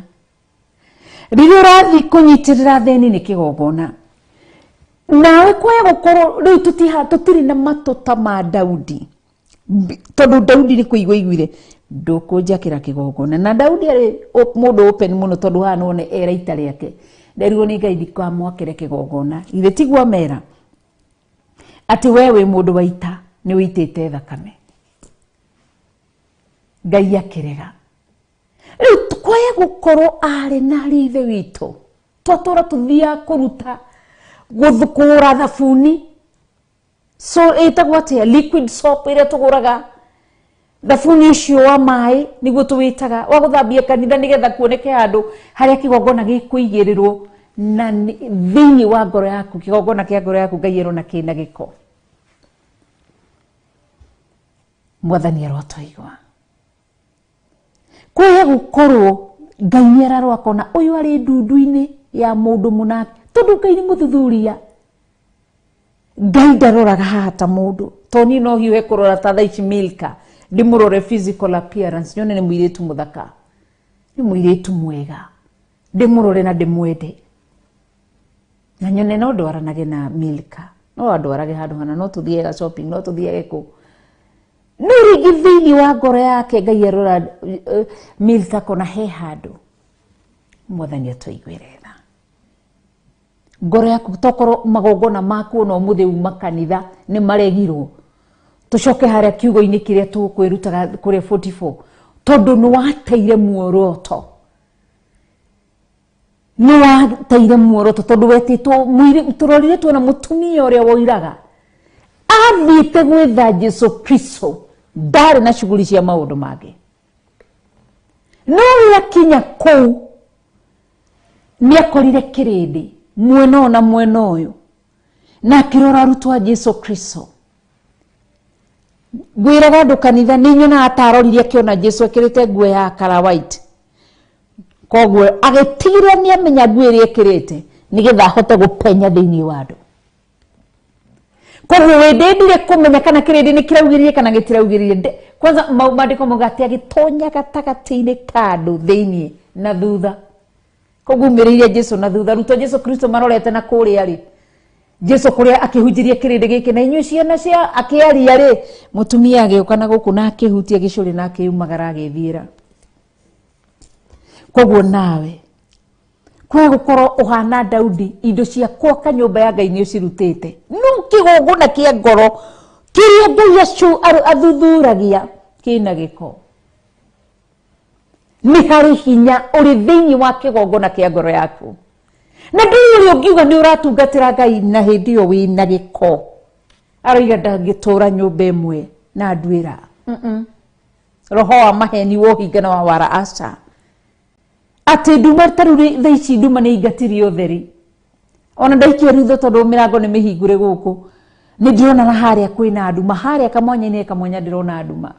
rĩrĩa ũrathiĩ kũnyitĩrĩra athĩni nĩ kĩgongona. Nawe kwaya gũkorwo rĩu tũtirĩ na matũ ta ma Daudi, tondũ Daudi nĩ kũigua aiguire ndũkũnjakĩra kĩgongona. Na Daudi arĩ mũndũ open mũno, tondũ haha nĩwone era ita rĩake Nderirwo nĩ Ngai ndikamwakĩre kĩgongona. Githĩ tiguo amera atĩ we wĩ mũndũ wa ita nĩ wĩitĩte thakame. Ngai akĩrega. Rĩu kwaya gũkorwo arĩ na arĩ ithe witũ twatũra tũthiaga kũruta kũgũra thabuni so ĩtagwo atĩa liquid soap ĩrĩa tũgũraga thabuni ũcio wa maĩ nĩguo tũwĩtaga wa gũthambia kanitha nĩgetha kuoneke handũ harĩa kĩgongona gĩkũigĩrĩrwo na thĩinĩ wa ngoro yaku kĩgongona kĩa ngoro yaku Ngai arona kĩna gĩko. Mwathani arotũigua. Kwaya gũkorwo Ngai nĩ ararora akona ũyũ arĩ ndundu-inĩ ya mũndũ mũna tondũ Ngai nĩ mũthuthuria. Ngai ndaroraga haha ta mũndũ to niĩ no hiũhe kũrora ta thaa ici Milka ndĩmũrore physical appearance nyone nĩ mũirĩtu mũthaka nĩ mũirĩtu mwega ndĩmũrore na ndĩmwende na nyone no ndwaranage na Milka no andwarage handũ hana no tũthiaga shopping no tũthiage kũ no rĩngĩ thĩinĩ wa ngoro yake Ngai arora Milka kona he handũ. Mwathani atũiguĩre tha. Ngoro yaku tokorwo magongona maku ona ũmũthĩ uma kanitha nĩ maregirwo tũcoke harĩa kiugo-inĩ kĩrĩa tũkwĩrutaga kũrĩa 44 tondũ nĩ wateire muoroto nĩ wateire muoroto tondũ wetĩtwo tũrorire tuona mũtumia ũrĩa woiraga athiĩte gwetha Jesu Kristo ndarĩ na shughuli cia maũndũ mangĩ no rĩrĩa kũu nĩ akorire kĩrĩndĩ mwena ũyũ na mwena ũyũ na akĩrora arutwo a Jesu Kristo. Ngwĩraga andũ kanitha nĩ nyonaga ta arorire akĩona Jesu ekĩrĩte nguo ya kara white koguo agĩtigĩrĩra nĩ amenya nguo ĩrĩa ekĩrĩte nĩgetha ahote gũpenya thĩinĩ wa andũ. Koguo wĩndĩndire kũmenya kana kĩrĩndĩ nĩ kĩraugĩrĩrie kana gĩtiraugĩrĩrie. Kwanza maandĩko mauga atĩ agĩtonya gatagatĩ-inĩ ka andũ thĩinĩ na thutha. Koguo umĩrĩire Jesu na thutha arutwo Jesu Kristo marorete na kũrĩa rĩ Jesu kũrĩa akĩhunjĩria kĩrĩndĩ gĩkĩ na inyuĩ ciana cia akĩaria rĩ mũtumia agĩũka na gũkũ na akĩhutia gĩcũrĩ na akĩumagara agĩthiĩra. Koguo nawe kwaya gũkorwo ũhana Daudi indo cia gwaka nyũmba ya Ngai nĩ ũcirutĩte no kĩgongona kĩa ngoro kĩrĩa Ngai athuthuragia kĩna gĩko. Nĩ harĩ hinya ũrĩ thĩinĩ wa kĩgongona kĩa ngoro yaku na ndũrĩ ũrĩa ũngiuga nĩ ũratungatĩra Ngai na hĩndĩ ĩyo wĩna gĩko. Aroiga ndangĩtũra nyũmba ĩmwe na nduĩra. Roho wa maheni wohinga na wa wara aca atĩ nduma ta rĩu thaa ici nduma nĩ ingatirie ũtheri ona ndaikia ritho tondũ mĩrango nĩ mĩhingũre gũkũ nĩ ndĩrona na harĩa kwĩna nduma harĩa kamwanya-inĩ kamwanya ndĩrona nduma.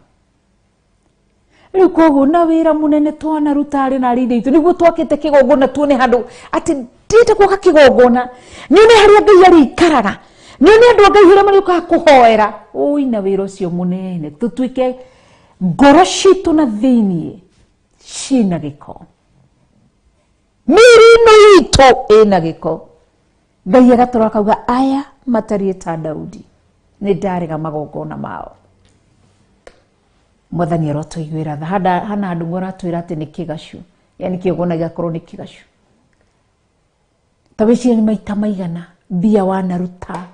Rĩu koguo na wĩra mũnene twanaruta arĩ na arĩ ithe witũ nĩguo twakĩte kĩgongona tuone handũ atĩ ndĩrenda gwaka kĩgongona nyone harĩa Ngai arĩikaraga nyone andũ a Ngai harĩa marĩũkaga kũhoera. Ũi na wĩra ũcio mũnene tũtuĩke ngoro citũ na thĩiniĩ ciĩna gĩko mĩĩrĩ ĩno itũ ĩna gĩko. Ngai agatũra akauga aya matariĩ ta Daudi nĩ ndarega magongona mao. Mwathani arotũiguĩra tha. Hana andũ maratwĩra atĩ nĩ kĩgacu yani kĩgongona gĩgakorwo nĩ kĩgacu. Ta wĩcirie nĩ maita maigana mbia wanaruta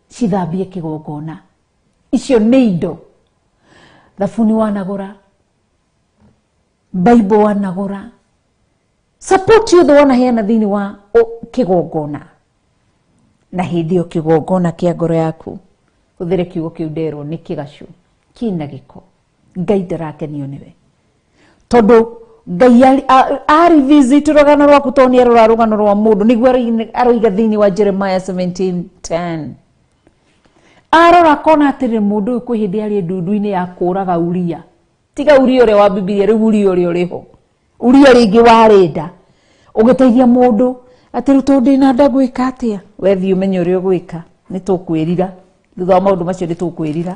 cithambie kĩgongona icio nĩ indo thabuni wanagũra Bible wanagũra support yothe wanaheana thĩinĩ wa kĩgongona na hĩndĩ ĩyo kĩgongona kĩa ngoro yaku hũthĩre kiugo kĩu nderwo nĩ kĩgacu kĩna gĩko. Ngai ndarakenio nĩwe tondũ Ngai ari visit rũgano rwaku tondũ nĩ arora rũgano rwa mũndũ nĩguo aroiga thĩinĩ wa Jeremiah 17:10 arora akona atĩrĩ mũndũ ũyũ kwĩ hĩndĩ arĩ ndundu-inĩ ya kũraga Uria tiga Uria ũrĩa wa Bibilia rĩu Uria ũrĩa ũrĩ ho Uria rĩngĩ warĩ nda ũgĩteithia mũndũ atĩ rĩu tondũ ndĩna nda ngwĩka atĩa we thiĩ ũmenye ũrĩa ũgwĩka nĩ tũkwĩrira thutha wa maũndũ macio nĩ tũkwĩrira.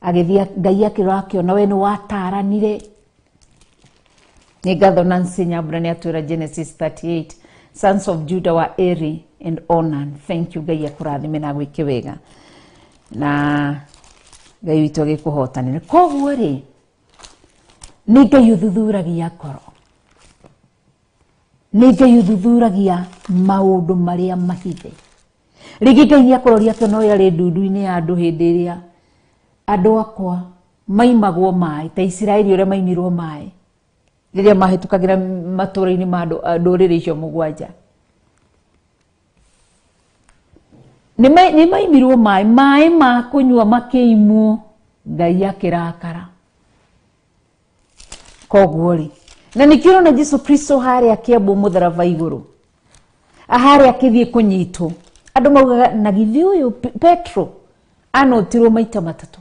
Agĩthiĩ Ngai akĩrora akĩona we nĩ wataranire. Nĩ ngatho Nancy Nyambura nĩ atwĩra Genesis 38 sons of Judah wa Eri and Onan. Thank you Ngai akũrathime na agwĩke wega na Ngai witũ agĩkũhotanĩre. Koguo rĩ nĩ Ngai ũthuthuragia ngoro. Nĩ Ngai ũthuthuragia maũndũ marĩa mahithe. Rĩngĩ Ngai nĩ akũroria atĩ no yarĩ ndundu-inĩ ya andũ hĩndĩ ĩrĩa andũ akwa maimagwo maĩ, ta Isiraeli ũrĩa maimirwo maĩ rĩrĩa mahĩtũkagĩra matũũra-inĩ ma ndũrĩrĩ icio mũgwanja. Nĩ maimirwo maĩ, maĩ ma kũnyua makĩimwo, Ngai akĩrakara. Koguo rĩ, na nĩkĩo ũrona Jesu Kristo harĩa akĩambwo mũtharaba igũrũ, harĩa akĩthiĩ kũnyitwo, andũ maugaga na githĩ ũyũ Petro anotirwo maita matatũ,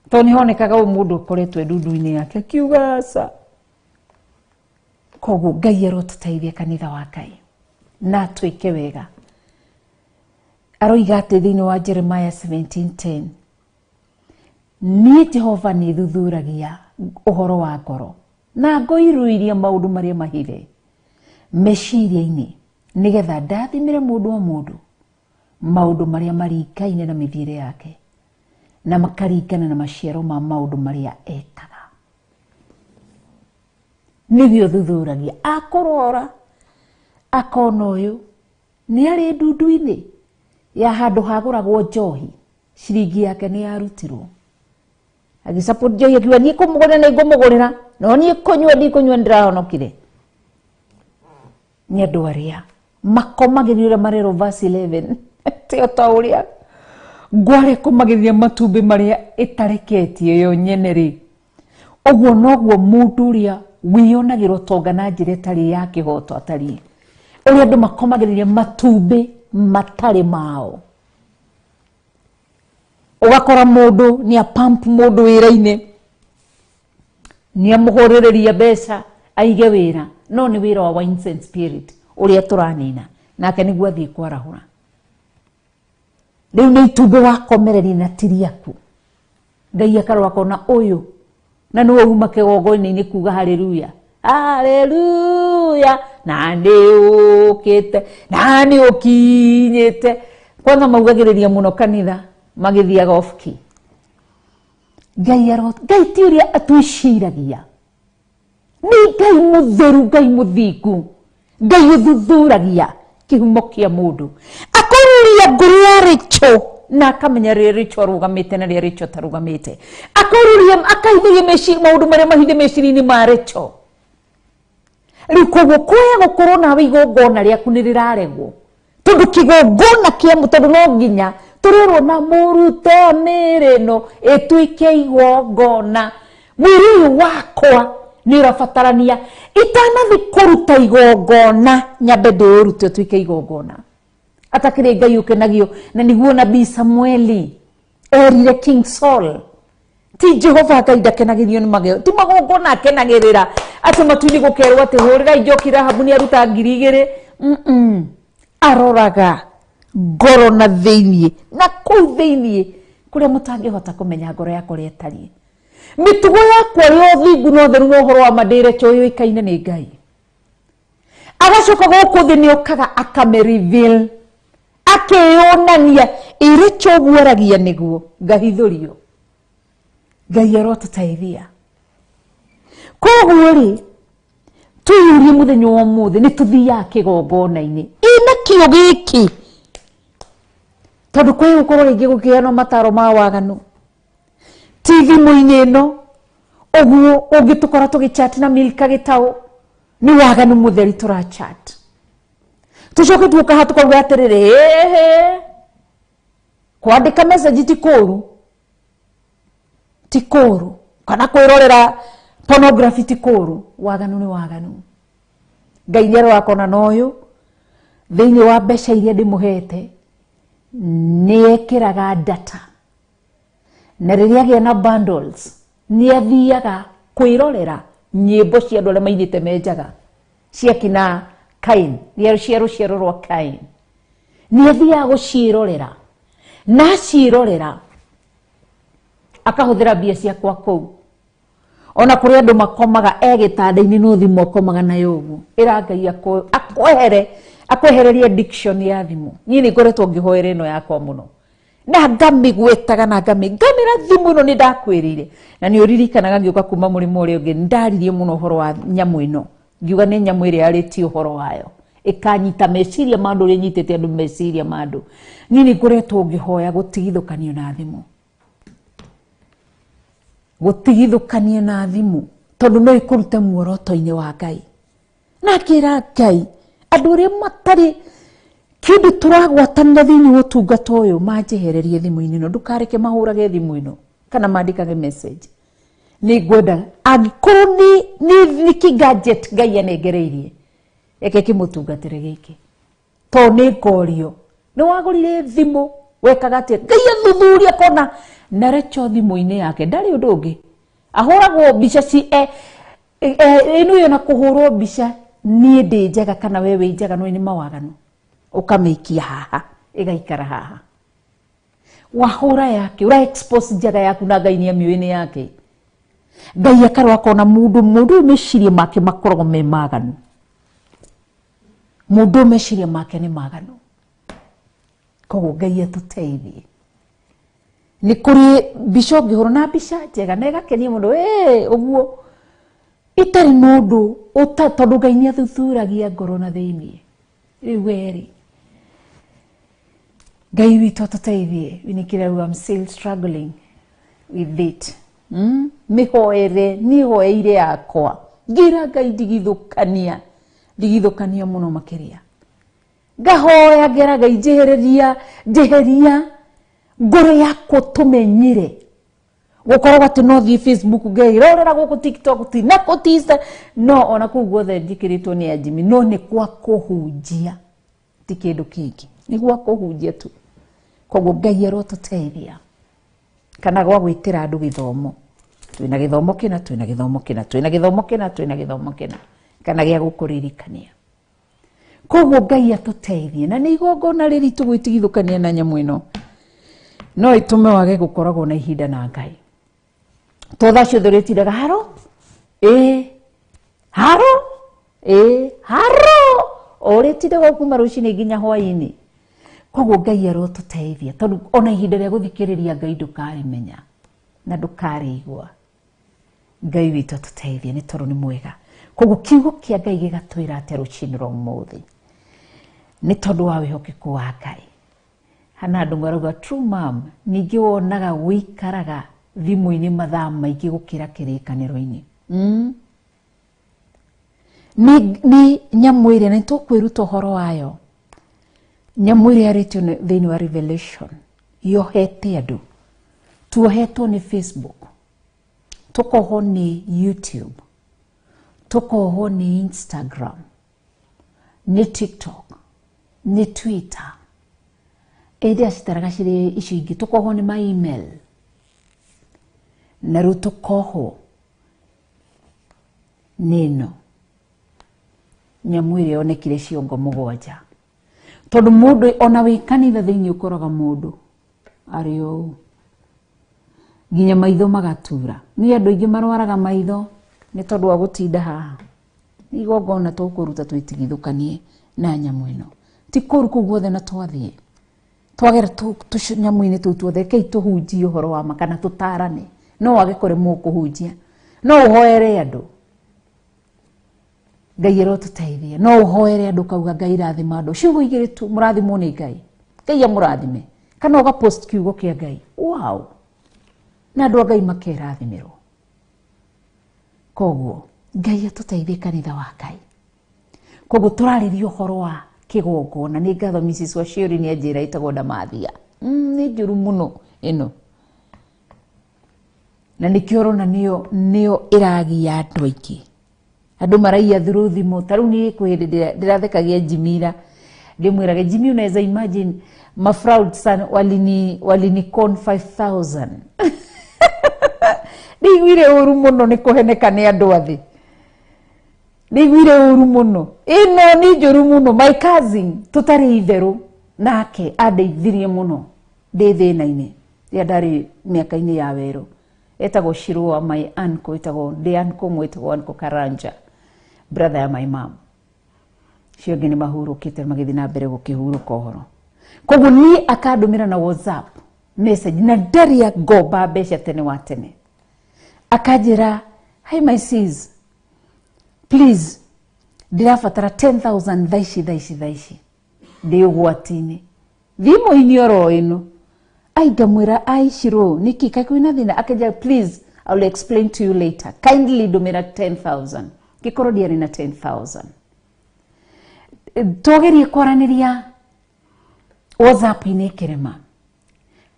tondũ nĩ honekaga ũyũ mũndũ ũkoretwo ndundu-inĩ yake akiuga aca. Koguo Ngai arotũteithia kanitha wa Ngai na atwĩke wega. Aroiga atĩ thĩinĩ wa Jeremiah 17:10, niĩ Jehova nĩ thuthuragia ũhoro wa ngoro na ngoiruiria maũndũ marĩa mahithe meciria-inĩ, nĩgetha ndathimĩre mũndũ o mũndũ maũndũ marĩa maringaine na mĩthiĩre yake na makaringana na maciaro ma maũndũ marĩa ekaga. Nĩwe ũthuthuragia, akũrora akona ũyũ nĩ arĩ ndundu-inĩ ya handũ hagũragwo njohi, ciringi yake nĩ yarutirwo, agĩsupport njohi akiuga niĩ kũmũgũrĩra nĩ ngũmũgũrĩra, no niĩ kũnyua ndikũnyua, nĩndĩrahonokire. Nĩ andũ arĩa makomagĩrĩria ũrĩa marerwo verse 11, ti o ta ũrĩa ngware kũmagĩrĩria matumbĩ marĩa ĩtareketie yo nyene rĩ, ũguo noguo mũndũ ũrĩa wĩyonagĩra ũtonga na njĩra ĩtarĩ ya kĩhoto atariĩ, ũrĩa andũ makomagĩrĩria matumbĩ matarĩ mao. Ũgakora mũndũ nĩ apamp mũndũ wĩra-inĩ, nĩ amũhũrĩrĩria mbeca aige wĩra, no nĩ wĩra wa wines and spirit ũrĩa tũranina nake nĩguo athiĩ kwarahũra. Rĩu nĩ itumbĩ wakomereria na ti rĩaku. Ngai akarora akona ũyũ na nĩwe uma kĩgongona-inĩ kuga haleluya, haleluya, na nĩ ũkĩte, na nĩ ũkinyĩte. Kwanza maugagĩrĩria mũno kanitha magĩthiaga off key. Ngai Ngai ti ũrĩa atwĩciragia, nĩ Ngai mũtheru, Ngai mũthingu, Ngai ũthuthuragia kĩhumo kĩa mũndũ, akoruria ngoro ya Rachel na akamenya rĩrĩa Rachel arũgamĩte na rĩrĩa Rachel atarũgamĩte, akoruria akahithagia maũndũ marĩa mahithe meciria-inĩ ma Rachel. Rĩu koguo kwaya gũkorwo nawe igongona rĩaku nĩ rĩraregwo, tondũ kĩgongona kĩa tondũ no nginya tũrerwo na mũrute mĩĩrĩ ĩno ĩtuĩke igongona. Mwĩrĩ ũyũ wakwa nĩ ũrabatarania itanathi kũruta igongona nyambe ndĩũrute ũtuĩke igongona. Atakĩrĩ Ngai ũkenagio na nĩguo nabii Samueli erire King Saul, ti Jehova Ngai ndakenagĩrio nĩ mageo, ti magongona akenagĩrĩra atĩ matu-inĩ gũkerwo atĩ hũrĩrai njoki Rahabu nĩ aruta ngiri igĩrĩ. Aroraga ngoro na thĩiniĩ, na kũu thĩiniĩ kũrĩa mũtangĩhota kũmenya ngoro yakwa ũrĩa ĩtariĩ. Mĩtugo yakwa ya ũthingu na ũtheru na ũhoro wa ma ndĩre yũĩkaine nĩ Ngai. Agacoka gũkũ thĩ nĩ okaga akame reveal, akĩyonania ĩrĩ ũguo aragia nĩguo ngahithũrio. Ngai arotũteithia. Koguo rĩ, twĩyũrie mũthenya wa ũmũthĩ nĩ tũthiaga kĩgongona-inĩ ĩna kĩo gĩkĩ, tondũ kwĩ gũkorwo rĩngĩ gũkĩheanwo mataro ma waganu ti thimũ-inĩ ĩno, ũguo ũngĩtũkora tũgĩchat na Milka Gĩtaũ nĩ waganu mũtheri tũrachat. Tũcoke tuoka haha tũkauga atĩrĩrĩ, ĩhĩ, kwandĩka message ti kũũru, ti kũũru, kana kwĩrorera pornography ti kũũru. Waganu nĩ waganu. Ngai nĩ arora akona na ũyũ thĩinĩ wa mbeca iria ndĩmũhete nĩ ekĩraga data, na rĩrĩa agĩa na bundles nĩ athiaga kwĩrorera nyĩmbo cia andũ arĩa mainĩte me njaga cia kina Kain, cia rũciaro rwa Kain, nĩ athiaga gũciĩrorera, na aciĩrorera akahũthĩra mbia ciakwa kũu. Ona kũrĩ andũ makomaga e gĩtanda-inĩ no thimũ akomaga nayo ũguo, ĩra Ngai akwehererie addiction ya thimũ. Niĩ nĩ ngoretwo ngĩhoera ĩno yakwa mũno, na ngamĩgwetaga na ngamĩra thimũ ĩno nĩ ndakwĩrĩire. Na nĩ ũririkanaga ngĩũka kuma mũrĩmo ũrĩa ũngĩ, nĩ ndaririe mũno ũhoro wa nyamũ ĩno Ngiuga nĩ nyamũ ĩrĩa yarĩtie ũhoro wayo ĩkanyita meciria ma andũ ũrĩa ĩnyitĩte andũ meciria ma andũ. Niĩ nĩ ngoretwo ngĩhoya gũtigithũkanio na thimũ, gũtigithũkanio na thimũ, tondũ no ĩkũrute muoroto-inĩ wa Ngai. Na akĩra Ngai andũ arĩa matarĩ kĩndũ tũragwatanĩra thĩinĩ wa ũtungata ũyũ manjehererie thimũ-inĩ ĩno, ndũkareke mahũrage thimũ ĩno kana mandĩkage message. Nĩ ngwenda angĩkorwo nĩ kĩ gadget Ngai anengereirie, reke kĩmũtungatĩre gĩkĩ, tondũ nĩ ngorio. Nĩ wagũrire thimũ wekaga atĩa? Ngai athuthuria akona na recho thimũ-inĩ yake ndarĩ ũndũ ũngĩ, ahũragwo mbica ci ĩno ĩyo na kũhũrwo mbica niĩ ndĩ njega kana we wĩ njega, no nĩ mawaganu, ũkamĩikia haha ĩgaikara haha. Wahũra yake ũra expose njaga yaku na Ngai nĩ amĩũĩ nĩ yake. Ngai akarora akona mũndũ ũyũ meciria make makoragwo me maganu, mũndũ ũyũ meciria make nĩ maganu. Koguo Ngai atũteithie. Nĩ kũrĩ mbica ũngĩhũrwo na mbica njega na ĩgakenia mũndũ, ũguo itarĩ na ũndũ tondũ Ngai nĩ athuthuragia ngoro na thĩiniĩ. Rĩu werĩ Ngai witũ atũteithie. Nĩkĩrauga I'm still struggling with it. Mĩhoere, niĩ hoeire yakwa ngĩra Ngai ndigithũkania, ndigithũkania mũno makĩria. Ngahoya ngera Ngai njehereria, njeheria ngoro yakwa tũmenyire gũkoragwo atĩ no thiĩ Facebook ngeirorera gũkũ TikTok ti na kũ ti Insta, no ona kũu guothe njĩkĩrĩtwo nĩ Anjimi, no nĩ kwa kũhunjia ti kĩndũ kĩngĩ, nĩ gwa kũhunjia tu. Koguo Ngai arotũteithia kana gwa gwĩtĩra andũ gĩthomo. Twĩna gĩthomo kĩna, twĩna gĩthomo kĩna, twĩna gĩthomo kĩna, twĩna gĩthomo kĩna, kana gĩa gũkũririkania. Koguo Ngai atũteithie, na nĩ igongona rĩritũ gwĩtigithũkania na nyamũ ĩno, no ĩtũme wage gũkoragwo na ihinda na Ngai. To thaa ciothe ũrĩtindaga haro, haro, haro, ũrĩtindaga kuma rũcinĩ nginya hwaĩ-inĩ. Koguo Ngai arotũteithia, tondũ ona ihinda rĩa gũthikĩrĩria Ngai ndũkarĩmenya na ndũkarĩigua. Ngai witũ atũteithie nĩ tondũ nĩ mwega. Koguo kiugo kĩa Ngai gĩgatwĩra atĩa rũcinĩ rwa ũmũthĩ? Nĩ tondũ wa wĩhokeku wa Ngai. Hana andũ marauga true mom, ningĩ wonaga wĩikaraga thimũ-inĩ mathaa maingĩ gũkĩra kĩrĩkanĩro-inĩ. Nĩ nyamũ ĩrĩa nĩ tũkwĩruta ũhoro wayo. Nyamũ ĩrĩa yarĩtio thĩinĩ wa Revelation yohete andũ. Tuohetwo nĩ Facebook, tũkohwo nĩ YouTube, tũkohwo nĩ Instagram, nĩ TikTok, nĩ Twitter, ĩrĩa citaraga cirĩ icio ingĩ, tũkohwo nĩ ma email, na rĩu tũkohwo nĩ ĩno nyamũ ĩrĩa yonekire ciongo mũgwanja. Tondũ mũndũ ona wĩ kanitha thĩinĩ ũkoraga mũndũ arĩ ũũ nginya maitho magatura. Nĩ andũ aingĩ marwaraga maitho nĩ tondũ wa gũtinda haha. Nĩ igongona tũkũruta twĩtigithũkanie na nyamũ ĩno. Ti kũru kũu guothe na twathiĩ twagera nyamũ-inĩ tũu tuothe, rekei tũhunjie ũhoro wa ma kana tũtarane. No wage kũremwo kũhunjia, no ũhoere andũ. Ngai arotũteithia. No ũhoere andũ ũkauga Ngai rathima andũ. Ciugo igĩrĩ tu, mũrathimwo nĩ Ngai. Ngai amũrathime. Kana ũga post kiugo kĩa Ngai. Wow. Na andũ a Ngai makerathimĩrwo. Koguo Ngai atũteithie kanitha wa Ngai. Koguo tũrarĩria ũhoro wa kĩgongona. Nĩ ngatho Mrs. Waciuri nĩ anjĩra ĩtagwo Ndamathia. Nĩ njũru mũno ĩno. Na nĩkĩo ũrona nĩyo ĩragia andũ aingĩ. Andũ maraiya through thimũ. Ta rĩu niĩ kwĩ hĩndĩ ndĩrathekagia Jimira. Ndĩmwĩrage Jimmy, unaweza imagine ma fraud walini con 5000. Ndĩiguire ũru mũno nĩ kũheneka nĩ andũ athĩ. Ndĩiguire ũru mũno. Ĩno nĩ njũru mũno. My cousin tũtarĩ itherũ nake andeithirie mũno ndĩ thĩna-inĩ rĩrĩa ndarĩ mĩaka-inĩ ya werũ. Etagwo Shirua, my uncle, etagwo ndĩ uncle ũmwe etagwo Uncle Karanja, brother ya my mom. Cio angĩ nĩ mahurũkĩte magĩthiĩ na mbere gũkĩhurũka ũhoro. Koguo niĩ akandũmĩra na WhatsApp message na ndarĩ ngomba mbeca tene wa tene. Akanjĩra, hi my sis, please Ndĩrabatara 10,000 thaa ici thaa ici thaa ici. Ndĩ ũgwati-inĩ. Thimũ-inĩ oro ĩno. Ai ngamwĩra ai Shiro, nĩkĩ kaĩ kwĩna thĩna? Akĩnjĩra please, I will explain to you later. Kindly ndũmĩra 10,000. Ngĩkorwo ndiarĩ na 10,000. Twagerie kwaranĩria WhatsApp-inĩ ĩkĩrema.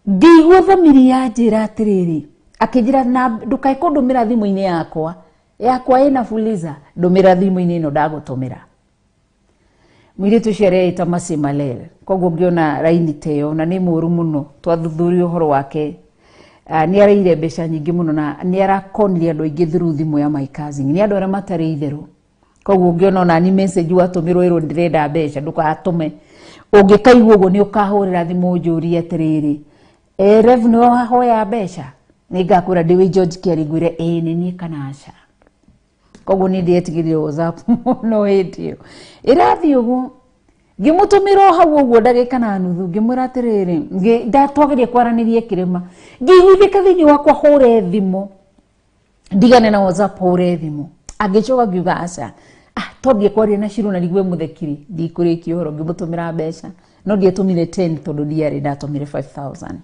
Ngĩigua thamiri yanjĩra atĩrĩrĩ, akĩnjĩra na ndũkae kũndũmĩra thimũ-inĩ yakwa. Yakwa ĩna Fuliza, ndũmĩra thimũ-inĩ ĩno ndagũtũmĩra. Mũirĩtu ũcio areĩta Mercy Malel. Koguo ngĩona raini ta ĩyo na nĩ mũru mũno, twathuthuria ũhoro wake. Nĩ araire mbeca nyingĩ mũno na nĩ arakonire andũ aingĩ through thimũ ya my cousin. Nĩ andũ arĩa matarĩ itherũ. Koguo ũngĩona ona ni message watũmĩrwo ĩrwo ndĩrenda mbeca, ndũgatũme. Ũngĩkaigua ũguo nĩ ũkahũrĩra thimũ ũnjũrie atĩrĩrĩ, Rev nĩwe wahoya mbeca? Nĩngakwĩra ndĩ wĩ George Kĩarĩ ngwĩre ĩĩ nĩ niĩ kana aca. Koguo nĩ ndĩetigĩrire WhatsApp mũno hĩndĩ ĩyo. Ĩrathiĩ ũguo, ngĩmũtũmĩra o hau ũguo ndagĩka na nuthu, ngĩmwĩra atĩrĩrĩ, ndatwageria kwaranĩria kĩrĩma. Ngĩiguithĩka thĩinĩ wakwa hũre thimũ. Ndigane na WhatsApp hũre thimũ. Angĩcoka ngiuga aca. Twambie kwaria na Shiro na rigue mũthekiri, ndikũrĩkia ũhoro, ngĩmũtũmĩra mbeca. No ndiatũmire 10 tondũ ndiarĩ, ndatũmire 5,000.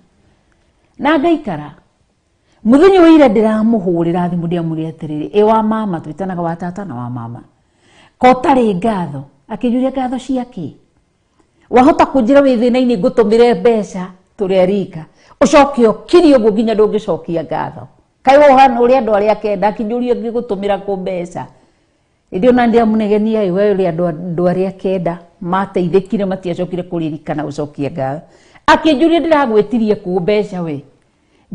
Na ngaikara. Mũthenya wa ira ndĩramũhũrĩra thimũ ndĩramwĩra atĩrĩrĩ, ĩ wa mama, twĩtanaga wa tata na wa mama. Ko ũtarĩ ngatho? Akĩnjũria ngatho cia kĩ? Wahota kũnjĩra wĩ thĩna-inĩ ngũtũmĩre mbeca tũrĩ arika. Ũcoke ũkirie ũguo nginya ndũngĩcokia ngatho. Kaĩ ũhana ũrĩa andũ arĩa kenda, akĩnjũria ngĩgũtũmĩra kũ mbeca. Ĩndĩ ona ndĩramũnegenia ĩ, we ũrĩa andũ arĩa kenda mateithĩkire matiacokire kũririkana gũcokia ngatho. Akĩnjũria ndĩragwĩtirie kũ mbeca we.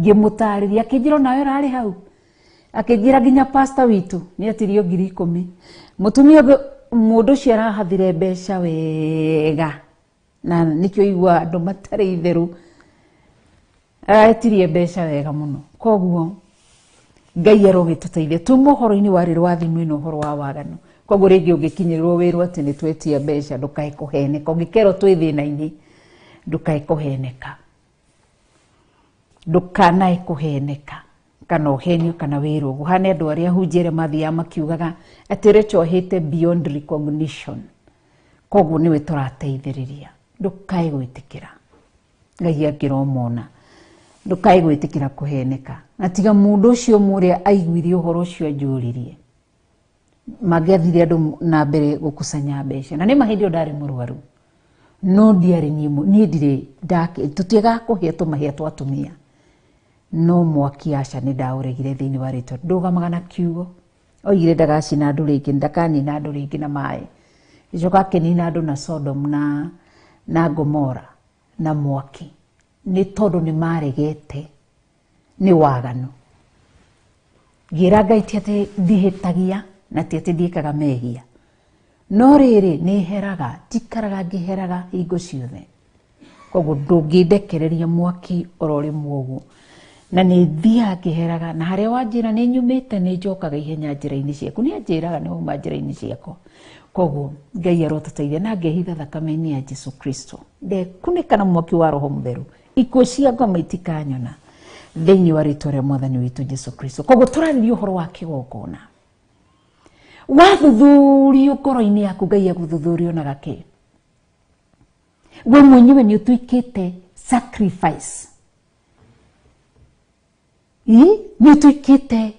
Ngĩmũtarĩria, akĩnjĩra onawe ũrarĩ hau. Akĩnjĩra nginya pastor witũ nĩ etirio ngiri ikũmi. Mũtumia ũngĩ, mũndũ ũcio arahathire mbeca wega. Na nĩkĩo igua andũ matarĩ itherũ. Aretirie mbeca wega mũno. Koguo Ngai arogĩtũteithia. Tuma ũhoro-inĩ wa rĩrĩ wa thimũ ĩno, ũhoro wa waganu. Koguo rĩngĩ ũngĩkinyĩrĩrwo wĩrwo atĩ nĩ twetia mbeca, ndũkae kũheneka. Ũngĩkerwo twĩ thĩna-inĩ, ndũkae kũheneka. Ndũkanae kũheneka. Kana ũhenio kana wĩrwo. Gũhane andũ arĩa hunjia arĩa mathiaga makiugaga atĩ Rachel ahĩte beyond recognition. Koguo nĩwe tũrateithĩrĩria. Ndũkae gwĩtĩkĩra. Ngai angĩromona. Ndũkae gwĩtĩkĩra kũheneka. Na tiga mũndũ ũcio ũmwe ũrĩa aiguire ũhoro ũcio anjũririe. Mangĩathire andũ na mbere gũkusanya mbeca. Na nĩ ma hĩndĩ ĩyo ndarĩ mũrwaru. No ndiarĩ niĩ niĩ ndirĩ tũtiagaga kũhĩa tũmahĩa twa atumia. No mwaki aca nĩ ndaũregire thĩinĩ wa rĩtwa. Ndũgamaga na kiugo. Oigire ndagacina andũ rĩngĩ, ndakanina andũ rĩngĩ na maĩ. Gĩcoka akĩnina andũ na Sodom na Gomora na mwaki. Nĩ tondũ nĩ maregete nĩ waganu. Ngĩra Ngai ti atĩ ndihĩtagia na ti atĩ ndiĩkaga mehia. No rĩrĩ nĩ heraga, njikaraga ngĩheraga hingo ciothe. Koguo ndũngĩndekereria mwaki oro rĩmwe ũguo. Na nĩ thiaga ngĩheraga, na harĩa wanjĩra nĩ nyumĩte nĩ njokaga ihenya njĩra-inĩ ciaku. Nĩ anjĩraga nĩ wauma njĩra-inĩ ciakwa. Koguo Ngai arotũteithia na ngehitha thakame-inĩ ya Jesu Kristo. Ndekunĩka na mwaki wa Roho Mũtheru. Ikuũ cia ngoma itikanyona thĩinĩ wa rĩtwa rĩa Mwathani witũ Jesu Kristo. Koguo tũrarĩria ũhoro wa kĩgongona. Wathuthurio ngoro-inĩ yaku, Ngai agũthuthuria onaga kĩ? We mwenyewe nĩ ũtuĩkĩte sacrifice. Ĩ, nĩ ũtuĩkĩte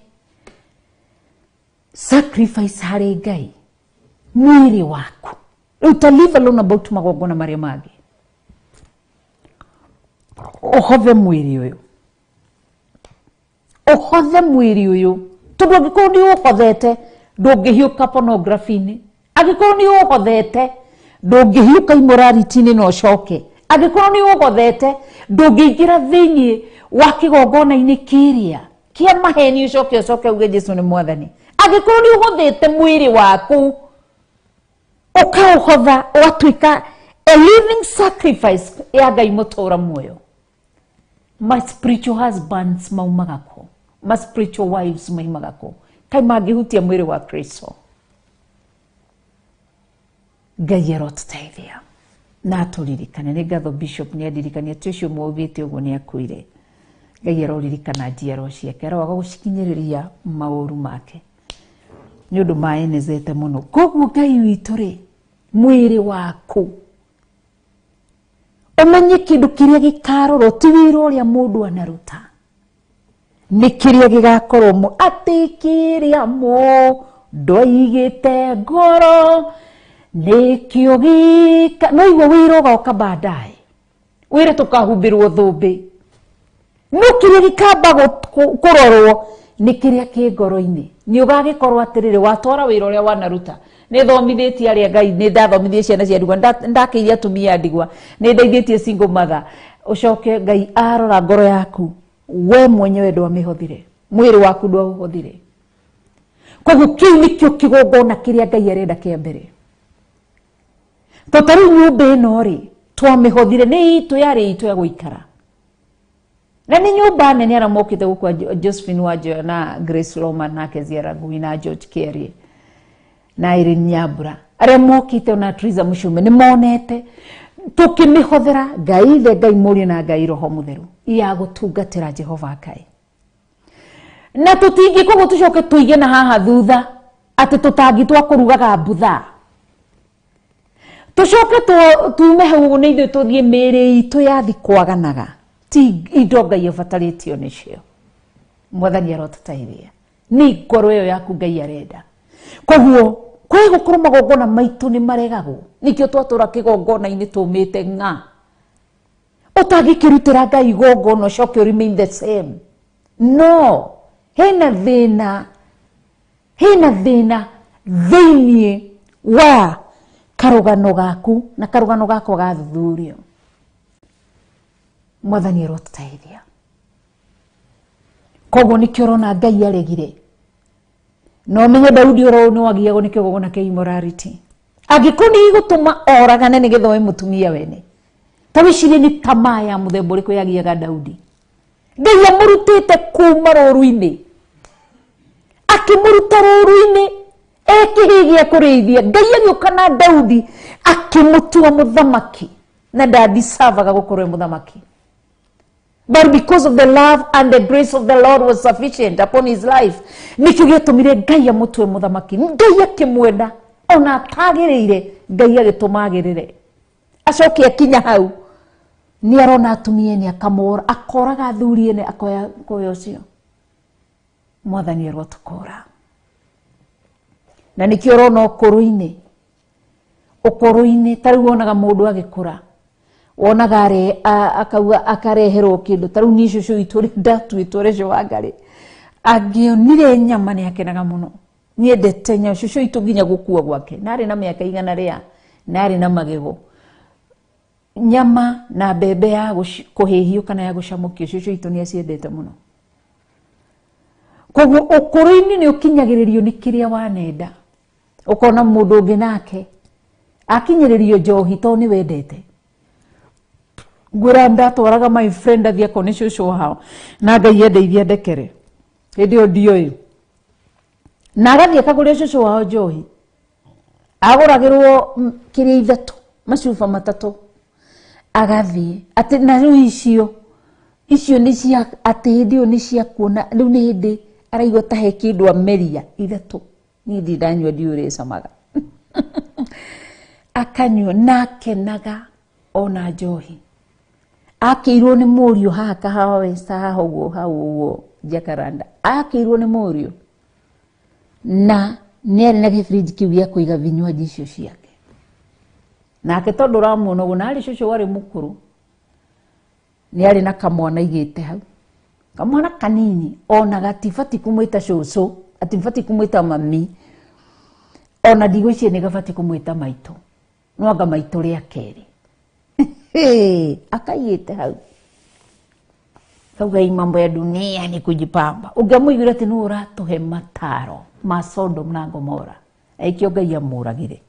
sacrifice harĩ Ngai. Mwĩrĩ waku. Rĩu ta leave alone about magongona marĩa mangĩ. Ũhothe mwĩrĩ ũyũ. Ũhothe mwĩrĩ ũyũ. Tondũ angĩkorwo nĩ ũhothete, ndũngĩhiũka pornography-inĩ. Angĩkorwo nĩ ũhothete, ndũngĩhiũka immorality-inĩ na ũcoke. Angĩkorwo nĩ ũhothete, ndũngĩingĩra thĩinĩ wa kĩgongona-inĩ kĩrĩa kĩa maheni ũcoke ũcoke uge Jesu nĩ Mwathani. Angĩkorwo nĩ ũhothete mwĩrĩ waku, ũkaũhotha ũgatuĩka a living sacrifice ya Ngai mũtũũra muoyo. My spiritual husbands maumaga kũ? My spiritual wives maumaga kũ? Kaĩ mangĩhutia mwĩrĩ wa Kristo? Ngai arotũteithia na atũririkane. Nĩ ngatho Bishop nĩ andirikania ti ũcio mwaugĩte ũguo nĩ akuire. Ngai aroririkana njiarwa ciake, aroaga gũcikinyĩrĩria maũru make. Nĩ ũndũ maenezete mũno. Koguo Ngai witũ rĩ, mwĩrĩ waku ũmenye kĩndũ kĩrĩa gĩkarorwo, ti wĩra ũrĩa mũndũ anaruta, nĩ kĩrĩa gĩgakorwo atĩ kĩrĩa mũndũ aigĩte ngoro nĩkĩo gĩka. No igua wĩra ũgoka baadaye, wĩra tũkahumbĩrwo thũmbĩ, no kĩrĩa gĩkamba kũrorwo nĩ kĩrĩa kĩ ngoro-inĩ. Nĩ ũgagĩkorwo atĩrĩrĩ, watwara wĩra ũrĩa wanaruta, nĩ thomithĩtie arĩa Ngai, nĩ ndathomithie ciana cia ndigwa, ndakĩirie atumia a ndigwa, nĩ ndeithĩtie single mother. Ũcoke Ngai arora ngoro yaku, we mwenyewe ndwamĩhothire, mwĩrĩ waku ndwaũhothire. Koguo kĩu nĩkĩo kĩgongona kĩrĩa Ngai arenda kĩa mbere. To ta rĩu nyũmba ĩno rĩ, twamĩhothire, nĩ itũ, yarĩ itũ ya gũikara. Na nĩ nyũmba nene arĩa mokĩte gũkũ, Josephine Wanjoya na Grace Loma na Kezia Rangui na George Kiarie na Irene Nyambura, arĩa mokĩte ona Teresa Mũcume nĩ monete tũkĩmĩhothera Ngai Ithe, Ngai Mũriũ na Ngai Roho Mũtheru ya gũtungatĩra Jehova Ngai. Na tũtingĩ koguo tũcoke tũige na haha thutha atĩ tũtangi twa kũrugaga mbutha, tũcoke tume hau ũguo nĩ ithuĩ tũthiĩ mĩĩrĩ itũ yathi kwaganaga, ti indo Ngai abatarĩtio nĩcio. Mwathani arotũteithia. Nĩ ngoro ĩyo yaku Ngai arenda. Koguo kwĩ gũkorwo magongona maitũ nĩ maregagwo, nĩkĩo twatũra kĩgongona-inĩ tũmĩte ng'a. Ũtangĩkĩrutĩra Ngai igongona ũcoke remain the same. No hena thĩna, hena thĩna thĩiniĩ wa karũgano gaku na karũgano gakwa gathuthurio. Mwathani arotũteithia. Koguo nĩkĩo ũrona Ngai aregire. No ũmenye Daudi oro nĩ wagiagwo nĩ kĩgongona kĩa immorality. Angĩkorwo nĩ gĩgũtũma oragane nĩgetha oe mũtumia wene, ta wĩcirie nĩ tamaa ya mũthemba ũrĩkũ yagiaga Daudi. Ngai amũrutĩte kuma rũru-inĩ, akĩmũruta rũru-inĩ ekĩhĩ gĩa kũrĩithia. Ngai agĩũka na Daudi akĩmũtua mũthamaki, na ndadisavaga gũkorwo e mũthamaki. But because of the love and the grace of the Lord was sufficient upon his life, nĩkĩo gĩatũmire Ngai amũtue mũthamaki. Ngai akĩmwenda ona atagĩrĩire, Ngai agĩtũma agĩrĩre. Acoke akinya hau nĩ arona atumia ene akamora, akoraga athuri ene, akoya koya ũcio. Mwathani arotũkũra. Na nĩkĩo ũrona ũkũrũ-inĩ, ũkũrũ-inĩ ta rĩu wonaga mũndũ agĩkũra, wonaga akauga akareherwo kĩndũ. Ta rĩu niĩ cũcũ witũ ũrĩa ndatuĩtwo ũrĩa ũcio wa Ngarĩ, angĩonire nyama nĩ akenaga mũno. Niendete nyama. Cũcũ witũ nginya gũkua gwake, na arĩ na mĩaka igana rĩa, na arĩ na magego. Nyama na mbembe ya kũhĩhio kana ya gũcamũkio, cũcũ witũ nĩ aciendete mũno. Koguo ũkũrũ-inĩ nĩ ũkinyagĩrĩrio nĩ kĩrĩa wanenda. Ũkona mũndũ ũngĩ nake akinyĩrĩrio njohi tondũ nĩ wendete. Ngwĩra ndatwaraga my friend athiĩ akone cũcũ wao, na Ngai endeithie ndekere, hĩndĩ ĩyo ndioĩ. Na agathiĩ akagũrĩra cũcũ wao njohi, agũragĩrwo kĩrĩa ithatũ, macuba matatũ, agathiĩ atĩ na rĩu icio icio nĩ cia atĩ hĩndĩ ĩyo nĩ cia kuona rĩu nĩ hĩndĩ araigua ta he kĩndũ ameria ithatũ. Niĩ ndirĩ ndanyua, ndiũĩ ũrĩa ĩcamaga. Akanyua na akenaga ona njohi. Akĩirwo nĩ mũriũ haha Kahawa West, haha ũguo, hau ũguo Jacaranda. Akĩirwo nĩ mũriũ na nĩ arĩ na gĩbiriji kĩu gĩa kũiga vinywaji icio ciake. Nake tondũ ũramuona ũguo, na arĩ cũcũ warĩ mũkũrũ, nĩ arĩ na kamwana aigĩte hau, kamwana kanini, ona gatibatiĩ kũmwĩta cũcũ, atibatiĩ kũmwĩta mami, ona ndigwĩciria nĩ gabatiĩ kũmwĩta maitũ, no anga maitũ rĩa kerĩ. Akaigĩte hau. Kauga hii mambo ya dunia ni kujipamba. Ũngĩamũiguire atĩ nĩwe ũratũhe mataro ma Sodom na Gomora, aikio Ngai amũragire.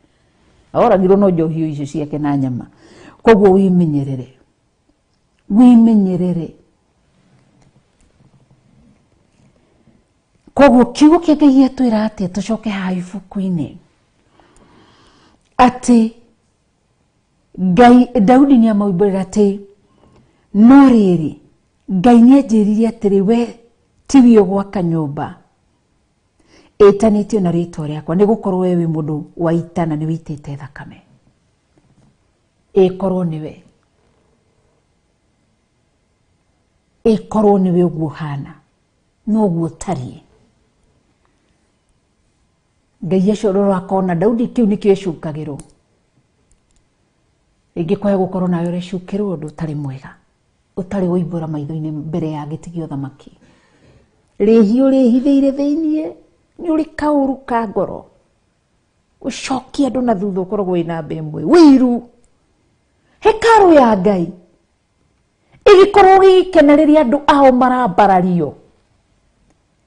Oragirwo no njohi icio ciake na nyama. Koguo wĩmenyerere, wĩmenyerere. Koguo kiugo kĩa Ngai gĩatwĩra atĩa? Tũcoke haha ibuku-inĩ atĩ Ngai Daudi nĩ amaumbũrĩra atĩ no rĩrĩ, Ngai nĩ anjĩrire atĩrĩ, we tiwe ũgwaka nyũmba, Ĩtanĩtio na rĩtwa rĩakwa nĩ gũkorwo we wĩ mũndũ wa ita na nĩ wĩitĩte thakame. Ĩkorwo nĩwe. Ĩkorwo nĩwe ũguo hana. Noguo ũtariĩ. Ngai acorora akona Daudi kĩu nĩkĩo ecukagĩrwo. Rĩngĩ kwaga gũkorwo nawe ũrecukĩrwo ũndũ ũtarĩ mwega. Ũtarĩ woimbũra maitho-inĩ mbere ya gĩtĩ kĩa ũthamaki. Rĩhia ũrĩhithĩire thĩiniĩ nĩ ũrĩ kaũru ka ngoro. Ũcokie andũ na thutha ũkoragwo wĩ namba ĩmwe. Wĩiru. Hekarũ ya Ngai ĩgĩkorwo gĩgĩkena rĩrĩa andũ ao marambarario.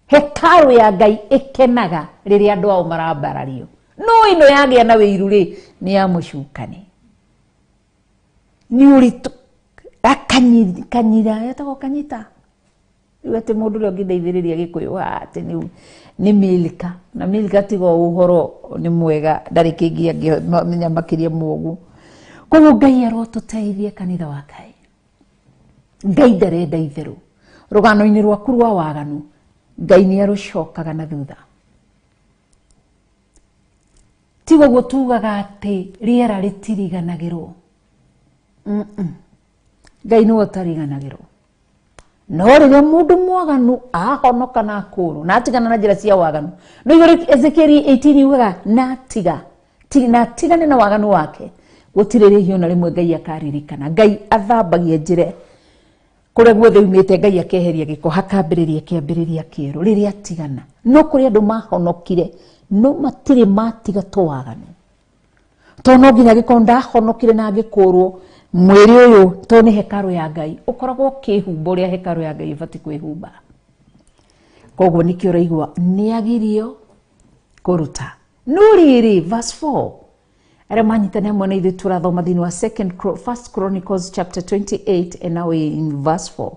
Hekarũ ya Ngai ĩkenaga rĩrĩa andũ ao marambarario. No ĩno yagĩa na wĩiru rĩ nĩ ya mũcukani. Nĩ ũritũ kanyira etagwo kanyita. Rĩu atĩ mũndũ ũrĩa ũngĩndeithĩrĩria Gĩkũyũ haha atĩ nĩ Milka. Na Milka tiga ũhoro nĩ mwega ndarĩ kĩngĩ angĩmenya makĩria ma ũguo. Koguo Ngai arotũteithie kanitha wa Ngai. Ngai ndarenda itherũ. Rũgano-inĩ rwaku rwa waganu Ngai nĩ arũcokaga na thutha. Tiga ũguo tugaga atĩ rĩera rĩtiriganagĩrwo. Ngai nĩwe ũtariganagĩrwo. No rĩrĩa mũndũ mwaganu ahonoka na akũrwo na atigana na njĩra cia waganu. No igũrũ Ezekiel 18 yugaga na atiga na atigane na waganu wake. Gũtirĩ rĩhia ona rĩmwe Ngai akaririkana. Ngai athambagia njĩra kũrĩa guothe umĩte Ngai akeheria gĩko hakambĩrĩria kĩambĩrĩria kĩerũ rĩrĩa atigana. No kũrĩ andũ mahonokire no matirĩ matiga tũwaganu. Tondũ no nginya gĩkorwo ndahonokire na ngĩkũrwo mwĩrĩ ũyũ tondũ nĩ hekarũ ya Ngai ũkoragwo ũkĩhumba ũrĩa hekarũ ya Ngai ĩbatiĩ kwĩhumba. Koguo nĩkĩo ũraigua nĩagirio kũruta. No rĩrĩ verse 4 arĩa manyitane hamwe na ithuĩ tũrathoma thĩinĩ wa First Chronicles chapter 28 and now we're in verse 4.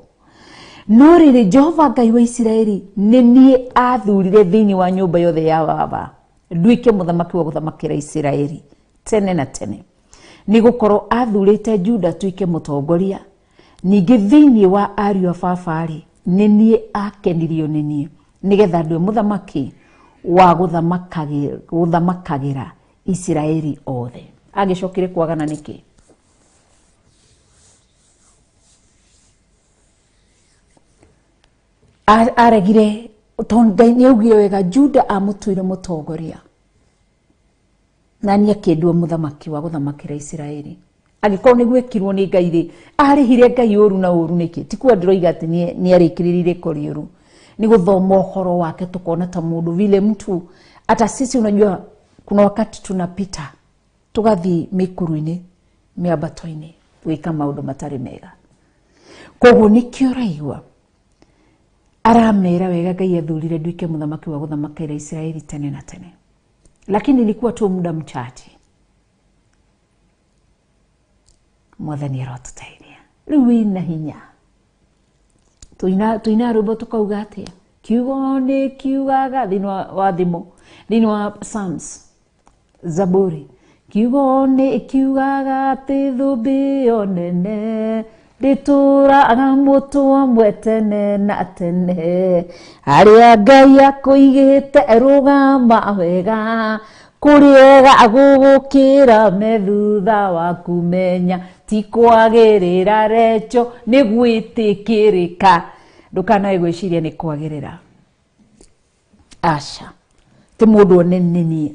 No rĩrĩ Jehova Ngai wa Isiraeli nĩ niĩ athurire thĩinĩ wa nyũmba yothe ya baba nduĩke mũthamaki wa gũthamakĩra Isiraeli tene na tene. Nĩ gũkorwo athurĩte Juda atuĩke mũtongoria. Ningĩ thĩinĩ wa ariũ a baba rĩ nĩ niĩ akenirio nĩ niĩ nĩgetha ndue mũthamaki wa gũthamakagĩra Isiraeli othe. Agĩcokire kwagana nĩkĩ? Aregire tondũ Ngai nĩ augire wega Juda amũtuire mũtongoria na niĩ akĩndua mũthamaki wa gũthamakĩra Isiraeli. Angĩkorwo nĩguo ekirwo nĩ Ngai rĩ, arĩhire Ngai ũru na ũru nĩkĩ? Ti kuga ndĩroiga atĩ nĩ arĩkĩrĩrie rĩko rĩũru. Nĩ gũthoma ũhoro wake tũkona ta mũndũ vile mtu hata sisi unajua kuna wakati tunapita tũgathiĩ mĩkuru-inĩ mĩambato-inĩ gwĩka maũndũ matarĩ mega. Koguo nĩkĩo ũraigua aramera wega Ngai athurire nduĩke mũthamaki wa gũthamakĩra Isiraeli tene na tene. Lakini ilikuwa tu muda mchache. Mwathani arotũteithia. Rĩu wĩna hinya. Tũina rwĩmbo tũkauga atĩa? Kiugo nĩ kiugaga thĩinĩ wa thimo, thĩinĩ wa Psalms, Zaburi. Kiugo nĩ kiugaga atĩ thũmbĩ ĩyo nene ndĩtũraga mũtwe ũmwe tene na tene. Harĩa Ngai akũigĩte rũgama wega, kũrĩega gũgũkĩra me thutha wa kũmenya ti kwagĩrĩra recho nĩ gwĩtĩkĩrĩka. Ndũkanae gwĩciria nĩ kwagĩrĩra. Aca, ti mũndũ one nĩ niĩ.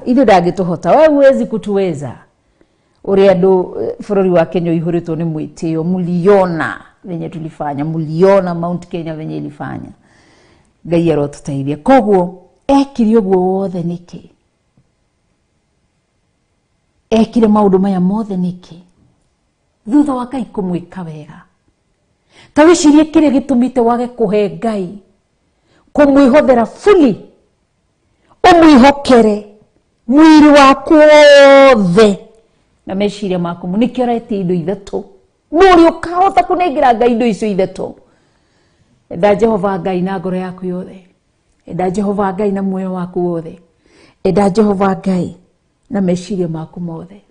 Ithuĩ ndangĩtũhota, we huwezi kutuweza. Ũrĩa andũ bũrũri wa Kenya ũihũrĩtwo nĩ mwĩtĩo, muliona venye tulifanya, muliona Mount Kenya venye ilifanya. Ngai arotũteithia. Koguo ekire ũguo wothe nĩkĩ? Ekire maũndũ maya mothe nĩkĩ? Thutha wa Ngai kũmwĩka wega. Ta wĩcirie kĩrĩa gĩtũmĩte wage kũhe Ngai, kũmwĩhothera fully, ũmwĩhokere mwĩrĩ waku wothe na meciria maku. Nĩkĩo ũretia indo ithatũ. No ũrĩa ũkahota kũnengera Ngai indo icio ithatũ. Enda Jehova Ngai na ngoro yaku yothe. Enda Jehova Ngai na muoyo waku wothe. Enda Jehova Ngai na meciria maku mothe.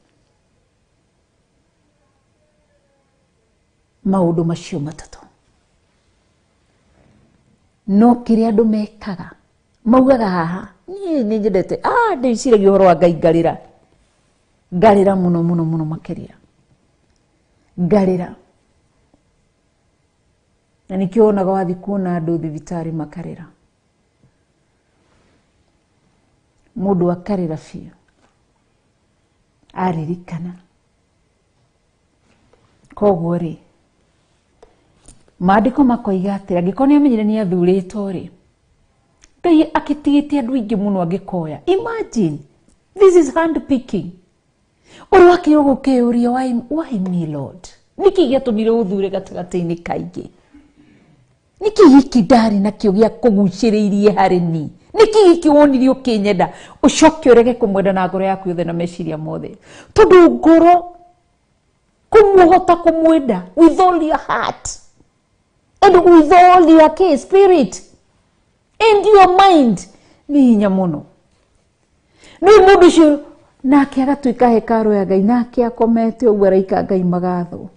Maũndũ macio matatũ. No kĩrĩa andũ mekaga maugaga haha niĩ nĩ nyendete ndĩciragia ũhoro wa Ngai ngarĩra ngarĩra mũno mũno mũno makĩria ngarĩra. Na nĩkĩo wonaga wathiĩ kuona andũ thibitarĩ makarĩra, mũndũ akarĩra biũ aririkana. Koguo rĩ maandĩko makoiga atĩrĩ, angĩkorwo nĩ amenyire nĩ athurĩtwo rĩ, Ngai akĩtigĩte andũ aingĩ mũno angĩkoya. Imagine this is hand picking. Ũrĩa wakĩrwo gũkĩũria why me Lord, nĩkĩ gĩatũmire ũthure gatagatĩ-inĩ kaingĩ? Nĩkĩ gĩkĩ ndarĩ nakĩo gĩa kũgucĩrĩirie harĩ ni? Nĩkĩ gĩkĩ wonire ũkĩnyenda ũcoke ũrege kũmwenda na ngoro yaku yothe na meciria mothe? Tondũ ngoro kũmũhota kũmwenda with all your heart and with all your spirit and your mind nĩ hinya mũno. Nĩ mũndũ ũcio nake agatuĩka hekarũ ya Ngai, nake akomete ũguo araika Ngai magathwo.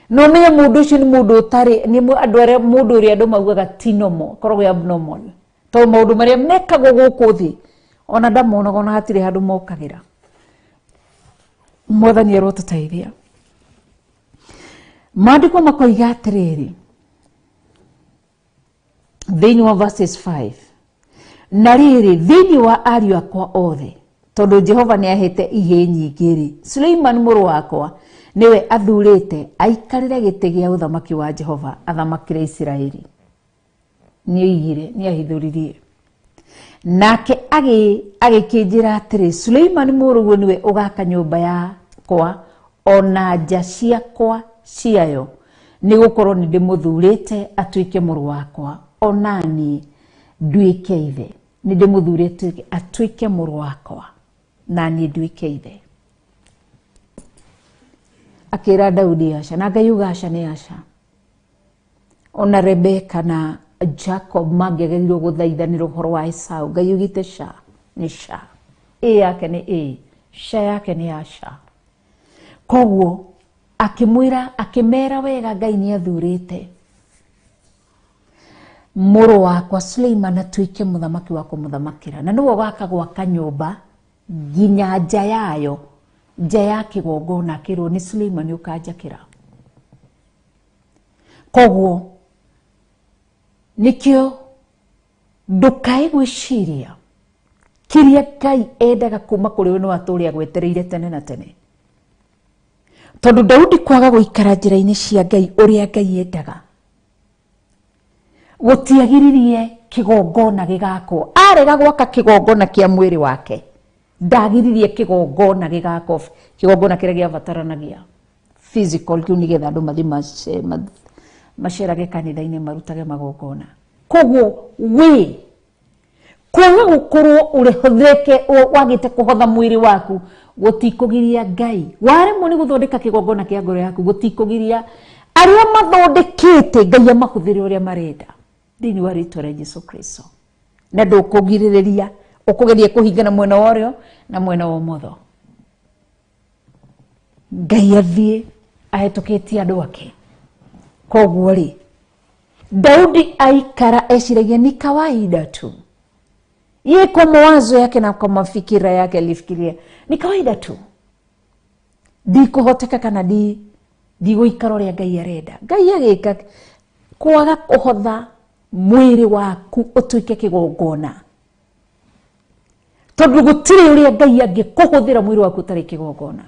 No menye mũndũ ũcio nĩ mũndũ ũtarĩ, nĩ andũ arĩa mũndũ ũrĩa andũ maugaga ti normal, akoragwo e abnormal. Tondũ maũndũ marĩa mekagwo gũkũ thĩ ona ndamonaga, ona hatirĩ handũ mokagĩra. Mwathani arotũteithia. Maandĩko makoiga atĩrĩrĩ thĩinĩ wa verses 5, na rĩrĩ thĩinĩ wa ariũ akwa othe, tondũ Jehova nĩ ahete ihĩĩ nyingĩ rĩ, Suleiman mũrũ wakwa nĩwe athurĩte aikarĩre gĩtĩ gĩa ũthamaki wa Jehova athamakĩre Isiraeli. Nĩ oigire, nĩ ahithũririe. Nake agĩkĩnjĩra atĩrĩ, Suleiman mũrũguo nĩwe ũgaka nyũmba yakwa ona nja ciakwa ciayo, nĩ gũkorwo nĩ ndĩmũthurĩte atuĩke mũrũ wakwa ona niĩ nduĩke ithe. Nĩ ndĩmũthurĩte atuĩke mũrũ wakwa na niĩ nduĩke ithe. Akĩra Daudi aca, na Ngai uga aca nĩ aca. Ona Rebeka na Jacob mangĩagĩrĩirwo gũthaithanĩra ũhoro wa Esau, Ngai ugĩte ca nĩ ca, ĩ yake nĩ ĩ, ca yake nĩ aca. Koguo akĩmwĩra, akĩmera wega Ngai nĩ athurĩte mũrũ wakwa Suleiman atuĩke mũthamaki wa kũmũthamakĩra, na nĩwe ũgaka gwaka nyũmba nginya nja yayo, nja ya kĩgongona, akĩrwo nĩ Suleiman ũkanjakĩra. Koguo nĩkĩo ndũkae gwĩciria kĩrĩa Ngai endaga kuma kũrĩ we no atũre agwetereire tene na tene. Tondũ Daudi kwaga gũikara njĩra-inĩ cia Ngai ũrĩa Ngai endaga gũtiagiririe kĩgongona gĩgakwo. Arega gwaka kĩgongona kĩa mwĩrĩ wake, ndagiririe kĩgongona gĩgakwo, kĩgongona kĩrĩa gĩabataranagia physical kĩu nĩgetha andũ mathiĩ macerage kanitha-inĩ marutage magongona. Koguo we kwaga gũkorwo ũrehoteke wagĩte kũhotha mwĩrĩ waku gũtikũgiria Ngai. Waremwo nĩ gũthondeka kĩgongona kĩa ngoro yaku gũtikũgiria arĩa mathondekete Ngai amahũthĩre ũrĩa marenda thĩinĩ wa rĩtwa rĩa Jesu Kristo. Na ndũkũgirĩrĩria, ũkũgeria kũhingana mwena wa ũrĩo na mwena wa ũmotho. Ngai athiĩ ahĩtũkĩtie andũ ake. Koguo rĩ Daudi aikara eciragia ni kawaida tu. Ye kwa mawazo yake na kwa mafikira yake alifikiria ni kawaida tu. Ndikũhoteka kana ndigũikara ũrĩa Ngai arenda. Ngai agĩka kwaga kũhotha mwĩrĩ waku ũtuĩke kĩgongona. Tondũ gũtirĩ ũrĩa Ngai angĩkũhũthĩra mwĩrĩ waku ũtarĩ kĩgongona.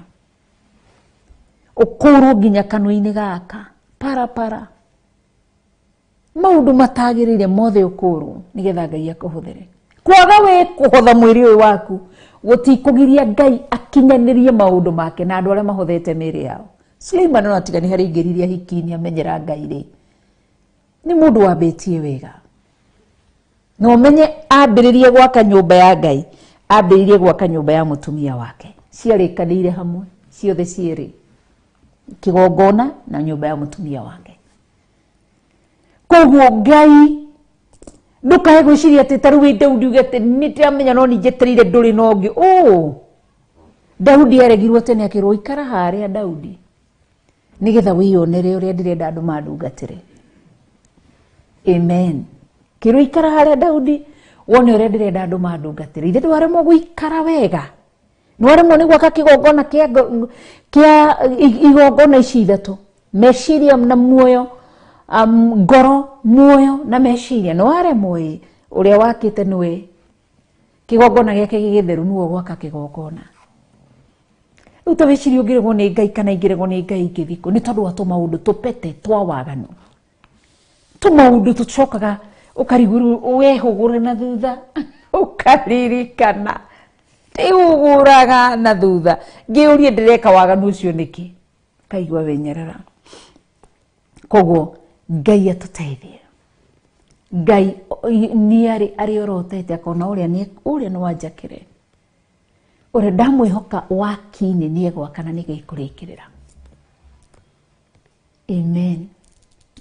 Ũkũrwo nginya kanua-inĩ gaka parapara. Maũndũ matagĩrĩire mothe ũkũrwo nĩgetha Ngai akũhũthĩre. Kwaga we kũhotha mwĩrĩ ũyũ waku gũtikũgiria Ngai akinyanĩrie maũndũ make na andũ arĩa mahothete mĩĩrĩ yao. Suleiman no atigani harĩa aingĩririe hiki-inĩ amenyera Ngai rĩ, nĩ mũndũ wambĩtie wega. Na ũmenye ambĩrĩrie gwaka nyũmba ya Ngai, ambĩrĩrie gwaka nyũmba ya mũtumia wake. Ciarĩkanĩire hamwe ciothe cierĩ, kĩgongona na nyũmba ya mũtumia wake. Koguo Ngai ndũkae gwĩciria atĩ ta rĩu wĩ Daudi uge atĩ nĩ ndĩramenya no ningĩetereire ndũrĩ na ũngĩ. Ũ, Daudi aregirwo tene akĩrwo ikara harĩa Daudi nĩgetha wĩyonere ũrĩa ndĩrenda andũ mandungatĩre. Amen. Kĩrwo ikara harĩa Daudi wone ũrĩa ndĩrenda andũ mandungatĩre. Ithe ndwaremwo gũikara wega. Nĩwaremwo nĩ gwaka kĩgongona kĩa igongona ici ithatũ, meciria na muoyo, ngoro, muoyo na meciria. Nĩwaremwo ĩ, ũrĩa wakĩte nĩwe kĩgongona gĩake gĩgĩtheru, nĩwe gwaka kĩgongona. Rĩu ta wĩcirie ũngĩregwo nĩ Ngai kana ingĩregwo nĩ Ngai ingĩthiĩ kũ? Nĩ tondũ wa tũmaũndũ tũpete twa waganu, tũmaũndũ tũcokaga ũkarigũrwo wehũgũre na thutha ũkaririkana ndĩhũgũraga na thutha ngĩũrie ndĩreka waganu ũcio nĩkĩ, kaigua wenyerera. Koguo Ngai atũteithie. Ngai nĩ arĩ orotete akona ũrĩa nĩ wanjakĩre, ũrĩa ndamwĩhoka wakinĩ nĩ egwaka na nĩgekũrĩkĩrĩra. Amen.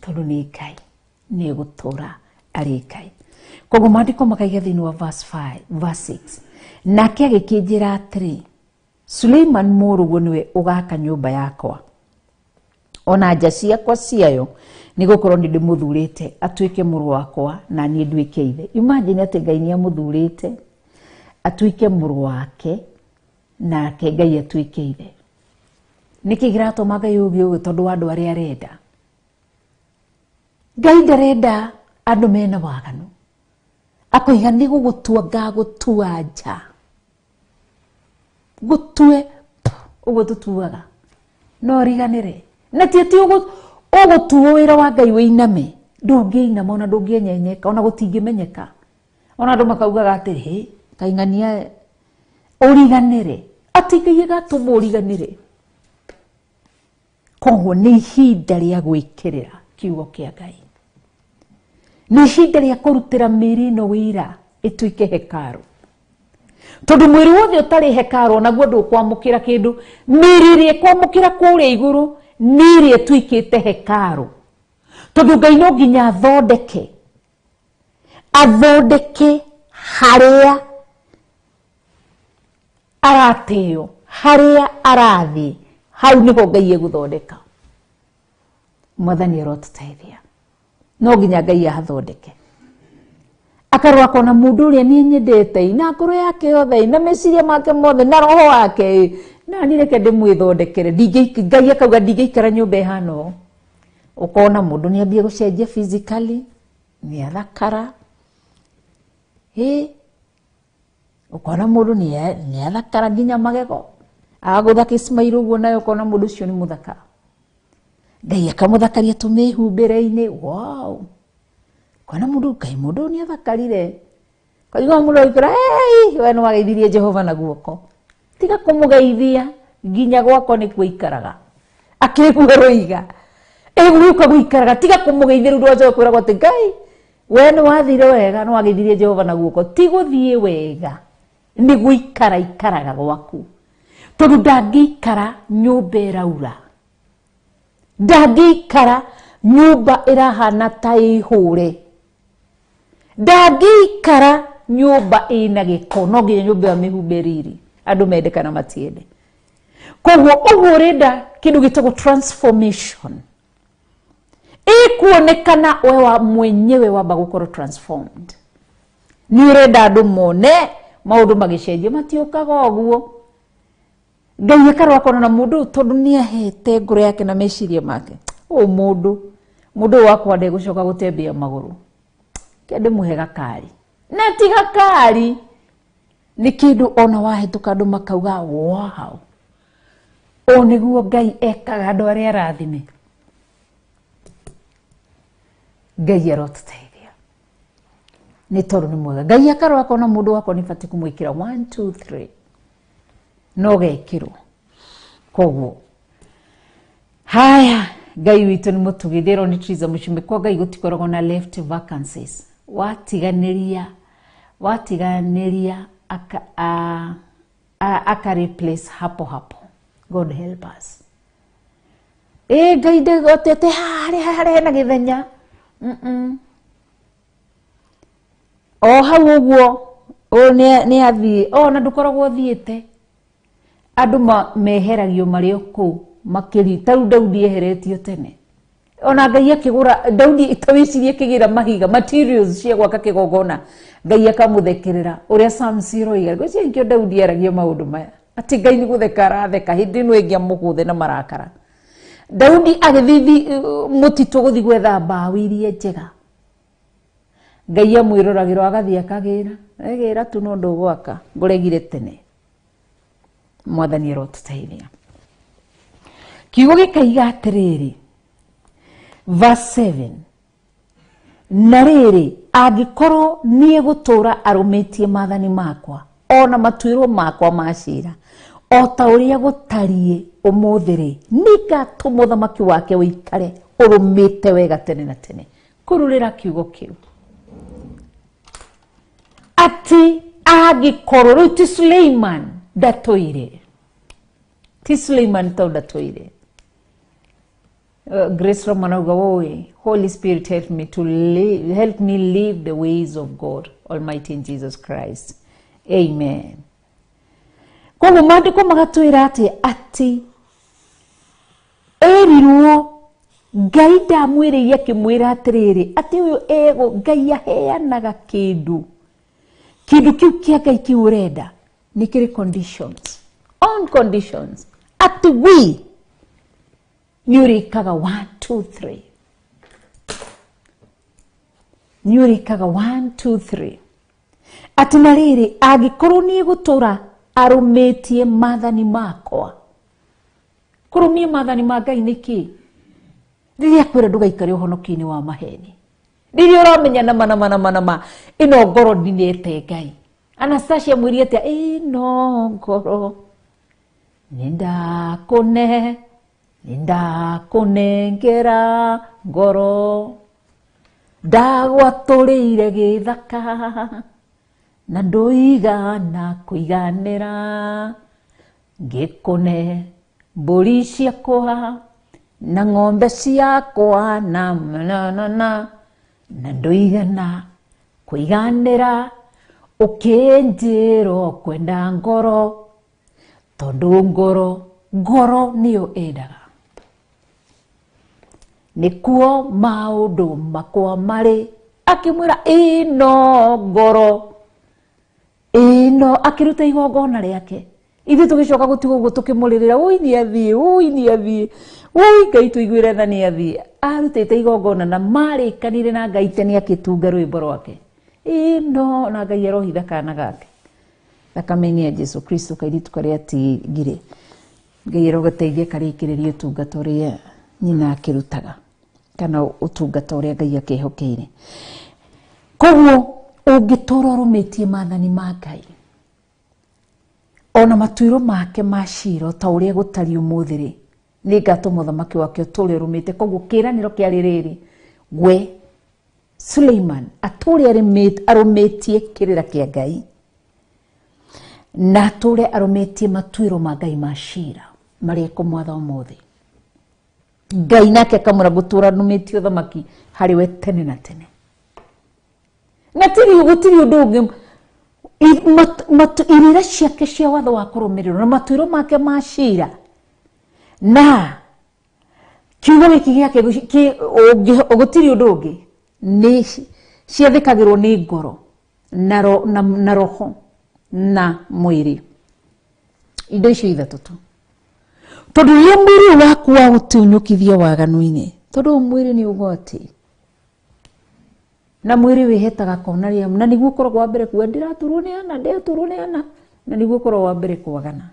Tondũ nĩ Ngai, nĩ egũtũũra arĩ Ngai. Koguo maandĩko makaiga thĩinĩ wa verse 5, verse 6, nake agĩkĩnjĩra atĩrĩ, Suleiman mũrũguo nĩwe ũgaka nyũmba yakwa ona nja ciakwa ciayo, nĩgũkorwo nĩ ndĩmũthurĩte atuĩke mũrũ wakwa na niĩ nduĩke ithe. Imagine atĩ Ngai nĩ amũthurĩte atuĩke mũrũ wake nake Ngai atuĩke ithe. Nĩkĩ kĩratũma Ngai ũgĩ ũguo? Tondũ wa andũ arĩa arenda. Ngai ndarenda andũ mena waganu, akoiga nĩ gũgũtua ngagũtua nja, gũtue ũguo tũtuaga no riganĩre na ti atĩ ũgũtuo wĩra wa Ngai wĩiname, ndũngĩinama ona ndũngĩenyenyeka ona gũtingĩmenyeka, ona andũ makaugaga atĩrĩ kaing'ania ũriganĩre, atĩ Ngai agatũma ũriganĩre. Koguo nĩ ihinda rĩa gwĩkĩrĩra kiugo kĩa Ngai, nĩ ihinda rĩa kũrutĩra mĩĩrĩ ĩno wĩra ĩtuĩke hekarũ, tondũ mwĩrĩ wothe ũtarĩ hekarũ onaguo ndũkwamũkĩra kĩndũ. Mĩĩrĩ ĩrĩa ĩkwamũkĩra kũrĩa igũrũ nĩ ĩrĩa ĩtuĩkĩte hekarũ, tondũ Ngai no nginya athondeke harĩa aratĩo, harĩa arathiĩ, hau nĩho Ngai egũthondeka. Mwathani arotũteithia. No nginya Ngai ahathondeke, akarora akona mũndũ ũrĩa niĩ nyendete na ngoro yake yothe na meciria make mothe na roho wake, na niĩ reke ndĩmwĩthondekere. Ngai akauga ndingĩikara nyũmba ĩhana ũũ. Ũkona mũndũ nĩ ambia gũcenjia physically, nĩ athakara, ũkona mũndũ nĩ athakara nginya magego, agagũtha kĩsmail ũguo nayo ũkona mũndũ ũcio nĩ mũthaka. Ngai akamũthakaria tũmĩhumbĩre-inĩ, wow. Kona mũndũ Ngai mũndũ nĩ athakarire, kaigua mũndũ agĩkwĩra hey, we nĩ wageithirie Jehova na guoko, tiga kũmũgeithia nginya gwakwa nĩkuo aikaraga, akĩrĩguo rũiga ĩgũka gũikaraga, tiga kũmũgeithia rĩu ndwacoka kwĩragwo atĩ Ngai we nĩ wathire wega, nĩ wageithirie Jehova na guoko. Ti gũthiĩ wega, nĩ gũikara ikaraga gwaku, tondũ ndangĩikara nyũmba ĩraura, ndangĩikara nyũmba ĩrahana ta ĩhũre, ndangĩikara nyũmba ĩna gĩko, no nginya nyũmba ĩyo mĩhumbe riri, andũ mende kana matiende. Koguo ũguo ũrenda kĩndũ gĩtagwo transformation ĩkuonekana we wa mwenyewe wamba gũkorwo transformed. Nĩ ũrenda andũ mone maũndũ magĩcenjia, matiũkaga ũguo. Ngai akarora akona na mũndũ ũyũ tondũ nĩ ahete ngoro yake na meciria make, ũyũ mũndũ ũyũ wakwa ndegũcoka gũtembea magũrũ, ke ndĩmũhe gakari, na ti gakari, nĩ kĩndũ ona wahĩtũka andũ makauga wow, ũũ nĩguo Ngai ekaga andũ arĩa arathime. Ngai arotũteithia nĩ tondũ nĩ mwega. Ngai akarora akona mũndũ wakwa nĩ batiĩ kũmwĩkĩra 1 2 3 no gekĩrwo. Koguo haya, Ngai witũ nĩ mũtugi. Ndĩrwo nĩ Triza Mũchumĩ, kwa Ngai gũtikoragwo na left vacancies. Watiganĩria aka replace hapo hapo. God help us. Ngai ndegotete harĩa hena gĩthenya. O hau ũguo nĩ athiĩ, ona ndũkoragwo ũthiĩte. Andũ meheragio marĩ o kũu makĩri. Ta rĩu Daudi eheretio tene. Ona Ngai akĩgũra Daudi tawicirie akĩgĩra mahiga materials cia gwaka kĩgongona, Ngai akamũthekerera ũrĩa Samson oiga. Ngwĩciria nĩkĩo Daudi aragia maũndũ maya, atĩ Ngai nĩ gũtheka aratheka hĩndĩ ĩno ĩngĩ amũgũthe na marakara. Daudi agĩthiĩ mũtitũ gũthiĩ gwetha mbaũ iria njega, Ngai amwĩroragĩra agathiĩ akagĩra, egĩra tu no ndũgwaka, ngũregire tene. Mwathani arotũteithia. Kiugo gĩkaiga atĩrĩrĩ, verse 7, na rĩrĩ angĩkorwo niĩ gũtũra arũmĩtie maathani makwa ona matuĩro makwa ma ciira o ta ũrĩa gũtariĩ ũmũthĩ rĩ, nĩngatũma ũthamaki wake ũikare ũrũmĩte wega tene na tene. Kururĩra kiugo kĩu atĩ angĩkorwo rĩu ti Suleiman ndatũire, ti Suleiman tondũ ndatũire. Grace Roman auga, "Oi, Holy Spirit, help me to live, help me live the ways of God Almighty in Jesus Christ. Amen." Koguo maandĩko magatwĩra atĩ atĩ erirwo Ngai ndamwĩrĩire akĩmwĩra atĩrĩrĩ atĩ ũyũ ego Ngai aheanaga kĩndũ, kĩndũ kĩu kĩa Ngai kĩu ũrenda nĩ kĩrĩ conditions, on conditions, atĩ we nĩ ũrĩkaga 1 2 3, nĩ ũrĩkaga 1 2 3, atĩ na rĩrĩ angĩkorwo nĩ egũtũra arũmĩtie maathani makwa. Kũrũmia maathani ma Ngai nĩ kĩ? Rĩrĩa akwĩra ndũgaikare ũhonoki-inĩ wa maheni, rĩrĩa ũramenya nama nama nama nama ĩno ngoro ndinete Ngai. Anastasia mwĩrie atĩa? Ĩno ngoro nĩndakũne, nĩndakũnengera ngoro, ndagwatũrĩire gĩthaka na ndũigana kũiganĩra, ngĩkũne mbũri ciakwa na ng'ombe ciakwa na na na na na ndũigana kũiganĩra, ũkĩnjĩra ũkwenda ngoro, tondũ ngoro ngoro nĩyo endaga, nĩkuo maũndũ makwa marĩ. Akĩmwĩra ĩno ngoro ĩno, akĩruta igongona rĩake. Ithuĩ tũgĩcoka gũtigwo ũguo tũkĩmũrĩrĩra, ũi nĩ athiĩ, ũi nĩ athiĩ, ũi Ngai tũiguĩre tha nĩ athiĩ. Arutĩte igongona na marĩkanire na Ngai tene akĩtunga rwĩmbo rwake ĩno, na Ngai arohitha kana gake thakame-inĩ ya Jesu Kristo, kairĩtu karĩa atigire. Ngai arogateithia karĩkĩrĩrie ũtungata ũrĩa nyina akĩrutaga, kana ũtungata ũrĩa Ngai akĩhokeire. Koguo ũngĩtũra ũrũmĩtie maathani ma Ngai ona matuĩro make ma ciira ta ũrĩa gũtariĩ ũmũthĩ rĩ, nĩngatũma ũthamaki wake ũtũre ũrũmĩte. Koguo kĩĩranĩro kĩarĩ rĩrĩ, we Suleiman atũre arũmĩtie kĩrĩra kĩa Ngai na atũre arũmĩtie matuĩro ma Ngai ma ciira marĩa ekũmwatha ũmũthĩ. Ngai nake akamwĩra gũtũra nũmĩtie ũthamaki harĩ we tene na tene, na tiri gũtirĩ ũndũ ũngĩ. Irĩra ciake cia watho wa kũrũmĩrĩrwo na matuĩro make ma ciira na kiugo gĩkĩ gĩake gũtirĩ ũndũ ũngĩ, nĩ ciathĩkagĩrwo nĩ ngoro na roho na mwĩrĩ, indo icio ithatũ tu. Tondũ rĩrĩa mwĩrĩ waku wa gũtunyũkithia waganu-inĩ, tondũ mwĩrĩ nĩ ũgwati na mwĩrĩ wĩhetaga kona rĩa, na nĩguo ũkoragwo wa mbere kuga ndĩraturwo nĩ ana, ndĩraturwo nĩ ana, na nĩguo ũkoragwo wa mbere kwagana.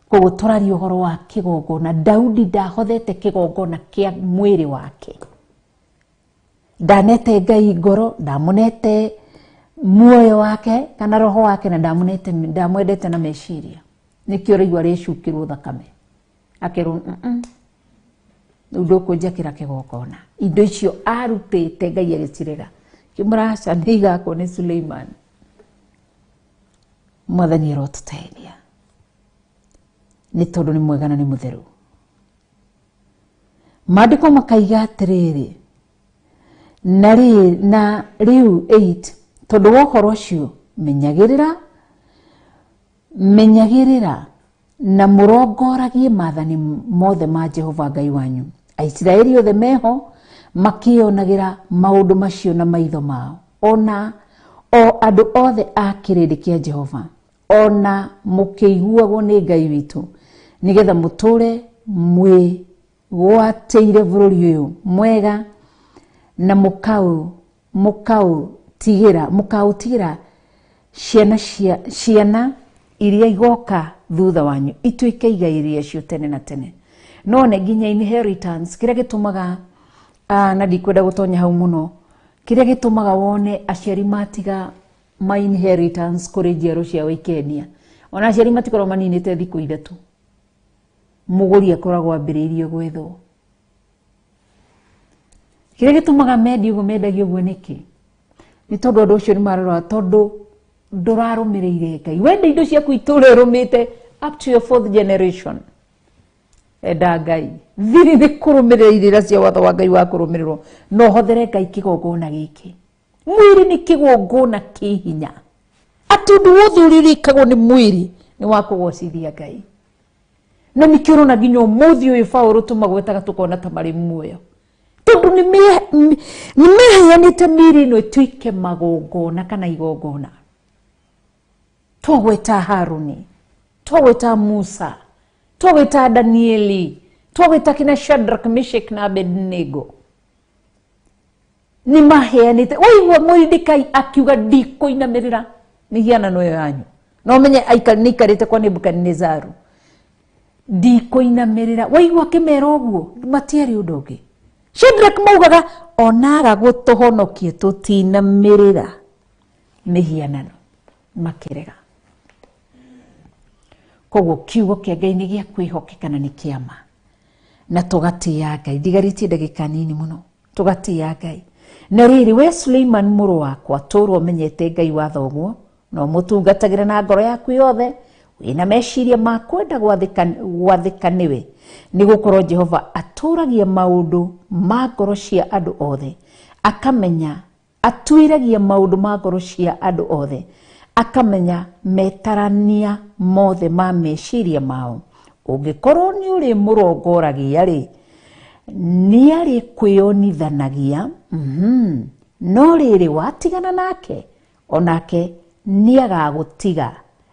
Koguo tũraria ũhoro wa kĩgongona. Daudi ndahothete kĩgongona kĩa mwĩrĩ wake, ndanete Ngai ngoro, ndamũnete muoyo wake kana roho wake, na ndamũnete, ndamwendete na meciria. Nĩkĩo ũraigua arĩcukĩrwo thakame akerwo rĩu ndũkũnjakĩra kĩgongona. Indo icio arutĩte Ngai agĩcirega, kĩmũraca nĩ igakwo nĩ Suleiman. Mwathani arotũteithia nĩ tondũ nĩ mwega na nĩ mũtheru. Maandĩko makaiga atĩrĩrĩ, na rĩu 8, tondũ wa ũhoro ũcio menyagĩrĩra, menyagĩrĩra na mũrongoragie maathani mothe ma Jehova Ngai wanyu, Aisiraeli othe meho makĩonagira maũndũ macio na maitho mao, ona o andũ othe a kĩrĩndĩ kĩa Jehova, ona mũkĩiguagwo nĩ Ngai witũ, nĩgetha mũtũre mwĩgwatĩire bũrũri ũyũ mwega na mũkaũtigĩra ciana iria igoka thutha wanyu ituĩke igai rĩacio tene na tene. No nĩ nginya inheritance kĩrĩa gĩtũmaga na ndikwenda gũtonya hau mũno, kĩrĩa gĩtũmaga wone aciari matiga ma inheritance kũrĩ njiaro ciao ikenia, ona aciari matikorwo maninĩte thikũ 3, mũgũri akoragwo ambĩrĩirie gwethwo. Kĩrĩa gĩtũmaga mendie ũguo mendagio ũguo nĩkĩ? Nĩ tondũ andũ acio nĩ marora, tondũ ndũrarũmĩrĩire Ngai. Wenda indo ciaku itũre rũmĩte up to your 4th generation. Enda Ngai thiri nĩ kũrũmĩrĩra irĩra cia watho wa Ngai wa kũrũmĩrĩrwo, no hothere Ngai kĩgongona gĩkĩ. Mwĩrĩ nĩ kĩgongona kĩ hinya, atĩ ũndũ wothe ũrĩa ũrĩkagwo nĩ mwĩrĩ nĩ wa kũgocithia Ngai. Na nĩkĩo ũrona nginya ũmũthĩ ũyũ Paũlũ tũmagwetaga tũkona ta marĩ muoyo, tondũ nĩ meheanĩte mĩĩrĩ ĩno ĩtuĩke magongona kana igongona. Twagweta Haruni, twagweta Musa, twagweta Danieli, twagweta kina Shadrach, Meshach na Abednego, nĩ maheanĩte. Waigua Moridekai akiuga ndikũinamĩrĩra mĩhianano ĩyo yanyu, no menye nĩ aikarĩte kwa Nebukadinezaru, ndikũinamĩrĩra. Waigua akĩmera ũguo, matiarĩ ũndũ ũngĩ. Shadrach maugaga onaga gũtũhonokie tũtinamĩrĩra mĩhianano, makĩrega. Koguo kiugo kĩa Ngai nĩ gĩa kwĩhokeka na nĩ kĩa ma, na tũgatĩĩa Ngai. Ndigarĩtie ndagĩka nini mũno, tũgatĩĩa Ngai. Na rĩrĩ, we Suleiman mũrũ wakwa, tũũra ũmenyete Ngai wa thoguo, na ũmũtungatagĩra na ngoro yaku yothe, wĩna meciria ma kwenda gwathĩka nĩwe, nĩ gũkorwo Jehova atũũragia maũndũ ma ngoro cia andũ othe, akamenya atuĩragia maũndũ ma ngoro cia andũ othe, akamenya metarania mothe ma meciria mao. Ũngĩkorwo nĩ ũrĩ mũrongoragia rĩ, nĩ arĩ kwĩonithanagia, no rĩrĩ watigana nake, onake nĩ agagũtiga,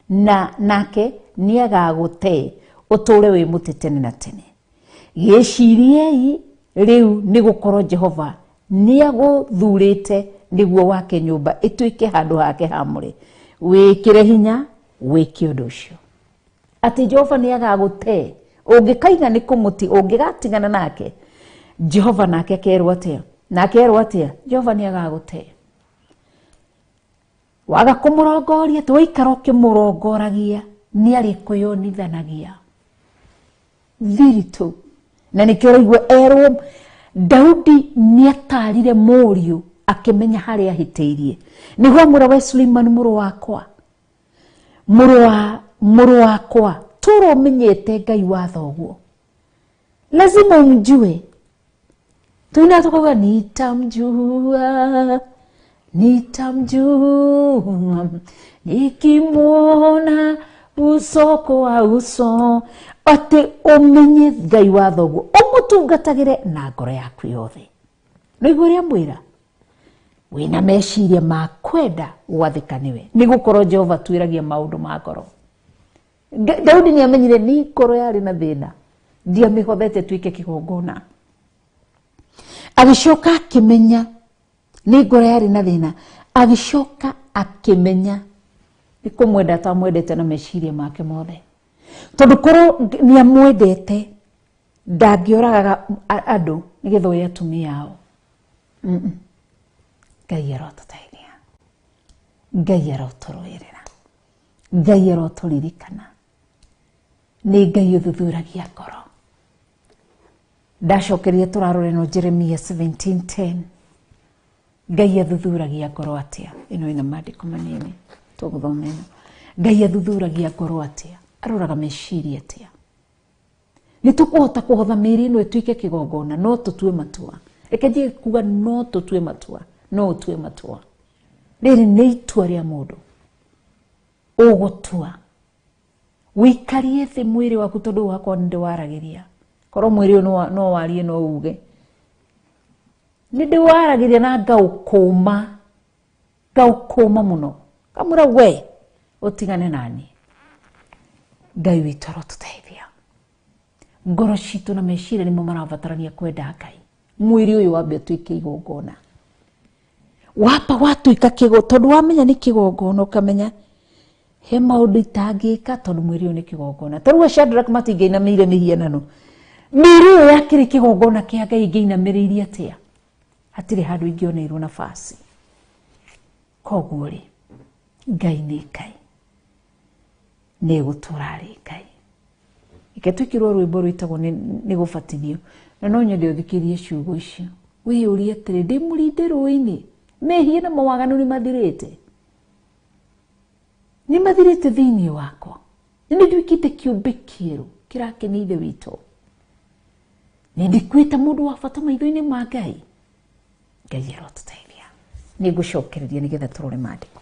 na nake nĩ agagũte ũtũũre wĩ mũtĩ tene na tene. Gĩciriei rĩu nĩ gũkorwo Jehova nĩ agũthurĩte nĩguo wake nyũmba ĩtuĩke handũ hake hamũre. Wĩkĩre hinya wĩke ũndũ ũcio, atĩ Jehova nĩ agagũte. Ũngĩkaiga nĩ kũmũti, ũngĩgatigana nake, Jehova nake akerwo atĩa? Nake erwo atĩa? Jehova nĩ agagũte. Waga kũmũrongoria, twaikara ũkĩmũrongoragia, nĩ arĩkwĩonithanagia thiritũ. Na nĩkĩo ũraigua erwo Daudi nĩatarire mũriũ akĩmenya harĩa ahĩtĩirie. Nĩguo amwĩra, we Suleiman mũrũ wakwa, mũrũ wakwa, tũra ũmenyete Ngai wa thoguo, lazima umjue. Tuina tukauga nitamjua, nitamjua, nikimwona uso kwa uso. Atĩ ũmenye Ngai wa thoguo, ũmũtungatagĩre na ngoro yaku yothe. Nĩguo ũrĩa mwĩra, wĩna meciria ma kwenda gwathĩka nĩwe, nĩ gũkorwo Jehova atuĩragia maũndũ ma ngoro. Daudi nĩ amenyire nĩ ngoro yarĩ na thĩna, ndiamĩhothete ĩtuĩke kĩgongona. Agĩcoka akĩmenya nĩ ngoro yarĩ na thĩna, agĩcoka akĩmenya nĩ kũmwenda atamwendete na meciria make mothe, tondũ korwo nĩ amwendete ndangĩoragaga andũ nĩgetha oye atumia ao. Ngai arotũteithia, Ngai arotũrũĩrĩra, Ngai arotũririkana. Nĩ Ngai ũthuthuragia ngoro. Ndacokeria tũrarore no Jeremia 17:10. Ngai athuthuragia ngoro atĩa? Ĩno ĩna maandĩko manini tũgũthoma ĩno. Ngai athuthuragia ngoro atĩa? Aroraga meciria atĩa? Nĩ tũkũhota kũhotha mĩĩrĩ ĩno ĩtuĩke kĩgongona? No tũtue matua. Reke njie kuga no tũtue matua, no ũtue matua. Rĩrĩ nĩ itua rĩa mũndũ ũgũtua. Wĩikarie thĩ mwĩrĩ waku tondũ wakwa nĩ ndĩwaragĩria. Korwo mwĩrĩ ũyũ no warie no uge. Nĩ ndĩwaragĩria na ngaũkũma. Ngaũkũma mũno. Ngamwĩra we ũtigane nani. Ngai witũ arotũteithia. Ngoro citũ na meciria nĩmo marabatarania kwenda Ngai. Mwĩrĩ ũyũ wambe ũtuĩke igongona. Wapa watuĩka kĩgongona, tondũ wamenya nĩ kĩgongona ũkamenya he maũndũ itangĩka tondũ mwĩrĩ ũyũ nĩ kĩgongona. Ta rĩu Shadrach matingĩinamĩire mĩhianano. Mĩĩrĩ ĩyo yakĩrĩ kĩgongona kĩa Ngai ĩngĩinamĩrĩirie atĩa? Hatirĩ handũ ingĩoneirwo nafasi. Koguo rĩ, Ngai nĩ Ngai. Nĩ gũtũra arĩ Ngai. Reke twĩkĩrwo rwĩmbo rwĩtagwo nĩ gũbatithio. Na no nyende ũthikĩrie ciugo icio. Wĩyũrie atĩrĩ, ndĩ mũrinde rũĩ-inĩ? Mehia na mawaganu nĩ mathirĩte? Nĩ mathirĩte thĩinĩ wakwa? Nĩ nduĩkĩte kĩũmbe kĩerũ kĩrakenia Ithe witũ? Nĩ ndikuĩte mũndũ wa bata maitho-inĩ ma Ngai? Ngai arotũteithia. Nĩ ngũcokereria nĩgetha tũrore maandĩko.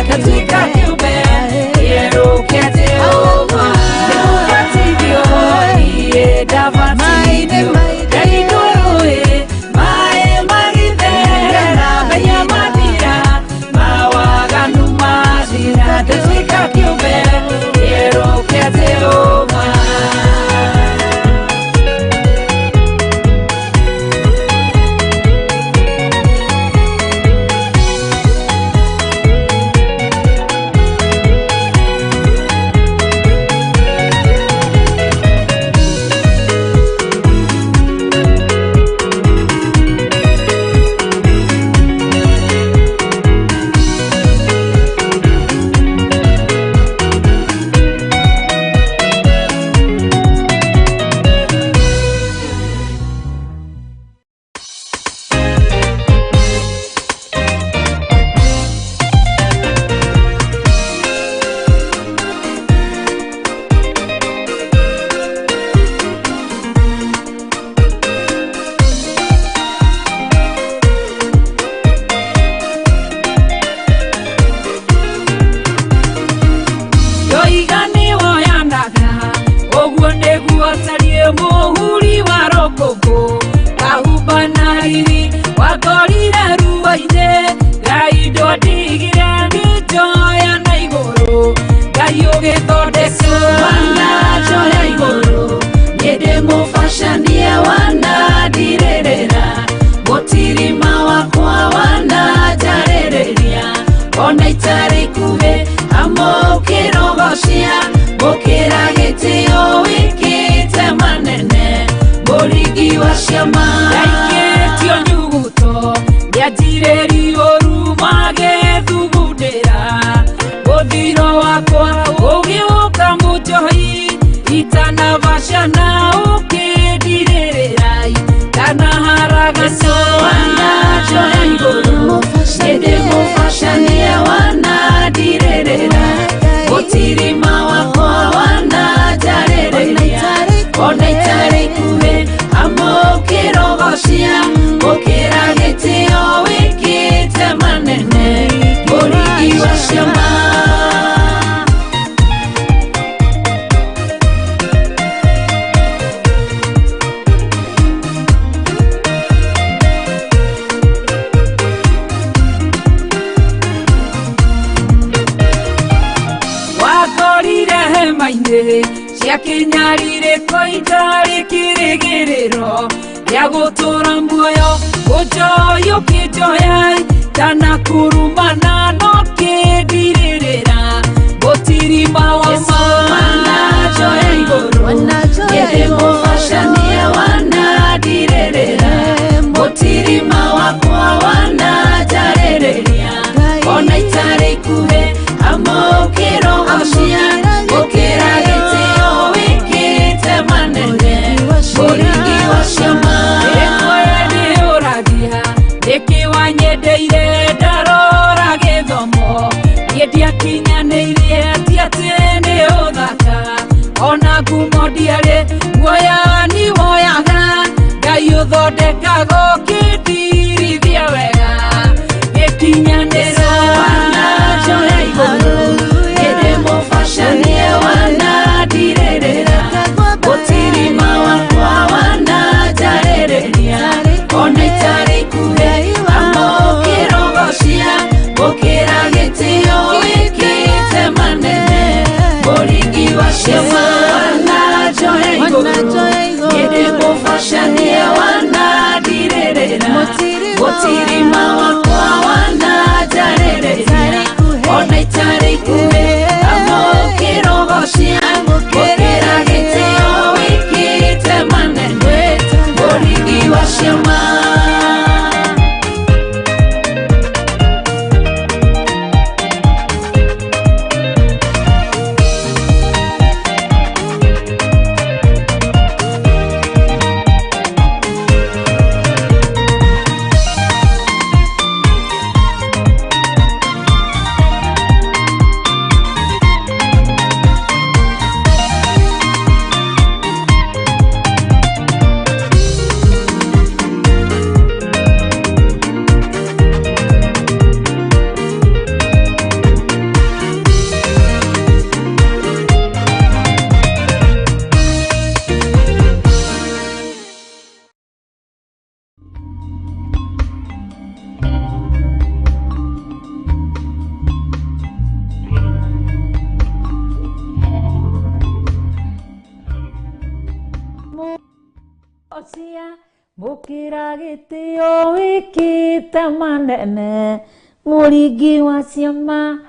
Ngatuĩka kĩũmbe kĩerũ kĩa Jehova. Nĩkũbatithio niĩ ndabatithio, ndaringwo rũĩ maĩ magĩtherera, mehia mathira, mawaganu mathira, ngatuĩka kĩũmbe kĩerũ kĩa Jehova. Ndoiga nĩwoyanaga, ũguo nĩguo tariĩ mũhuri wa rũkũngũ, kahumba na riri wakorire ruo-inĩ, Ngai ndwandigire ngĩnjoya na igũrũ, Ngai ũgĩthondeka wananjoya igũrũ, niĩ ndĩmũbacanie wanandirĩrĩra, mũtirima wakwa wananjarĩrĩria, ona itarĩ ikuhĩ amũkĩrogocia, gũkĩra gĩtĩo wĩkĩte manene, mũringi wa ciama. Ndaikĩtio nyuguto nĩanjirĩrio ũru magĩthugundĩra, mũthiro wakwa ũgĩũka mũnjohi, itanabacana ũkĩndirĩrĩra, ndanaharagana wananjoya igũrũ, niĩ ndĩmũbacanie wanandirĩrĩra, mũtirima wakwa wananjarĩrĩria, ona itarĩ ikuhĩ amũkĩrogocia, gũkĩra gĩtĩo wĩkĩte manene, mũringi wa ciama. Wakorire hema-inĩ cia kĩnyarirĩko itarĩ kĩrĩgĩrĩro gĩa gũtũũra muoyo, ũnjoya ũkĩnjoya ndanakurumana no kĩndirĩrĩra, mũtirima wa ma wananjoya igũrũ, niĩ ndĩmũbacanie wanandirĩrĩra, mũtirima wakwa wananjarĩrĩria, ona itarĩ ikuhĩ amũkĩrogocia, gũkĩra gĩtĩo wĩkĩte manene, mũringi wa ciama. Rĩmwe ndĩũragia nĩkĩ wanyendeire ndarora gĩthomo, niĩ ndiakinyanĩirie ti atĩ nĩ ũthaka, ona ngumo ndiarĩ guoya ni woyaga, Ngai ũthondekaga ũkĩndirithia wega, gĩkinyanĩro wananjoya igũrũ, niĩ ndĩmũbacanie wanandirĩrĩra, mũtirima wakwa wananjarĩrĩria, ona itarĩ ikuhĩ amũkĩrogocia, gũkĩra gĩtĩo wĩkĩte manene, mũringi wa ciama wananjoya igũrũ, niĩ ndĩmũbacanie wanandirĩrĩra, mũtirima wakwa wananjarĩrĩria, ona itarĩ ikuhĩ amũkĩrogocia, gũkĩra gĩtĩo wĩkĩte manene, mũringi wa ciama. Ocia mũkĩra gĩtĩo wĩkĩte manene mũringi wa ciama.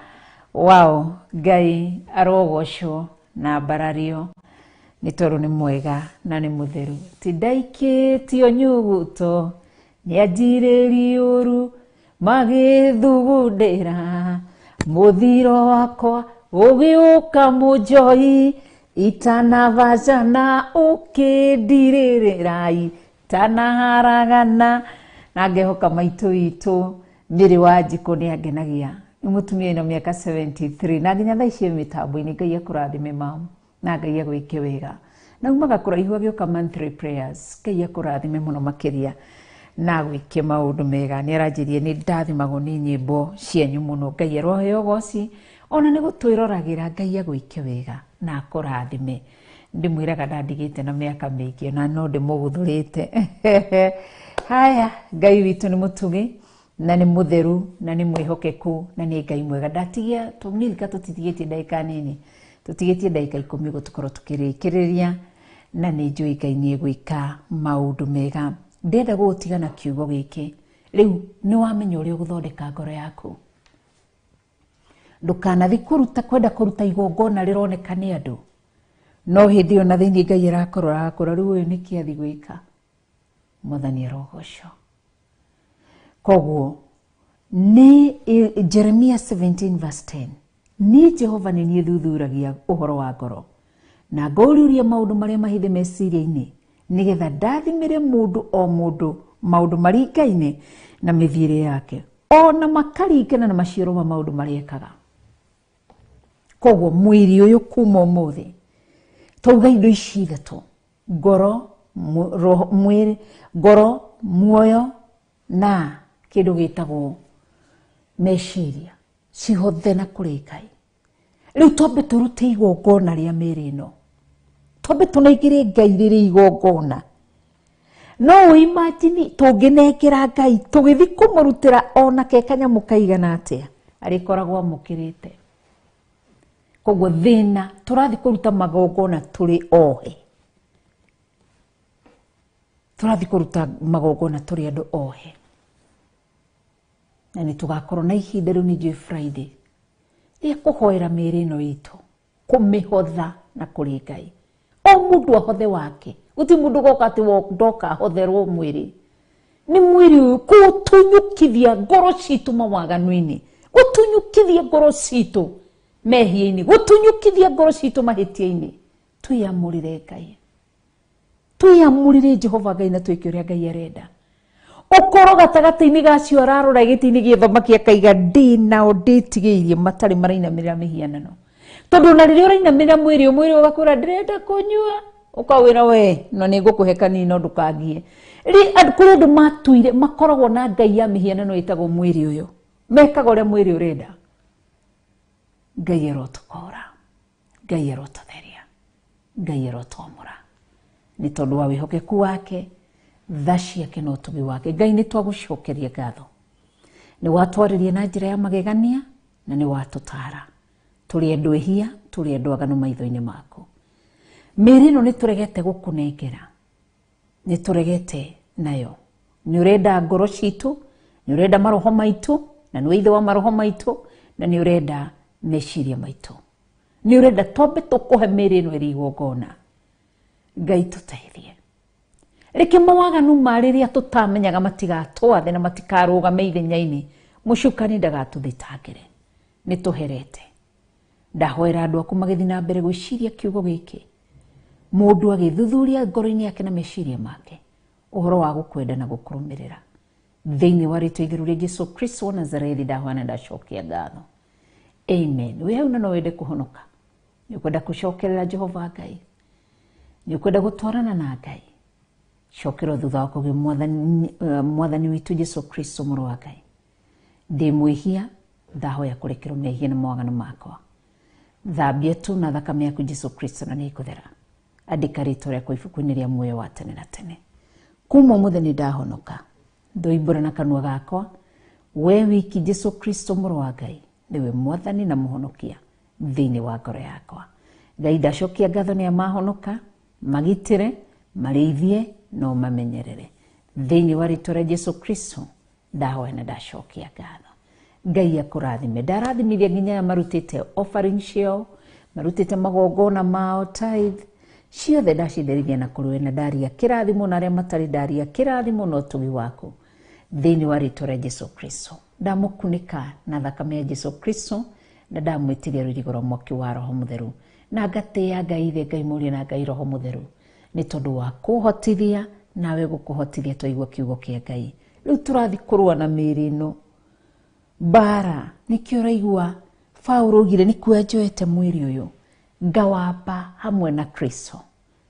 Wow, Ngai arogocwo na mbarario nĩ tondũ nĩ mwega na nĩ mũtheru. Ti ndaikĩtio nyuguto nĩanjirĩrie ũru magĩthugundĩra mũthiro wakwa ũgĩũka mũnjoi itanabacana ũkĩndirĩrĩra itanaharagana. Na ngehoka maitũ witũ Mĩrĩ wa Njikũ nĩ angenagia. Nĩ mũtumia wĩna mĩaka 73 na nginya thaa ici e mĩtambo-inĩ. Ngai akũrathime mamu na Ngai agwĩke wega. Na umaga kũraihu agĩũka monthly prayers. Ngai akũrathime mũno makĩria na agwĩke maũndũ mega. Nĩ aranjĩrie nĩ ndathimagwo nĩ nyĩmbo cianyu mũno. Ngai aroheo ũgoci ona nĩ gũtwĩroragĩra. Ngai agwĩke wega na akũrathime. Ndĩmwĩraga ndandigĩte na mĩaka mĩingĩ na no ndĩmũguthũrĩte. Haya, Ngai witũ nĩ mũtugi na nĩ mũtheru na nĩ mwĩhokeku na nĩ Ngai mwega. Ndatigia tũmilika tũtitigĩtie ndagĩka nini, tũtigĩtie ndagĩka 10 ũguo tũkorwo tũkĩrĩkĩrĩria, na nĩ njũĩ Ngai nĩ egwĩka maũndũ mega. Ndĩrenda gũgũtiga na kiugo gĩkĩ. Rĩu nĩ wamenya ũrĩa ũgũthondeka ngoro yaku. Ndũkanathi kũruta kwenda kũruta igongona rĩroneka nĩ andũ, no hĩndĩ ĩyo na thĩinĩ Ngai arakorwo arakũra rĩu ũyũ nĩkĩ athi gwĩka. Mwathani arogocwo. Koguo nĩ Jeremia 17 verse 10, niĩ Jehova nĩ niĩ thuthuragia ũhoro wa ngoro na ngũriũria maũndũ marĩa mahithe meciria-inĩ, nĩgetha ndathimĩre mũndũ o mũndũ maũndũ maringaine na mĩthiĩre yake, ona makaringana na maciaro ma maũndũ marĩa ekaga. Koguo mwĩrĩ ũyũ kuma ũmũthĩ twauga indo ici ithatũ, ngoro, roho, mwĩrĩ, ngoro, muoyo na kĩndũ gĩtagwo meciria, cihothe na kũrĩ Ngai. Rĩu twambe tũrute igongona rĩa mĩĩrĩ ĩno, twambe tũnengere Ngai rĩrĩ igongona. No ũimagine tũngĩnengera Ngai tũgĩthiĩ kũmũrutĩra ona ke kanyamũ kaigana atĩa, arĩkoragwo amũkĩrĩte. Koguo thĩna tũrathiĩ kũruta magongona tũrĩ ohe, tũrathiĩ kũruta magongona tũrĩ andũ ohe, na nĩ tũgakorwo na ihinda rĩu nĩ njũĩ Friday rĩa kũhoera mĩĩrĩ ĩno itũ, kũmĩhotha na kũrĩ Ngai. O mũndũ ahothe wake, gũtirĩ mũndũ ũgoka atĩ ndoka ahotherwo mwĩrĩ. Nĩ mwĩrĩ ũyũ kũũtunyũkithia ngoro citũ mawaganu-inĩ, gũtunyũkithia ngoro citũ mehia-inĩ, gũtunyũkithia ngoro citũ mahĩtia-inĩ. Twĩamũrĩre Ngai, twĩamũrĩre Jehova Ngai na twĩke ũrĩa Ngai arenda. Ũkorwo gatagatĩ-inĩ gacio ararora gĩtĩ-inĩ gĩa thamaki akaiga ndĩ nao ndĩtigĩirie matarĩ marainamĩrĩra mĩhianano. Tondũ ona rĩrĩa ũrainamĩrĩra mwĩrĩ ũmwĩrĩ ũgakwĩra ndĩrenda kũnyua, ũkawĩra we no nĩ ngũkũhe kanini no ndũkangie. Kũrĩ andũ matuire makoragwo na ngai ya mĩhianano ĩtagwo mwĩrĩ ũyũ, mekaga ũrĩa mwĩrĩ ũrenda. Ngai arotũkora, Ngai arotũtheria, Ngai arotwamũra nĩ tondũ wa wĩhokeku wake, tha ciake na ũtugi wake. Ngai nĩ twagũcokeria ngatho, nĩ watwarĩria na njĩra ya magegania na nĩ watũtara. Tũrĩ andũ ehia, tũrĩ andũ aganu maitho-inĩ maku. Mĩĩrĩ ĩno nĩ tũregete gũkũnengera, nĩ tũregete nayo. Nĩ ũrenda ngoro citũ, nĩ ũrenda maroho maitũ, na nĩ ithe wa maroho maitũ, na nĩ ũrenda meciria maitũ. Nĩ ũrenda twambe tũkũhe mĩĩrĩ ĩno ĩrĩ igongona. Ngai tũteithie. Reke mawaganu ma rĩrĩa tũtamenyaga matigatwathe na matikarũgame ithenya-inĩ, mũcukani ndagatũthitangĩre. Nĩ tũherete. Ndahoera andũ aku magĩthiĩ na mbere gwĩciria kiugo gĩkĩ, mũndũ agĩthuthuria ngoro-inĩ yake na meciria make ũhoro wa gũkwenda na gũkũrũmĩrĩra. Thĩinĩ wa rĩtwa itheru rĩa Jesu Kristo wa Nazarethi ndahoya na ndacokia ngatho. Amen. Wĩ hau na no wende kũhonoka, nĩ ũkwenda gũcokerera Jehova Ngai, nĩ ũkwenda gũtwarana na Ngai, cokera thutha wa kũgĩa mwathani witũ Jesu Kristo mũrũ wa Ngai. Ndĩ mwĩhia, ndahoya kũrekerwo mehia na mawaganu makwa. Thambia tu na thakame yaku Jesu Kristo na nĩĩkũthera. Andĩka rĩtwa rĩakwa ibuku-inĩ rĩa muoyo wa tene na tene. Kuma ũmũthĩ nĩ ndahonoka, ndoimbũra na kanua gakwa we wiki Jesu Kristo mũrũ wa Ngai nĩwe mwathani na mũhonokia thĩinĩ wa ngoro yakwa. Ngai ndacokia ngatho nĩ amahonoka, magitĩre, marĩithie No mamenyerere thĩinĩ wa rĩtwa rĩa Jesu Kristo. Ndahoya na ndacokia ngatho. Ngai akũrathime. Ndarathimithia nginya aya marutĩte offering ciao, marutĩte magongona mao, tithe ciothe ndacitherithia na kũrĩ we, na ndaria kĩrathimo, na arĩa matarĩ ndaria kĩrathimo na ũtugi waku thĩinĩ wa rĩtwa rĩa Jesu Kristo. Ndamũkunĩka na thakame ya Jesu Kristo, na ndamwĩtĩria rũirigo rwa mwaki wa Roho Mũtheru, na ngatĩĩa Ngai Ithe, Ngai Mũriũ na Ngai Roho Mũtheru nĩ tondũ wa kũhotithia nawe gũkũhotithia twaigua kiugo kĩa Ngai. Rĩu tũrathi kũrũa na mĩĩrĩ ĩno mbara. Nĩkĩo ũraigua Paulo augire nĩ kuoya njoete mwĩrĩ ũyũ ngawamba hamwe na Kristo.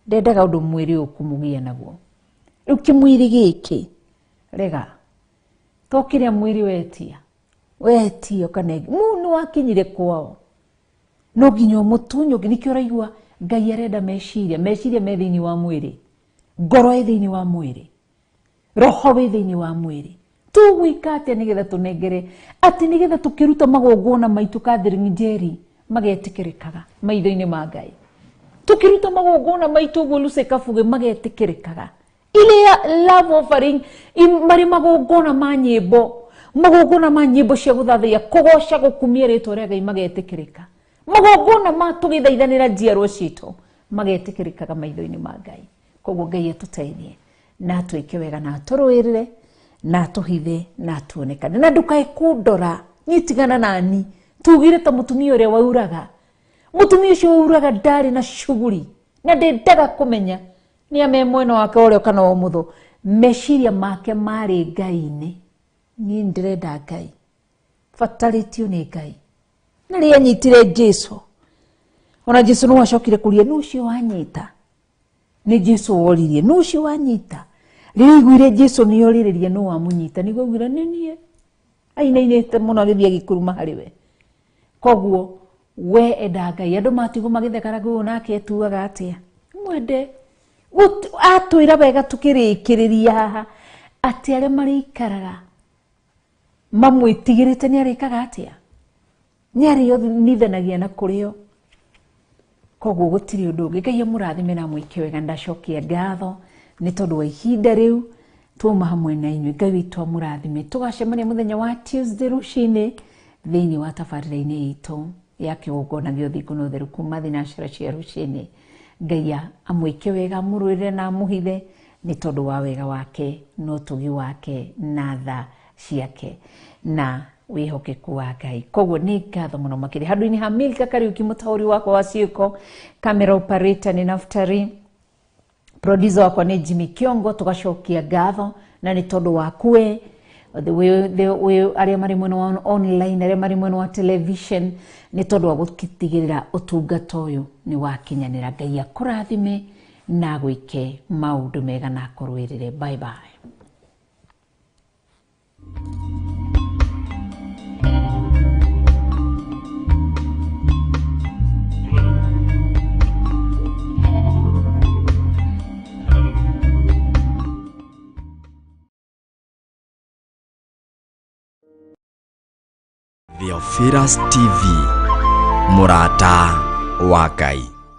Ndendaga ũndũ mwĩrĩ ũyũ kũmũgĩa naguo. Rĩu kĩmwĩrĩ gĩkĩ rega to kĩrĩa mwĩrĩ wetia wetia ũkanenge mu nĩ wakinyire kwao, no nginya ũmũtunye. Nĩkĩo ũraigua Ngai arenda meciria, meciria me thĩinĩ wa mwĩrĩ, ngoro ĩ thĩinĩ wa mwĩrĩ, roho wĩ thĩinĩ wa mwĩrĩ. Tũgwĩka atĩa nĩgetha tũnengere atĩ nĩgetha tũkĩruta magongona maitũ Catherine Njeri magetĩkĩrĩkaga maitho-inĩ ma Ngai? Tũkĩruta magongona maitũ ũguo Lucy Kabuge magetĩkĩrĩkaga, ile ya love offering marĩ magongona ma nyĩmbo, magongona ma nyĩmbo cia gũthathaiya, kũgoca, gũkumia rĩtwa rĩa Ngai magetĩkĩrĩka, magongona ma tũgĩthaithanĩra njiarwa citũ magetĩkĩrĩkaga maitho-inĩ ma Ngai. Koguo Ngai atũteithie na atwĩke wega na atũrũĩrĩre na atũhithe na atuonekane, na ndũkae kũndora niĩ, tigana nani. Tugire ta mũtumia ũrĩa wauraga, mũtumia ũcio wauraga ndarĩ na shughuli na ndendaga kũmenya nĩ ame mwena wake ũrĩa kana wa ũmotho, meciria make marĩ Ngai-inĩ. Niĩ ndĩrenda Ngai, batarĩtio nĩ Ngai. Na rĩrĩa anyitire Jesu, ona Jesu no acokire kũria nũ ũcio wanyita. Nĩ Jesu woririe nũ ũcio wanyita. Rĩrĩa aiguire Jesu nĩ orĩrĩria nũ wamũnyita, nĩguo augire nĩ niĩ. Ainainĩte mũno agĩthiĩ agĩkuruma harĩ we. Koguo we enda Ngai. Andũ matigwo magĩthekara ũyũ nake etuaga atĩa mwende. Atwĩra wega tũkĩrĩkĩrĩria haha atĩ arĩa marĩikaraga mamwĩtigĩrĩte nĩ arĩkaga atĩa, nĩ arĩonithanagia na kũrĩo. Koguo gũtirĩ ũndũ ũngĩ. Ngai amũrathime na amwĩke wega. Ndacokia ngatho nĩ tondũ wa ihinda rĩu tuoma hamwe na inyuĩ. Ngai witũ amũrathime. Tũgacemania mũthenya wa Tuesday rũcinĩ thĩinĩ wa tabarĩra-inĩ itũ ya kĩgongona gĩa ũthingu na ũtheru kuma thinacara cia rũcinĩ. Ngai amwĩke wega, amũrũĩrĩre na amũhithe nĩ tondũ wa wega wake na ũtugi wake na tha ciake na wĩhokeku wa Ngai. Koguo nĩ ngatho mũno makĩria handũ-inĩ ha Milka Kariuki, mũtaũri wakwa wa ciĩko, camera operator nĩ Naftari, producer wakwa nĩ Jimmy Kiongo. Tũgacokia ngatho na nĩ tondũ waku we arĩa marĩ mwena wa online, arĩa marĩ mwena wa television, nĩ tondũ wa gũtigĩrĩra ũtungata ũyũ nĩ wakinyanĩra. Ngai akũrathime na agwĩke maũndũ mega na akũrũĩrĩre. Bye bye. Theophilus TV, mũrata wa Ngai.